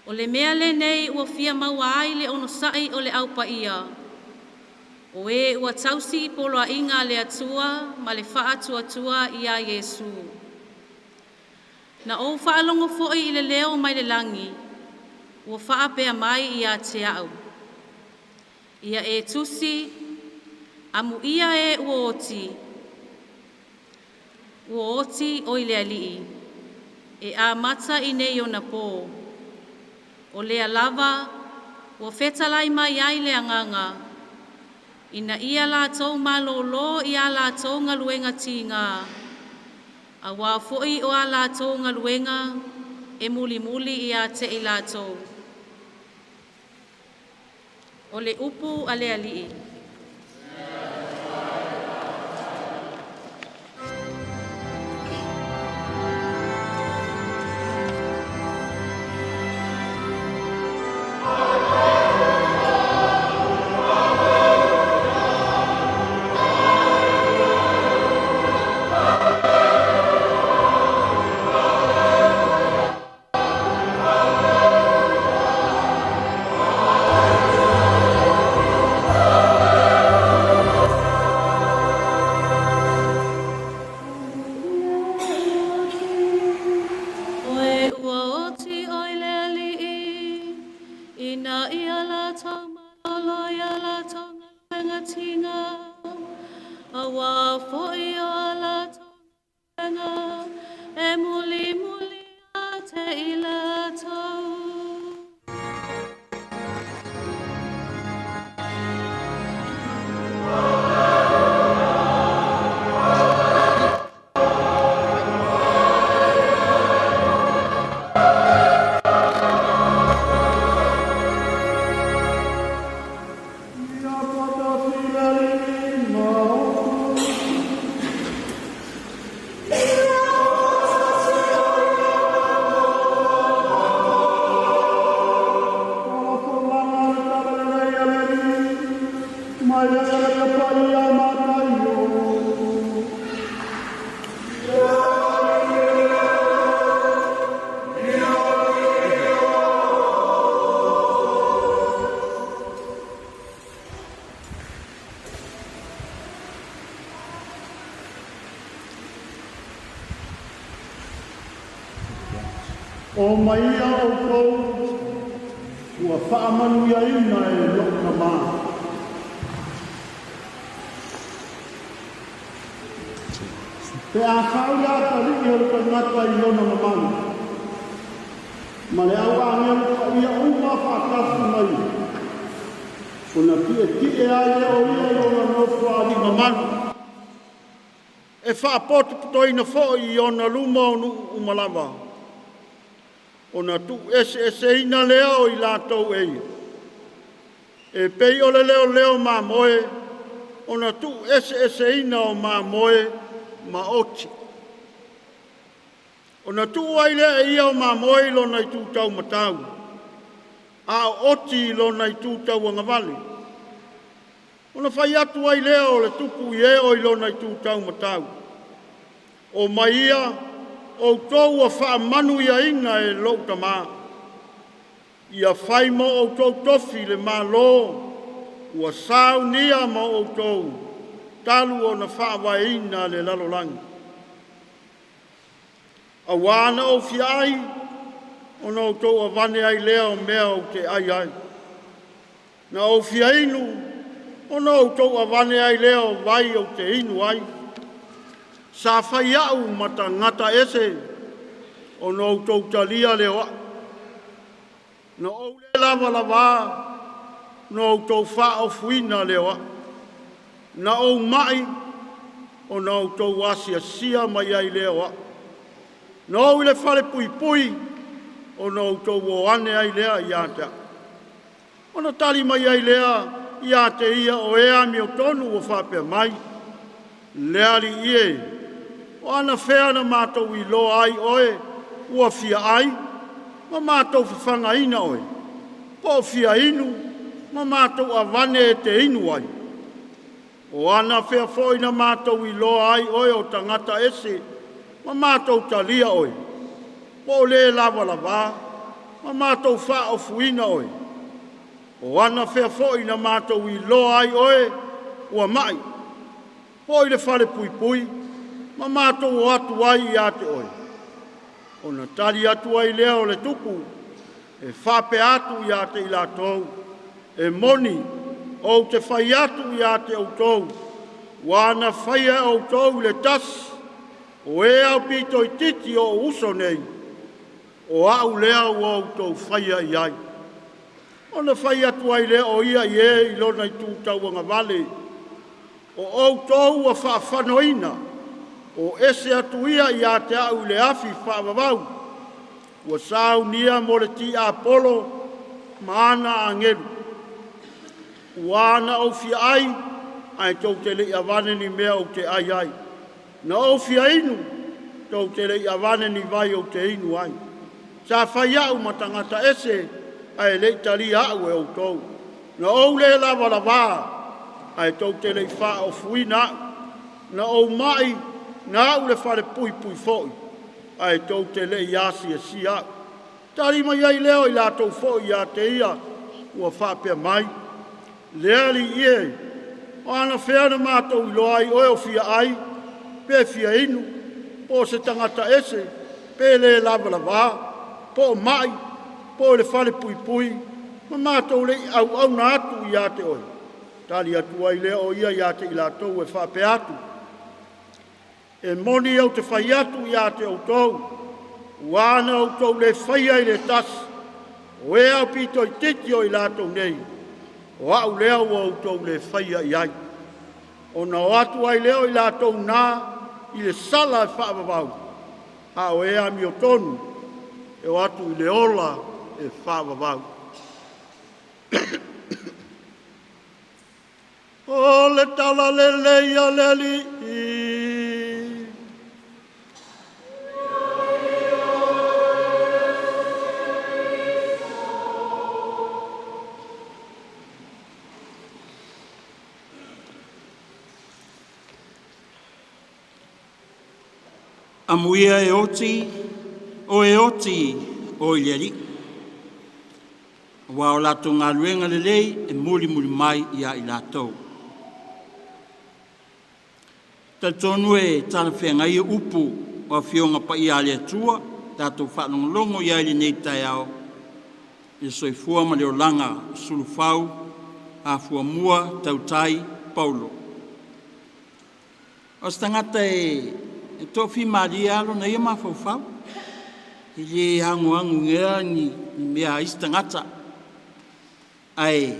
O le mea lenei ua fia maua ai le onosa'i o le Au Paia, o e ua tausi i poloaiga a le Atua ma le faatuatua iā Iesu. Na ou faalogo foi i le leo mai le lagi, ua faapea mai ia te a'u, Ia e tusi, amuia e ua oti oi le Alii, e amata i nei ona pō. O lea lava ua fetalai mai ai le Agaga, ina ia latou malōlō i a latou galuega tigā, auā foi o a latou galuega e mulimuli ia te i latou. O le upu a le Alii. O e ua oti oi le Alii, ina ia latou malōlō i a latou galuega tigā, auā foi o a latou galuega e mulimuli ia te i latou. O mai ia outou ua faamanuiaina e lo'u Tamā. Pe a sau le atalii o le tagata i lona mamalu, ma le au agelu paia uma faatasi ma ia, ona tietie ai lea o ia i lona nofoalii mamalu, e faapotopotoina foi i ona luma o nuu uma lava, ona tuueseeseina lea o i latou e ia. E pei o le leoleo mamoe, ona tuueseeseina o mamoe ma oti. Ona tuu ai lea e ia o mamoe i lona itu taumatau, a o oti i lona itu tauagavale. Ona fai atu ai lea o le tupu i e o i lona itu taumatau, O mai ia, outou ua faamanuiaina e lou Tamā. Ia fai mo outou tofi le Malo ua saunia mo outou talu ona faavaeina le lalolagi. Auā na ou fia ai, ona outou avane ai lea o mea ou te ai ai. Na ou fia inu, ona outou avane ai lea o vai ou te inu ai. Sa fai a'u ma tagata ese, ona outou talia lea o a'u. Na ou le lavalavā, na outou faaofuina lea o a'u. Na ou ma'i, ona outou asiasia mai ai lea o a'u. Na ou i le falepuipui, ona outou o ane ai lea ia te a'u. Ona tali mai ai lea ia te ia o e amiotonu ua faapea mai, Le Alii e, o anafea na matou iloa ai oe ua fia ai, ma matou fafagaina oe, po o fia inu, ma matou avane e te inu ai? O anafea foi na matou iloa ai oe o tagata ese, ma matou talia oe, po o lē lavalavā, ma matou faaofuina oe? O anafea foi na matou iloa ai oe ua ma'i, po i le falepuipui, ma matou o atu ai ia te oe? Ona tali atu ai lea o le tupu e faapea atu ia te i latou, E moni, ou te fai atu ia te outou, ua na faia e outou i le tasi o e aupito itiiti o ou uso nei, o a'u lea ua outou faia i ai. Ona fai atu ai lea o ia i e i lona itu tauagavale, O outou ua faafanoina, o ese atu ia ia te a'u i le afi faavavau, ua saunia mo le tiapolo ma ana agelu. Ua na ou fia ai, ae tou te le i avane ni mea ou te ai ai. Na ou fia inu, tou te le i avane ni vai ou te inu ai. Sa fai a'u ma tagata ese, ae le i talia a'u e outou. Na ou lē lavalavā, ae tou te le i faaofuina a'u. Na ou ma'i, na a'u le falepuipui foi, ae tou te le i asiasia a'u. Tali mai ai lea o i latou foi ia te ia ua faapea mai, Le Alii e, o anafea na matou iloa ai oe o fia ai, pe fia inu, po o se tagata ese, pe lē lavalavā, po o ma'i, po o i le falepuipui, ma matou le i auauna atu ia te oe? Tali atu ai lea o ia ia te i latou e faapea atu, E moni ou te fai atu ia te outou, ua na outou lē faia i le tasi o e aupito itiiti o i latou nei, o a'u lea ua outou lē faia i ai. Ona o atu ai lea o i latou na i le sala e faavavau, a o e amiotonu e o atu i le ola e faavavau. O le tala lelei a le Alii. Amuia e oti, o e oti o i le Alii. Aua o latou galuega lelei e mulimuli mai ia i latou. Talitonu e talafeagai upu o Afioga Paia a le Atua tatou faalogologo i ai i lenei taeao i le soifua ma le olaga o Sulufau Afuamua Tautai Paulo. O se tagata e toafimalie lava lona ia mafaufau, e le agoagogia ni mea a isi tagata, ae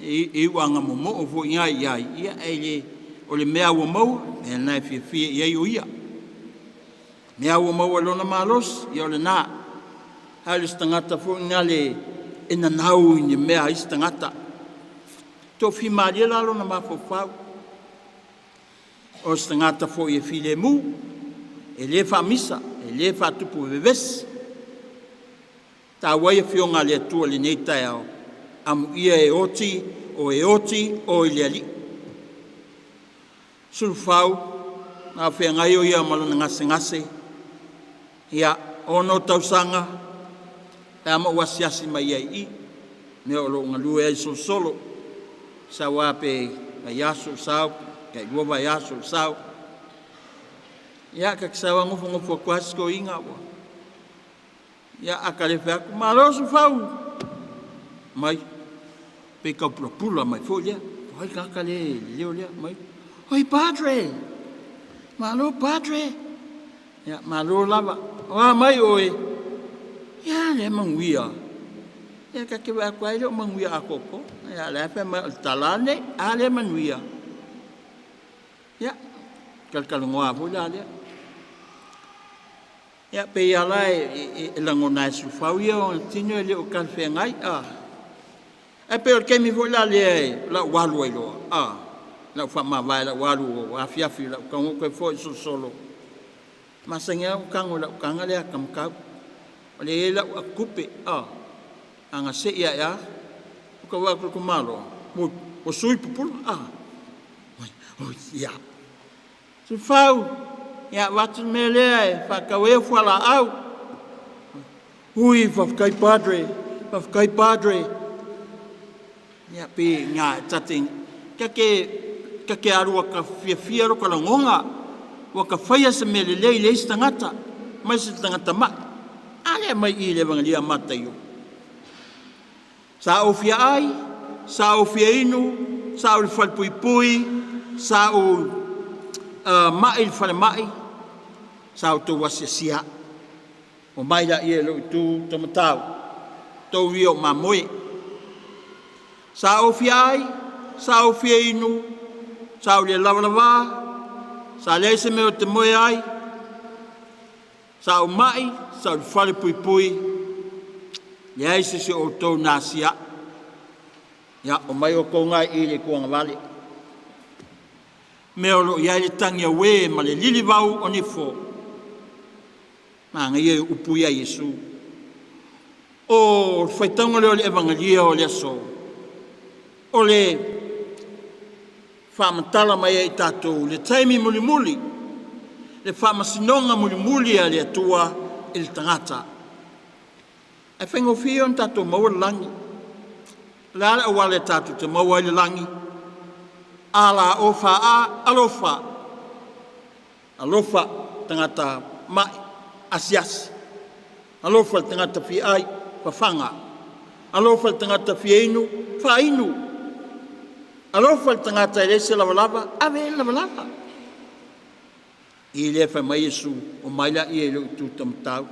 e iuaga momoo foi lava i ai, ia e le, o le mea ua maua, o le mea lena e fiafia i ai o ia. O mea ua maua i lona malosi, ia o lena. A o le isi tagata foi lena e nanau i ni mea a isi tagata. Toafimalie la lona mafaufau, o se tagata foi e filemu, e le faamisa, e le faatupu vevesi. Taua ai Afioga a le Atua i lenei taeao, amuia e oti, o e oti o i le Alii. Sulufau, na feagai o ia ma lona gasegase, ia, 6 tausaga, pe a ma ou asiasi mai ai i, mea o lo o galue ai solosolo, sau lava pe vaiaso o sau, tai 2 vaiaso o sau. Ia, ka te sau a nofonofo atu lava si toeaina ua. Ia, a ta le fai atu, malo Sulufau, mai, pei tau pulapula mai foi lea. O ai le tagata lea e leo lea mai? Oi Padre, malo Padre. Ia, malo lava. O a mai oe? Ia, lea manuia. Ia, ta te vaai atu ai le o manuia atoatoa. Ia, lea fai mai o le tala nei, a lea manuia. Ia, talatalanoa foi la lea. Ia, pei lava la e lagona ai e Sulufau ia ona tino e le o talafeagai. Ae pei o le taimi foi la lea e lau alu ai loa, lau faamavae lau alu afiafi lau tago toe foi i Solosolo, masani lava ona tago i lau taga lea a Tamatau. O lea e i ai lau atotupe, a na sei ae lava, ua tau vaai atu i le tamaloa, ua sui le pupula, Oi, ia. Sefau, ia avatu le mea lea e faatau ai au fualaau. Ui, faafetai Padre, faafetai Padre. Ia pe nga tate kake kake alu ua ka fiafia lo ka lagona, ua ka faia se mea lelei i le isi tagata, mai se tagata mai. A lea mai i le Evangelia a Mataio. Sa ou fia ai, sa ou fia inu, sa ou i le falepuipui, sa ou mai i le falemai, sa outou asiasia au. Omai laia i lou itu taumatau, tou ia o mamoe. Sa ou fia ai, sa ou fia inu, sa ou le lavalava, sa leai se mea ou te moe ai, sa ou mai, sa ou i le falepuipui, leai se isi o outou na asia au. Ia, omai outou na i i le ituagavale. Mea o lo o i ai le tagi auē ma le lilivau o nifo. Manaia ia upu ia a Iesu. O le faitauga lea o le Evagelia o le aso, o le faamatala mai ai i tatou le taimi mulimuli, le faamasinoga mulimuli a le Atua i le tagata. Ae faigofie ona tatou maua le lagi. O le a le auala e tatou te maua ai le lagi? A la o fa a alofa. Alofa tagata mai asiasi. Alofa le tagata fia ai fafaga. Alofa le tagata fia inu faainu. Alofa le tagata e leai se lavalava, ave i le lavalava. I lea fai mai Iesu, omai laia i lou itu taumatau.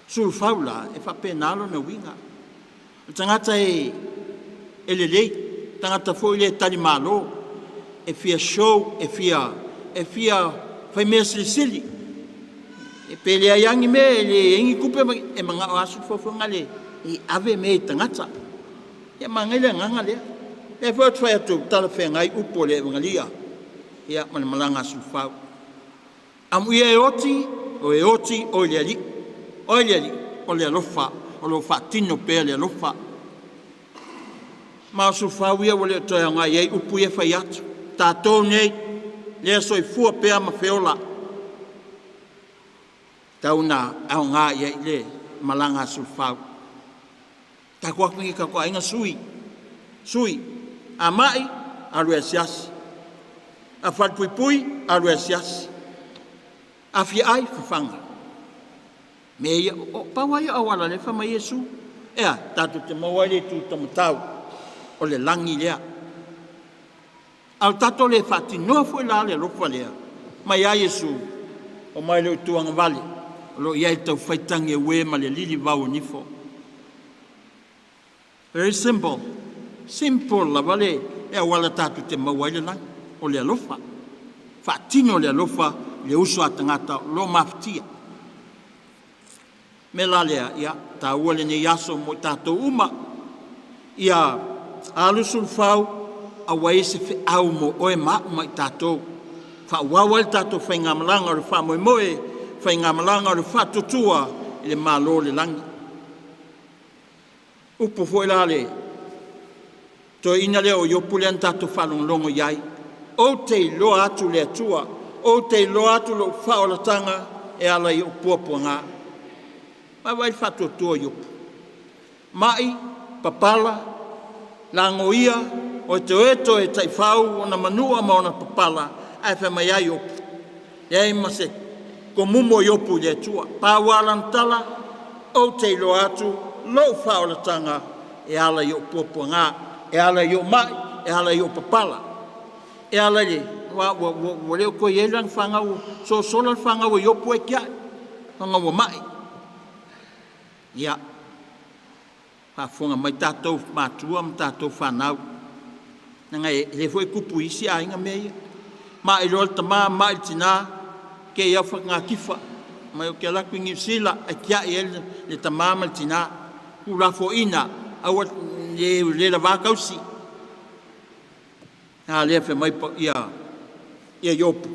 Sulufau la, e faapena lona uiga. O le tagata e e lelei, tagata foi lea e talimalo, e fia show, e fia e fia fai mea silisili. E pe leai lava ni mea, e leai ni tupe, e manao lava Sulufau foi lea e ave mea i tagata. Ia manaia le agaga lea. Lea foi ou te fai atu, talafeagai upu o le Evagelia ia ma le malaga a Sulufau. Amuia e oti, o e oti o i le Alii. O ai le Alii? O le alofa, o lo o faatino pea le alofa. Ma o Sulufau ia ua le o toe aoga i ai upu ia e fai atu. Tatou nei, lea soifua pea ma feola, tau na aoga i ai le malaga a Sulufau. Tatou atu i tatou aiga sui, sui, a mai, alu e asiasi. A falepuipui, alu e asiasi. A fia ai, fafaga. Mea ia, o, pau lava ia o auala lea e fai mai Iesu. Ea, tatou te maua ai le itu taumatau o le lagi lea. A o le tatou le faatinoa foi la le alofa lea, mai a Iesu, omai lou itu agavale, o lo o i ai le taufai tagi auē ma le lilivau o nifo. Very simple. Simple lava le auala tatou te maua ai le lagi, o le alofa. Faatino le alofa i le uso a tagata o lo o mafatia. Mea la lea, ia, taua lenei aso mo i tatou uma. Ia alu Sulufau, aua i se feau mo oe ma a'u ma i tatou. Faaauau ai le tatou faigamalaga o le faamoemoe, faigamalaga o le faatuatua i le Malo o le lagi. Upu foi la le toeaina lea o Iopu lea na tatou faalogologo i ai, Ou te iloa atu le Atua, ou te iloa atu lou faaolataga e ala i ou puapuaga. Vaavaai i le faatuatua o Iopu. Mai, papala, lagoia, oetooeto e taifau ona manua ma ona papala, ae fai mai ai Iopu, leai ma se tomumu o Iopu i le Atua. Pau lava lana tala, Ou te iloa atu lou faaolataga e ala i ou puapuaga, e ala i ou mai, e ala i ou papala, e ala i le ua, ua, ua, ua le o toe i ai lana fanau, sosola le fanau a Iopu e tiai, fanau ua mai. Ia, faafofoga mai tatou matua ma tatou fanau, leaga e le foi tupu i isi aiga mea ia. Mai loa le tama, mai le tina, ke i au whakangākifa, mai o ke alu atu i Niu Sila, ai tiai ai le tama ma le tina, tulafoina, aua le, le lavā tausi. A lea fai mai ia, ia Iopu,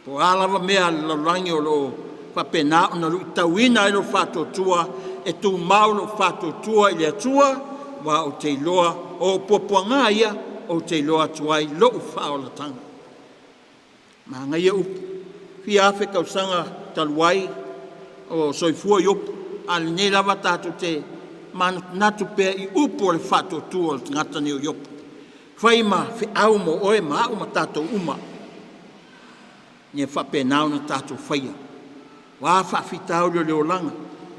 po o a lava mea a le lalolagi o lo o faapena ona luitauina ai lou faatuatua, e tumau lou faatuatua i le Atua, aua ou te iloa o ou puapuaga ia Ou te iloa atu ai lou faaolataga. Manaia upu, fia afe tausaga talu ai o soifua Iopu, a o lenei lava tatou te manatunatu pea i upu o le faatuatua o le tagata nei o Iopu. Fai ma feau mo oe ma au ma tatou uma, ia faapena ona tatou faia. Ua faafitauli o le olaga,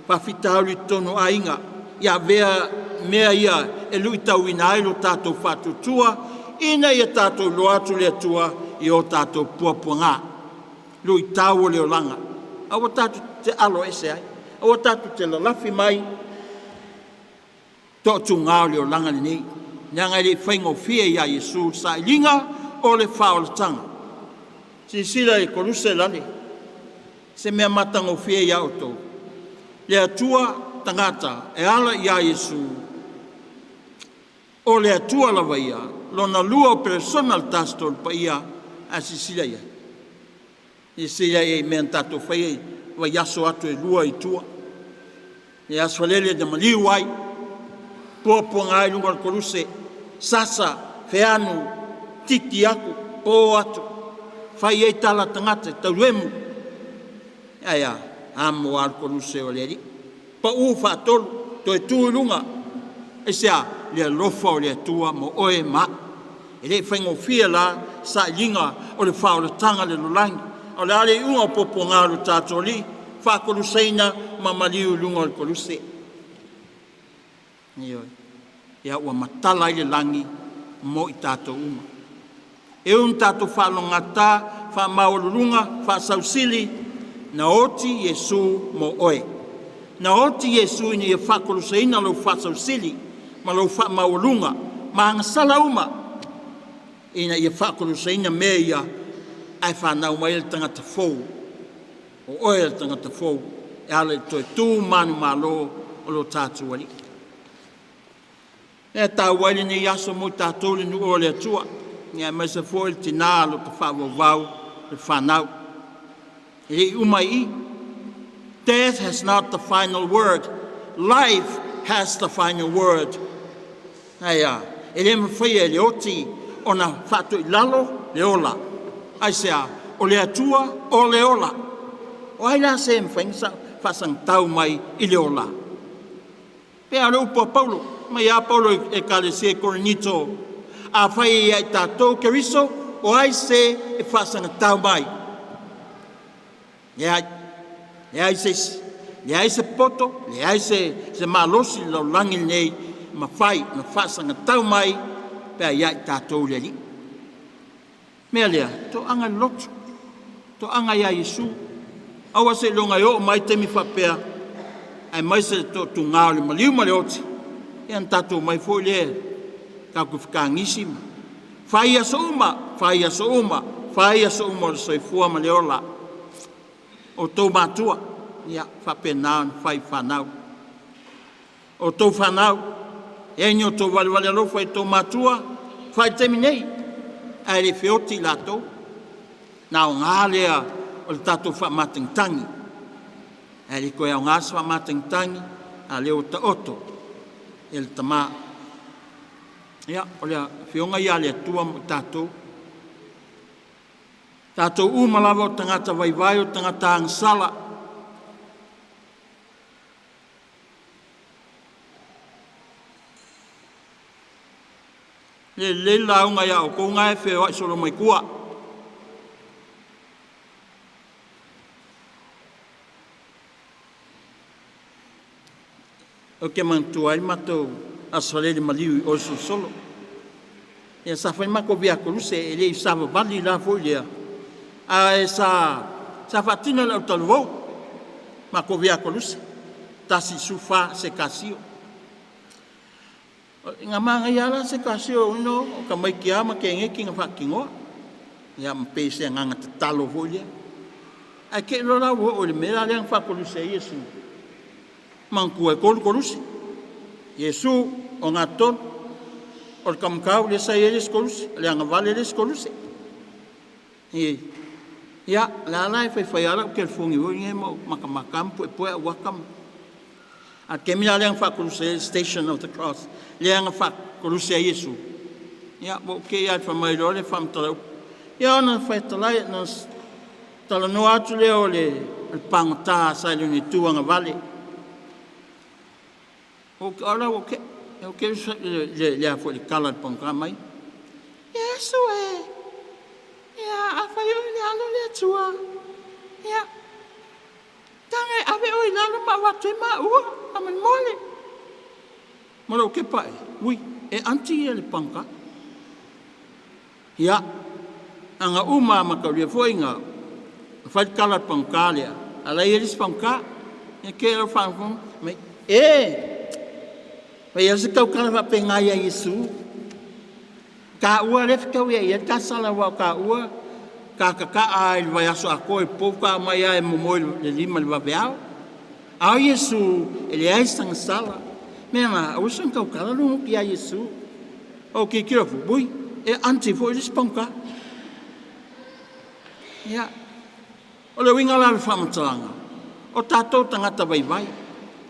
faafitauli i totonu o aiga, ia avea mea ia e luitauina ai lo tatou faatuatua, ina ia tatou iloa atu le Atua i o tatou puapuaga, luitau o le olaga. Aua tatou te alo ese ai, aua tatou te lalafi mai toatuga o le olaga lenei, leaga e le i faigofie ia Iesu le sailiga o le faaolataga. Silasila i Koluse lale, se mea matagofie ia outou, le Atua tagata e ala ia Iesu, o le Atua lava ia, lona lua o peresona le Tasi Tolu Paia, ae silasila i ai. Silasila i ai i mea na tatou faia i vaiaso atu e lua i tua. Le Aso Faraile na maliu ai, puapuaga ai luga o le koluse, sasa, feanu, titi atu, po atu, fai ai tala a tagata e tauemu. Ae a? Amo lava le koluse o le Alii. Pau faatolu, toe tu i luga. Aisea? Le alofa o le Atua mo oe ma au. E le i faigofie la sailiga o le faaolataga i le lalolagi. A o le a le iuga o puapuaga o le tatou Alii? Faakoluseina ma maliu i luga o le koluse. Ioe. Ia ua matala ai le lagi mo i tatou uma. E ui ina tatou faalogogata, faamaualuluga, faasausili, na oti Iesu mo oe. Na oti Iesu ina ia faakoluseina lou faasausili ma lou faamaualuga ma agasala uma ina ia faakoluseina mea ia ae fanau mai ai le tagata fou. O oe le tagata fou e ala i le toe tu manumalo o lo tatou Alii. E taua ai lenei aso mo i tatou le nuu o le Atua, aemaise foi le tina o lo o faavauvau le fanau. E le i uma i i. Death has not the final word. Life has the final word. Ae a, e le mafaia e le oti ona faatoilalo le ola. Aisea? O le Atua o le ola. O ai la se mafai ona faasagatau mai i le ola? Pe a o le upu a Paulo, mai a Paulo i Ekalesia i Korinito, afai e ia i tatou Keriso, o ai se e faasagatau mai? Leai, leai se isi, leai se poto, leai se malosi i le lalolagi lenei e mafai ona faasagatau mai pe a ia i tatou le Alii. Mea lea, toaga i le loto, toaga ia Iesu. Aua seiloga e oo mai taimi faapea, aemaise le toatuga o le maliu ma le oti, ia ona tatou omai foi lea tatou fetagisi ma fai aso uma, fai aso uma, fai aso uma o le soifua ma le ola. O outou matua, ia faapena ona fai i fanau. O outou fanau, e ai ni outou valevale alofa i outou matua, fai i le taimi nei, ae le feoti i latou. Na aoga lea o le tatou faamatagitagi, ae le toe aoga se faamatagitagi, a lea ua taoto e le Tama. Ia, o le Afioga ia a le Atua mo i tatou. Tatou uma lava o tagata vaivai, o tagata agasala. Le lelei le lauga ia outou na e feoai solo mai tua. Ou te manatua ai le matou Aso Faraile maliu i Oesolosolo. Ia sa fai matou via koluse, e le i savavali la foi lea, ae sa faatino e le autalavou matou via koluse, 1 14 se kasio. Na manaia lava la se kasio ino o tamaiti lava ma tegeneti na faatinoa. Ia ma pei se agaga tatalo foi lea. Ae te i loa la ua oo i le mea lea na faakoluse ai Iesu. Manatua e tolu koluse. Iesu o gatolu, o le taumatau lea sa i ai le isi koluse, o le agavale le isi koluse. Ia, la la e faifai lava lau telefoni foi lenei ma ou matamata ma puepue au ata ma... A o le taimi la lea na faakoluse ai le Station of the Cross, lea na faakoluse ai Iesu. Ia, ua ou te i lava i le fai mai loa le faamatala upu. Ia ona faitalai, na talanoa atu lea o le pagota sa i lona itu agavale. O la ua te, o ke le a foi le kala le pagota mai. Iesu e, ia a fai o le alo le atua. Ia, taga e ave o i lalo ma avatu e maua, a mole. Ma lou kepa e, ui, e anti ia le pagota. Ia, anga uma ma kaulia foi nga fai le kala le pagota lea. Ala ia le isi pagota. Ia ke lau whanau mai, e, mai ia se taukala whapenga ia Iesu. Ka ua le whitau ia ia ka sala wa ka ua, ka kaka a i le vai aso a koe pou ka mai a e momoe le lima le vaveao. A o Iesu, e le ai sanga sala. Mea nga, au sang taukala lungu ki a Iesu. O ki kira fu, bui, e anti fo i le sponka. Ia, o le winga la le whamatalanga. O tātou tangata vaivai,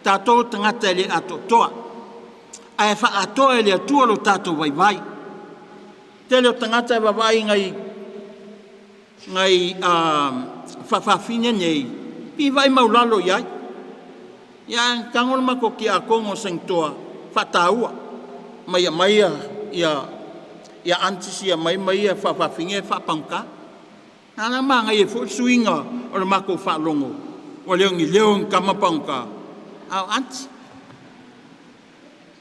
tātou tangata e le atotoa. Ae whaatoa e le atua lo tātou vaivai. Tele o tangata e vavai ngai ngai whawhawhine nei, pi vai maulalo iai. Ia, kangola mako ki a kongo sengtoa, whataua. Mai a mai ia ia antisi ia mai mai ia whawhawhine whapangka. Nā la manga e fo suinga o le mako whalongo. O leo ngi leo ngi kamapangka. Au anti.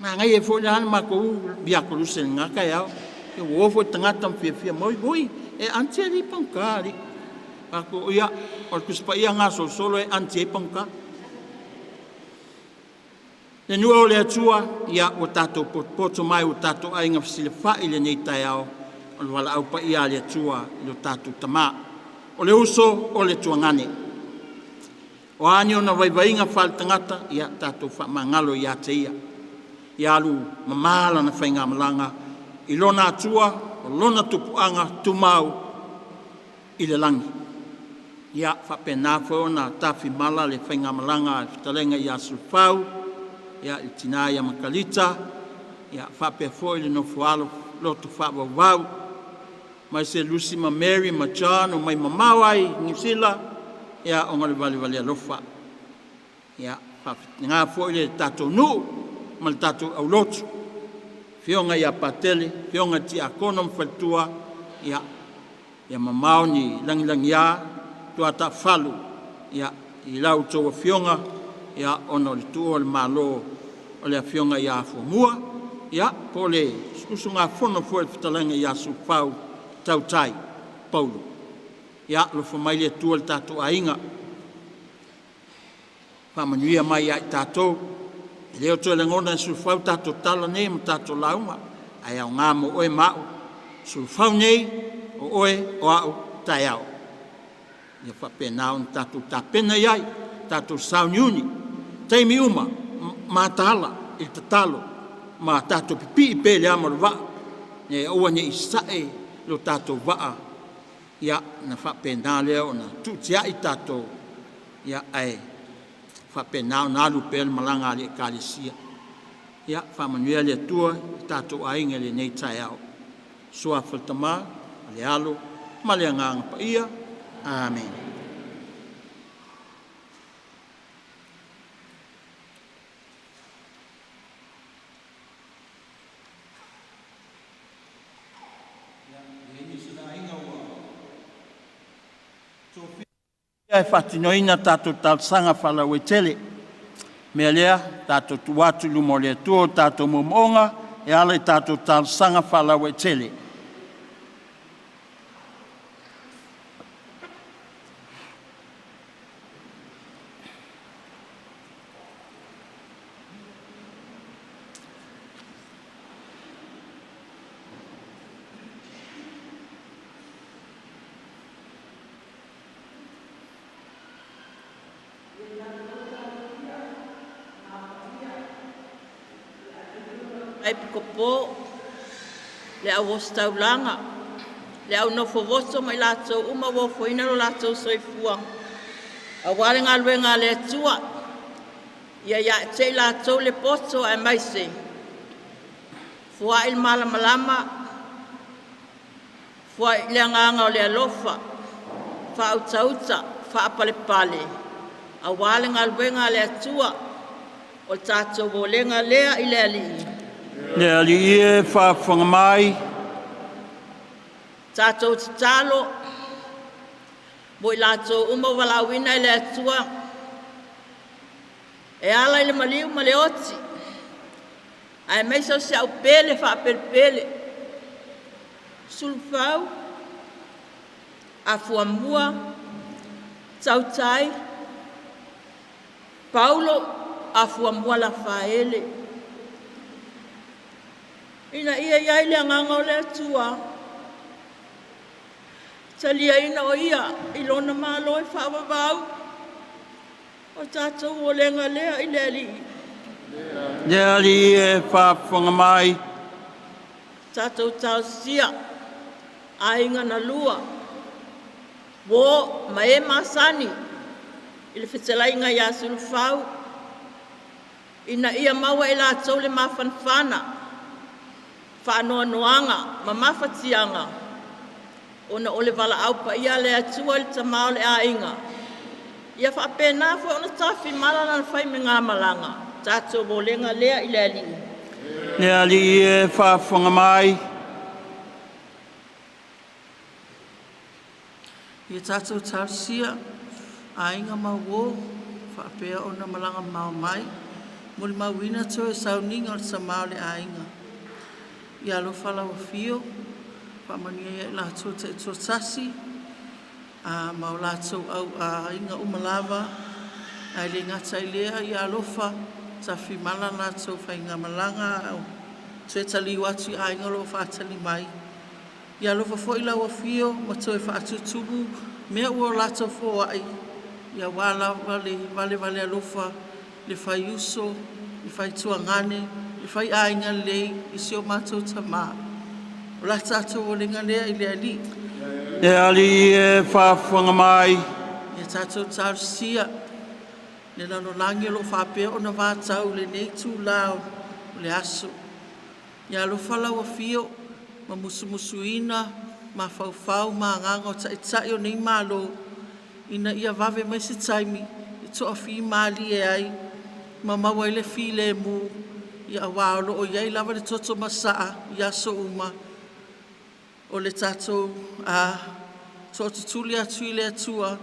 Nā ngai e fo le hana mako u biako luse ngā kai au. E wo fo tangata mwhia whia moi moi. E anti ali pangka ali. Ako ia, o le kuspa ia ngā solo e anti e pangka. Le nua o le atua, ia o tātou poto mai o tātou ainga whasile wha i le nei tai ao, o le wala aupa ia le atua i lo tātou tama. O le uso o le tuangane. O ani o na waiwainga whale tangata, ia tātou wha mangalo ia te ia. Ia alu mamala na whainga malanga, i lona atua, o lona tupuanga tumau i le langi. Ia whapena fo na tawhi mala le whainga malanga i whatalenga ia sulfau, ia i tina ia makalita, ia whapea fo i le nofualo loto whawawau. Mai se Lucy ma Mary ma John o mai mamau ai New Zealand, ia o ngale vale vale alofa. Ia ngā fo i le tātou nuu ma le tātou aulotu. Fionga ia patele, fionga ti akono mwhalitua, ia, ia mamau ni langilangi ia, tua ta falu, ia, i lau tau fionga, ia, ono le tuo le malo o le fionga ia afuamua, ia, po le usunga fono fo le fitalanga ia sufau tautai, Paulo. Ia, lo fo mai le tua le tātou ainga. Whamanuia mai ai tātou. E leo toe langona e sulfau tātou tala nei ma tātou launga. Ai au ngā mo oe mau. Sulfau nei o oe o au tai au. Ia whapena o tātou tāpena iai, tātou sauniuni. Teimi uma, mātala i te tatalo, ma tātou pipi i pele ama le waa. Ne aua ne i sae lo tātou waa. Ia na whapena leo na tutia i tātou. Ia ai whapena o nā lupe le malanga le ekalesia. Ia whamanuia le atua i tātou ainga le nei tai ao. Soa whaltama, le alo, ma le anganga pa ia. Amen. E whatinoina tātou talsanga whalawetele. Mea lea, tātou tuatu lumo le atua o tātou momonga, e ala i tātou talsanga whalawetele. Ai pikopo, le au ostaulanga, le au nofovoso mai lātou uma wofoina lo lātou soifua. A wale ngā luenga le atua, ia ia te lātou le poto ai maise. Fua il malamalama, Foai le agaga o le alofa, faautauta, faapalepale, aua le galuega a le Atua. O le tatou olega lea i le Alii. Le Alii e faafofoga mai. Tatou tatalo mo i latou uma ua valaauina e le Atua e ala i le maliu ma le oti, aemaise o si au pele faapelepele, Sulufau, Afuamua, Tautai, Paulo Afuamua Lafaele, ina ia i ai le agaga o le Atua, taliaina o Ia i lona Malo e faavavau. O tatou olega lea i le Alii. Le Alii e faafofoga mai. Tatou talosia aiga na lua, uo ma e masani i le fetalaiga ia Sulufau, ina ia maua e latou le mafanafana, faanoanoaga ma mafatiaga ona o le valaau paia a le Atua i le tama o le aiga. Ia faapena foi ona tafimala lana faigamalaga. Tatou olega lea i le Alii. Le Alii e faafofoga mai. Ia tatou talosia aiga ma uo faapea ona malaga mamao mai, molimauina toe sauniga o le tama o le aiga. Ia alofa lau afio, faamanuia ia i latou taitoatasi ma o latou aiga uma lava, ae le gata i lea, ia alofa tafimala la latou faigamalaga ao toe taliu atu i aiga o lo o faatali mai. Ia alofa foi lau afio ma toe faatutumu mea ua latou foai, aua lava le valevale alofa, le fai uso, le fai tuagane, le fai aiga lelei i si o matou tama. O la tatou olega lea i le Alii. Le Alii e faafofoga mai. Ia tatou talosia le lalolagi o lo o faapea ona vatau i lenei itula o le aso. Ia alofa lau afio ma musumusuina mafaufau ma agaga o Taitai o nei Malo, ina ia vave mai se taimi e toafimalie ai ma maua ai le filemu, aua o lo o i ai lava le toto masaa i aso uma. O le tatou tootutuli atu i le Atua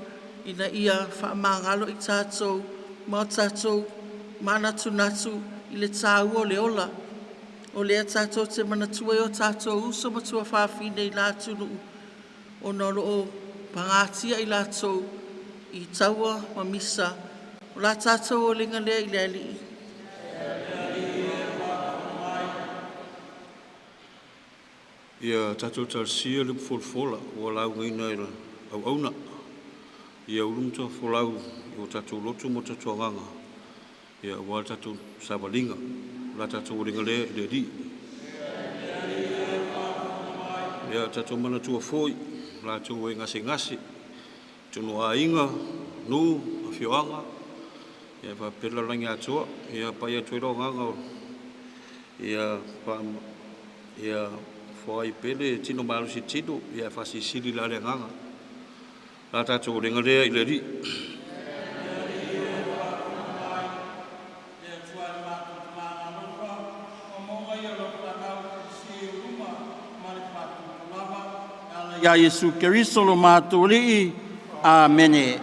ina ia faamagalo i tatou ma o tatou manatunatu i le taua o le ola. O lea tatou te manatua e o tatou uso ma tuafafine i la atunuu ona o lo o pagatia i latou i taua ma misa. O la tatou oliga lea i le Alii. Ia tatou talosia le folafola ua laugaina e le auauna. Ia ulu ma folau i o tatou loto ma o tatou agaga, ia aua le tatou savaliga. O la tatou oliga lea i le Alii. Ia tatou manatua foi latou e gasegase, tonu aiga, nuu, afioaga, ia faapea le lalolagi atoa. Ia pai atu ai le agaga ia ia foai pele tino malosi tino, ia faasilisili la le agaga. La tatou oliga lea i le Alii. Ia Iesu Keriso lo matou Alii. Amene.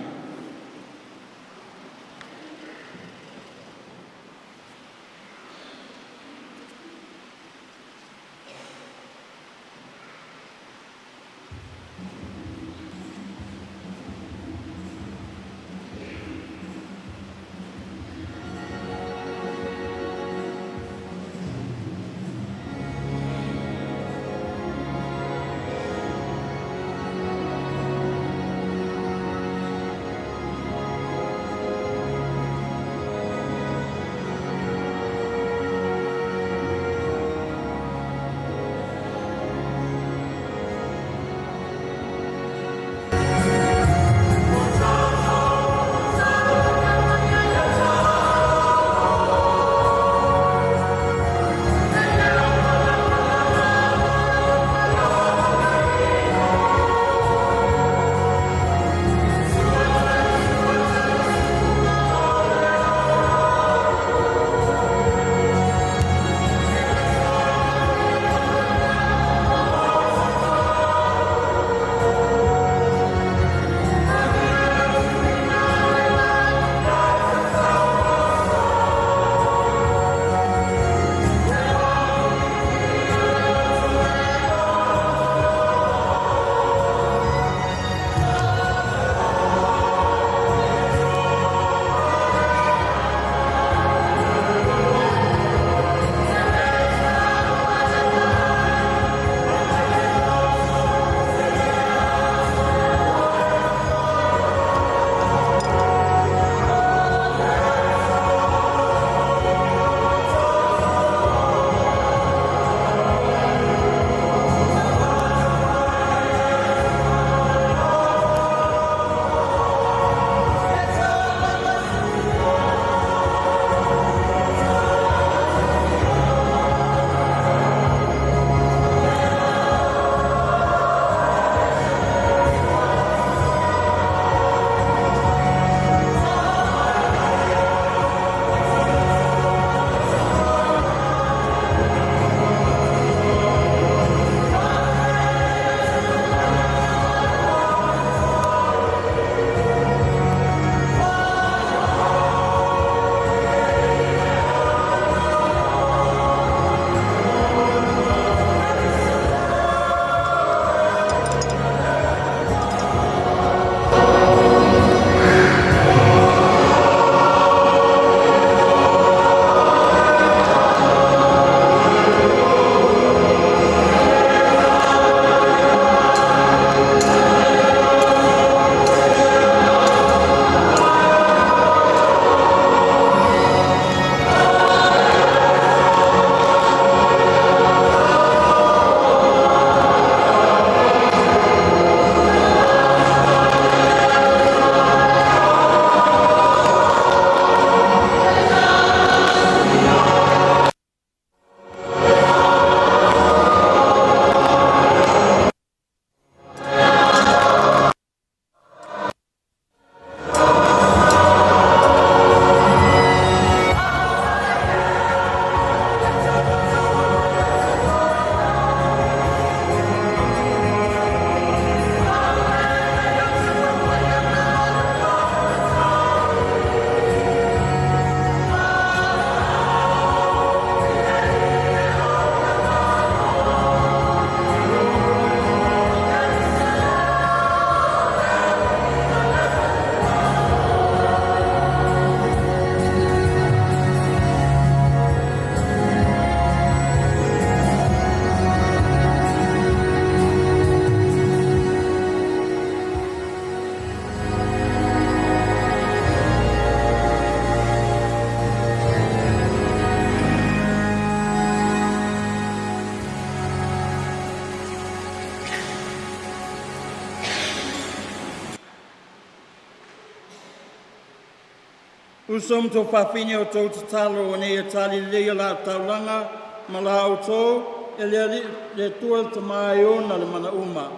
Uso ma tuafafine o tou tatalo ina ia tali lelei o la taulaga ma la outou e le Alii le Atua le Tama e ona le mana uma.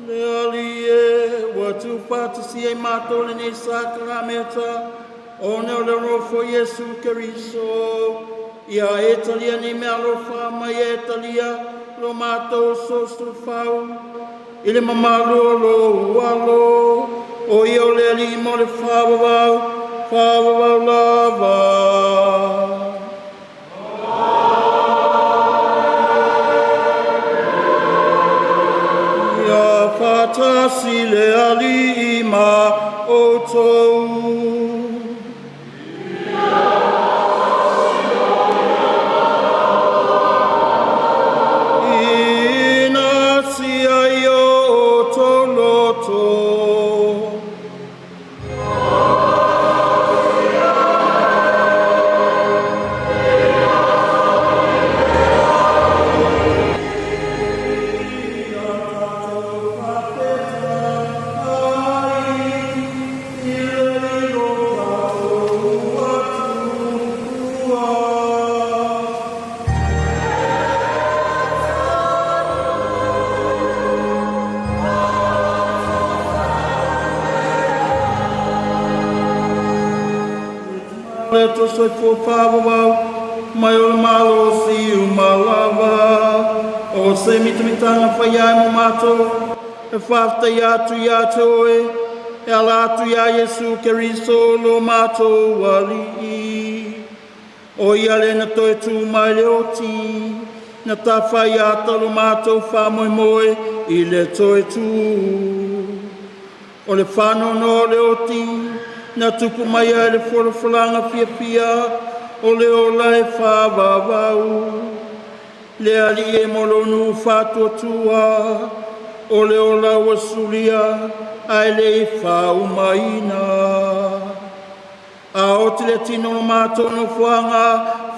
Le Alii e, ua tuufaatasia ai matou lenei sakarameta, ona o le alofa o Iesu Keriso. Ia e talia nei meaalofa ma ia e talia lo matou soosofau i le mamalu o lou alo, o ia o le Alii mo le faavavau, faavavau lava. Ia faatasi le Alii ma outou. Ina sia i o outou loto. Le Atua soifua faavavau mai o le malosi uma lava o se mitamitaga faia ai mo matou e faafetaia atu ia te oe e ala atu iā Iesu Keriso lo matou Alii. O ia le na toe tū mai le oti na tafai ata lo matou faamoemoe i le toe tū. O le faanoanoa o le oti na tupu mai ai le folafolaga fiafia o le ola e faavavau. Le Alii e mo lou nuu faatuatua o le ola ua sulia ae le i faaumaina. A oti le tino o matou nofoaga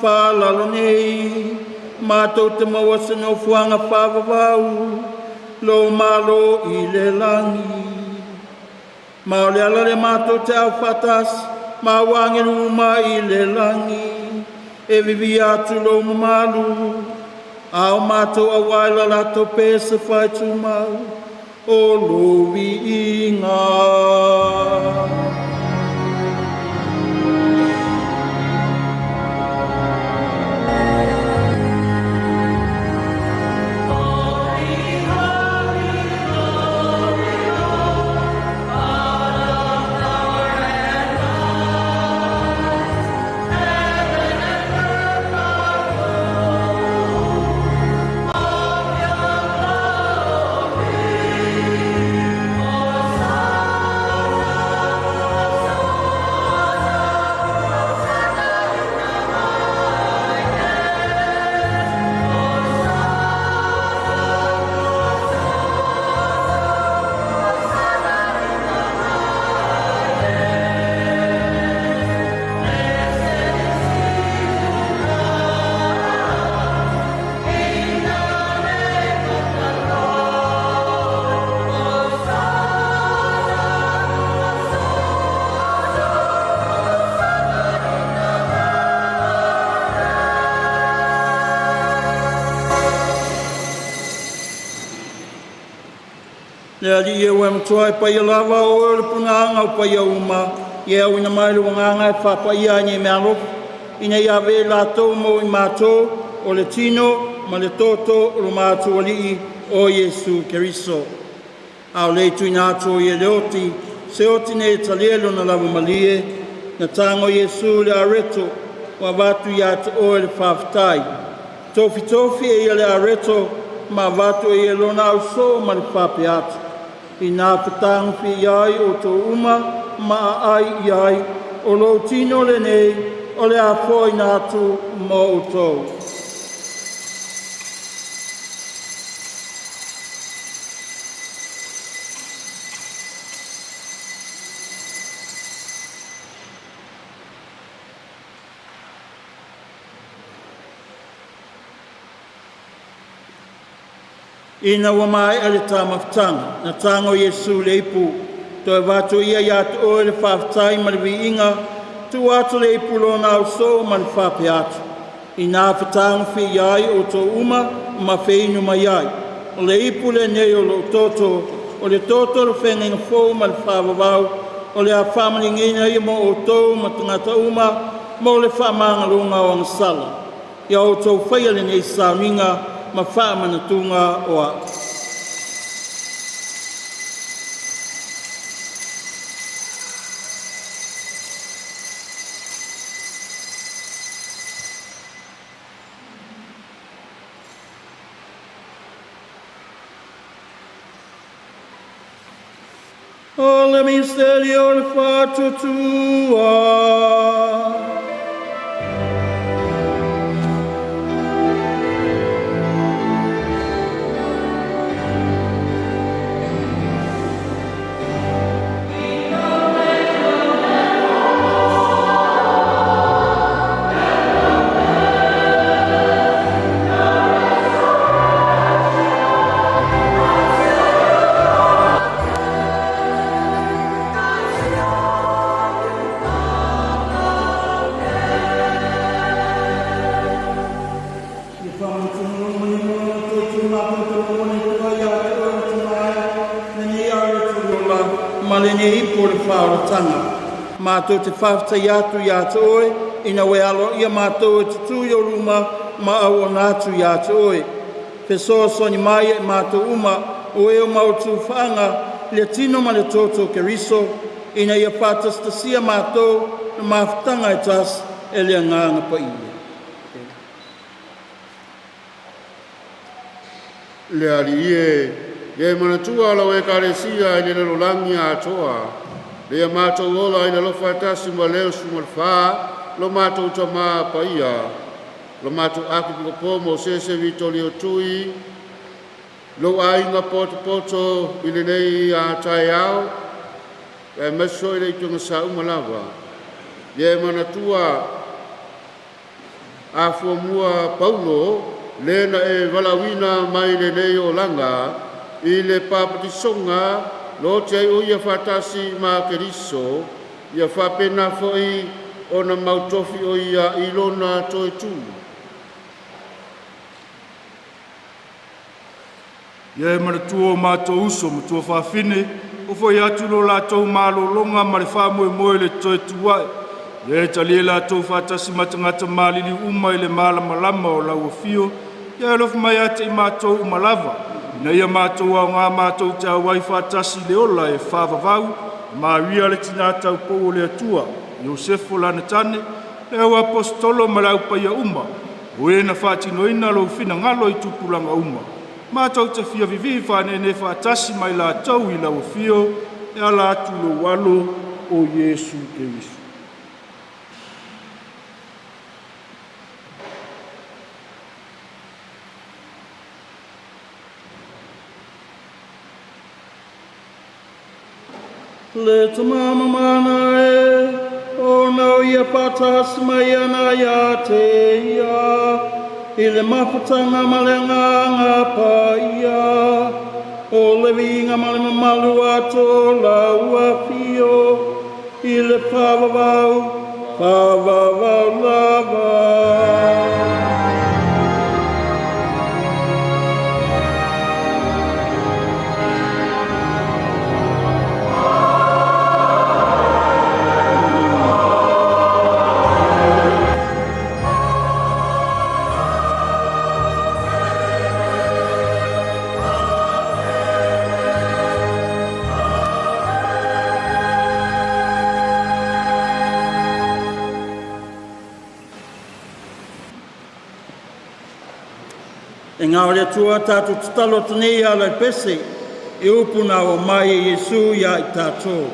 faalalo nei, matou te maua se nofoaga faavavau lou malo i le lagi. Ma o le ala le matou te au faatasi ma ua agelu uma i le lagi e vivia atu lou mamalu, a o matou auā i la latou pese faaitumau o lou viiga. Le Alii e ua e matua e paia lava o oe o le punaaga o paia uma, ia e auina mai le uagaga e faapaia ai nei meaalofa, ina ia ave latou mo i matou o le tino ma le toto o lo matou Alii o Iesu Keriso. A o le tuuina atu o ia le oti, se oti nei e talia i lona lava malie, na tago Iesu i le areto, ua avatu ia te oe le faafetai. Tofitofi e ia le areto ma avatu e ia lona ausoo ma le faapea atu. Ina fetagofi ai outou uma ma aai i ai, o lou tino lenei o le afoaina atu mo outou. Ina ua maea le tāmafutaga, na tago Iesu le ipu, toe avatu ia ia te oe le faafetai ma le viiga, tuu atu le ipu lona ausoo ma le faapea atu, Ina fetagofia ai outou uma ma feinu mai ai. O le ipu lenei o lou toto, o le toto o le feagaiga fou ma le faavavau, o le a faamaligiina ia mo outou ma tagata uma mo le faamagaloga o agasala. Ia outou faia lenei sauniga ma faamanatuga o a'u. O le misteri o le faatuatua. Ma lenei ipu o le faaolataga. Matou te faafetai atu ia te oe, ina ua e aloaia matou e tutū i ou luma ma auauna atu ia te oe. Fesoasoani mai ia i matou uma, o e ua mautu faaga i le tino ma le toto o Keriso, ina ia faatasitasia matou i le mafutaga e tasi e le Agaga Paia. Le Alii e, ia e manatua lau Ekalesia i le lalolagi atoa, le ia matou ola i le alofa e tasi ma le 14, lo matou Tamā Paia, lo matou Akipikopo Mosese Vitolio Tui, lou aiga potopoto i lenei taeao, aemaise foi le ituaga sauma lava. Ia e manatua Afuamua Paulo, le na e valaauina mai lenei olaga i le papatisoga lo te ai o ia faatasi ma Keriso, ia faapena foi ona mautofi o ia i lona toe tū. Ia e manatua o matou uso ma tuafafine, o foi atu lo latou malologa ma le faamoemoe i le toe tua'i. Ia e talia latou faatasi ma tagata maliliu uma i le malamalama o lau afio. Ia e alofa mai ia te i matou uma lava, ina ia matou aogā matou te auai faatasi i le ola e faavavau. Maria le tinā taupou o le Atua, Iosefo lana tane, le au aposetolo ma le au paia uma, o e na faatinoina lou finagalo i tupulaga uma. Matou te fia vivii faaneenee faatasi ma i latou i lau afio e ala atu i lou alo o Iesu Keriso. Le tamamamana e, o nau ia faatasi mai ana ia te ia, i le mafutaga ma le agaga paia, o le viiga ma le mamalu ato lau afio, i le faavavau, faavavau lava. E ngā o le Atua tātou tatalo atu nei ala i pese, e upu nā o mai e Iesu ia i tātou.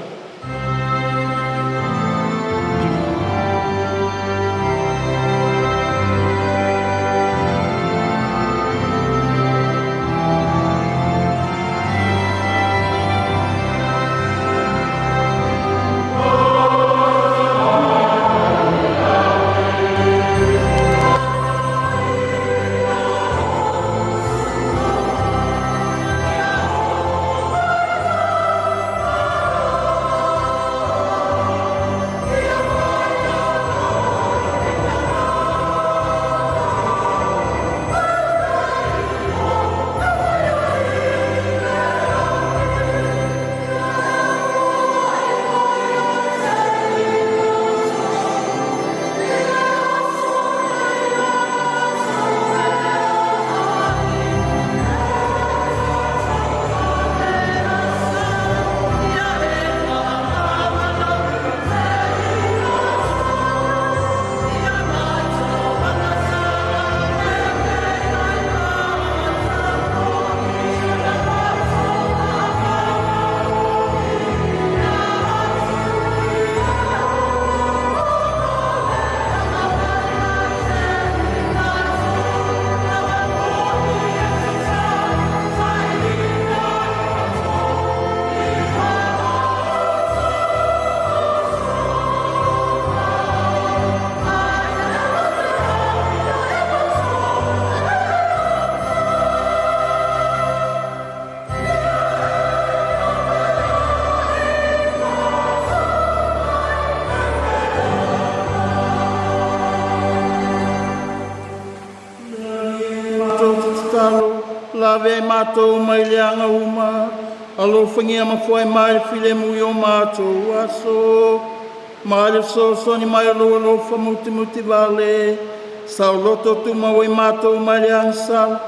Lave ai mātou mai le aga uma, alofagia ma foai mai le filemu i o mātou aso. Ma le fesoasoani mai o lou alofa mutimuti vale, saoloto tumau ai mātou mai le agasala,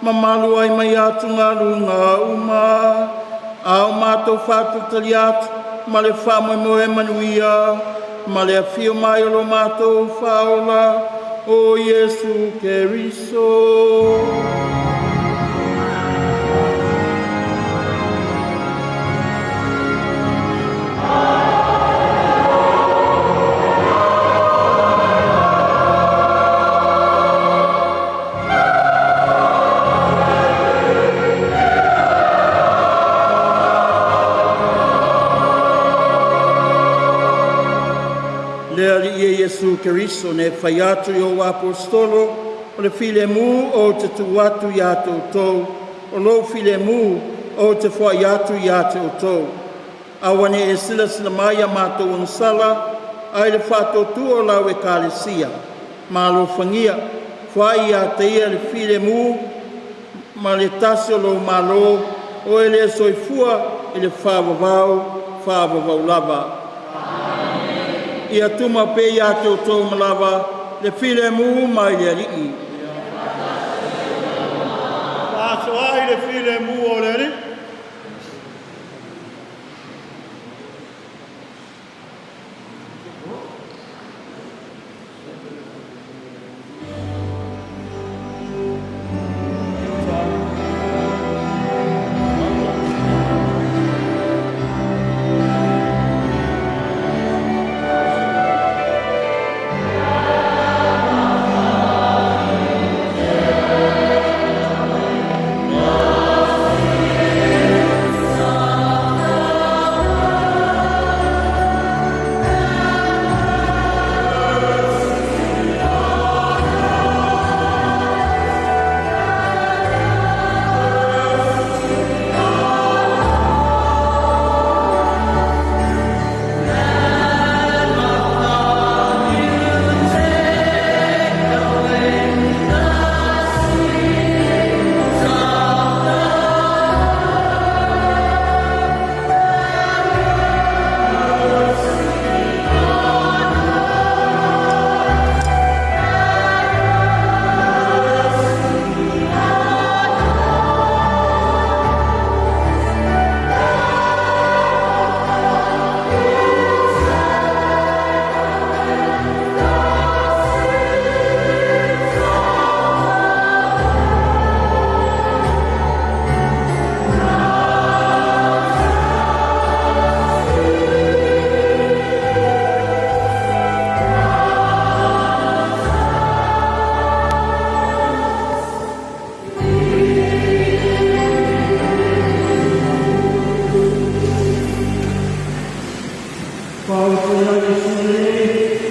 mamalu ai mai atugaluga uma. A o mātou faatalitali atu ma le faamoemoe manuia, ma le afio mai o lo mātou Faaola, o Iesu Keriso. Le Alii e Iesu Keriso na e fai atu i ou aposetolo, o le filemu ou te tuu atu ia te outou, o lou filemu ou te foai atu ia te outou. Aua ne i e silasila mai ia matou agasala, ae i le faatuatua o lau Ekalesia. Ma alofagia, foai ia te ia le filemu ma le tasi o lou Malo, Oe le soifua i le faavavau, faavavau lava. Ia tumau pea ia te outou uma lava le filemu mai le Alii. Faasoai le filemu o le Alii.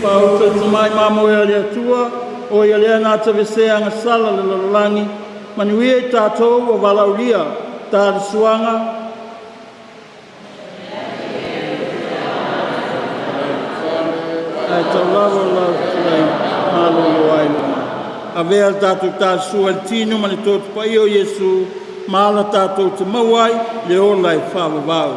Faautautā mai mamoe a le Atua, o ia lea na tavesea agasala le lalolagi, manuia i tatou ua valaaulia ta le suaga. Ae taulava lau fetalaiga malolo ai luma. Avea le tatou talasua i le tino ma le toto paia o Iesu, ma ala tatou te maua ai le ola e faavavau.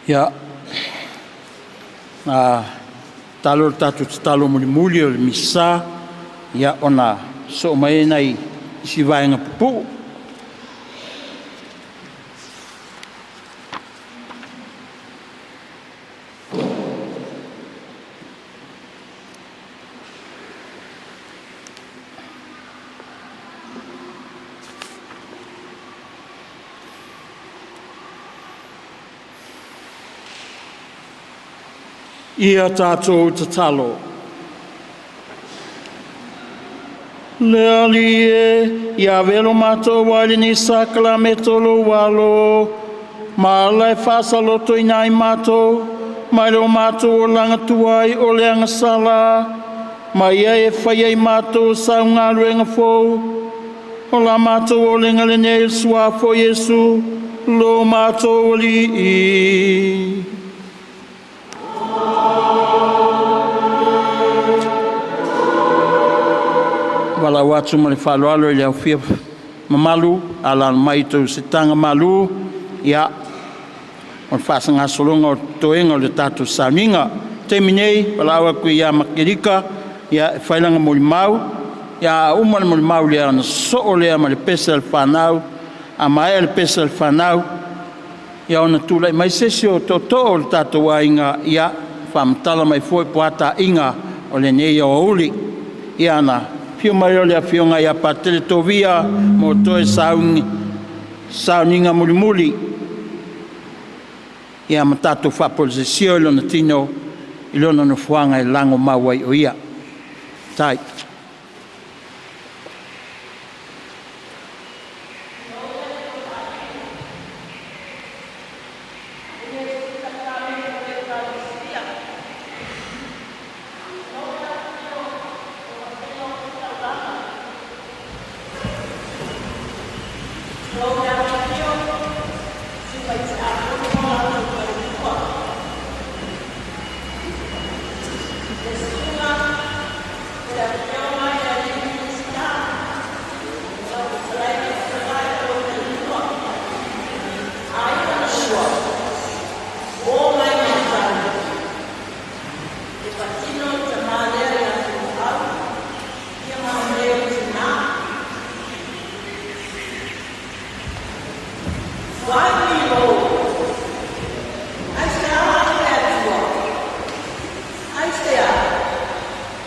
Ia, na talo le tatou tatalo mulimuli o le Misa, ia ona soo mai ai nai isi vaega pupuu. Ia tatou tatalo. Le Alii e, ia avea lo matou ai lenei sakalamento o lou alo, ma ala e faasalotoina ai matou, mai le o matou olaga tuai o le agasala, ma ia e fai ai matou saugaluega fou, o la matou olega lenei i le suafa o Iesu, lo matou Alii. Valaau atu ma le faaaloalo i le aufia mamalu alaala mai i tou setaga malu, ia, o le faasagasologa o toega o le tatou sauniga. Taimi nei, valaau atu ia Makerika, ia, e fai lana molimau, ia, a uma le molimau lea ona sosoo lea ma le pese a le fanau. A maea le pese a le fanau, ia ona tulai mai se isi o tootoo o le tatou aiga, ia faamatala mai foi po o a taaiga o lenei aoauli. Ia ona afio mai lea o le afioga ia Patele Tovia mo toe sauniga mulimuli, ia ma tatou faapaulasilasio i lona tino i lona nofoaga e lagomau ai o ia. Tai.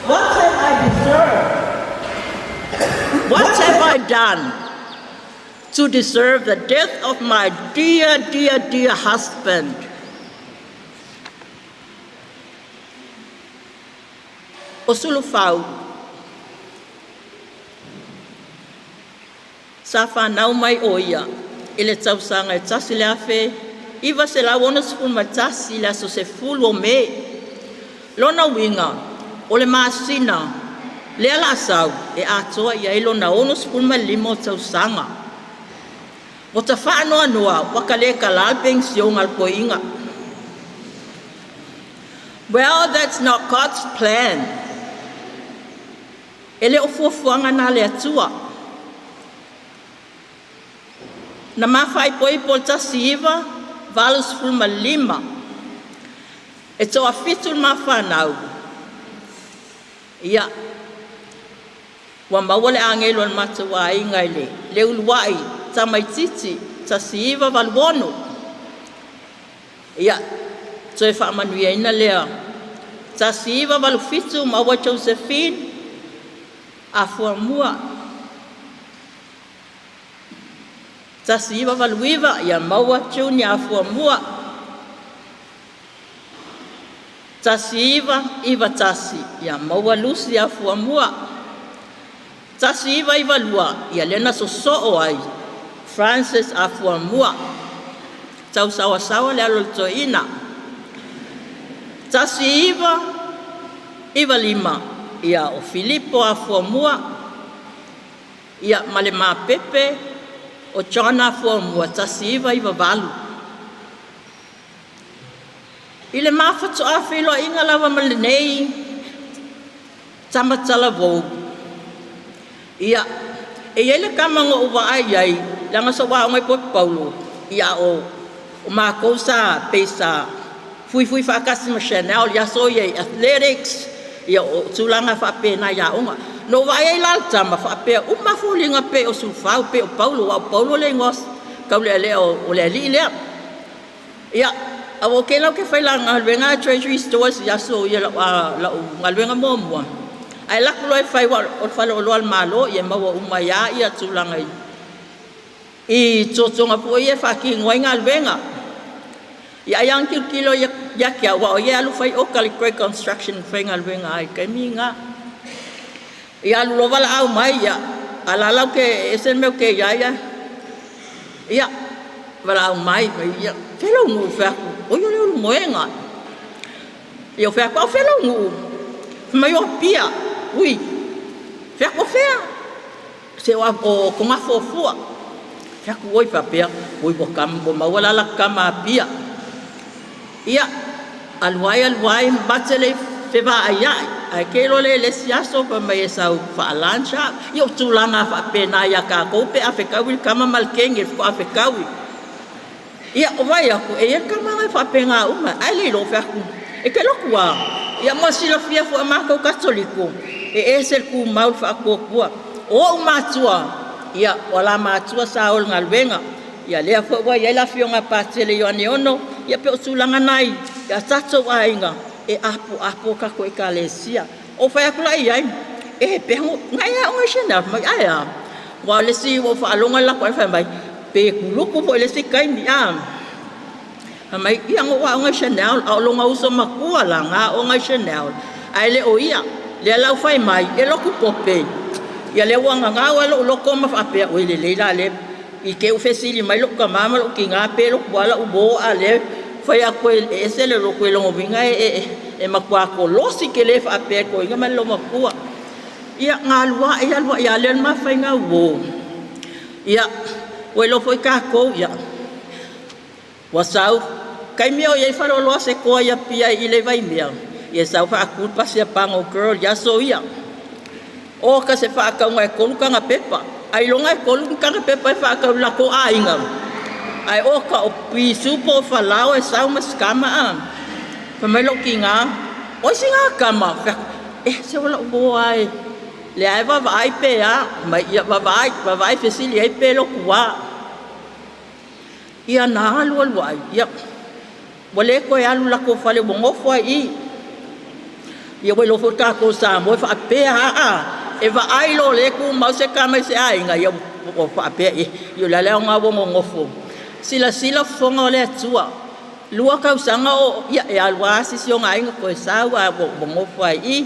What have I deserved? What have I done to deserve the death of my dear, dear, dear husband? O Sulufau, sa whanau mai o ia i le tausaga e 1961 i le aso 10 o Me. Lona uiga, o le masina lea la sau e atoa i ai lona 65 o tausaga. Ua ta faanoanoa ua ka le kalā le penisione a le toeaina. Well, that's not God's plan. E le o fuafuaga na a le Atua. Na mafaaipoipo i le 1985 e toafitu le ma fanau. Ia, ua maua le agelu a le matou aiga i le le uluai tamaititi 1986. Ia, toe faamanuiaina lea 1987 maua Josephine, a fuamua. 1989 ia Maua Junior Afuamua. 1991 ia Maua Lucy Afuamua. 1992 ia Lena Sosoo ai Francis Afuamua. Tausaosaoa le alo o le toeaina. 1995 ia o Filipo Afuamua ia ma le mapepe o John Afuamua 1998. I le ma faatoa feiloaiga lava ma lenei tama talavou, ia e i ai le tama na ou vaai i ai leaga sa ou aoga i Pota Paulo, ia o matou sa pei sa fuifui faatasi ma Chanel i aso ia i athletics, ia o tulaga faapena i aoga. Na ou vaai ai la i le tama faapea uma lava foliga pei o Sufau pei o Paulo aua o Paulo le igoa taulealea o le alii lea. Ia, aua ou te iloa ou te faigaluega lava Treasury Stores i aso ia lau galuega muamua, ae alu atu loa e fai aua o le faleoloa a le Malo e maua uma ai lava tulaga i totoga foi ia e faatino ai galuega. Ia ai lava ona tilotilo ia te au aua o ia e alu fai oka i le Great Construction e faigaluega ai i le taimi lena. Ia alu loa valaau mai, ia a o la e la e ese le mea ou te i ai ae ia valaau mai, ia fea lou nuu? Ou fai atu, o ia o Leulumoega. Ia ou fai atu, a o fea lou nuu? Fai mai o Apia. Ui, fai atu, o fea? Se o Togafuafua. Fai atu, oi faapea, oi ua tama, ua maua la lata tama Apia. Ia, alu ai, alu ai, mate le i fevaaiai, ae te iloa lea i le isi aso fai mai e sau faa-lunch au. Ia o tulaga faapena ia tatou pe a fetaui le tama ma le teine faatoa fetaui. Ia, o vai atu, e i ai le tama na e faapena uma, ae le iloa fai atu, e te alu atu lava. Ia mo le silafia foi o matou Katoliko, e ese le tumau i le faatuatua. O ou matua, ia, o la matua sa o i le galuega. Ia lea foi ua i ai le afioga a Patele Ioane Ono, ia pei o tulaga na i a tatou aiga e apoapo tatou ekalesia. Ou fai atu la i ai, e pe na e aoga i Chanel, fai mai, ae a? Aua o le isi ua ou faalogo i le latou aiga fai mai, pe kuluku foi i le isi taimi, a? Fai mai, ia na ou aoga i Chanel, a o lona uso matua la, na aoga i Chanel, ae le o ia. Lea la ua fai mai, e lotu pope. Ia lea ua gagau lava lou loto ma faapea, oi lelei la lea i te i ua fesili mai lou tama ma lou tina pe lotu lava lau uo, a o lea e fai atu e ese le lotu e lona uiga e matua kolosi tele faapea e toeaina ma le loomatua. Ia, na alu ae alu ae, a lea le ma faiga uo. Ia, ua iloa foi tatou, ia, ua sau, taimi o i ai faleoloa se toa i Apia i le Vaimea, ia sau faatu le pasi a Pago Girl i aso ia. O ka se faatauga e 3 taga pepa, ailoga e 3 ni taga pepa e faatau i le latou aiga. Ae o ka o pisu po o falao e sau ma sikama a. Fai mai lou tiga, oi sina tama, fai atu, eh se o lau uo lava e lea e vaavaai pe a, mai ia vaavaai, vaavaai fesili ai pe lotu a. Ia na alu alu ai, ia ua le toe alu i latou fale ua nofo ai i i. Ia ua iloa foi tatou Samoa e faapea lava, e vaai loa o lea e tumau se tama i se aiga, ia ua faapea, ia o le a le aoga ua nonofo. Silasila fofoga o le Atua, 2 tausaga o, ia e alu lava asi si ona aiga toe sau ae ua nofo ai i i.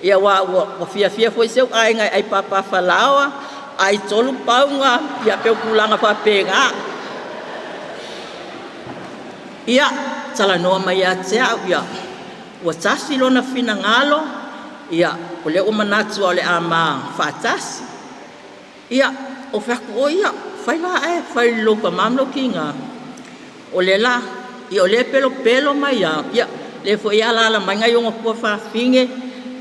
Ia aua ua fiafia foi si ou aiga e ai pāpāfalaoa, ai 3 pauga, ia pei o tulaga faapena. Ia, talanoa mai ia te au, ia, ua tasi lona finagalo, ia, o lea ua manatu o le a ma faatasi. Ia, ou fai atu, oi ia, fai la oe, fai i lou tama ma lou tiga. O lea la, ia o lea e pelopelo mai lava, ia, lea foi e alaala mai nai ona tuafafine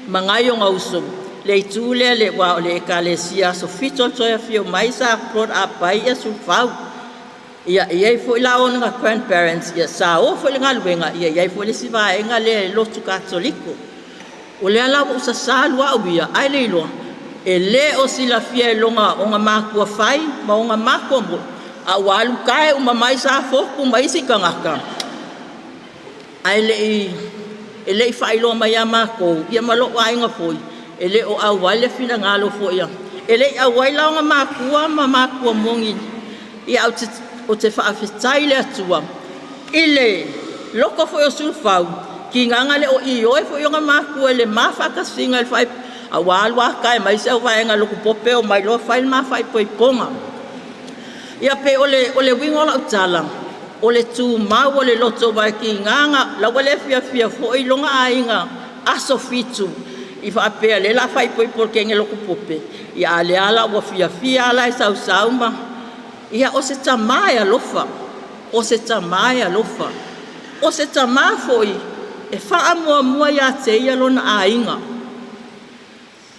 ma nai ona uso, le itu lea, aua o le ekalesia Aso Fitu o le toe afio mai sa brought up ai Ufau. Ia, e i ai foi la ona grandparents, ia sa o foi i le galuega, ia e i ai foi le isi vaega lea e lotu Katoliko. O lea la ua ou sasa alu au ia, ae le iloa, e le o silafia e lona ona matua fai ma ona matua moni, a ua alu tae uma mai Safotu ma isi tagata, ae e le i faailoa mai ia matou, ia ma lou aiga foi, e le o auai le finagalo foi a, e le i auai la ona matua ma matua moni. Ia ou te faafetai i le Atua i le loko foi o Sulufau, tigaga le o ioe foi ona matua i le ma faatasiga i le aua alu ata e aumai si au vaega lotu pope omai loa fai le ma faaipoipoga. Ia pei o le uiga o lau tala, o le tumau o le loto aua e tiga la ua le fiafia foi lona aiga aso Fitu i faapea o lea o le a faaipoipo i le teine lotu pope, ia a o lea la ua fiafia lava la e sausau ma… Ia o se tama e alofa, o se tama e alofa, o se tama foi e faamuamua ia te ia lona aiga.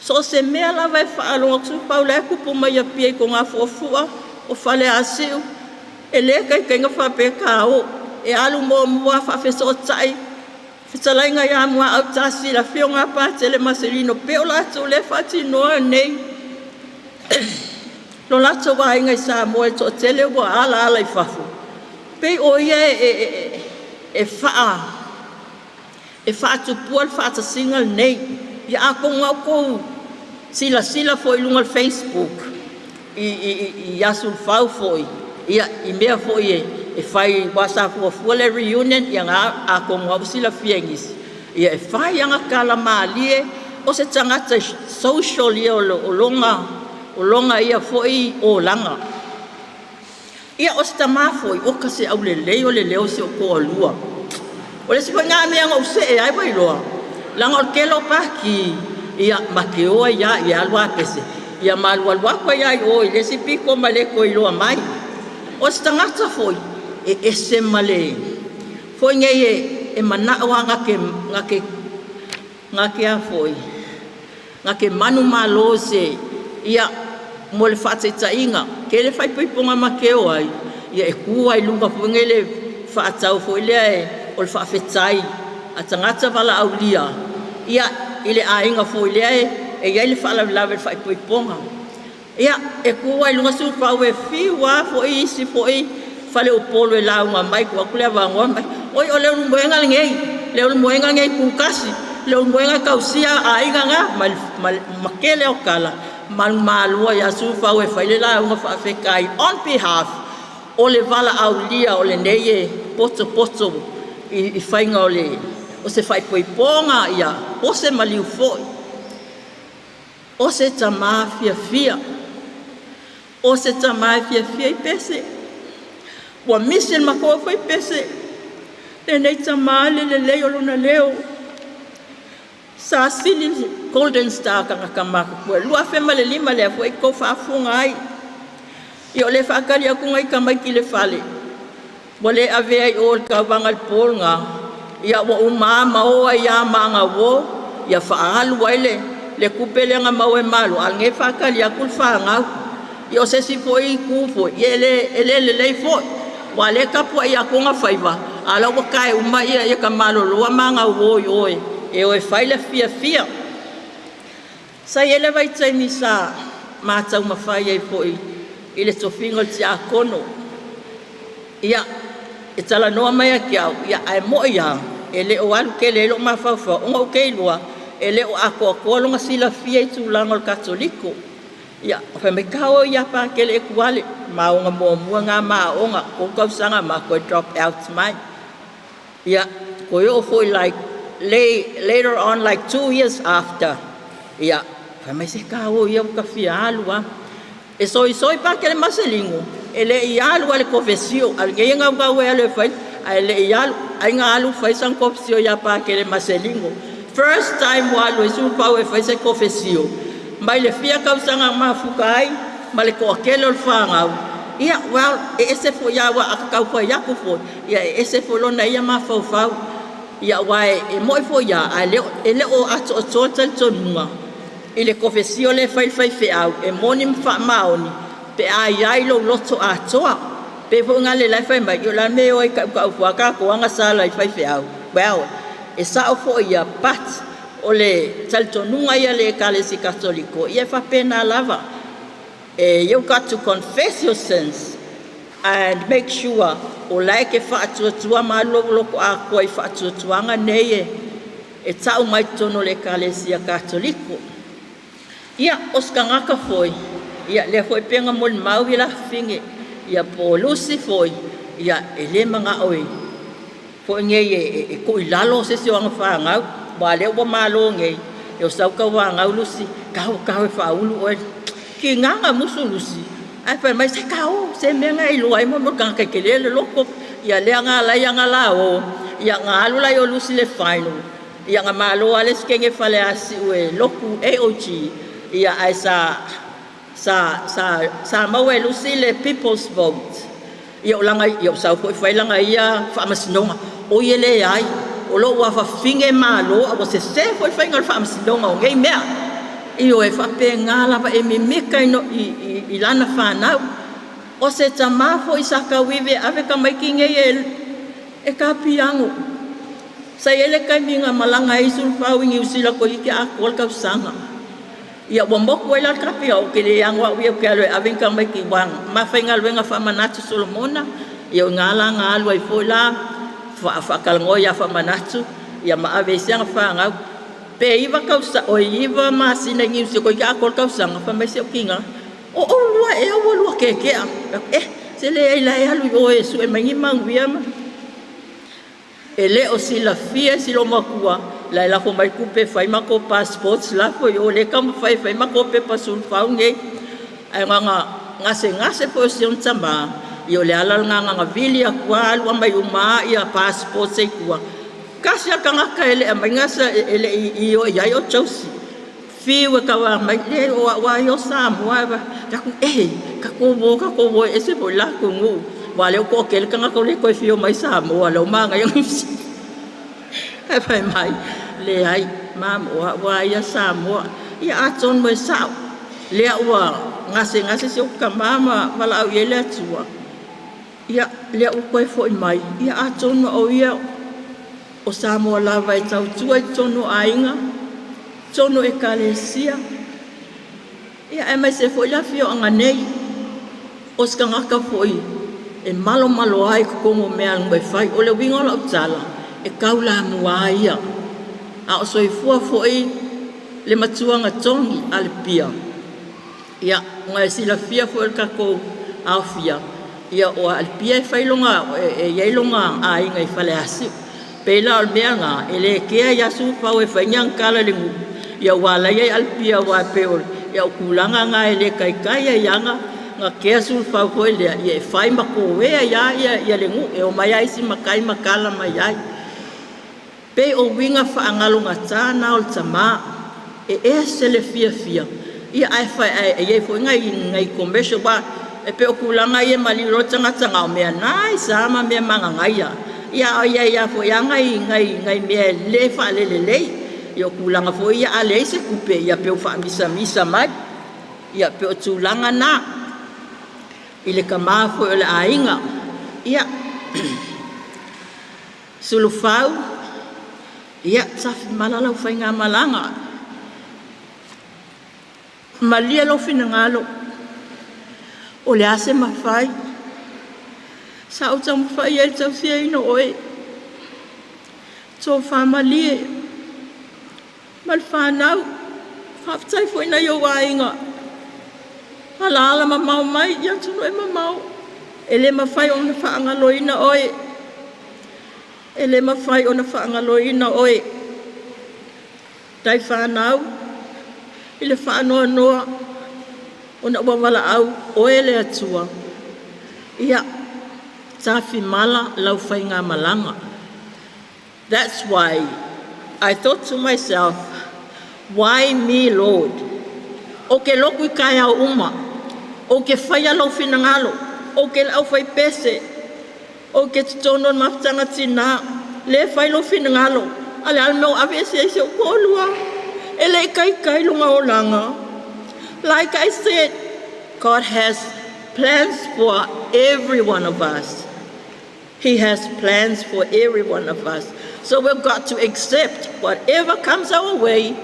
So o se mea lava e faalogo atu Pau la e tupu mai Apia i Togafuafua o Faleasiu, e le taitai ona faapea ta o, e alu muamua faafesootai fetalaiga ia Muaau Tasi le afioga ia Patele Maselino, pei o latou lea e faatinoa nei lo latou aiga i Samoa e toatele ua alaala i fafo. Pei o ia e faatupua le faatasiga lenei. Ia atonu lava ua outou silasila foi i luga o le facebook ia Sulufau foi i mea foi e fai aua sa fuafua le reunion ia na atonu lava ua silafia e nisi, ia e fai ana tala malie. O se tagata social ia o lona ia foi olaga. Ia o si tama foi, oka se aulelei o le leo o si ou toalua. O le isi foi na mea na ou see ai ua iloa, leaga o le tele o paki, ia ma te o ai lava, ia alu a pese, ia ma alu alu atu ai lava i o i le isi pito ma le toe iloa mai. O se tagata foi e ese ma le foi nei e manao lava na te a foi, na te manumalo i se ia mo le faataitaiga, tele faaipoipoga ma te o ai, ia e tu lava i luga foi lele faatau foi lea o le faafetai a tagata valaaulia ia i le aiga foi lea e i ai le faalavelave i le faaipoipoga. Ia e tu lava i luga Sulufau e fiu lava foi isi foi faleupolu e lauga mai, tuu atu le avanoa ma oi o Leulumoega lenei, Leulumoega lenei e tutasi, Leulumoega e tausia aiga na ma tele au tala malumalu ai ia Sulufau e fai le lauga faafetai on behalf o le valaaulia o lenei e potopoto i faiga o se faaipoipoga ia po o se maliu foi. O se tama fiafia, o se tama e fiafia i pese. Ua misi i le matou aufaipese lenei tama le lelei o lona leo. Sa sili le Golden Star a tagata matutua. 2005 lea foi tou faafofoga ai. Ia o lea e faatali atu nai tamaiti i le fale ua le avea i o i le tauvaga i le po lena, ia ua uma lava ma o ai lava ma ana uo, ia faaalu ai le tupe lea na maua e Malo, a o lenei e faatali atu le fanau. Ia o se isi foi itu foi, ia e le lelei foi, aua o lea e tapuai atu ona faiva, a o la e ua tae uma ta maloloa ma ana uo i o e o e fai le fiafia. Sa i ai le vaitaimi sa ma taumafai ai foi i le tofiga o le tiakono. Ia, e talanoa mai ia te au, ae moi lava, e le o alu tele i ai lou mafaufau, ona ou te iloa e le o atoatoa lona silafia i tulaga o le Katoliko. Ia, fai mai, ta o ia Patele Etuale, ma aoga muamua na ma aoga, 3 tausaga ma toe drop out mai. Ia, toe oo foi like later on like 2 years after, ia, fai mai se ta o ia ua ta fia alu lava. E soisoi Patele Maselino, e le i alu lava i le konesio, a o lenei e naunau e alu e fai, ae le i alu. Ai na alu fai sana konesio ia Patele Maselino. First time ua alu ai Sulufau e fai se konesio, mai le fia tausaga na mafuta ai ma le toatele o le fanau. Ia, well, e ese foi lava, aua a ta tau fai atu foi, ia e ese foi lona ia mafaufau. Ia aua e moni foi lava, ae e le o atoatoa le talitonuga i le konesio lea e fai e le faifeau, e moni ma faamaoni pe a i ai lou loto atoa. Pei foi lena la e fai mai, o le a le mea e o ai e tautau fua tatou agasala i faifeau. Well, e sao foi ia, but o le talitonuga ia le Ekalesia Katoliko, ia e faapena lava. You got to confess your sins and make sure o la e te faatuatua ma alu lou loto atoa i faatuatuaga nei e tau mai totonu o le Ekalesia Katoliko. Ia, o se tagata foi, ia lea foi pei ona molimau ia Lafine Ia po o Lusi foi, ia e le manao e foi nei e tuu i lalo se isi o ana fanau, aua o lea ua malo nei, o sau tauanau Lusi, tau tau e faaulu oe. Tiga na musu Lusi, ae fai mai se kao, se mea na e iloa ai mo le tagata e tele le loto. Ia lea na ala ai ana la o, ia na alu la i o Lusi i le final, ia na malo lava le isi teine Faleasiu e lotu AOG, ia ae sa maua e Lusi le people's vote. Ia o lana ia sau foi fai lana ia faamasinoga. Oi e leai, o lou afafine malo a ua sese foi le faiga o le faamasinoga o nei mea. Ioe, faapena lava e mimita i, i, i, i lana fanau. O se tamā foi sa tauivi e ave tamaiti nei e tapiano. Sa i ai le taimi na malaga ai Sulufau i Niu Sila toeitiiti atoa le tausaga. Ia ua motu ai la le kapia ou te le ano au ia ou te alu e ave ni tamaiti ua mafaigaluega faamanatu Solomona. Ia o ina la na alu ai foi la faatalanoa ia Faamanatu ia ma ave ai si ana fanau. Pe 9 tausaga, oi 9 masina i Niu Sila toeitiiti atoa le tausaga, fai mai si au tina, o oulua ea ua lua keke'a? Se leai la e alu i o e sue mai ni manuia ma e le o silafia e si olomatua la e lafo mai tupe e fai matou passports lafo i o lea e taumafai e fai matou pepa sulufau nei. Ae na ona gasegase foi o si ona tamā, ia o le ala lena na ona vili atu lava alu aumai uma lava passports i tua. Tasi lava le tagata e le aumaia e le i ioe i ai o Josie. Fiu e tauala mai, leai o au lava ia o Samoa. Fai atu, e, tatou o, tatou o e ese foi la atunuu. Aua o lea ua toatele tagata o le toe fia omai i Samoa, o lea ua manaia Niu Sila. Ae fai mai, leai, mam, o au lava ia Samoa. Ia atonu e sao, lea ua gasegase si ou tama ma valaau i ai le Atua. Ia, lea ua toe foi mai, ia atonu o ia o Samoa lava e tautua i totonu o aiga, totonu o ekalesia. Ia aemaise foi le afioaga nei, o se tagata foi e malomalo ai i totonu o mea e fai. O le uiga o lau tala, e taulamua ia. A o soifua foi le matuaga togi a le pia. Ia, ona e silafia foi o le tatou aofia, ia o Alipia e fai lona, e i ai lona aiga i Faleasiu. Pei la o le mea lena, e le kea ia Sulufau e fai ni ana tala i le nuu, ia ua ala ai Alipia aua e pei o le tulaga lena e le taitai ai lava ona kea Sulufau foi lea, ia e fai ma toea ia le nuu, e omai lava isi matai ma tala mai ai. Pei o uiga faagalogata na o le tamā, e ese le fiafia, ia ae fai ae i ai foi nai commercial aua e pei o tulaga ia e maliu loa le tagata na o mea nice lava ma mea magagaia. Ia a i ai lava foi nai mea e le faalelelei. Ia o tulaga foi ia a leai se tupe ia pei ua faamisamisa mai. Ia pei o tulaga na i le tamā foi o le aiga. Ia Sulufau, ia tafimala lau faigamalaga. Malie lou finagalo, o le a se mafai, sa ou taumafai ai i le tausiaina o oe. Tofa malie ma le fanau, faafetai foi i nai ou aiga, alaala mamao mai i atunuu e mamao, e le mafai ona faagaloina oe, e le mafai ona faagaloina oe. Tai fanau i le faanoanoa ona ua valaau oe le Atua. Ia tafimala lau faigamalaga. That's why I thought to myself, why me, Lord? Ou te lotu i taeao uma, ou te faia lou finagalo, ou te le aufaipese, ou te totonu o le mafutaga tinā, lea e fai lou finagalo, a o le a le mea ua aveese ai si ou toalua? E le i taitai lona olaga. Like I said, God has plans for every one of us. He has plans for every one of us. So we've got to accept whatever comes our way.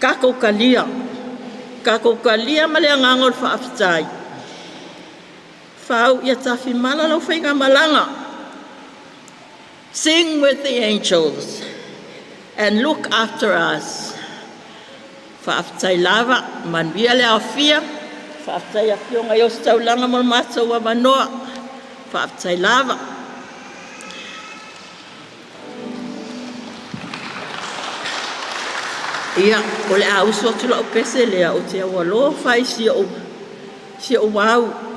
Tatou talia. Tatou talia ma le agaga o le faafetai. Fau ia tafimala lau faigamalaga. Sing with the angels and look after us. Faafetai lava, manuia le aofia. Faafetai Afioga i Ositaulaga mo le matou avanoa. Faafetai lava. Ia, o le a usu atu lau pese lea, ou te alofa i si ou au.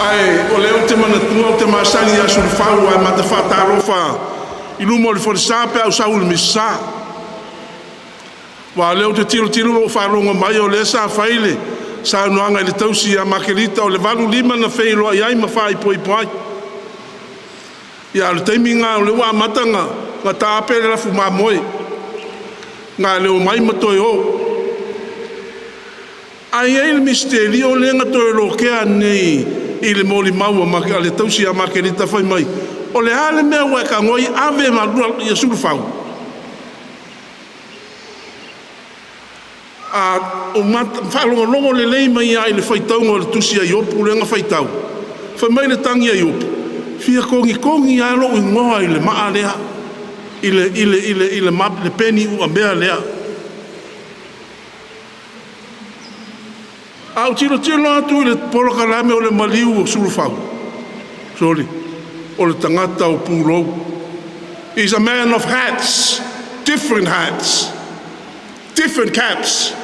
Ae o lea ou te manatua ou te masani ia Sulufau ae ma te faatalofa i luma o le falesa pe a ou sau i le Misasa. Aua o lea ou te tilotilo ma ou faalogo mai o lea sa fai le saunoaga i le tausi ia Makerita o le 85 na feiloai ai ma faaipoipo ai. Ia a o le taimi lena o lea ua amata ona taape le lafu mamoe, na o le omai ma toe o. Ae i ai le misitelio lea na toe lokea nei i le molimau a le tausi ia Makerita fai mai, o le a le mea ua e tago ai ave ma ia Sulufau? A ou faalogologo lelei mai lava i le faitauga o le tusi a Iopu lea na faitau, fai mai le tagi a Iopu, fia togitogi lava lou igoa i le maa lea, i le, i le, i le, i le, le peni uamea lea. A ou tilotilo atu i le polokalame o le maliu o Sulufau, soli, o le tagata o pulou. He's a man of hats, different hats, different caps,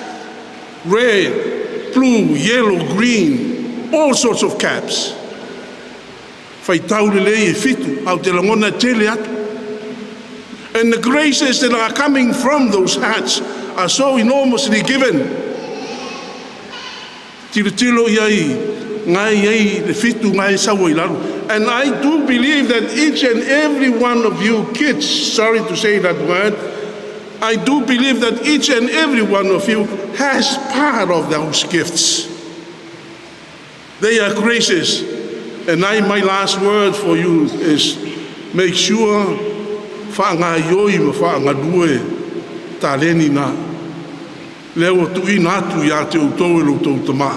red, blue, yellow, green, all sorts of caps. Faitau lelei e fitu, ae ou te lagona e tele atu. And the graces that are coming from those hats are so enormously given. Tilotilo i ai, nga e i ai le fitu nga e sau ai lalo. And I do believe that each and every one of you kids, sorry to say that word, I do believe that each and every one of you has part of those gifts. They are graces. And I, my last word for you is make sure faagaioi ma faagalue taleni na. Lea ua tuuina atu ia te outou e lo outou tamā.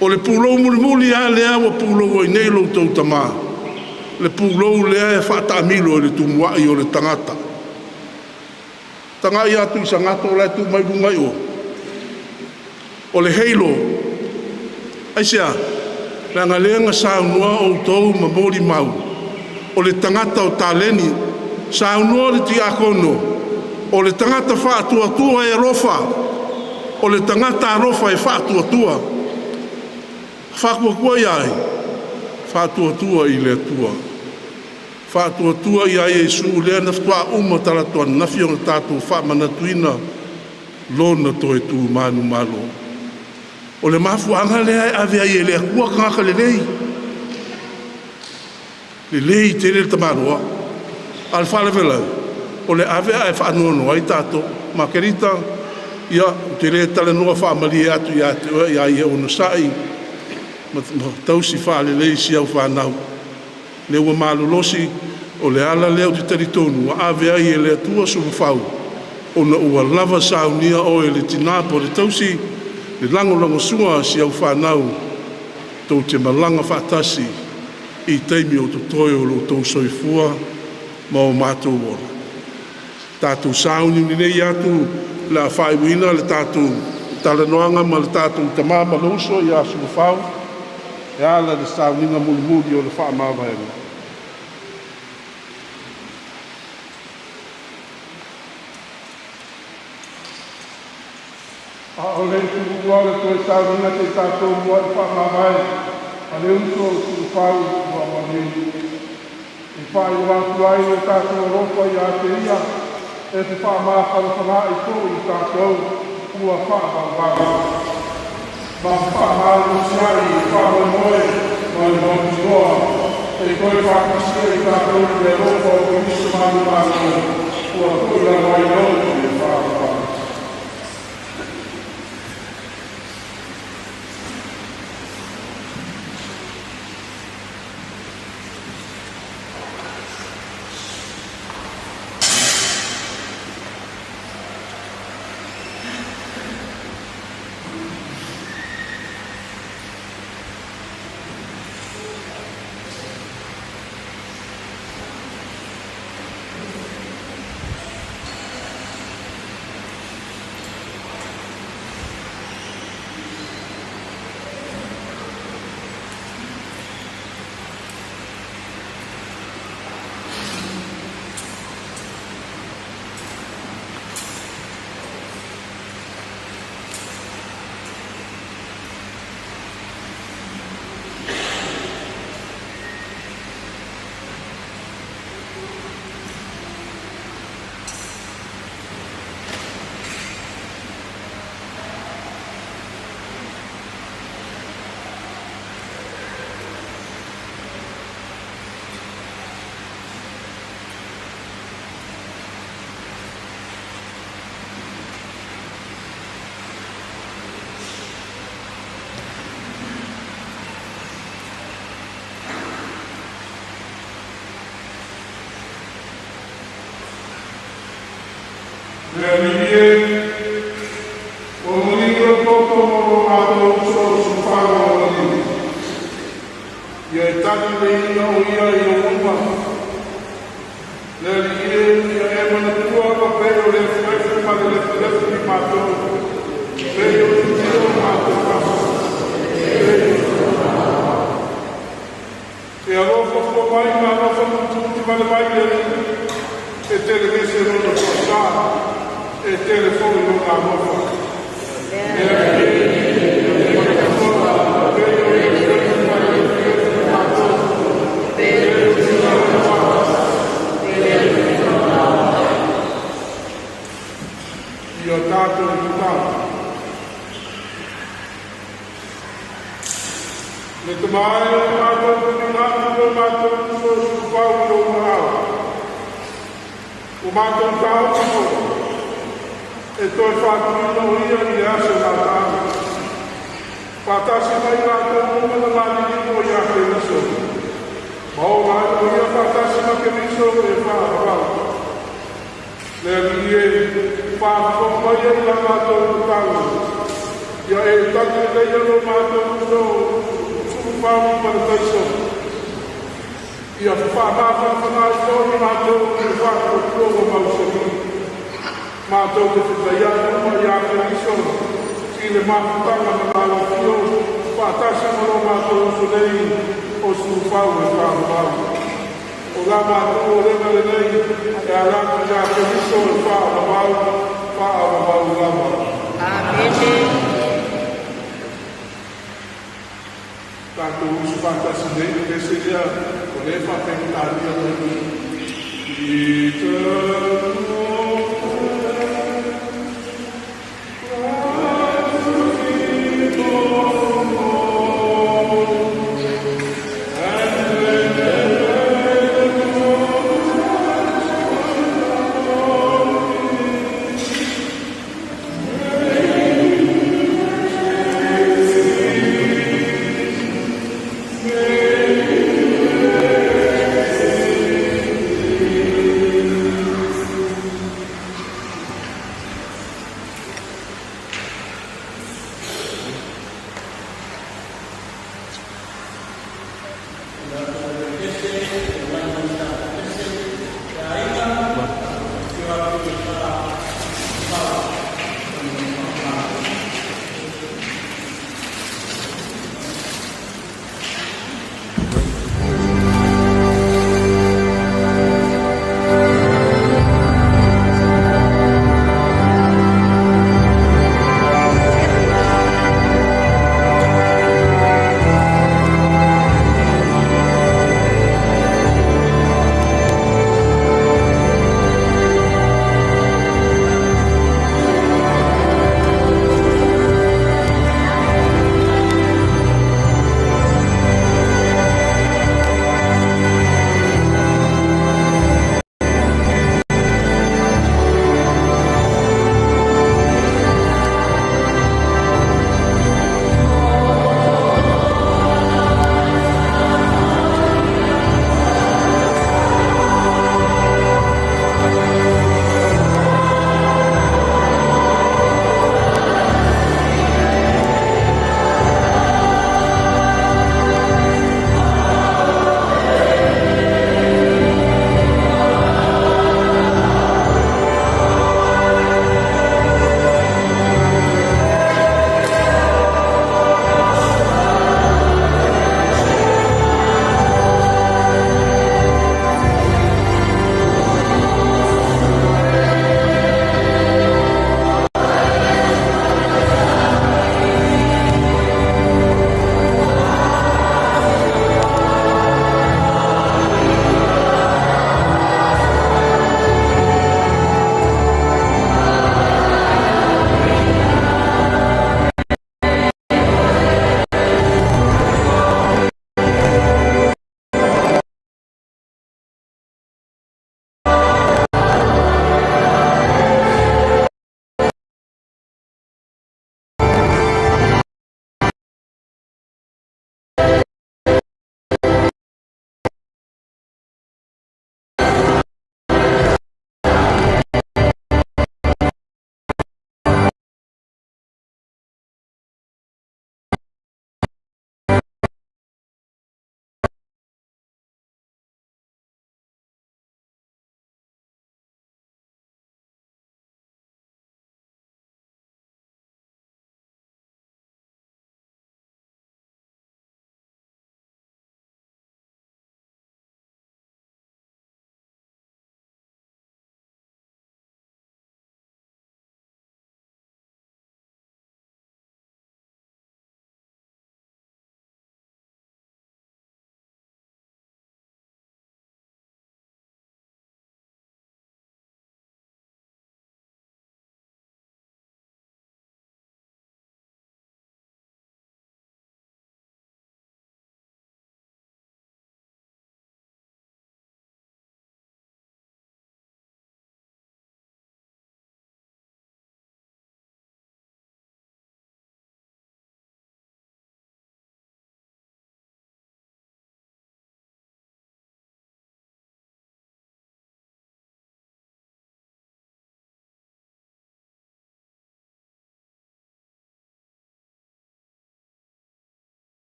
O le pulou mulimuli lava lea ua pulou ai nei lo outou tamā, le pulou lea e faataamilo i le tumuai o le tagata. Tagai atu i Sagato la e tu mai luga i o. O le Halo. Aisea? Leaga lea na saunoa outou ma molimau, o le tagata o taleni, saunoa le tiakono, o le tagata faatuatua e alofa, o le tagata alofa e faatuatua. Faatuatua ia ai? Faatuatua i le Atua. Faatuatua ia Iesu lea na faatoa uma talaatu ananafi ona tatou faamanatuina Lona toe tu manumalo. O le mafuaaga lea e ave ai e le Atua tagata lelei. Lelei tele le tamaloa. A o le faalavelave, o le ave ae faanoanoa ai tatou. Makerita, ia, ou te le talanoa faamalie atu ia te oe, a ia onosai ma tausi faalelei si au fanau. Lea ua malolosi, o le ala lea ou te talitonu ua ave ai e le Atua Sulufalu, ona ua lava saunia oe le tina po o le tausi, le lagolagosua a si au fanau, tou te malaga faatasi i taimi o totoe o lo outou soifua ma o matou ola. Tatou sauniuni nei atu le a faaiuina le tatou talanoaga ma le tatou tama ma le uso ia Sulufau e ala i le sauniga mulimuli o le faamavaega. A o le i tuua le toe sauniga se i tatou muai faamavae a le uso o Sulufau ua maliu. E faailoa atu ai lo tatou alofa ia te ia e te faamafanafana'i foi i tatou ua faavavau. Ma faamalosiai i le faamoemoe ma le mautinoa e toe faatasi ai tatou i le alofa o Keriso manumalo ua toilalo ai lou e faavavau. Le Alii e, ua molī lou toto mo lo matou uso o Sulufau ua maliu. Ia e tali lelei ina o ia i ou luma. Le Alii e, ia e manatua pei o le efuefu ma le lefulefu i matou, pei o Iutea o matou aso, pei o E alofa fua mai ma alofa tuutuutivale mai le Alii, e tele ese lona toasā, e tele foi lona alofa. Le Alii e, ia e manatua pei o le efuefu ma le lefulefu i matou, pei o Iutea o matou aso, Ia tatou tatalo. Le Tama e, ua matou tuuina atu lo matou uso o Sulufau i ou aao. Ua matou taofi foi e toe faatuina o ia i le aso gataaga. Faatasi mai latou uma na maliliu ia Keriso. Ma ola ai o ia faatasi ma Keriso e faavavau. Le Alii e, faafofoga mai ai la matou tatalo, ia e tali lelei lo matou uso Sulufau i Parataiso. Ia faamafanafana ai foi matou i le faatuatua ua mausali. Matou te fetaiai uma ia Keriso i le mafutaga ma lalofio faatasi ma lo matou uso nei o Sulufau e faavavau. O la matou olega lenei e ala atu ia Keriso e faavavau, faavavau lava. Amene. Tatou uso faatasi nei, le pese lea o lea e faafaigatalia mai Eternal.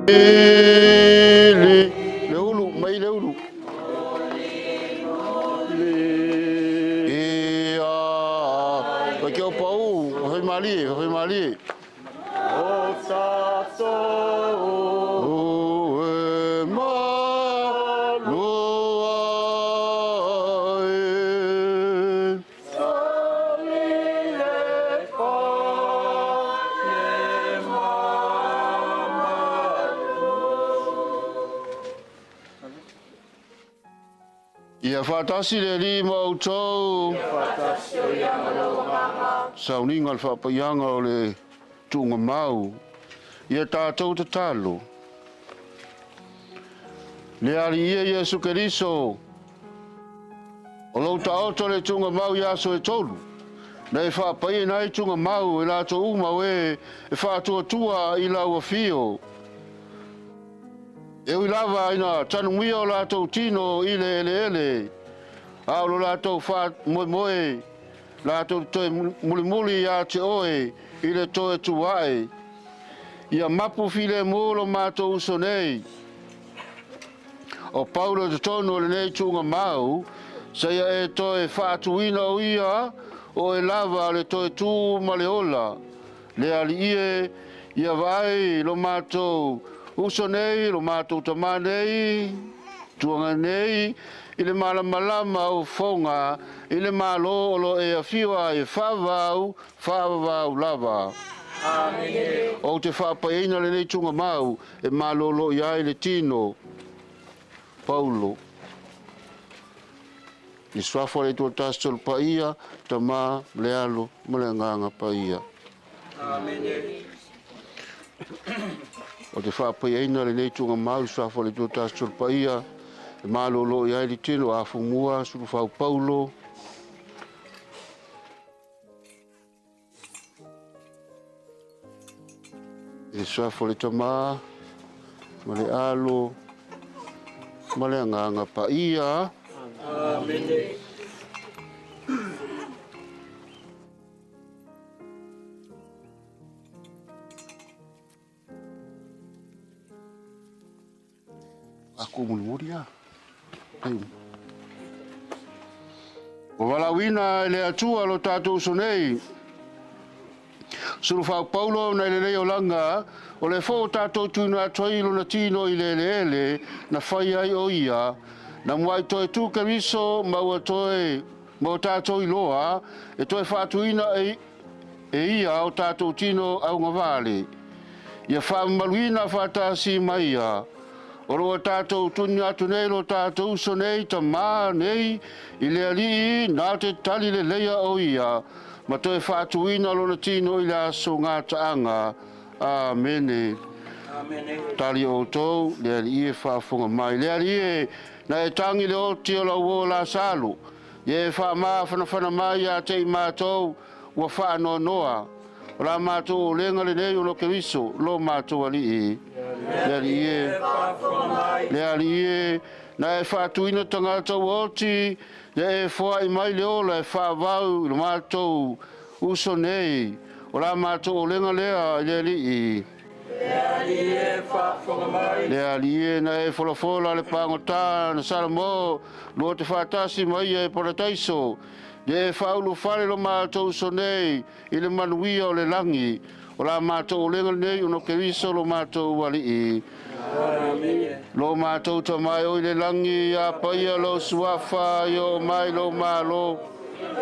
Le ulu, mai le ulu. Ia, fai ke o pau, fai malie, fai malie. O tatou e malu ai. Ia faatasi le Alii ma outou. Ia faatasi ia ma lou agaga. Sauniga o le faapaiaga o le tuugamau. Ia tatou tatalo. Le Alii ia Iesu Keriso, o lou taoto le tuugamau i aso e tolu, na e faapaiina ai tuugamau e latou uma o e e faatuatua i lau afio. E ui lava ina tanumia o latou tino i le eleele, a o lo latou faamoemoe latou te toe mulimuli ia te oe i le toe tu ae. Ia mapu filemu lo matou uso nei. O Paulo i totonu o lenei tuugamau, seia e toe faatuina o ia o e lava le toe tu ma le ola. Le Alii e, ia vaai lo matou uso nei, lo matou tama nei, tuaga nei, i le malamalama o foga i le Malo o lo e afio ai e faavavau, faavavau lava. Amene. Ou te faapaiaina lenei tugamau e malolo i ai le tino. Paulo. I suafa o le Atua Tasi Tolu Paia, Tama, ma le Alo, ma le Agaga Paia. Amene. O te faapaiaina lenei tugamau i suafa o le Atua Tasi Tolu Paia, e malolo i ai le tino, Afumua, Sulufau Paulo, I le suafa o le Tama, ma le Alo, ma le Agaga Paia. Amene. Aku mulimuli a. Ai. Ua valaauina e le Atua lo tatou uso nei. Sulufau Paulo nai lenei olaga, o le fo o tatou tuuina atu ai i lona tino i le eleele na fai ai o ia, na muai toe tu Keriso ma ua toe ma o tatou iloa e toe faatuina e e ia o tatou tino augavale. Ia faamamaluina faatasi ma ia. O lo o tatou tuuina atu nei lo tatou uso nei, tamā nei, i le Alii, nā te tali leleia o ia, ma toe faatuina lona tino i le aso gataaga. Amene. Tali outou, le Alii e faafofoga mai. Le Alii e, na e tagi le oti o lau uo Lasalo, ia e faamafanafana mai ia te i matou, ua faanoanoa. O la matou olega lenei o lo Keriso, lo matou Alii. Le Alii e, le Alii e, na e faatuina tagata ua oti, ia e foai mai le ola e faavau i lo matou uso nei. O la matou olega lea i le Alii. Le Alii e faafofoga mai. Le Alii e, na e folafola le pagota na Salamo, lua te faatasi ma ia i Parataiso. Ia e faaulufale lo matou uso nei i le manuia o le lagi, o la matou olega lenei ona o Keriso lo matou Alii. Lo matou Tama e o i le lagi, ia paia lou suafa, ia oo mai lou Malo.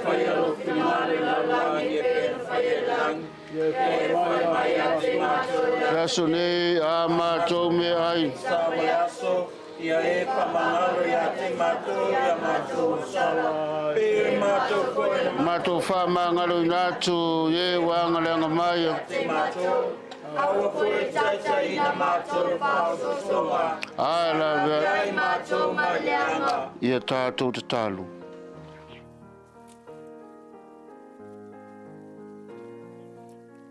Faia lou finagalo i lalolagi e pei ona faia i le lagi. Ia e fai mai ia te matou i le aso nei a matou meaai. Sa ma le aso. Ia e faamagalo ia te matou ia matou sala, pe matou foi na matou faamagaloina atu i e ua agaleaga mai. Ia te matou, aua foi e taitaiina matou i faaosoosoga, Ae lavea ai matou mai leaga. Ia tatou tatalo.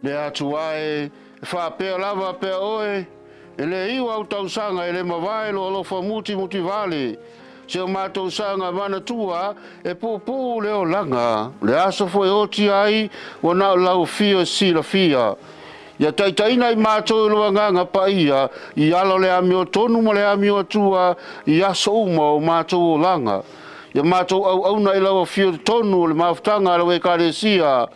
Le Atua e, e faapea lava pea oe, e le iu au tausaga e le mavae lo alofa mutimutivale, se o matou saga manatua e puupuu le olaga, le aso foi e oti ai ua na o lau afio e silafia. Ia taitaiina i matou i lou Agaga Paia, i ala o le amiotonu ma le amioatua i aso uma o matou olaga. Ia matou auauna i lau afio i totonu o le mafutaga a lau Ekalesia,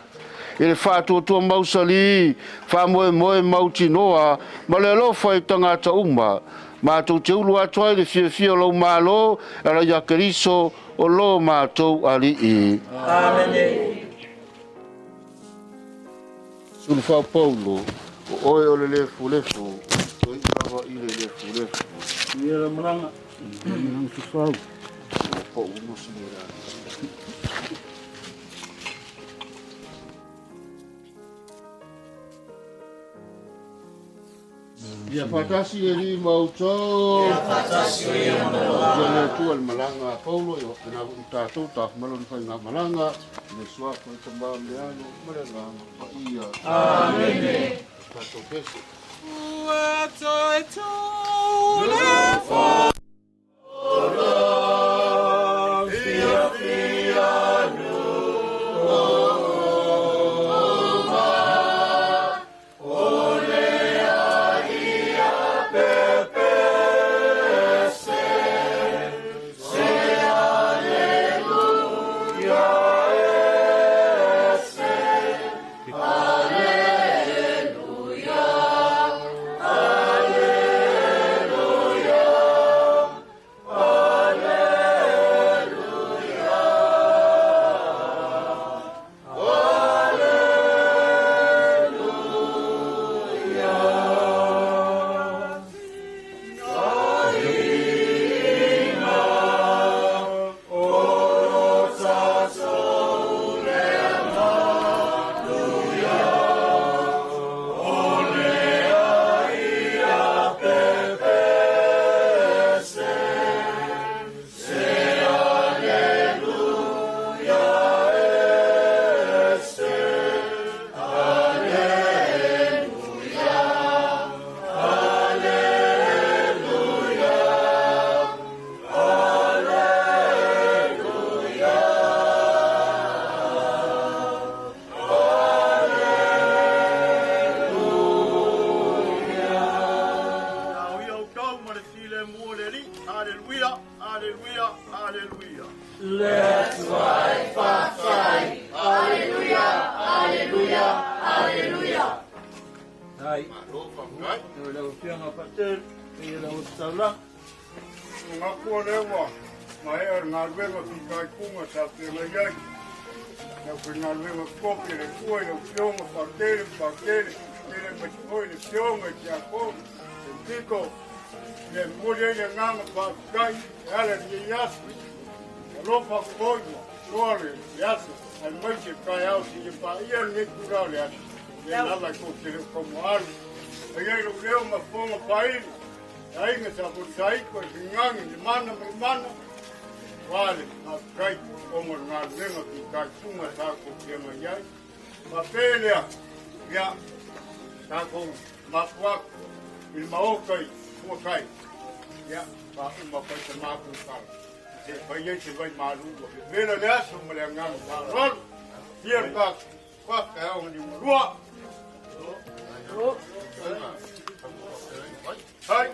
i le faatuatua mausali, faamoemoe mautinoa, ma le alofa i tagata uma. Matou te ulu atu ai le fiafia o lou Malo, e ala ia Keriso o lo matou Alii. Amene. Sulufau Paulo, o oe o le lefulefu, toe lava i le lefulefu. Ia la malaga. Malaga tufau. Po o si Ia faatasi e li mautou. Ia faatasi o ia ma lou Ia le Atua le malaga a Paulo, ia faapena foi ma tatou tafamalo ni faiga malaga, le suafa le Tama ma le Alo ma le Agaga Paia. Amene. Tatou pese. Ua toe tole fo. Fia fia Hallelujah, hallelujah, hallelujah. Let's fight, fight, fight. Hallelujah, hallelujah, hallelujah. Ai. O lau afioga faatele, ia lau taulaga. Ngakua lewa, ma ea galuega fitaituga sa feagai ai. Lau faigaluega koke le Atua i lau Afioga faatele ma faatele, tele mai foi le Afioga i Tiakono, le Tito, le momoli ai le agaga faafetai e ala i lenei aso. Alofa foi ua toa le aso, aemaise taeao seia paia lenei tulaga o le aso, lea lava e tou te le o taumoalu. Ai ai lou leo ma fofoga faaili, le aiga sa Fotusaiko e figage i le mana ma le mana, aua le faafetai ona o le galuega fitaituga sa outou feagai ai. Faapea lea, ia, tatou mapu atu i le maota i Fuatai, ia, faauma atu ai sa matou tala, se fai ai se vaimalu ua vevela le aso ma le agaga faaaloalo. Fia le tatou faataeao liugalua. Hai.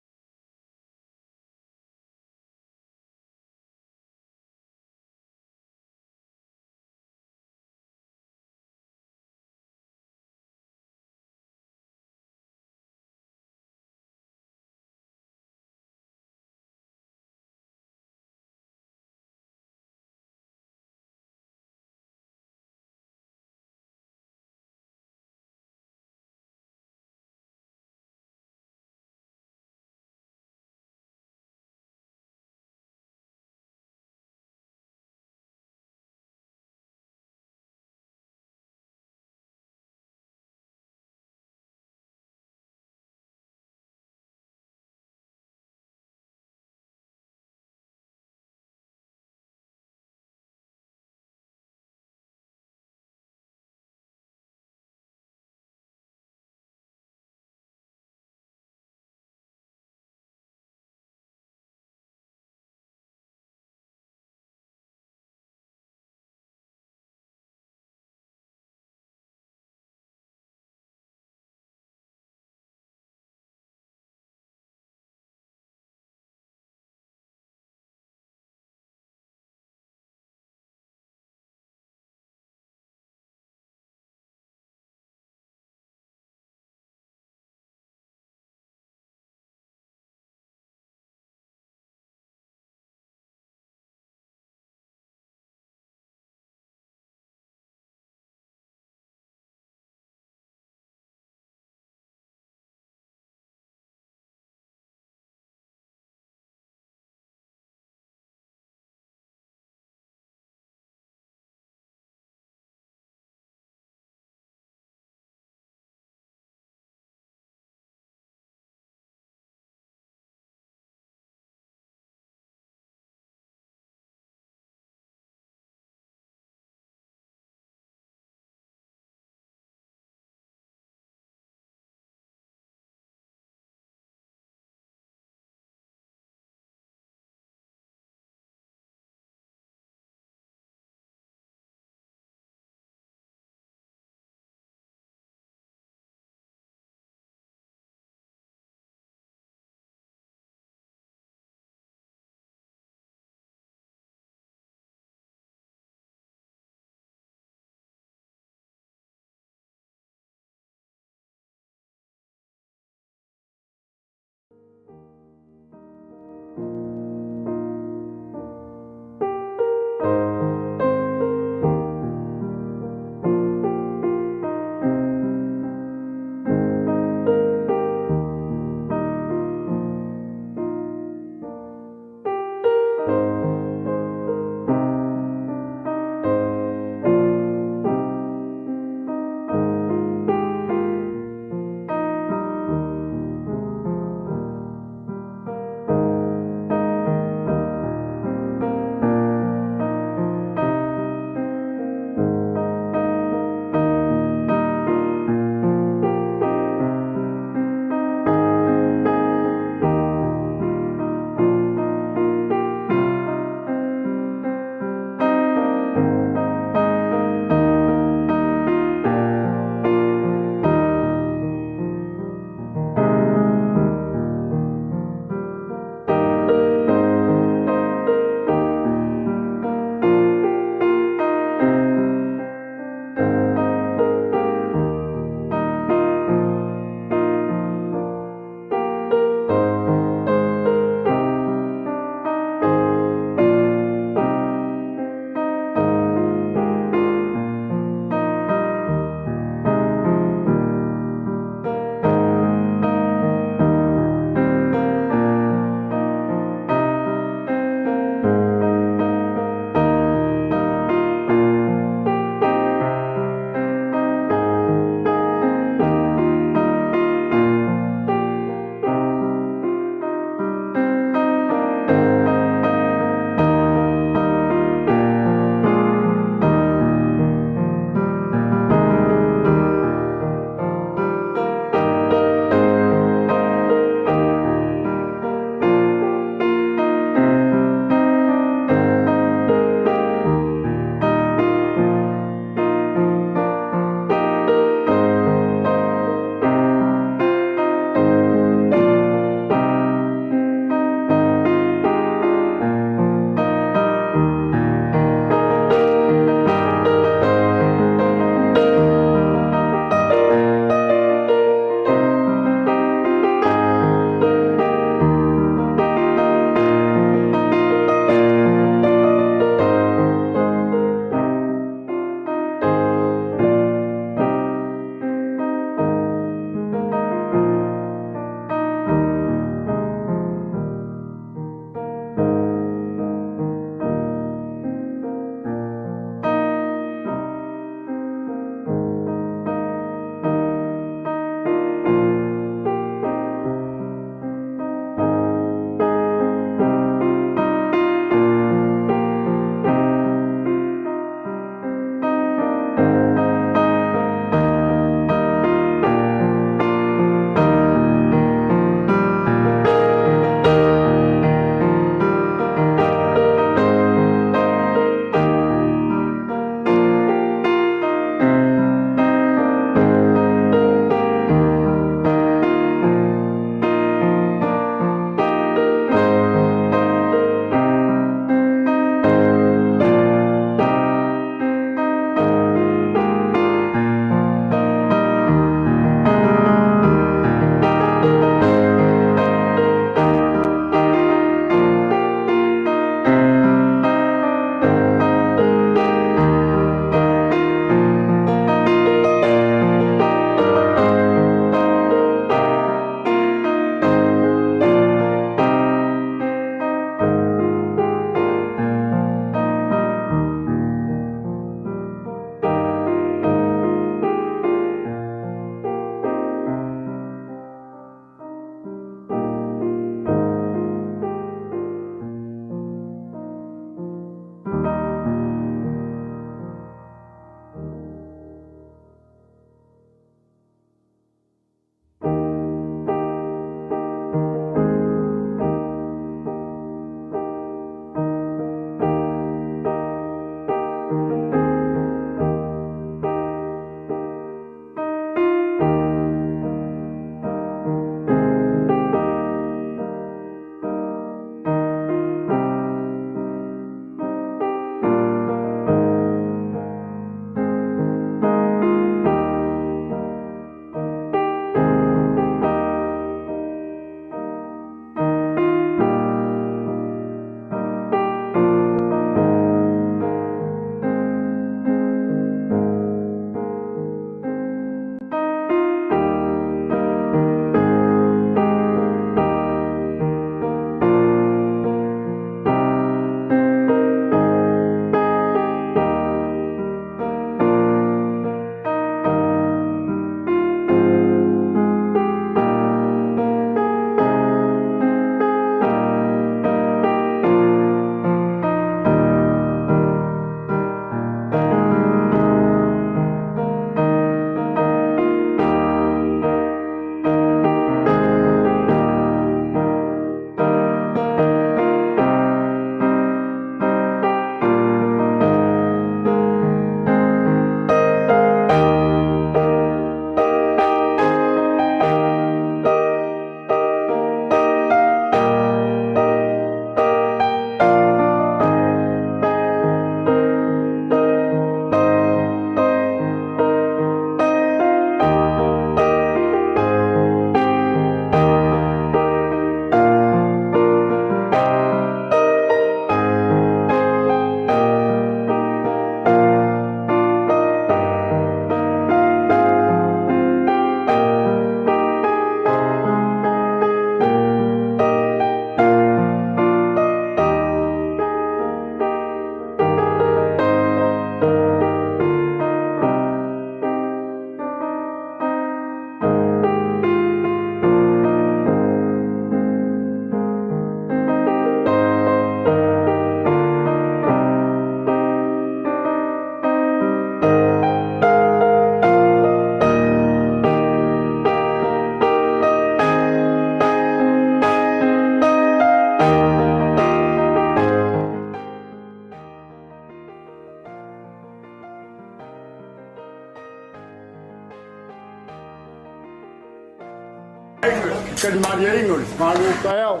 Kalimaliaiga o le malu o taeao.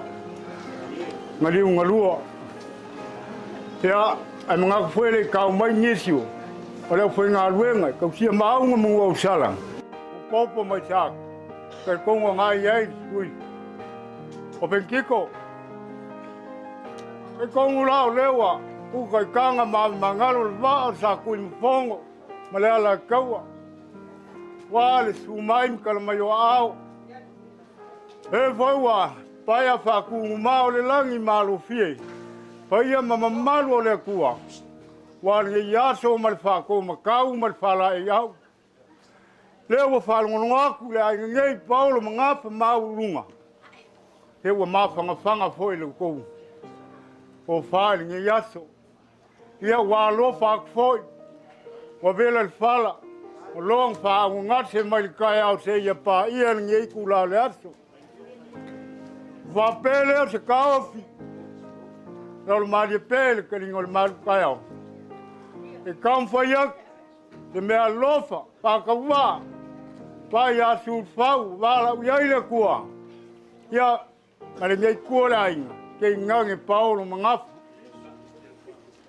Galiu galua. Ia, ae manatu foi e le i tau mai nisi o o le aufaigaluega e tausia maauga ma nuuausala. Ua popo mai sa talitonu na i ai le sui o Pentiko. Talitonu la o lea ua uta i taga ma ave magalo le vaa o sa tui mafono ma le ala e taua. Ua le susu mai ma tala mai o aao. E foi ua paea faatuguma o le lagi malofie, paia ma mamalu o le Atua, ua lenei aso ma le faatomatau ma le faalaeiau. Lea ua faalogologo atu le aiga nei Paolo ma Gafa maualuluga, se ua mafanafana foi le tou tofa i lenei aso. Ia ua alofa atu foi, ua vela le fala, o loa na faaugagase mai le taeao seia paia lenei itula o le aso. Faapea lea o se taofi, lau le malie pea i le taliga o le malu taeao. E taumafai atu le mea alofa, faatauvaa, pai ia Sulufau, valaau i ai le Atua. Ia, ma lenei itu o le aiga, tainane Paolo ma Gafa.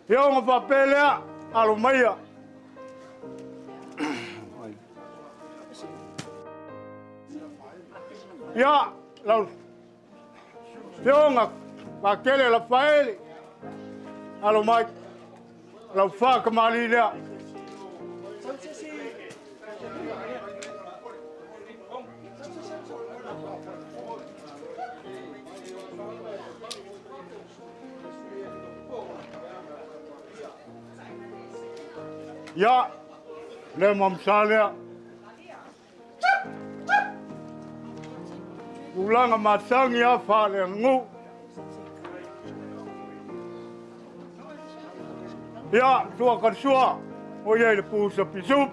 Ia ona faapea lea, alo maia. Ia, lau Afioga Patele Lafaele, alo mai, lau whākamali lea. Ia, le mamsa lea. Tulaga masani a faaleaganuu. Ia, sua ka sua, o ia i le pusa pisup.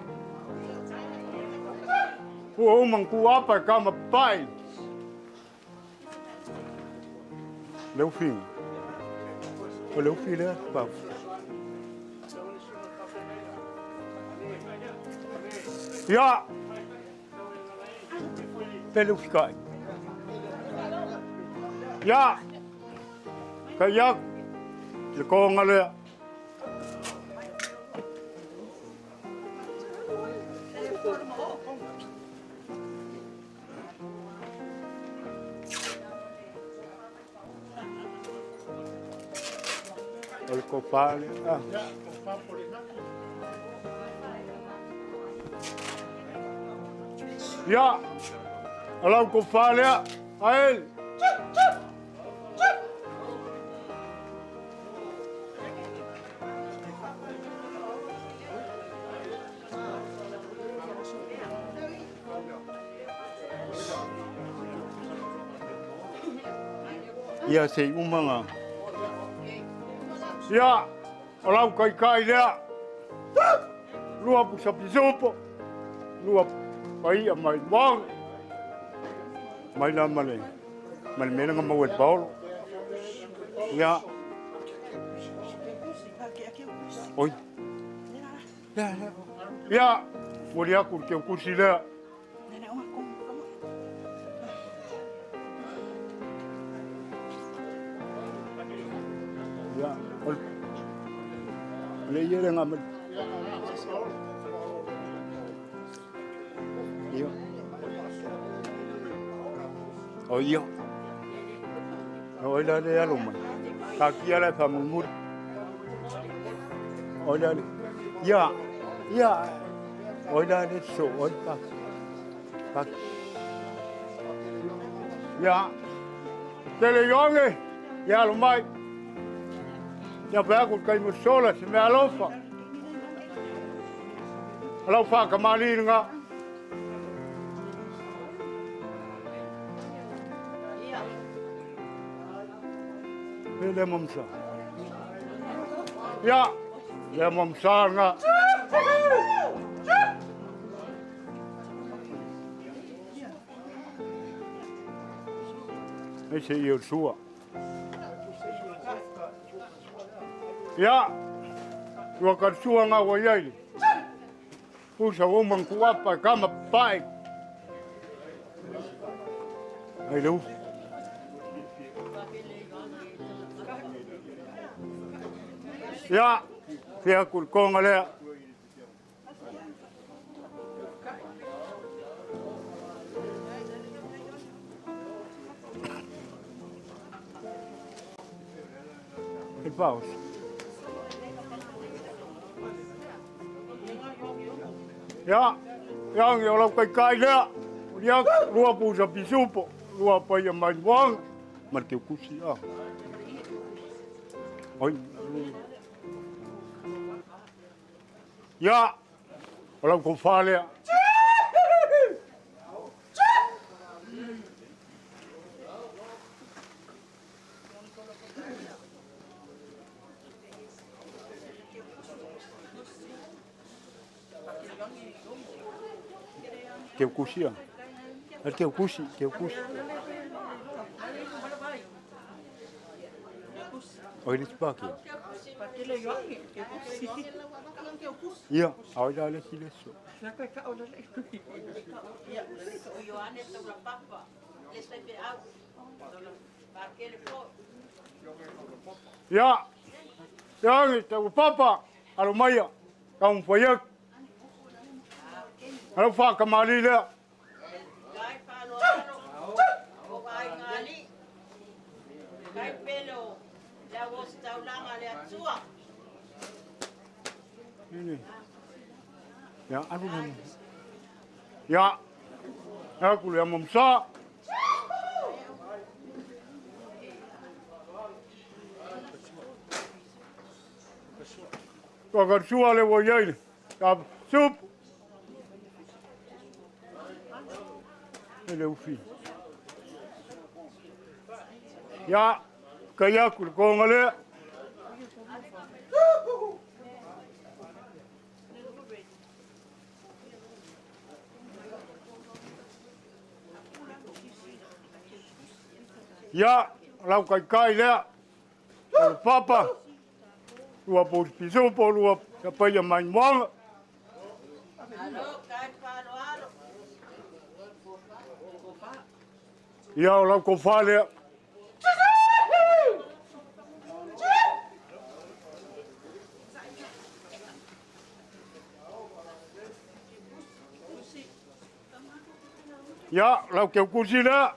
Ua uma ku apa e kama papai. Leu finga. O leu fi lea, pau. Ia, pe leu fikai. Ia, kai aku, le konga lea. O le kopa lea. Ia, o lau kopa lea, ael. Ia se umanga. Ia, o lau kaikai lea. Lua pusa pisupo. Lua paia mai wang. Mai la male. Male mena nga mau e Paolo. Ia. Oi. Ia, mori aku ke kusi lea. Ia, o le ia le nga Ia. O ia. O ila le alo mai. Ka kia le whamumuri. O ila le. Ia. Ia. O ila le so. O ila. Pa. Ia. Tele ionge. Ia alo mai. Ia pea ku kai musola se mea alofa. Alau whakamali ngā. Le mamsa. Ia, le mamsa ngā. E se i o sua. Ia, ua ka sua ngā wa iai. Pusa o mang ku apa kama pai. Ai le ufi. Ia, fia aku le konga lea. Il paus. Ia, ia ngi o lau kai kai lea. Ia, lua pusa pisupo, lua paia mai wang. Ma te kusi a. Oi. Ia, o lau kofa lea. Teukusia. El teukusi, teukusi. Oi le tsipaki. Ia, ai la le sileso. Ia, ia ngi te papa, alo maia, ka un foiak. Alo fa kamali lea. Kai pelo, la vos taulanga le atua. Ini. Ya, alu ni. Ya. Aku le mamsa. Tua ka sua le wo yai. Ka sup. Ele ufi. Ya, kaya ku ko ngale. Ya, lau kai kai lea. O le papa. Lua po piso po lua ka paia mai moanga. Alo, kai palo alo. Ia o lau kofa lea. Ia, lau ke kusi lea.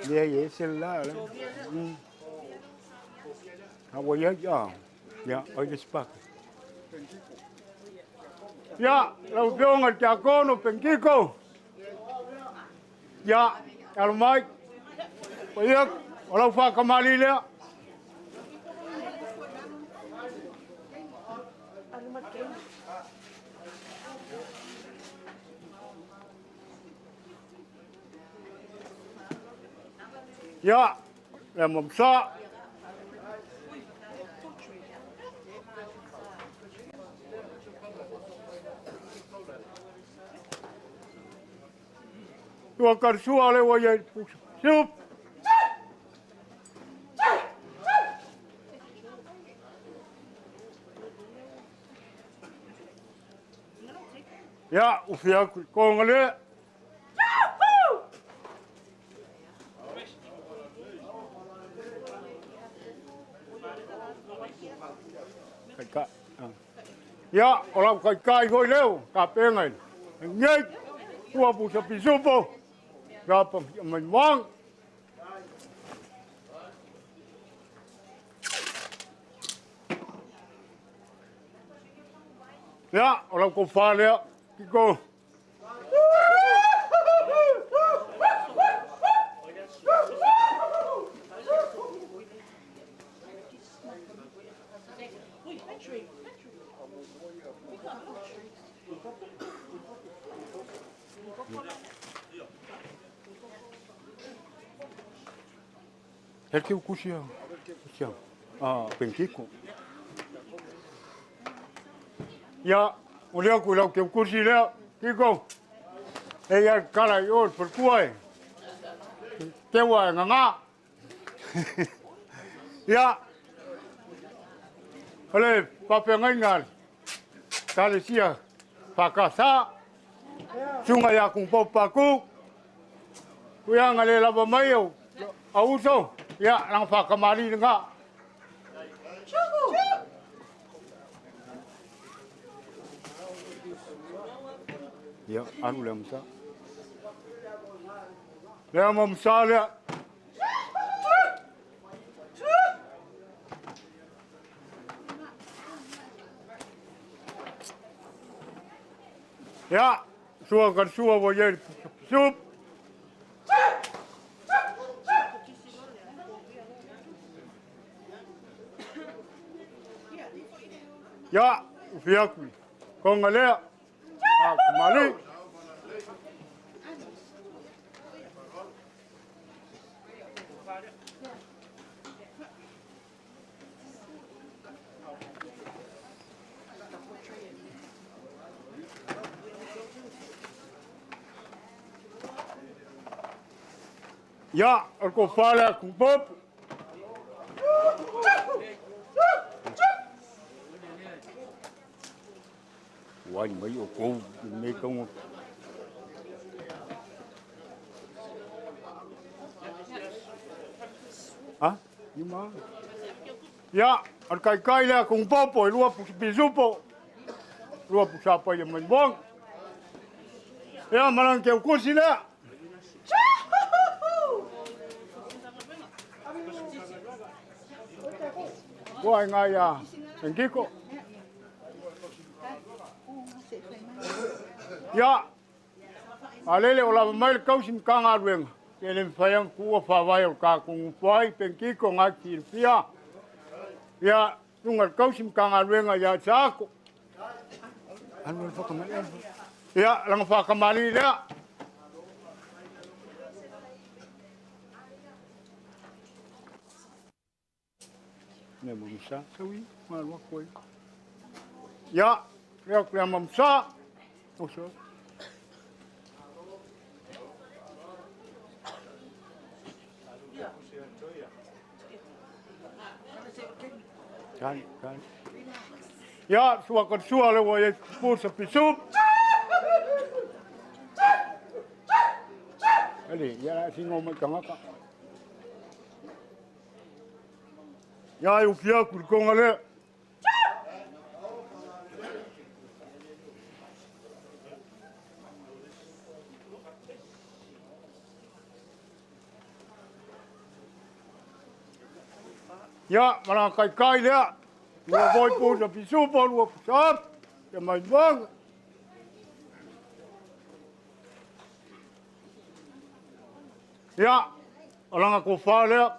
Ia, ia, se la la. Ha wo ia ia. Ia, oi le spak. Ia, lau pionga te akono penkiko. Ia, alo mai. O ia, o lau whakamali lea. Ia, le mamsa. Tua karsua le wa ia pusa. Siup. Ia, ufi aku konga le. Kai ka. Ia, o lau kai kai hoi leo, ka pengai. Ngai, tua pusa pisupo. Ka pa mai wang. Ia, o lau ko lea. Kiko. He ke kusia. Kusia. Ah, penkiko. Ia, o lea ku lau ke kusi lea. Kiko. E ia kala i o per kuai. Te wa nganga. Ia. Ole, pape ngai ngal. Ekalesia Whakasa, Sunga ia kung papaku, kuya ngale lava mai au, auso, ia lang whakamari nga. Ia, anu lea msa. Lea ma msa lea. Ia, sua ka sua wo ye sup. Ia, ufiakui. Konga lea. A kumali. Ia, o ko whālea kupopu. Wai mai o kou me kaunga. Ha? Ima. Ia, o kai kai lea kupopu, e lua pisupo. Lua pusapa ia mai wong. Ia, marang ke ukusi lea. Kua ngā ia Engiko. Ia, a lele o lava mai le kausi ma ka galuega, ke le mafai ona tuua faavae o le tatou pai Penkiko ngā silafia. Ia, luga le kausi ma ka galuega ia Saako. Alu le whakamali. Ia, langa whakamali lea. Ne mamsa, sawi, malua koe. Ia, lea kulea mamsa. Oso. Kan, kan. Ia, sua ka sua le wa ye pusa pisup. Ali, ia singo mai tangata. Ia e ufia kurkonga le. Ia, maranga kai kai lea. Lua voi pusa pisupo, lua pusa ap. Ia mai vanga. Ia, alanga ko wha lea.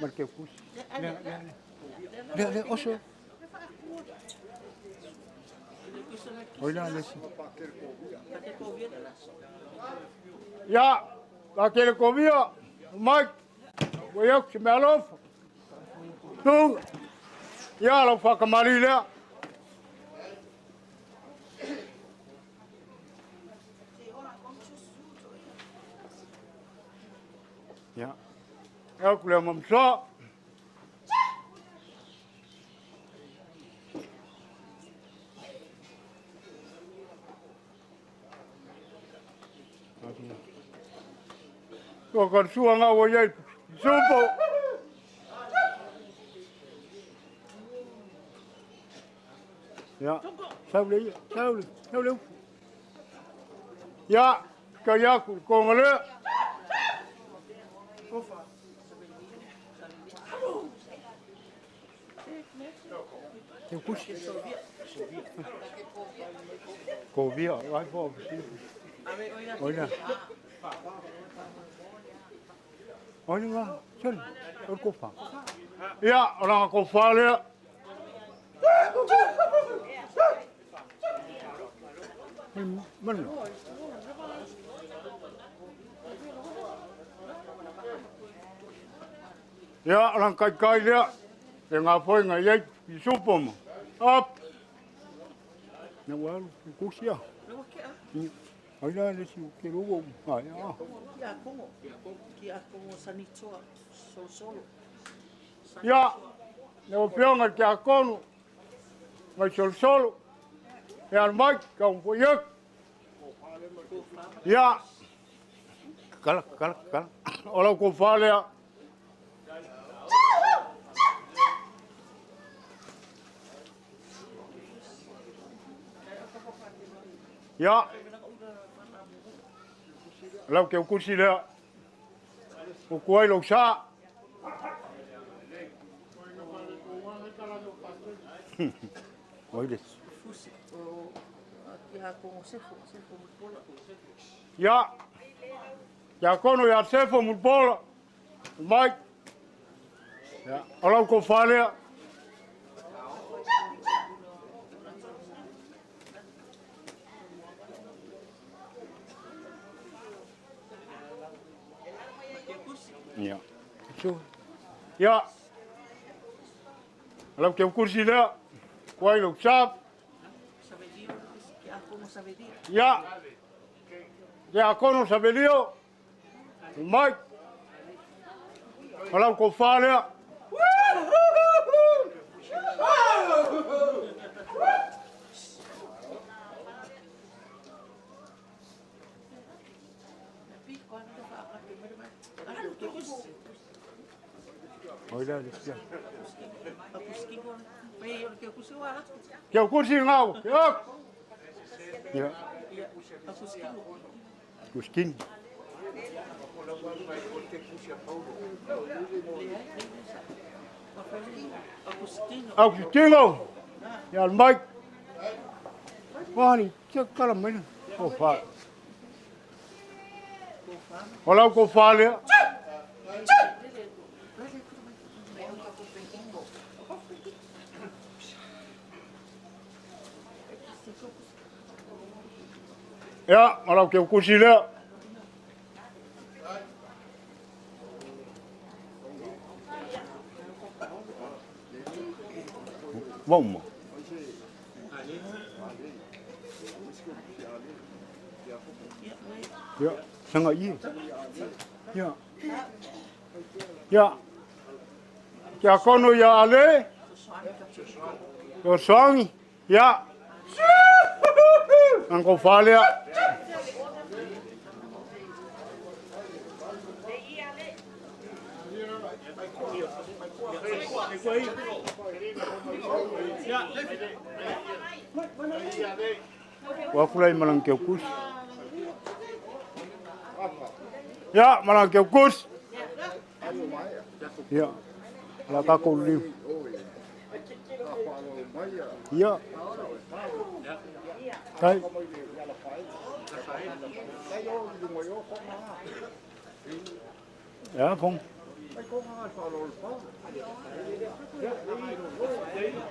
Marke kusi. Lea, lea, lea. Lea, lea, oso. Oila, lesi. Ia, la kele kovia, Mike, ua iau se mea alofa. Tunga. Ia, lau whakamari lea. Ia. Ia kulea mamsa. Tua ka sua ngā wa iai supo. Ia, sau le ia, sau le, sau le upu. Ia, ka ia ku konga lea. Te kusi. Kovia, ai po. Oina. Oina ngā, soli, o kofa. Ia, o langa kofa lea. Mana. Ia, o langa kai kai lea. Te ngā foi ngā iai, i supo mo. Up. Na ua alu kusi a. Ai la le si ke lo wo ai a. Kia kongo. Kia kongo sanitoa. Solo solo. Ia, lau Afioga i le Tiakono mai Solosolo, e alu mai, taumafai atu. Ia, kala, kala, kala. O lau tofa lea. Ia, lau teukusi lea. O kuai lou sa. Oi le. Ia, Tiakono ia Sefo Mulipola, mai. Ia, o lau tofa lea. Ia. Ia. Lau ke kursi lea. Kuai lau sap. Ia. Ia kono Savelio. Mai. O lau kofa lea. Oi la le sia. Ke kursi ngau. Ke. Ya. Kusking. Agustingo. Ya mai. Wani, kia kala mai na. O fa. O lau ko fa lea. Ia, o lau ke ukusi lea. Vauma. Ia, sanga i. Ia. Ia. Kia kono ia ale. Ko soangi. Ia. Ang ko falea. Ua kula i malang ke kus. Ia, malang ke kus. Ia. La ka ko liu. Ia. Tai. Ia, fong.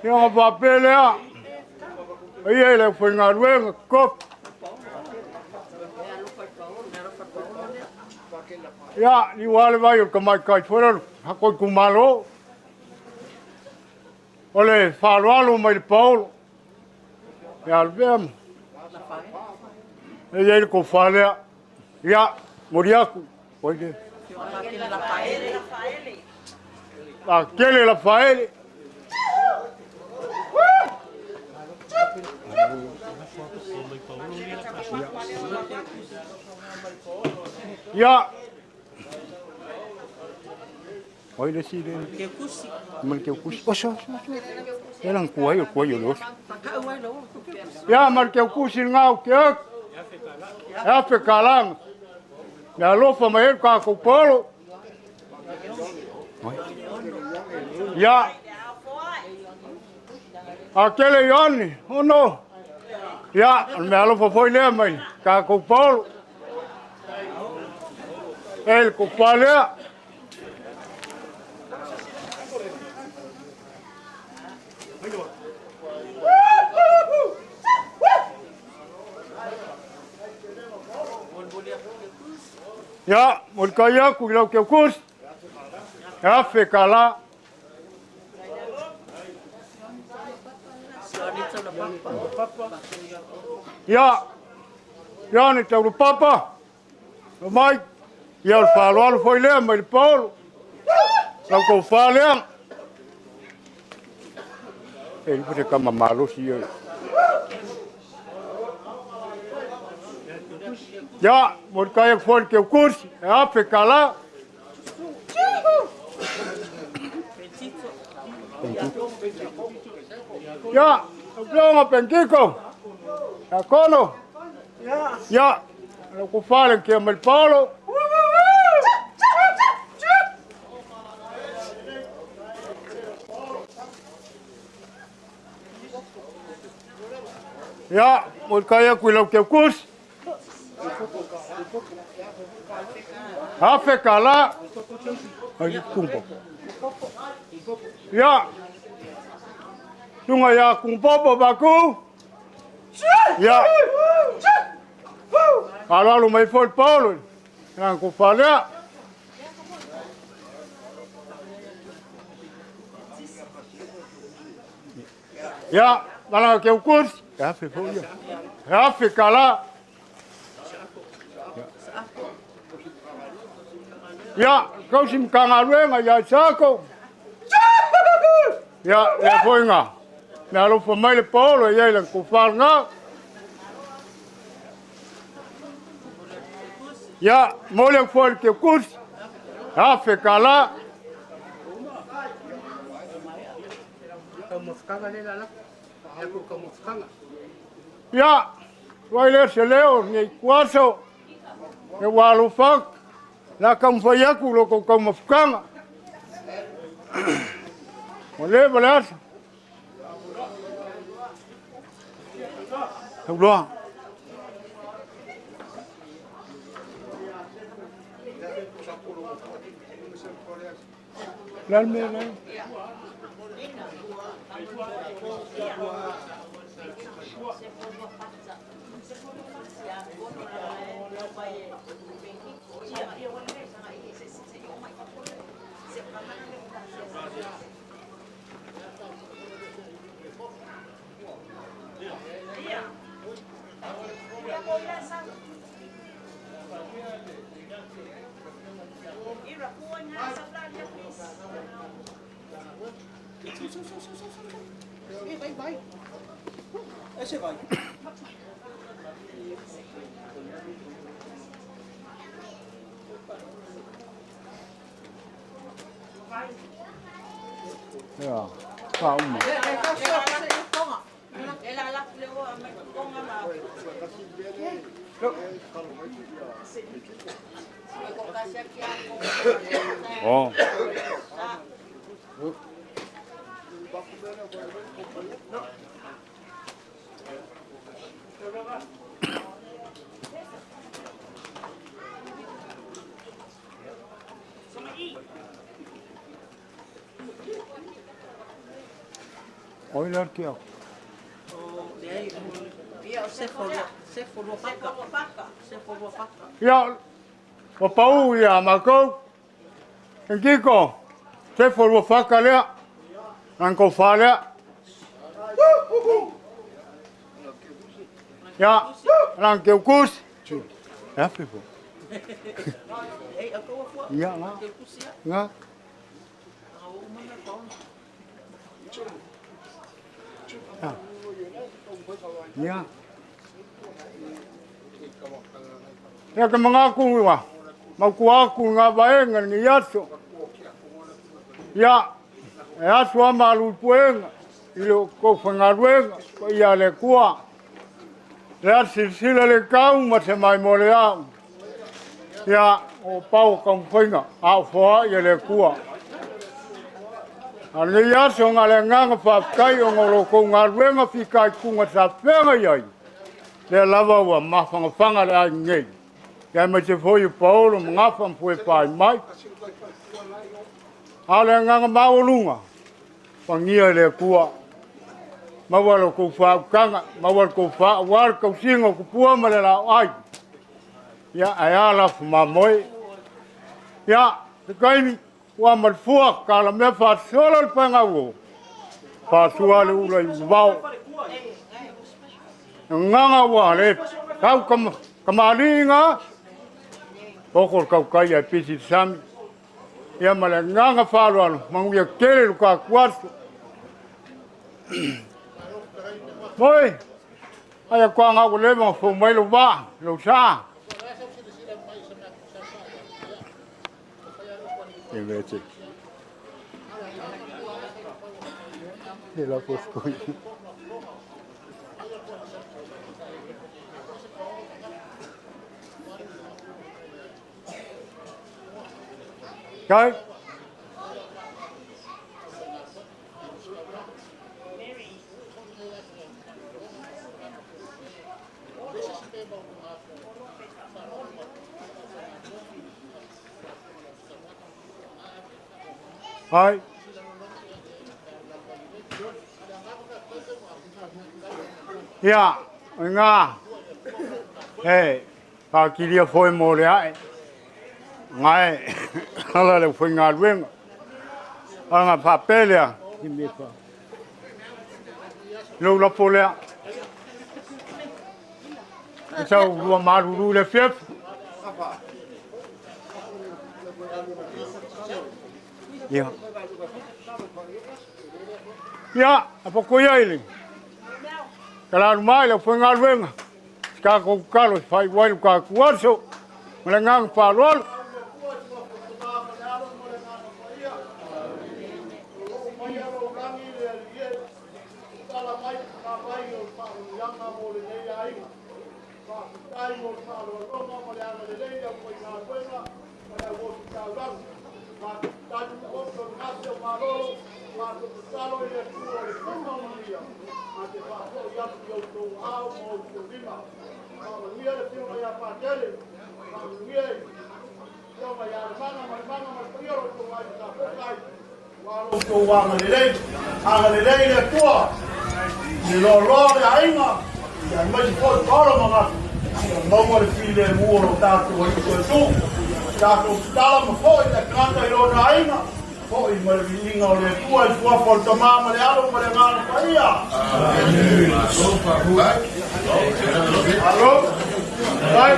Ia nga pape lea. Ia i le whaingaruenga kof. Ia, ni wale vai o ka mai kai tuera, hakoi kumalo. O le whaloalo mai le paolo. Ia, alpea. E ia i le ko whalea. Ia, moriaku. Oi le. La kele la faele. Ia. Oi le si le. Mal ke kusi. Oso, oso, oso. E lang kuai o kuai o le oso. Ia mal ke kusi ngau ke ok. Afe kalang. Me alofa mai e ka ko polo. Ia. A kele ioni, ono. Ia, me alofa foi lea mai ka ko polo. El ko palea. Ia, mo le kai aku i lau ke kus. Afe ka la. Ia, Ioane Taulapapa, mai, ia o le faaaloalo foi lea mai le Paolo. Lau tofa lea. E ipo se kama malosi ia. Ia, mo le kai foi le keukusi, e afe kala. Ia, Afioga Pentiko, ia Kono. Ia, lau tofa le kia mai le Paolo. Ia, mo le kai aku i lau keukusi. Afe kala. Ai, kumpo. Ia, tunga ia kumpopo baku. Ia, alo mai foi le Paolo. Ia, ko falea. Ia, malanga ke ukursi. Ia, fe foi ia. Ia, fe kala. Ia, kausi mkangaluenga ia Isako. Ia, ia foi ngā. Mea alofa mai le Paolo ia i le kofalga. Ia, mo le foi le ke kursi. Ia, fe kala. Ia, wai le se leo nei kuaso. E wā alofa. La kaumawhai aku lo kou kaumawhukanga. O le ma le asa. Tauloa. Le mea nei. Ia, whauma. Oh. Oi le kia. Ia, o pau ia makou. Kiko, se fo whaka lea. Nang wha lea. Ia, nang ke ukus. Ia, fifo. Ia, nga. Nga. Ia. Ia ka mga aku Mau aku ngā vaenga ni aso. Ia, e aso a malu puenga, i le kou whangaruenga, ko ia le kua. Le a silasila le kau ma se mai mo le au. Ia, o pau kaumwhainga, a foa ia le kua. A nei aso ngā le nganga whawhkai o ngā kou ngā whikai kunga sa whenga iai. Le lava ua mawhangawhanga le ai ngei. Ia mai te foi o Paolo ma ngā whampue pai mai. A le nganga maolunga, pangia le kua. Maua lo kou whaukanga, maua lo kou whaawar, kau singa kupua ma le lau ai. Ia ai ala whamamoe. Ia, te kaimi, ua marfua, ka la mea whasola le panga uo. Whasua le ula i wao. Agaga ua le tau kamaliga, oko le tautai ae pisi i le sami. Ia ma le agaga faaaloalo, manuia tele lo tatou aso. Moi, aia toaga ua leva ona fou mai lou vaa, lou sa. Invece. E la Go. Ai. Ia, ngā. E, whākiria foi mō le ae. Ngai, ala le foi ngā luenga. Ala ngā whāpelea. I me wha. Lou lapo lea. E sau lua maruru le fiafi. Ia. Ia, a poko ia ile. Ka lalu mai le foi ngā luenga. Ka kou kalo whai wailu ka kuaso. Ma le nganga whāloalo. Agalelei le Atua, i loaloa le aiga, aemaise foi paolo ma gafa, ia maua le filemu o lo tatou Alii Iesu. Tatou tatala ma foi le tagata i lona aiga, foi ma le viiga o le Atua i suafa o le Tama ma le Alo ma le Agaga Paia. Malo. Vai.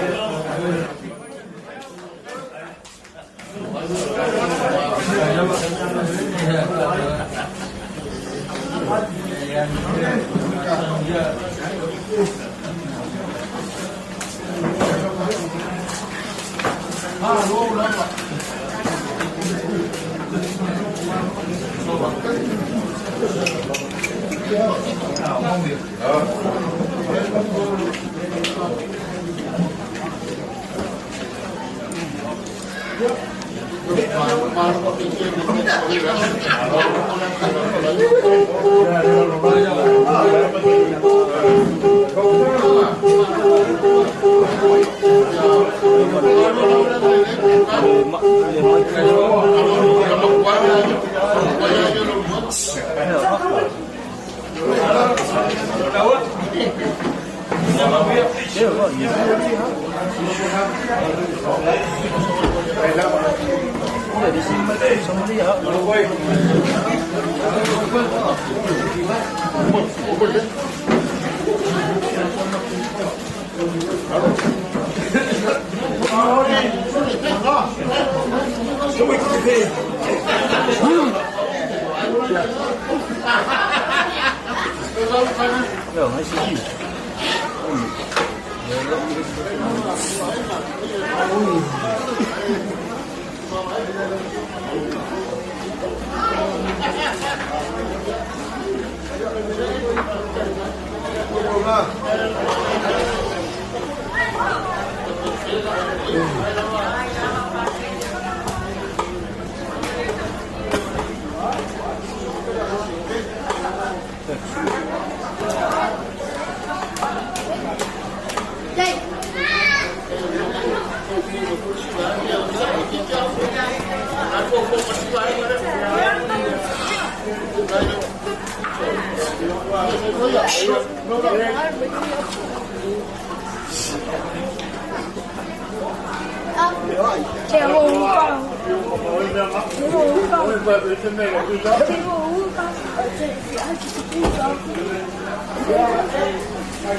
Alo.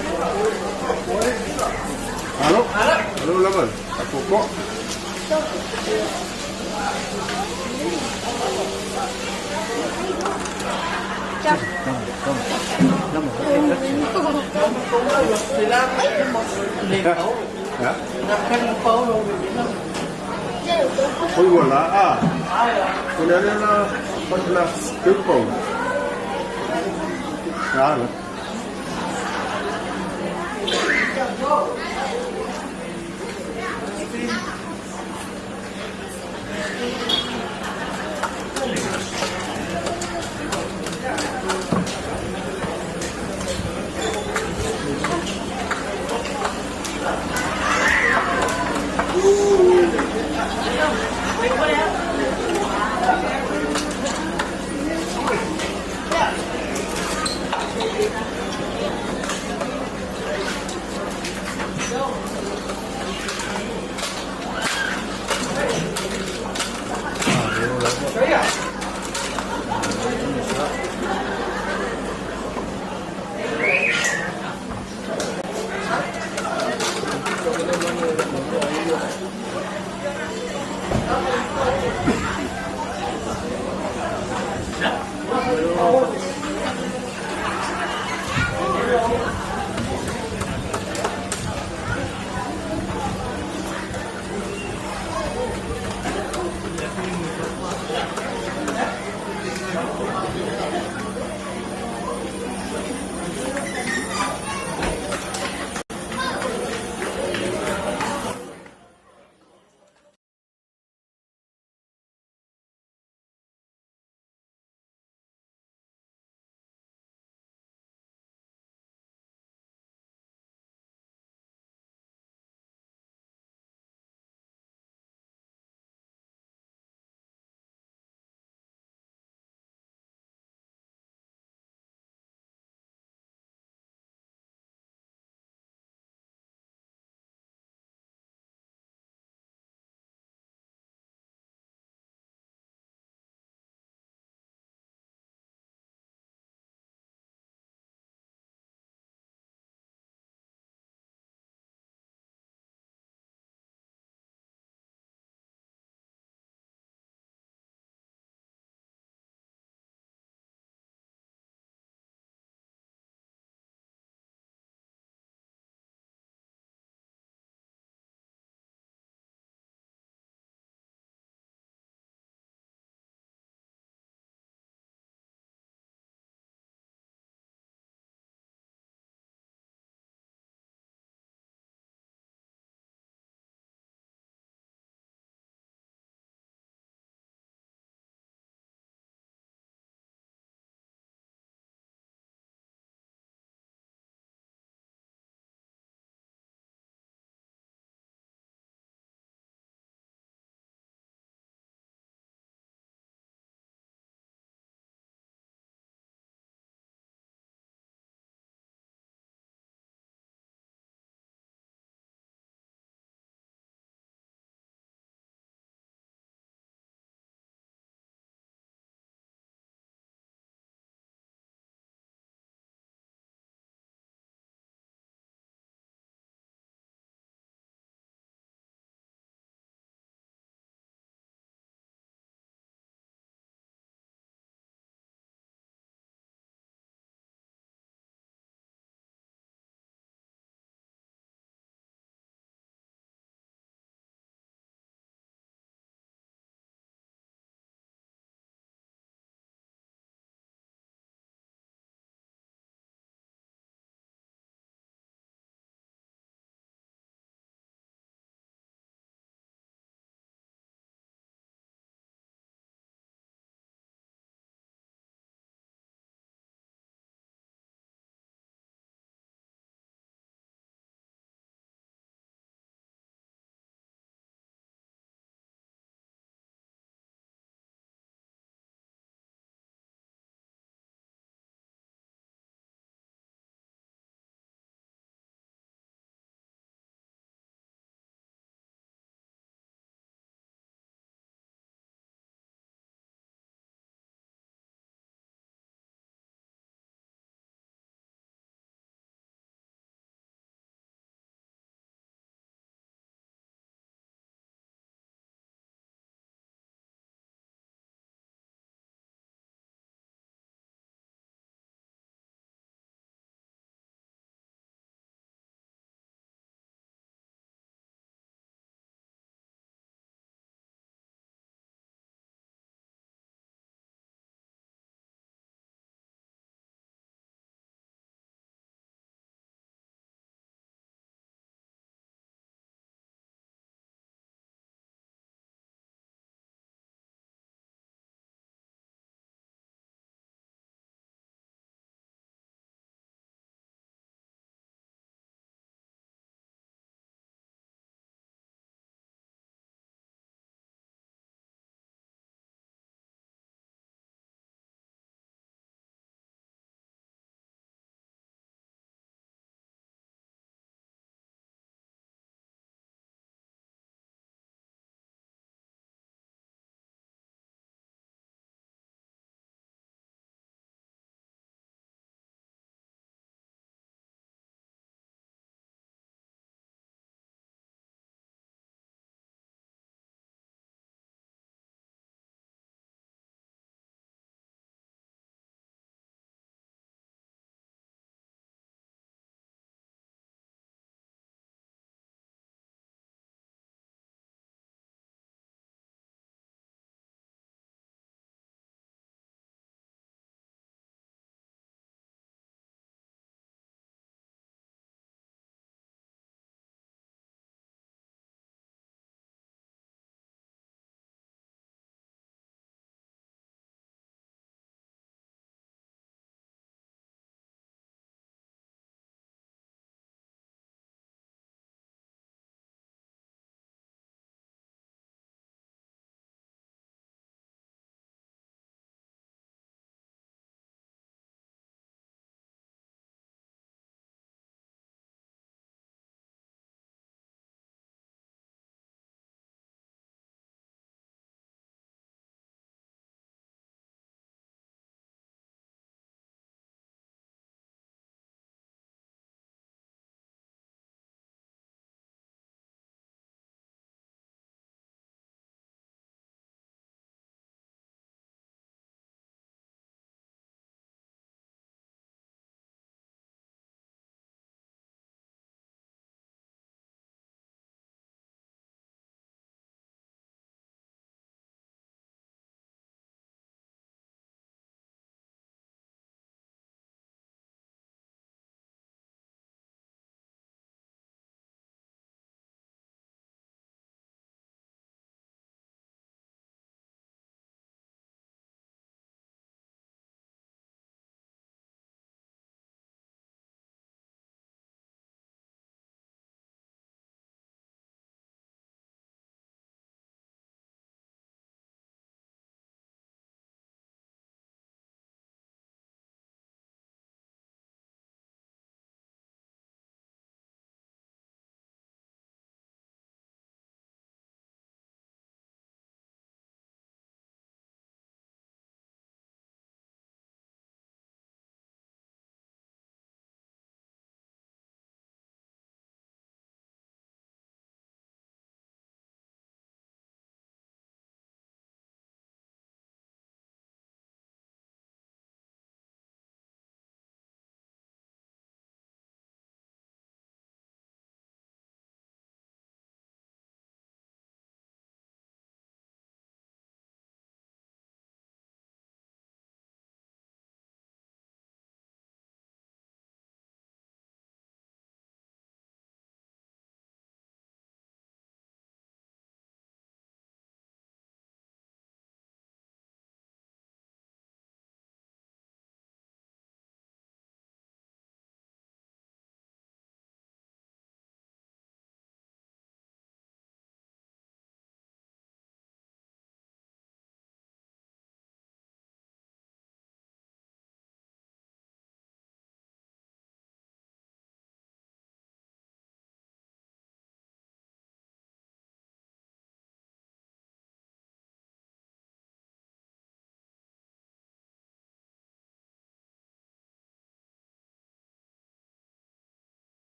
Alo lava. Akoko. Oi wala a. O le ale la la pau. Ala.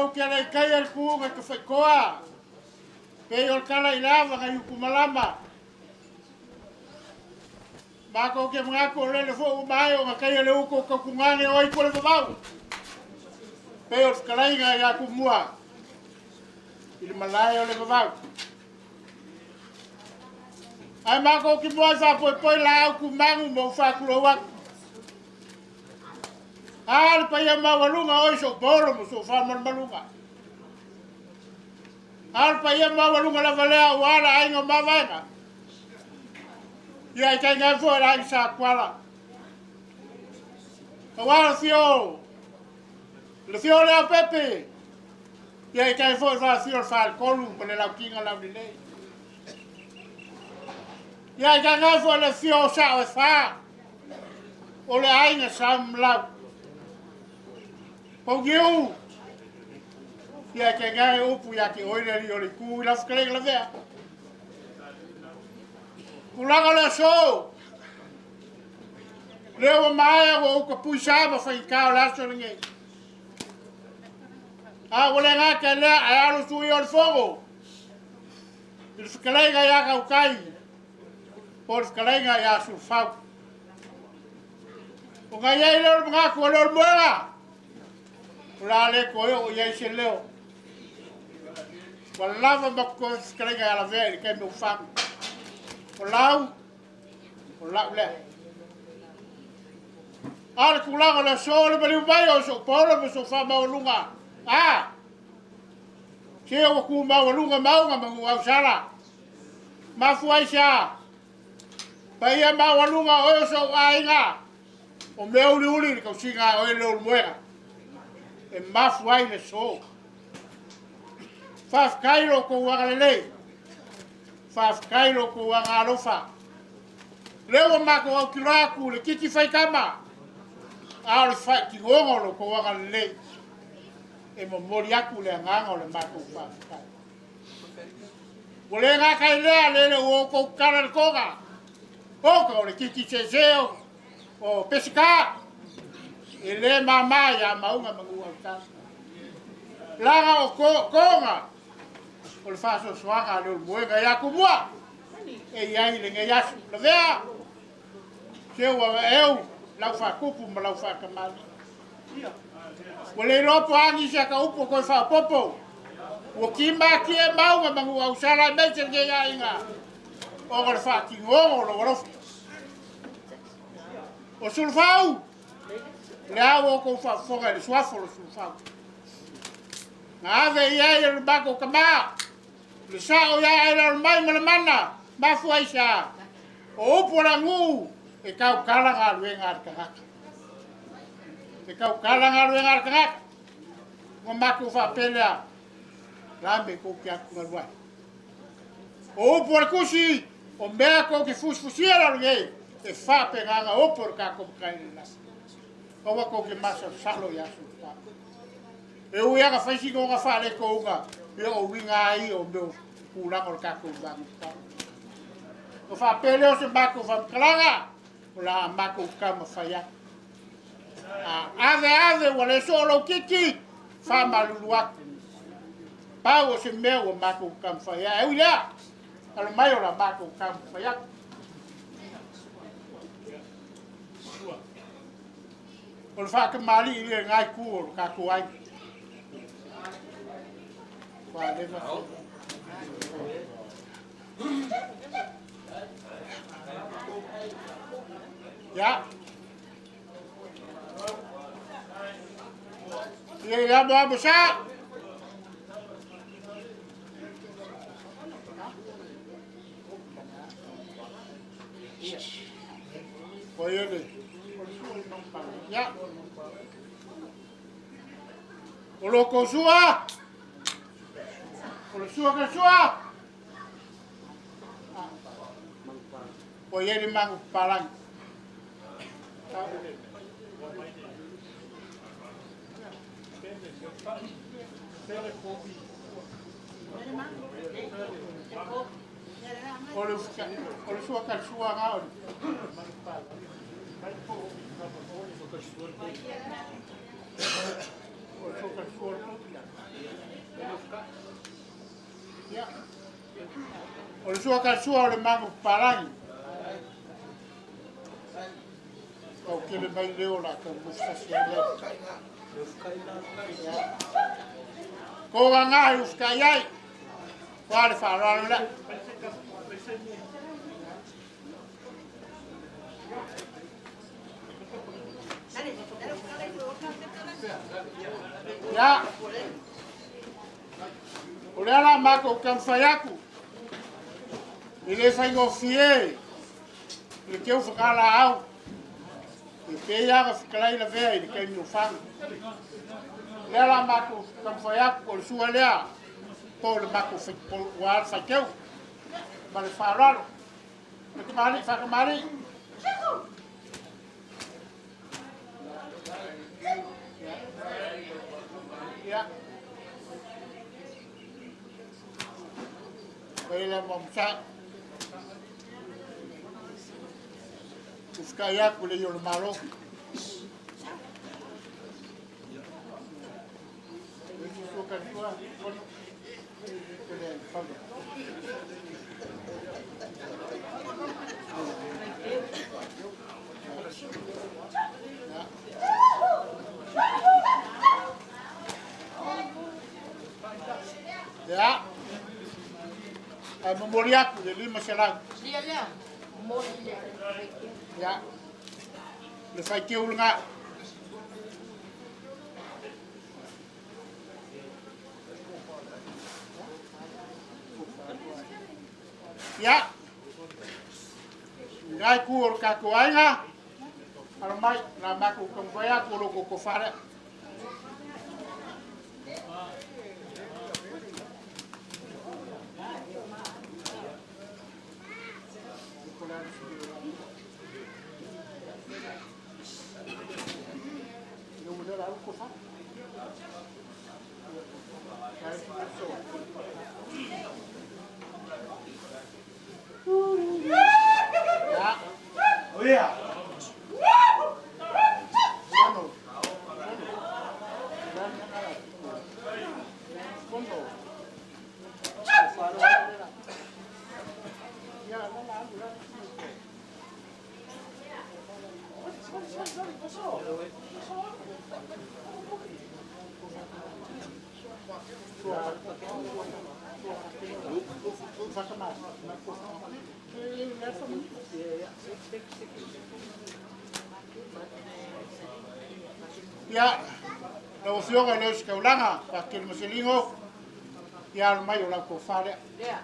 ou te le kai al ku ga te whaikoa. Pe o kala i lava ga yuku malama. Mako ke mga ko lele fo o mai o ga kai le uko ka kungane o i kole vavau. Pe o kalai ga ya ku mua. I le malai o le vavau. Ai mako ki mua sa poi poi la au ku mangu mo fa ku lo wak. A le paia maualuga oi so polo mo so fa malumaluga. A le paia maualuga lava lea ua la aiga o mavaega. Ia e taiga foi la aiga sa kuala. Auā le fio. Le fio lea o Pepe. Ia e tai foi faafio le faletolu ma le laukiga laulelei. Ia e taiga foi le fio o sa'o e fā. O le aiga sa malau. Paugiu. Ia e taiga e upu ia te oe le alii o le itu i lau fetalaiga lavea. Tulaga o le aso. Lea ua maea ua ou tapuisā ma faigata o le aso lenei. A ua le gata i lea ae alo suia o le fono. I le fetalaiga ia Tautai po o le fetalaiga ia Sulufau. Ona i ai lea o le manatu o lea o le moega. O le a le toe oo i ai se leo. Ua lava ma totoe fetalaiga ia Lavea i le taimi o fagu. O lau, o lau lea. A le tulaga o le aso le maliu mai o sou paolo ma sou faamaualuga. A! Se ua tu maualuga mauga ma Nuuausala. Mafua ai se a? Paia maualuga o oe o sou aiga. O mea uliuli le tausiga a oe le ulumoega. E mafu ai le aso. Faafetai lo outou agalelei. Faafetai lo outou agaalofa. Lea ua matou autilo atu le titi faitama. A o le faatinoga o lo outou agalelei. E momoli atu le agaga o le matou faafetai. Ua le gata i lea lele ua outou tala le toga. Oka o le titi sese o Pesika. E le māmā ia mauga ma Nuuausala. Laga o toga o le faasoasoaga a le ulumoega ia Tumua. E i ai lenei aso. Lavea, se ua eu lau faatupu ma lau faakamali'i. Ua le iloa po o a nisi a ka upu o toe faaopoopo. Ua timatie mauga ma Nuuausala aemaise lenei aiga ona o le faatinoga o lou alofa. O Sulufau, le a ua outou faafofoga i le suafa o le Sulufau. Na ave i ai e le matou tamā, le sa'o ia Ailaolimai ma le mana, mafua ai se a? O upu o le aganuu, e tautala galuega a le tagata. E tautala galuega a le tagata. Ua matou faapea lea, la me kou te atugalu ai. O upu o le tusi, o mea tou te fusifusia lalo nei, e faapegaga opo i le tatou matai i le lagi. Aua tou te masalosalo ia Sulufau. E ui lava na fai sina ona faaletouga, ia o uiga lava ia o mea o tulaga o le tatou magafau. Ona faapea lea o se matou faamatalaga, o le a matou taumafai atu. A ave ave ua le soo lou titi, faamalulu atu. Pau o se mea ua matou taumafai ai. E ui lea, alo mai o le a matou taumafai atu. O le faatamalii lea i lena itu o le tatou aiga. Faaleva. Ia. Ia i amo amo sa. O ia le. Ia. O lo kou sua. O le sua ka sua. O ia le mangu palangi. O le sua ka sua nga o le. O le sua kalsua o le mago palangi. Au kele mai leo la ka mufasi leo. Ko nga nga i ufka iai. Kwa le whaaralo lea. Ia. O le ala mako kamwhai aku. I le whaingofie. I le keu whakala au. I pe aga whikalai la vea i le kaimi o whanga. Le ala mako kamwhai aku o le sua lea. Po le mako whaal whaikeu. Ma le whaaralo. Le kamari, whakamari. Ia. Wele mamsa. Ufka ia kule yo le malo. Ya. Ai momori aku le 500. Lia lea. Momori lea. Ya. Le fai ke ulanga. Ya. Ngai ku o ka ko ainga. Alo mai la maku kongoya ko lo ko fare. Ia, lau afioga i le osikaulaga faatele maseligo, ia alo mai o lau tofā lea.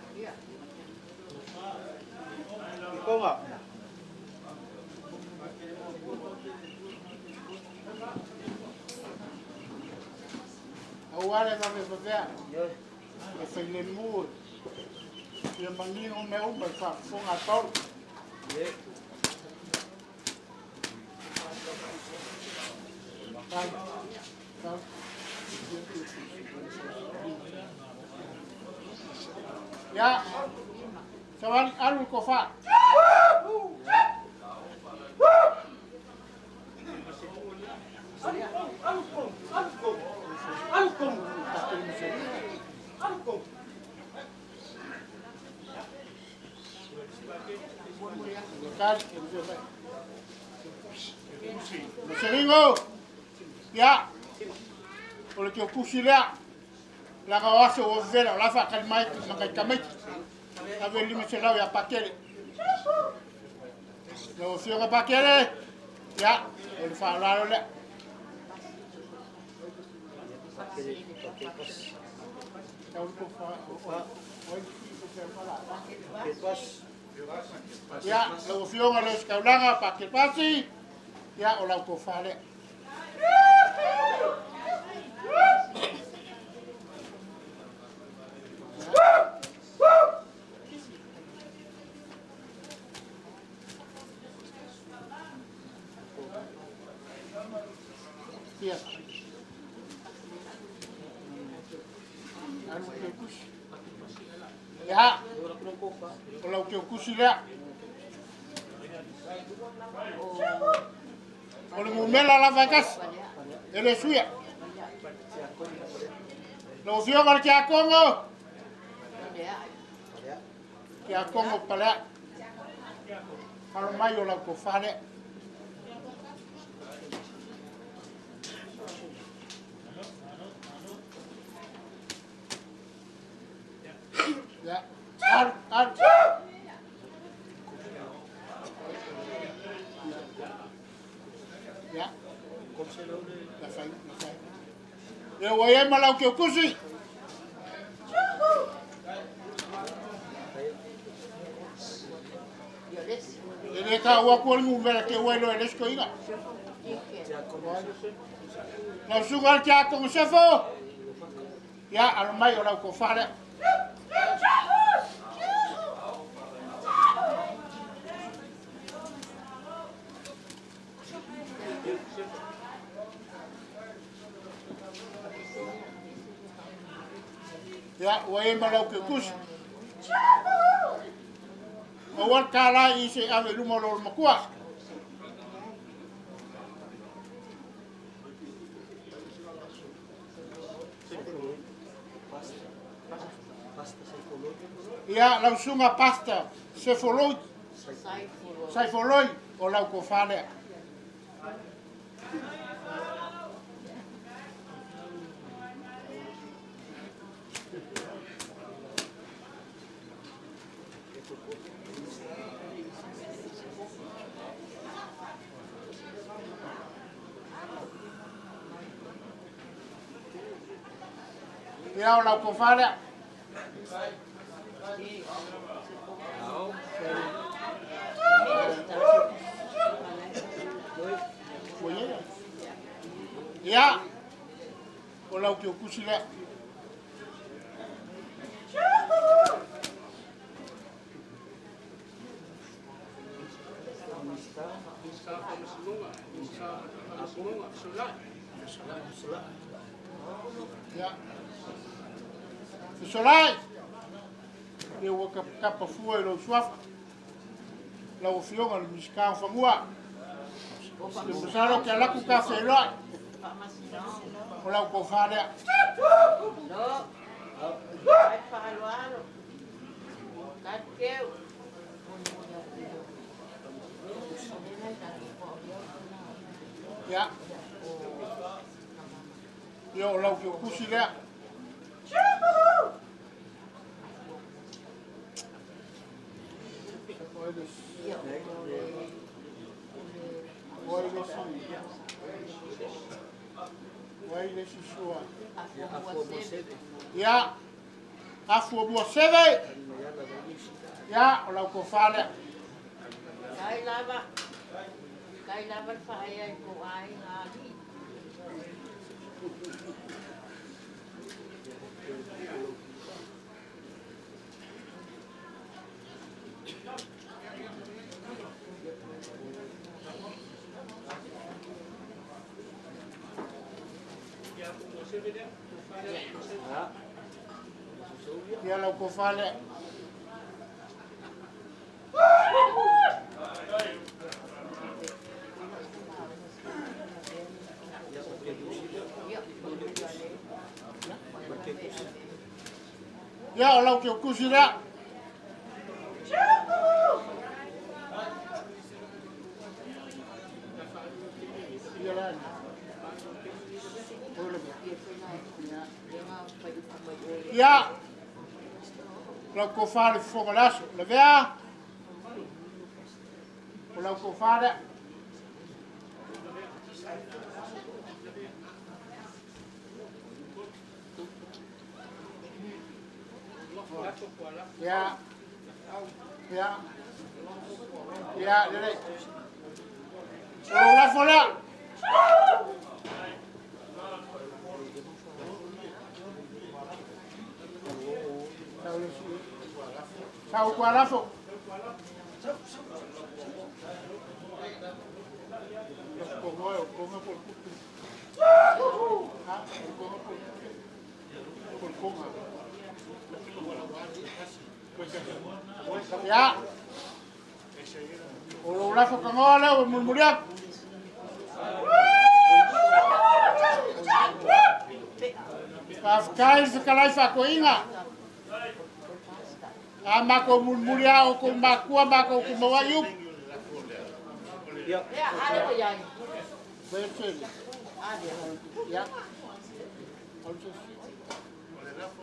Aua le vavevavea, e failemu, ia manino mea uma i faafofoga a Paulo. Ya, sawali alu kofa. Maseligo. Ya, o le teo kusi lea, laga o aso o vela, o la whaakali mai, makai kamaiti, ave 500 ia pakele. Lau afioga pakele, ya, o le whaalalo lea. Ya, lau afioga le osikaulaga, pakele pasi, ya, o lau tofa lea. Ya, o lau teo kusi lea. O le mumela lava e kasi, e le suia. Lau Afioga i le Tiakono. Tiakono Paleai. Alo mai o lau tofa lea. Ia, alu, alu. Ia. La fai, la fai. Ia, ua i ai ma lau keukusi. E le taua atu o le numera te ua iloa e le isi toeaina. Lau susuga i le Tiakono Sefo. Ia, alo mai o lau tofa lea. Ia, ua i ai ma lau keukusi. Aua le tala i se i ave i luma o lou matua. Ia, lau susuga Pastor Sefoloi, Saifoloi o lau tofa lea. Ia, o lau tofa lea. Ia, o lau keukusi lea. Ia. Fesolai! Ia ua kapa fua i lou suafa. Lau Afioga i le Minisita o Fanua. Ia masalo ke alaku ka feiloai. O lau tofa lea. Ia. Ia o lau keukusi lea. Ua i le isi sua. Ia, afu mua seve. Ia, o lau tofa lea. Kai lava, kai lava le whaea i ko ai ngā li. Ia lau tofa lea. Ia o lau keukusi lea. Ia, lau tofa le fofoga o le aso. Lavea, o lau tofa lea. Ia, ia, ia, lelei. O lou lafo lea. Sau kua lafo. Ia. O lou lafo kagoa lea ua mulimuli atu. Faafetai le fetalai faatoeaina. A matou mulimuli lava o outou matua matou te maua ai upu.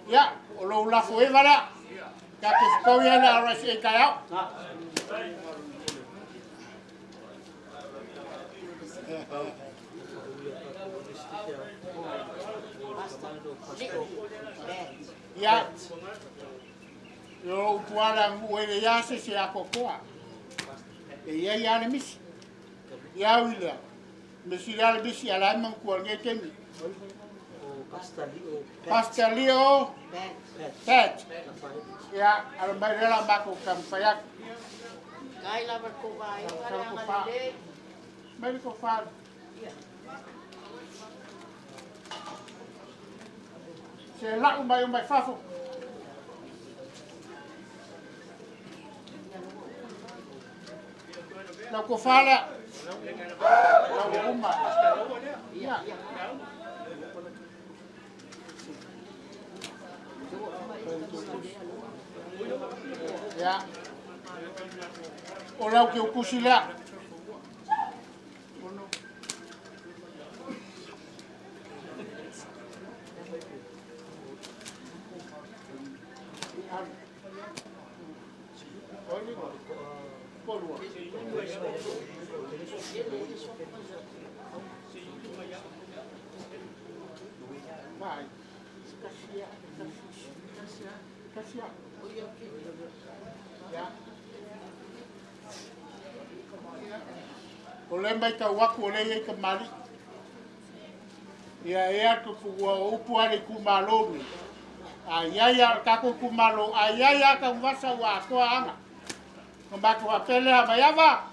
Ia, o lou lafo eva lea. Ta te fetaui ai le RSA taeao. Ia, o lou upu lava le aganuu e leai lava se isi e atoatoa. E i ai lava le misi. Ia ui lea, mea sili lava le misi a o la e manatua i lenei taimi. Pastor Leo Pat. Ia, alo mai lea la matou taumafai atu. Mai le tofa. Se lau mai o mai fafo. Lau tofa lea. Lau uma. Ia. Ia. O lau keukusi lea. O lea e matau atu o lea e i ai tamalii. Ia e atu ua upu lava le itumalo lenei. A i ai lava le tatou itumalo, a i ai lava taumafasa ua atoa aga. Ona matou faapea lea, Maiava,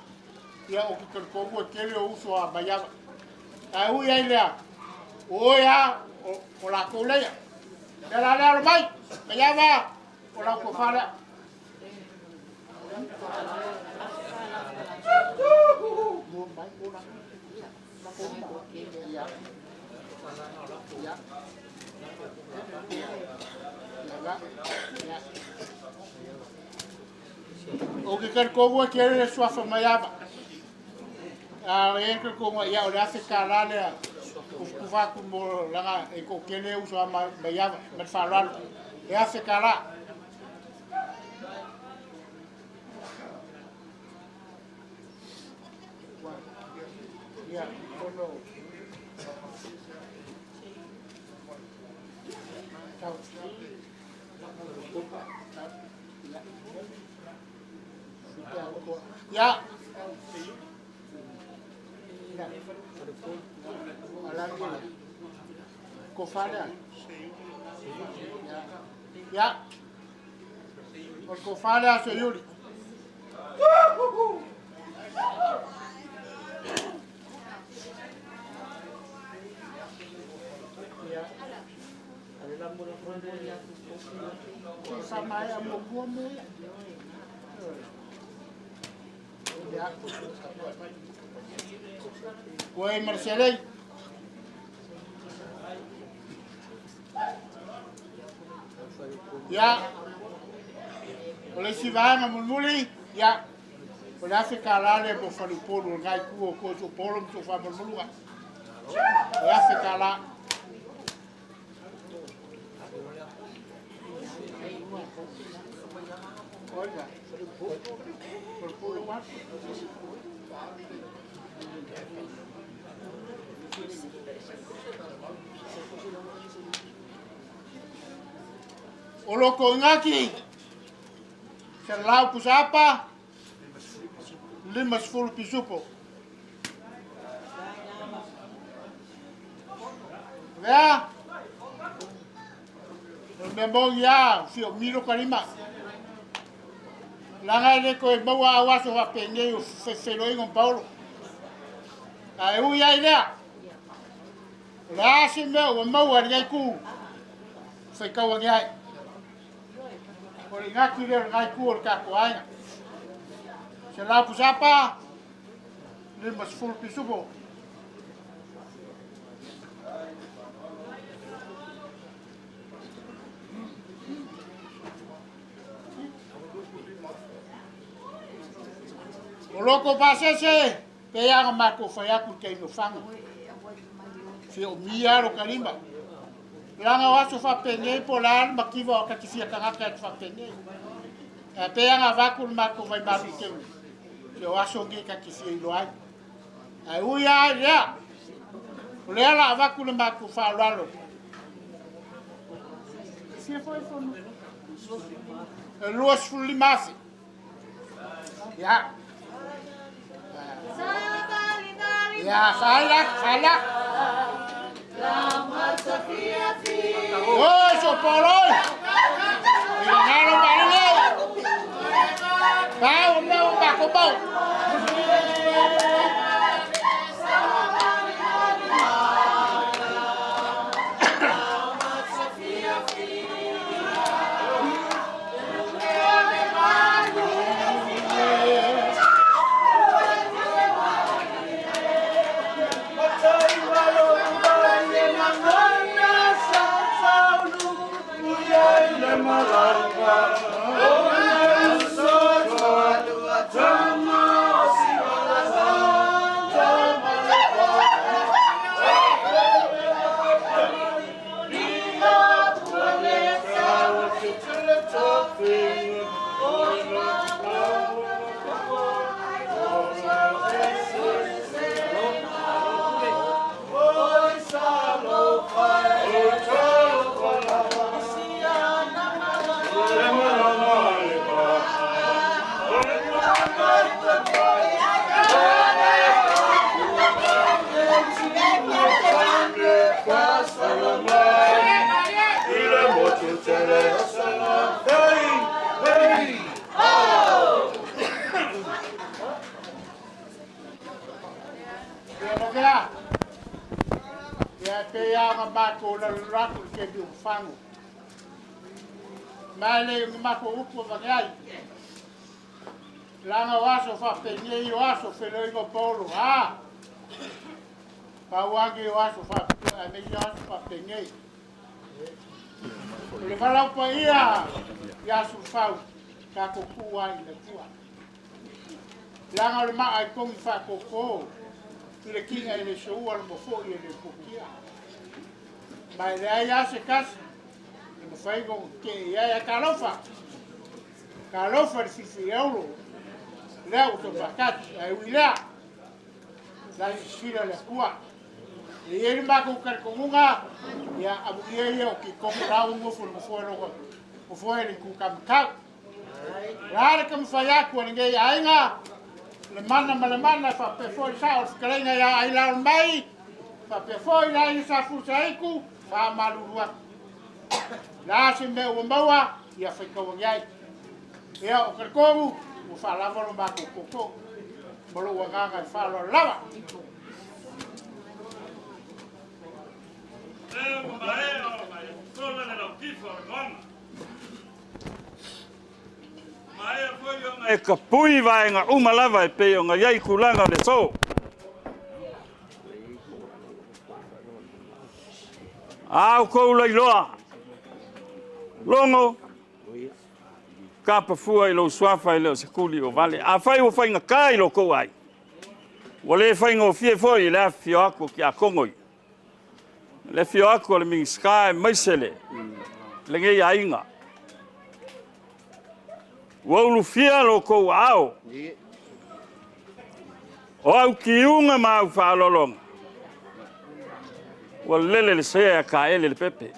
ia ou te talitonu e tele ou uso a Maiava. Ae ui ai lea, o oe lava o latou leia. O le ala lea alo mai, Maiava, o lau tofa lea. O ke talitonu e tele le suafa Maiava. A e talitonu ia o le $1,000 lea kufukufa atu mo laga e toatele uso a Maiava ma le faaaloalo. E $1,000. Ia, ono. Tau. Ia. Kofa lea. Ia. O le kofa lea Seiuli. Ia. Se faamaea muamua mea ia. Ia. Ua e Marselei. Ia. O le isi vaega mulimuli, ia. O le $1,000 lea mo faleupolu o lena itu o Koso Polo ma Sofamalumuluga. O le $1,000. O loko ingaki, se lau pusapa, 50 pisupo. Vea, o le mea moni lava, fia milo ka lima. Leaga e le toe maua au aso faapenei o fefeloaiga ma Paolo. Ae ui ai lea, o le a se mea ua maua i lenei itu, faitau ane ai. O le inati lea o lenei itu o le tatou aiga. Se lau pusapa, 50 pisupo. O lo kou pasese, pe ia na matou fai atu i taimi o faga. Fia umia lo kalima. Langa o aso faapenei po o le a le mativa o ka te fia tagata atu faapenei. Ae pei lava na avatu le matou vaimalu i taimi, se o aso nei ta te fia iloa ai. Ae ui lava i lea, o lea o le a avatu le matou faaaloalo. Fia foi fono? E 25,000. Ia. Ia, fala, fala. Oi, sopolo. Ia ngalo malele. Pau, meu, bako, bau. Ia pei lava ona matou lalolo atu i le taimi o fafago. Ma e le o ni matou upu avane ai. Leaga o aso faapenei o aso feloiga o paolo. A! Pau age o aso faapitoa aemaise o aso faapenei. O le valaau paia ia Sulufau tatou tuu ai i le Atua. Leaga o le maa e togi faatōtō i le kiga e le soua le mofo'i e le pukia. Ma e leai lava se tasi e mafai ona tetee i ai. Ae talofa, talofa i le filifiliaulo lea ua toe faatasi. Ae ui i lea, la e sisila le Atua. E i ai le matou talitonuga, ia amuia ia o kikomo la ua nofo i le nofoa lona nofoa e le itu kamatau. O le a le taumafai atu a lenei aiga, le mana ma le mana e faapea foi le sao o le fetalaiga ia Ailaolimai, faapea foi le aiga Sa Fulusaitu, faamalulu atu. O le a se mea ua maua, ia faitau ane ai. Ia, o talitonu, ua faalava lo matou tootoo ma lou agaga e faaaloalo lava. E tapui vaega uma lava e pei ona i ai tulaga o le aso. A outou lailoa, logo, kapafua i lou suafa e le o se tuli ua vale. Afai ua faigata i lo tou ai, ua le faigofie foi i le afifio atu o tiakono ia, le afio atu o le Minisita aemaise le lenei aiga. Ua ulufia lo tou aao o au tiuga ma au faaaloaloga, ua lele le sea a taele le pepe.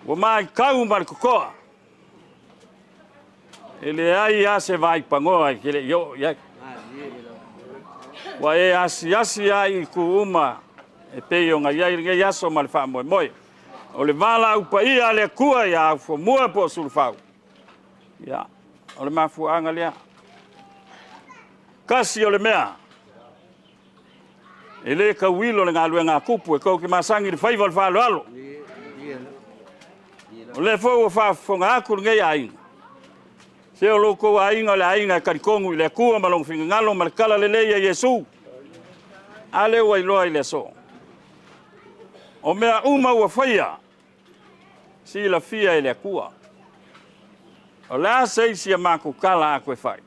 Ua matau ma le totoa, e leai lava se vaipanoa e te le i oo i ai. Ua e asiasi lava i itu uma e pei ona i ai lenei aso ma le faamoemoe. O le valaau paia a le Atua ia Aufomua po o Sulufau, ia, o le mafuaaga lea. Tasi o le mea, E le tauilo le galuega a Tupu e tou te masani i le faiva o le faaaloalo. O lea foi ua faafofoga atu lenei aiga, se o lo outou aiga o le aiga e talitonu i le Atua ma Lona finagalo ma le tala lelei a Iesu. A lea ua iloa i le aso. O mea uma ua faia, silafia e le Atua. O le a se isi a matou tala a toe fai?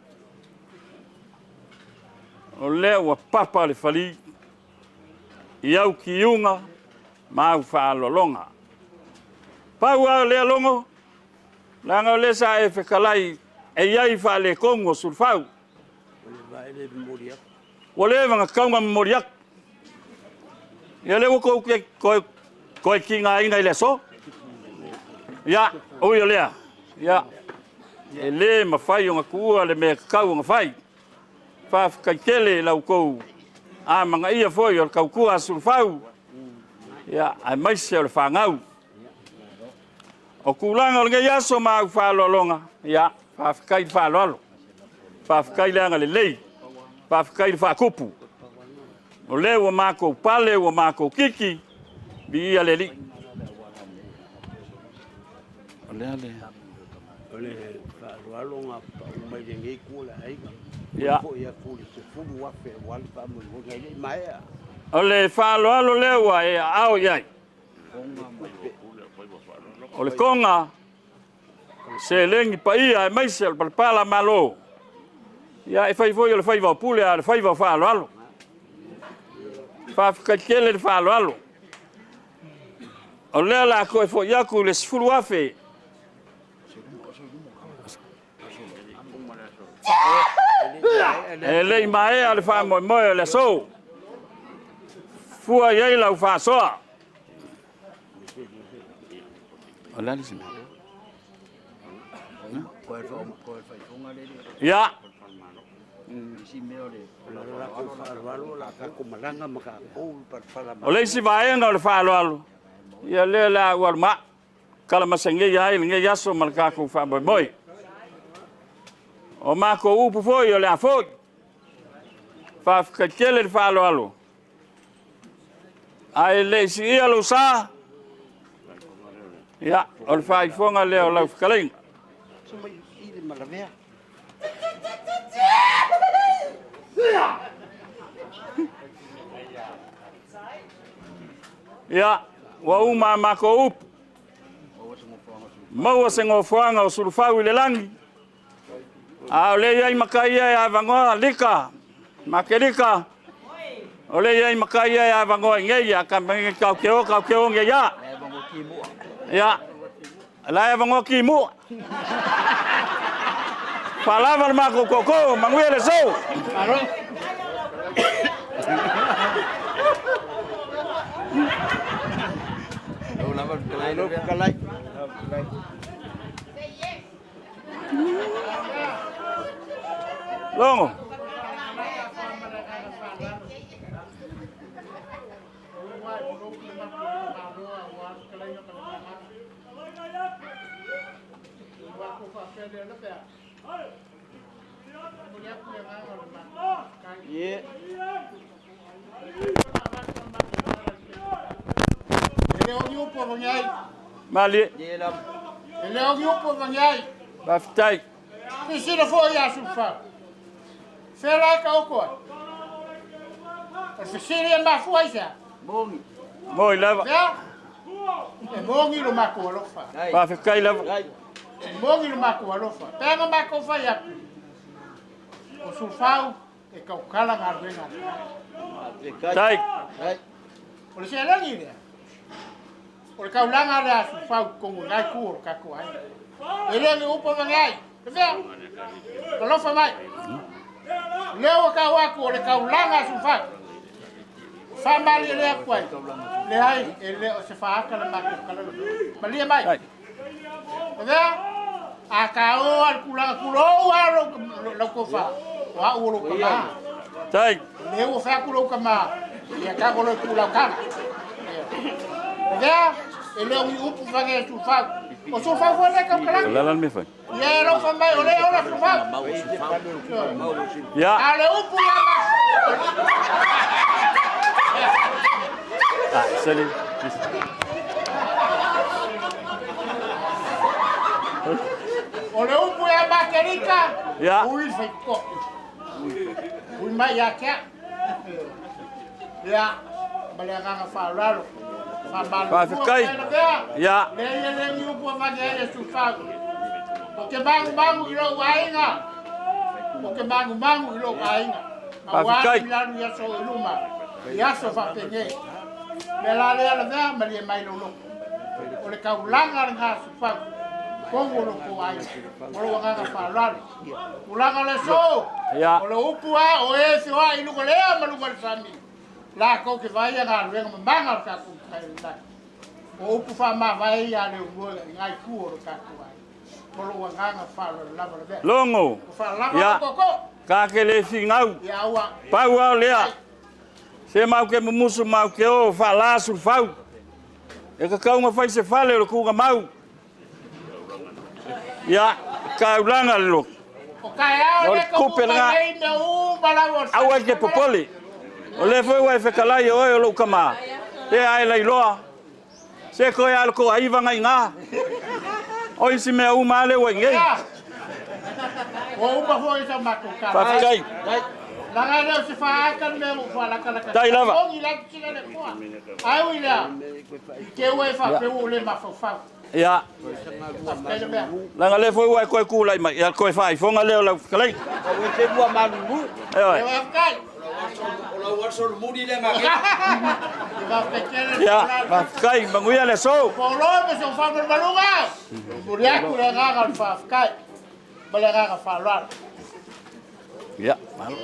O lea ua papa le falī i au kiuga ma au faaaloaloga. Pau lava o lea logo, leaga o lea sa e fetalai e i ai faaletonu o Sulufau. Ua leva ona tatau ona momoli atu. Ia lea ua tou toe tigaina i le aso. Ia, ui o lea, ia, e le mafai ona tuua le mea e tatau ona fai. Faafetai tele i la outou amanaia foi o le tautua a Sulufau, ia, aemaise o le fanau. O tulaga o lenei aso ma au faaaloaloga, ia, faafetai le faaaloalo, faafetai le agalelei, faafetai le faatupu. O lea ua matou pale, ua matou tiki, viia le Alii. O le a le... O le faaaloalo na pau mai lenei itu o le aiga. Ia. Foi atu le 10,000 aua le faamoemoega e le i maea. O le faaaloalo lea ua e aao i ai. O le toga seleni paia aemaise o le palapala malo. Ia e fai foi o le faiva o pule a o le faiva o faaaloalo. Faafetai tele le faaaloalo. O lea o le a toe foi atu i le 10,000. E le i maea le faamoemoe o le aso. Fua i ai lau faasoa. O le a le isi mea? Ia. O le isi vaega o le faaaloalo, ia lea o le a ou alu ma kalamasagei ai lenei aso ma le tatou faamoemoe. O matou upu foi o le a foi. Faafetai tele le faaaloalo. Ae le i siia lou sa, ia, o le faaifoga lea o lau fetalaiga. Ia, ua uma a matou upu. Maua se nofoaga o Sulufau i le lagi, a o lea i ai matai ia e avanoa Lika, Makelika, o lea i ai matai ia e avanoa i nei, a tatou te o, tatou te o nei lava. Ia, la e avanoa timua. Faalava le matou tootoo, manuia le aso. Logo. Yeah. Malie. E le o ni upu e vagi ai. Faafetai. Silasila foi ia Sulufau. Fea la e taoto ai? O le fesili e mafua i se a? Mogi. Moi lava. Fea? E mogi lo matou alofa. Faafetai lava. E mogi lo matou alofa. Pe na matou fai atu. O Sulufau e tautala galuega a le Tai. O le seleni lea. O le taulaga lea a Sulufau i totonu o lena itu o le tatou aiga. E le o ni upu e avane ai. E fea? Alofa mai. Lea ua tau atu o le taulaga a Sulufau. Faamaliele atu ai. Leai, e le o se faata le matou kalalo. Malie mai. E fea? A taoa le tulaga tulou lava lau tofa, o au o lou tama. Tai. Lea ua fai atu lou tama, ia tago loe tu lau taga. E fea? E le o ni upu fane e Sulufau. O Sulufau foi lea e tautalagi. O le a la le mea fai? Ia e alofa mai, o lea e ola Sulufau. Ia. A o le upu ia ma... Ah, salut. O le upu ia Makerika, Ia. ui le faitotoa. Ui mai ia te au. Ia, ma le agaga faaaloalo. Faamalo. Faafetai. Ia. Leai e le ni upu avane ai e Sulufau. Ou te magumagu i lou aiga. Ou te magumagu i lou aiga. Faafetai. Aua le alu i aso i luma, i aso faapenei. Mea la lea lavea malie mai lou loto. O le taulaga lena Sufau, totonu o lo outou aiga. Ma lou agaga faaaloalo. Tulaga o le aso, o le upu lava o e feoai i luga o le ea ma luga o le sami, latou te vaaia galuega mamaga o le tatou Matai o le Lagi. O upu faamavae ia a Leulumoe i lena itu o lo tatou aiga. Ma lou agaga faaaloalo lava lavea. Logo. Ua faalava le tootoo. Ta te le finau. Ia aua. Pau lava o lea, se matou te mumusu matou te o faala Sulufau. E tatau ona fai se fale o le tuugamau. Ia, taulaga le loto. O taeao O le le tupe taunuu mai lena. nei mea uma lava o le Aua e te popole. O lea foi ua e fetalai o oe o lou tama. Se a e lailoa. Se toe lava o le toaiva na i ina. O isi mea uma lava lea ua i inei. Ua uma foi sa matou tala. Faafetai. Leaga e le o se faaata le mea ua ou faalatalata. Tai lava. Moni la te sila le Atua. Ae ui lea, i te ua e faapea ua ou le mafaufau. Ia. Faafetai le mea. Leaga lea foi ua e toe tulai mai, ia toe faaifoga lea o lau fetalaiga. Ioe. Faafetai. Ia, faafetai, manuia le aso. Paulo ma si ou faamalumaluga. Momoli atu le agaga o le faafetai ma le agaga faaaloalo. Ia, malo.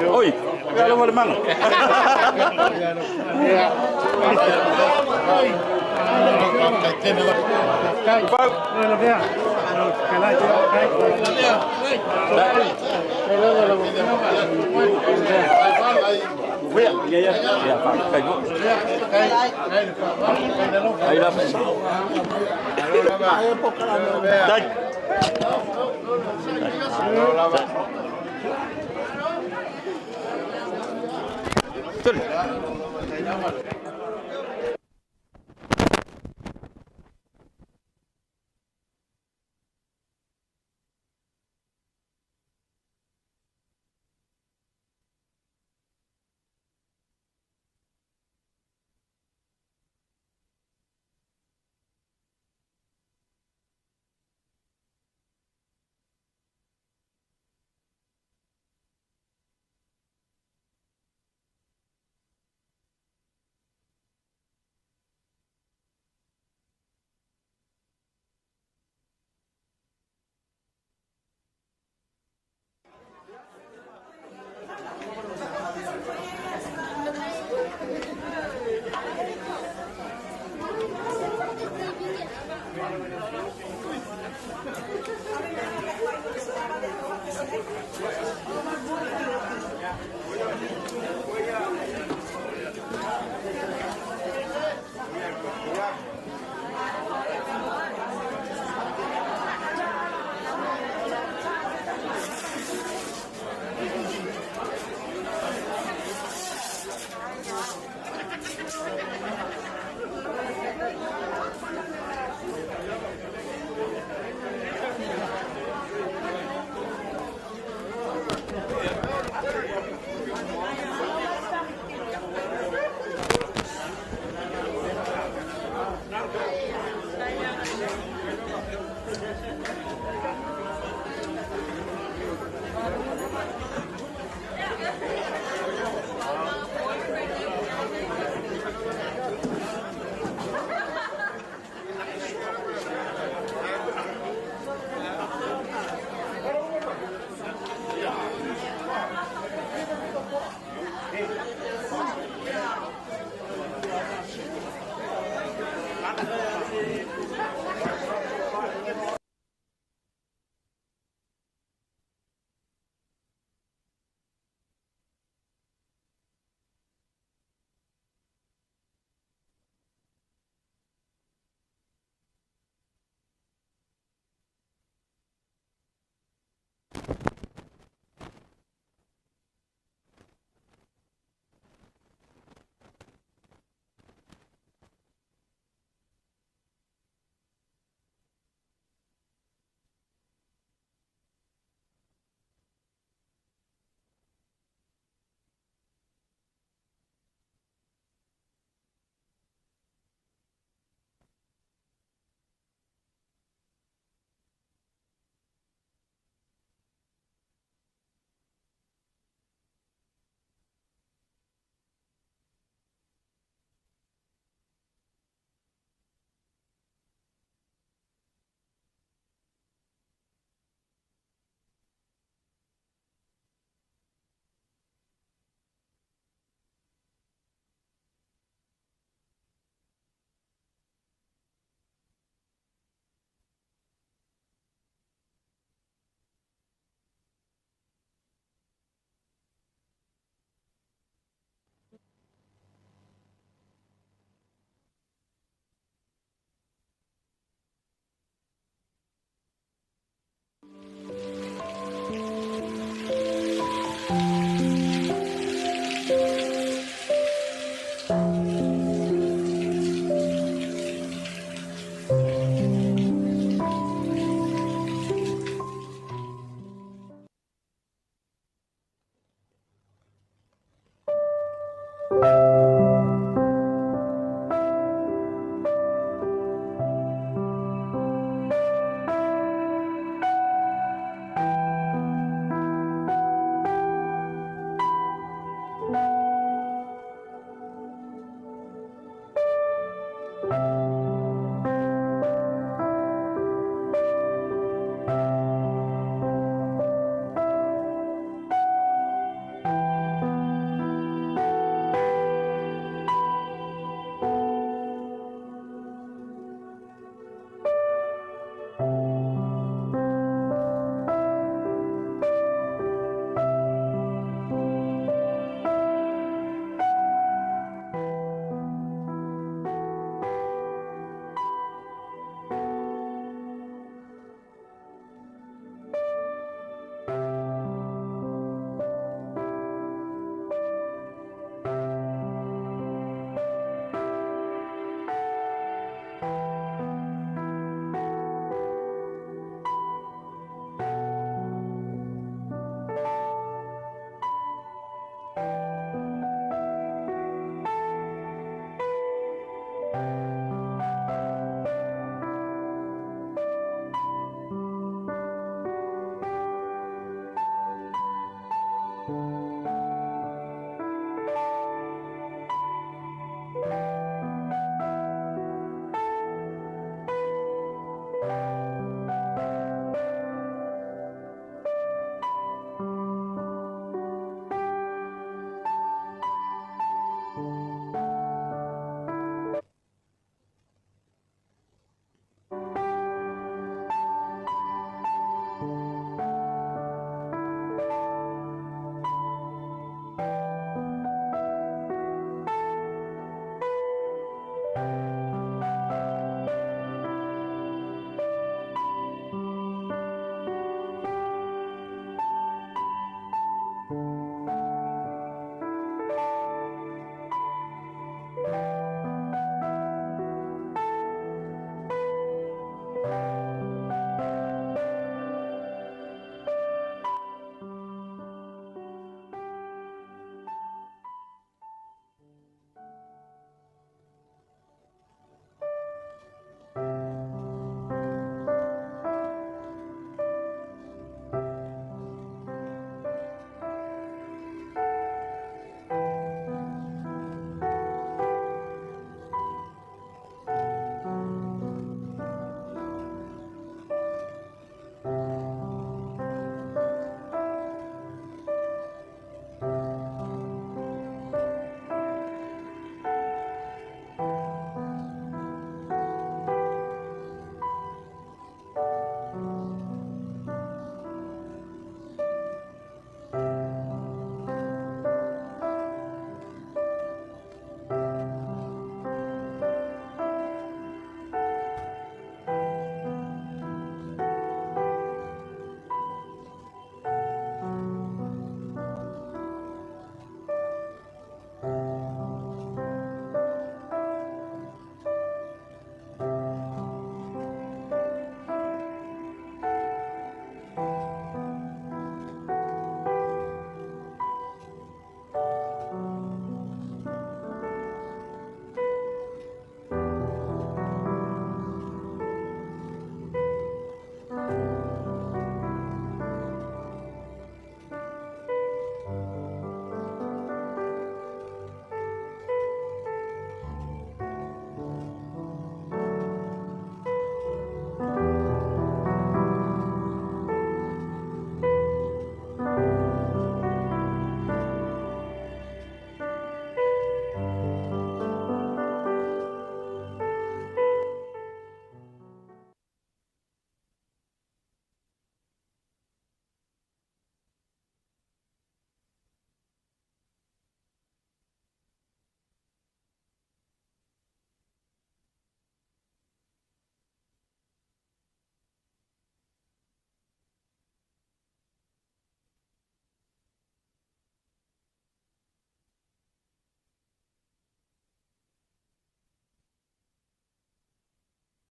Oi, alo le manga.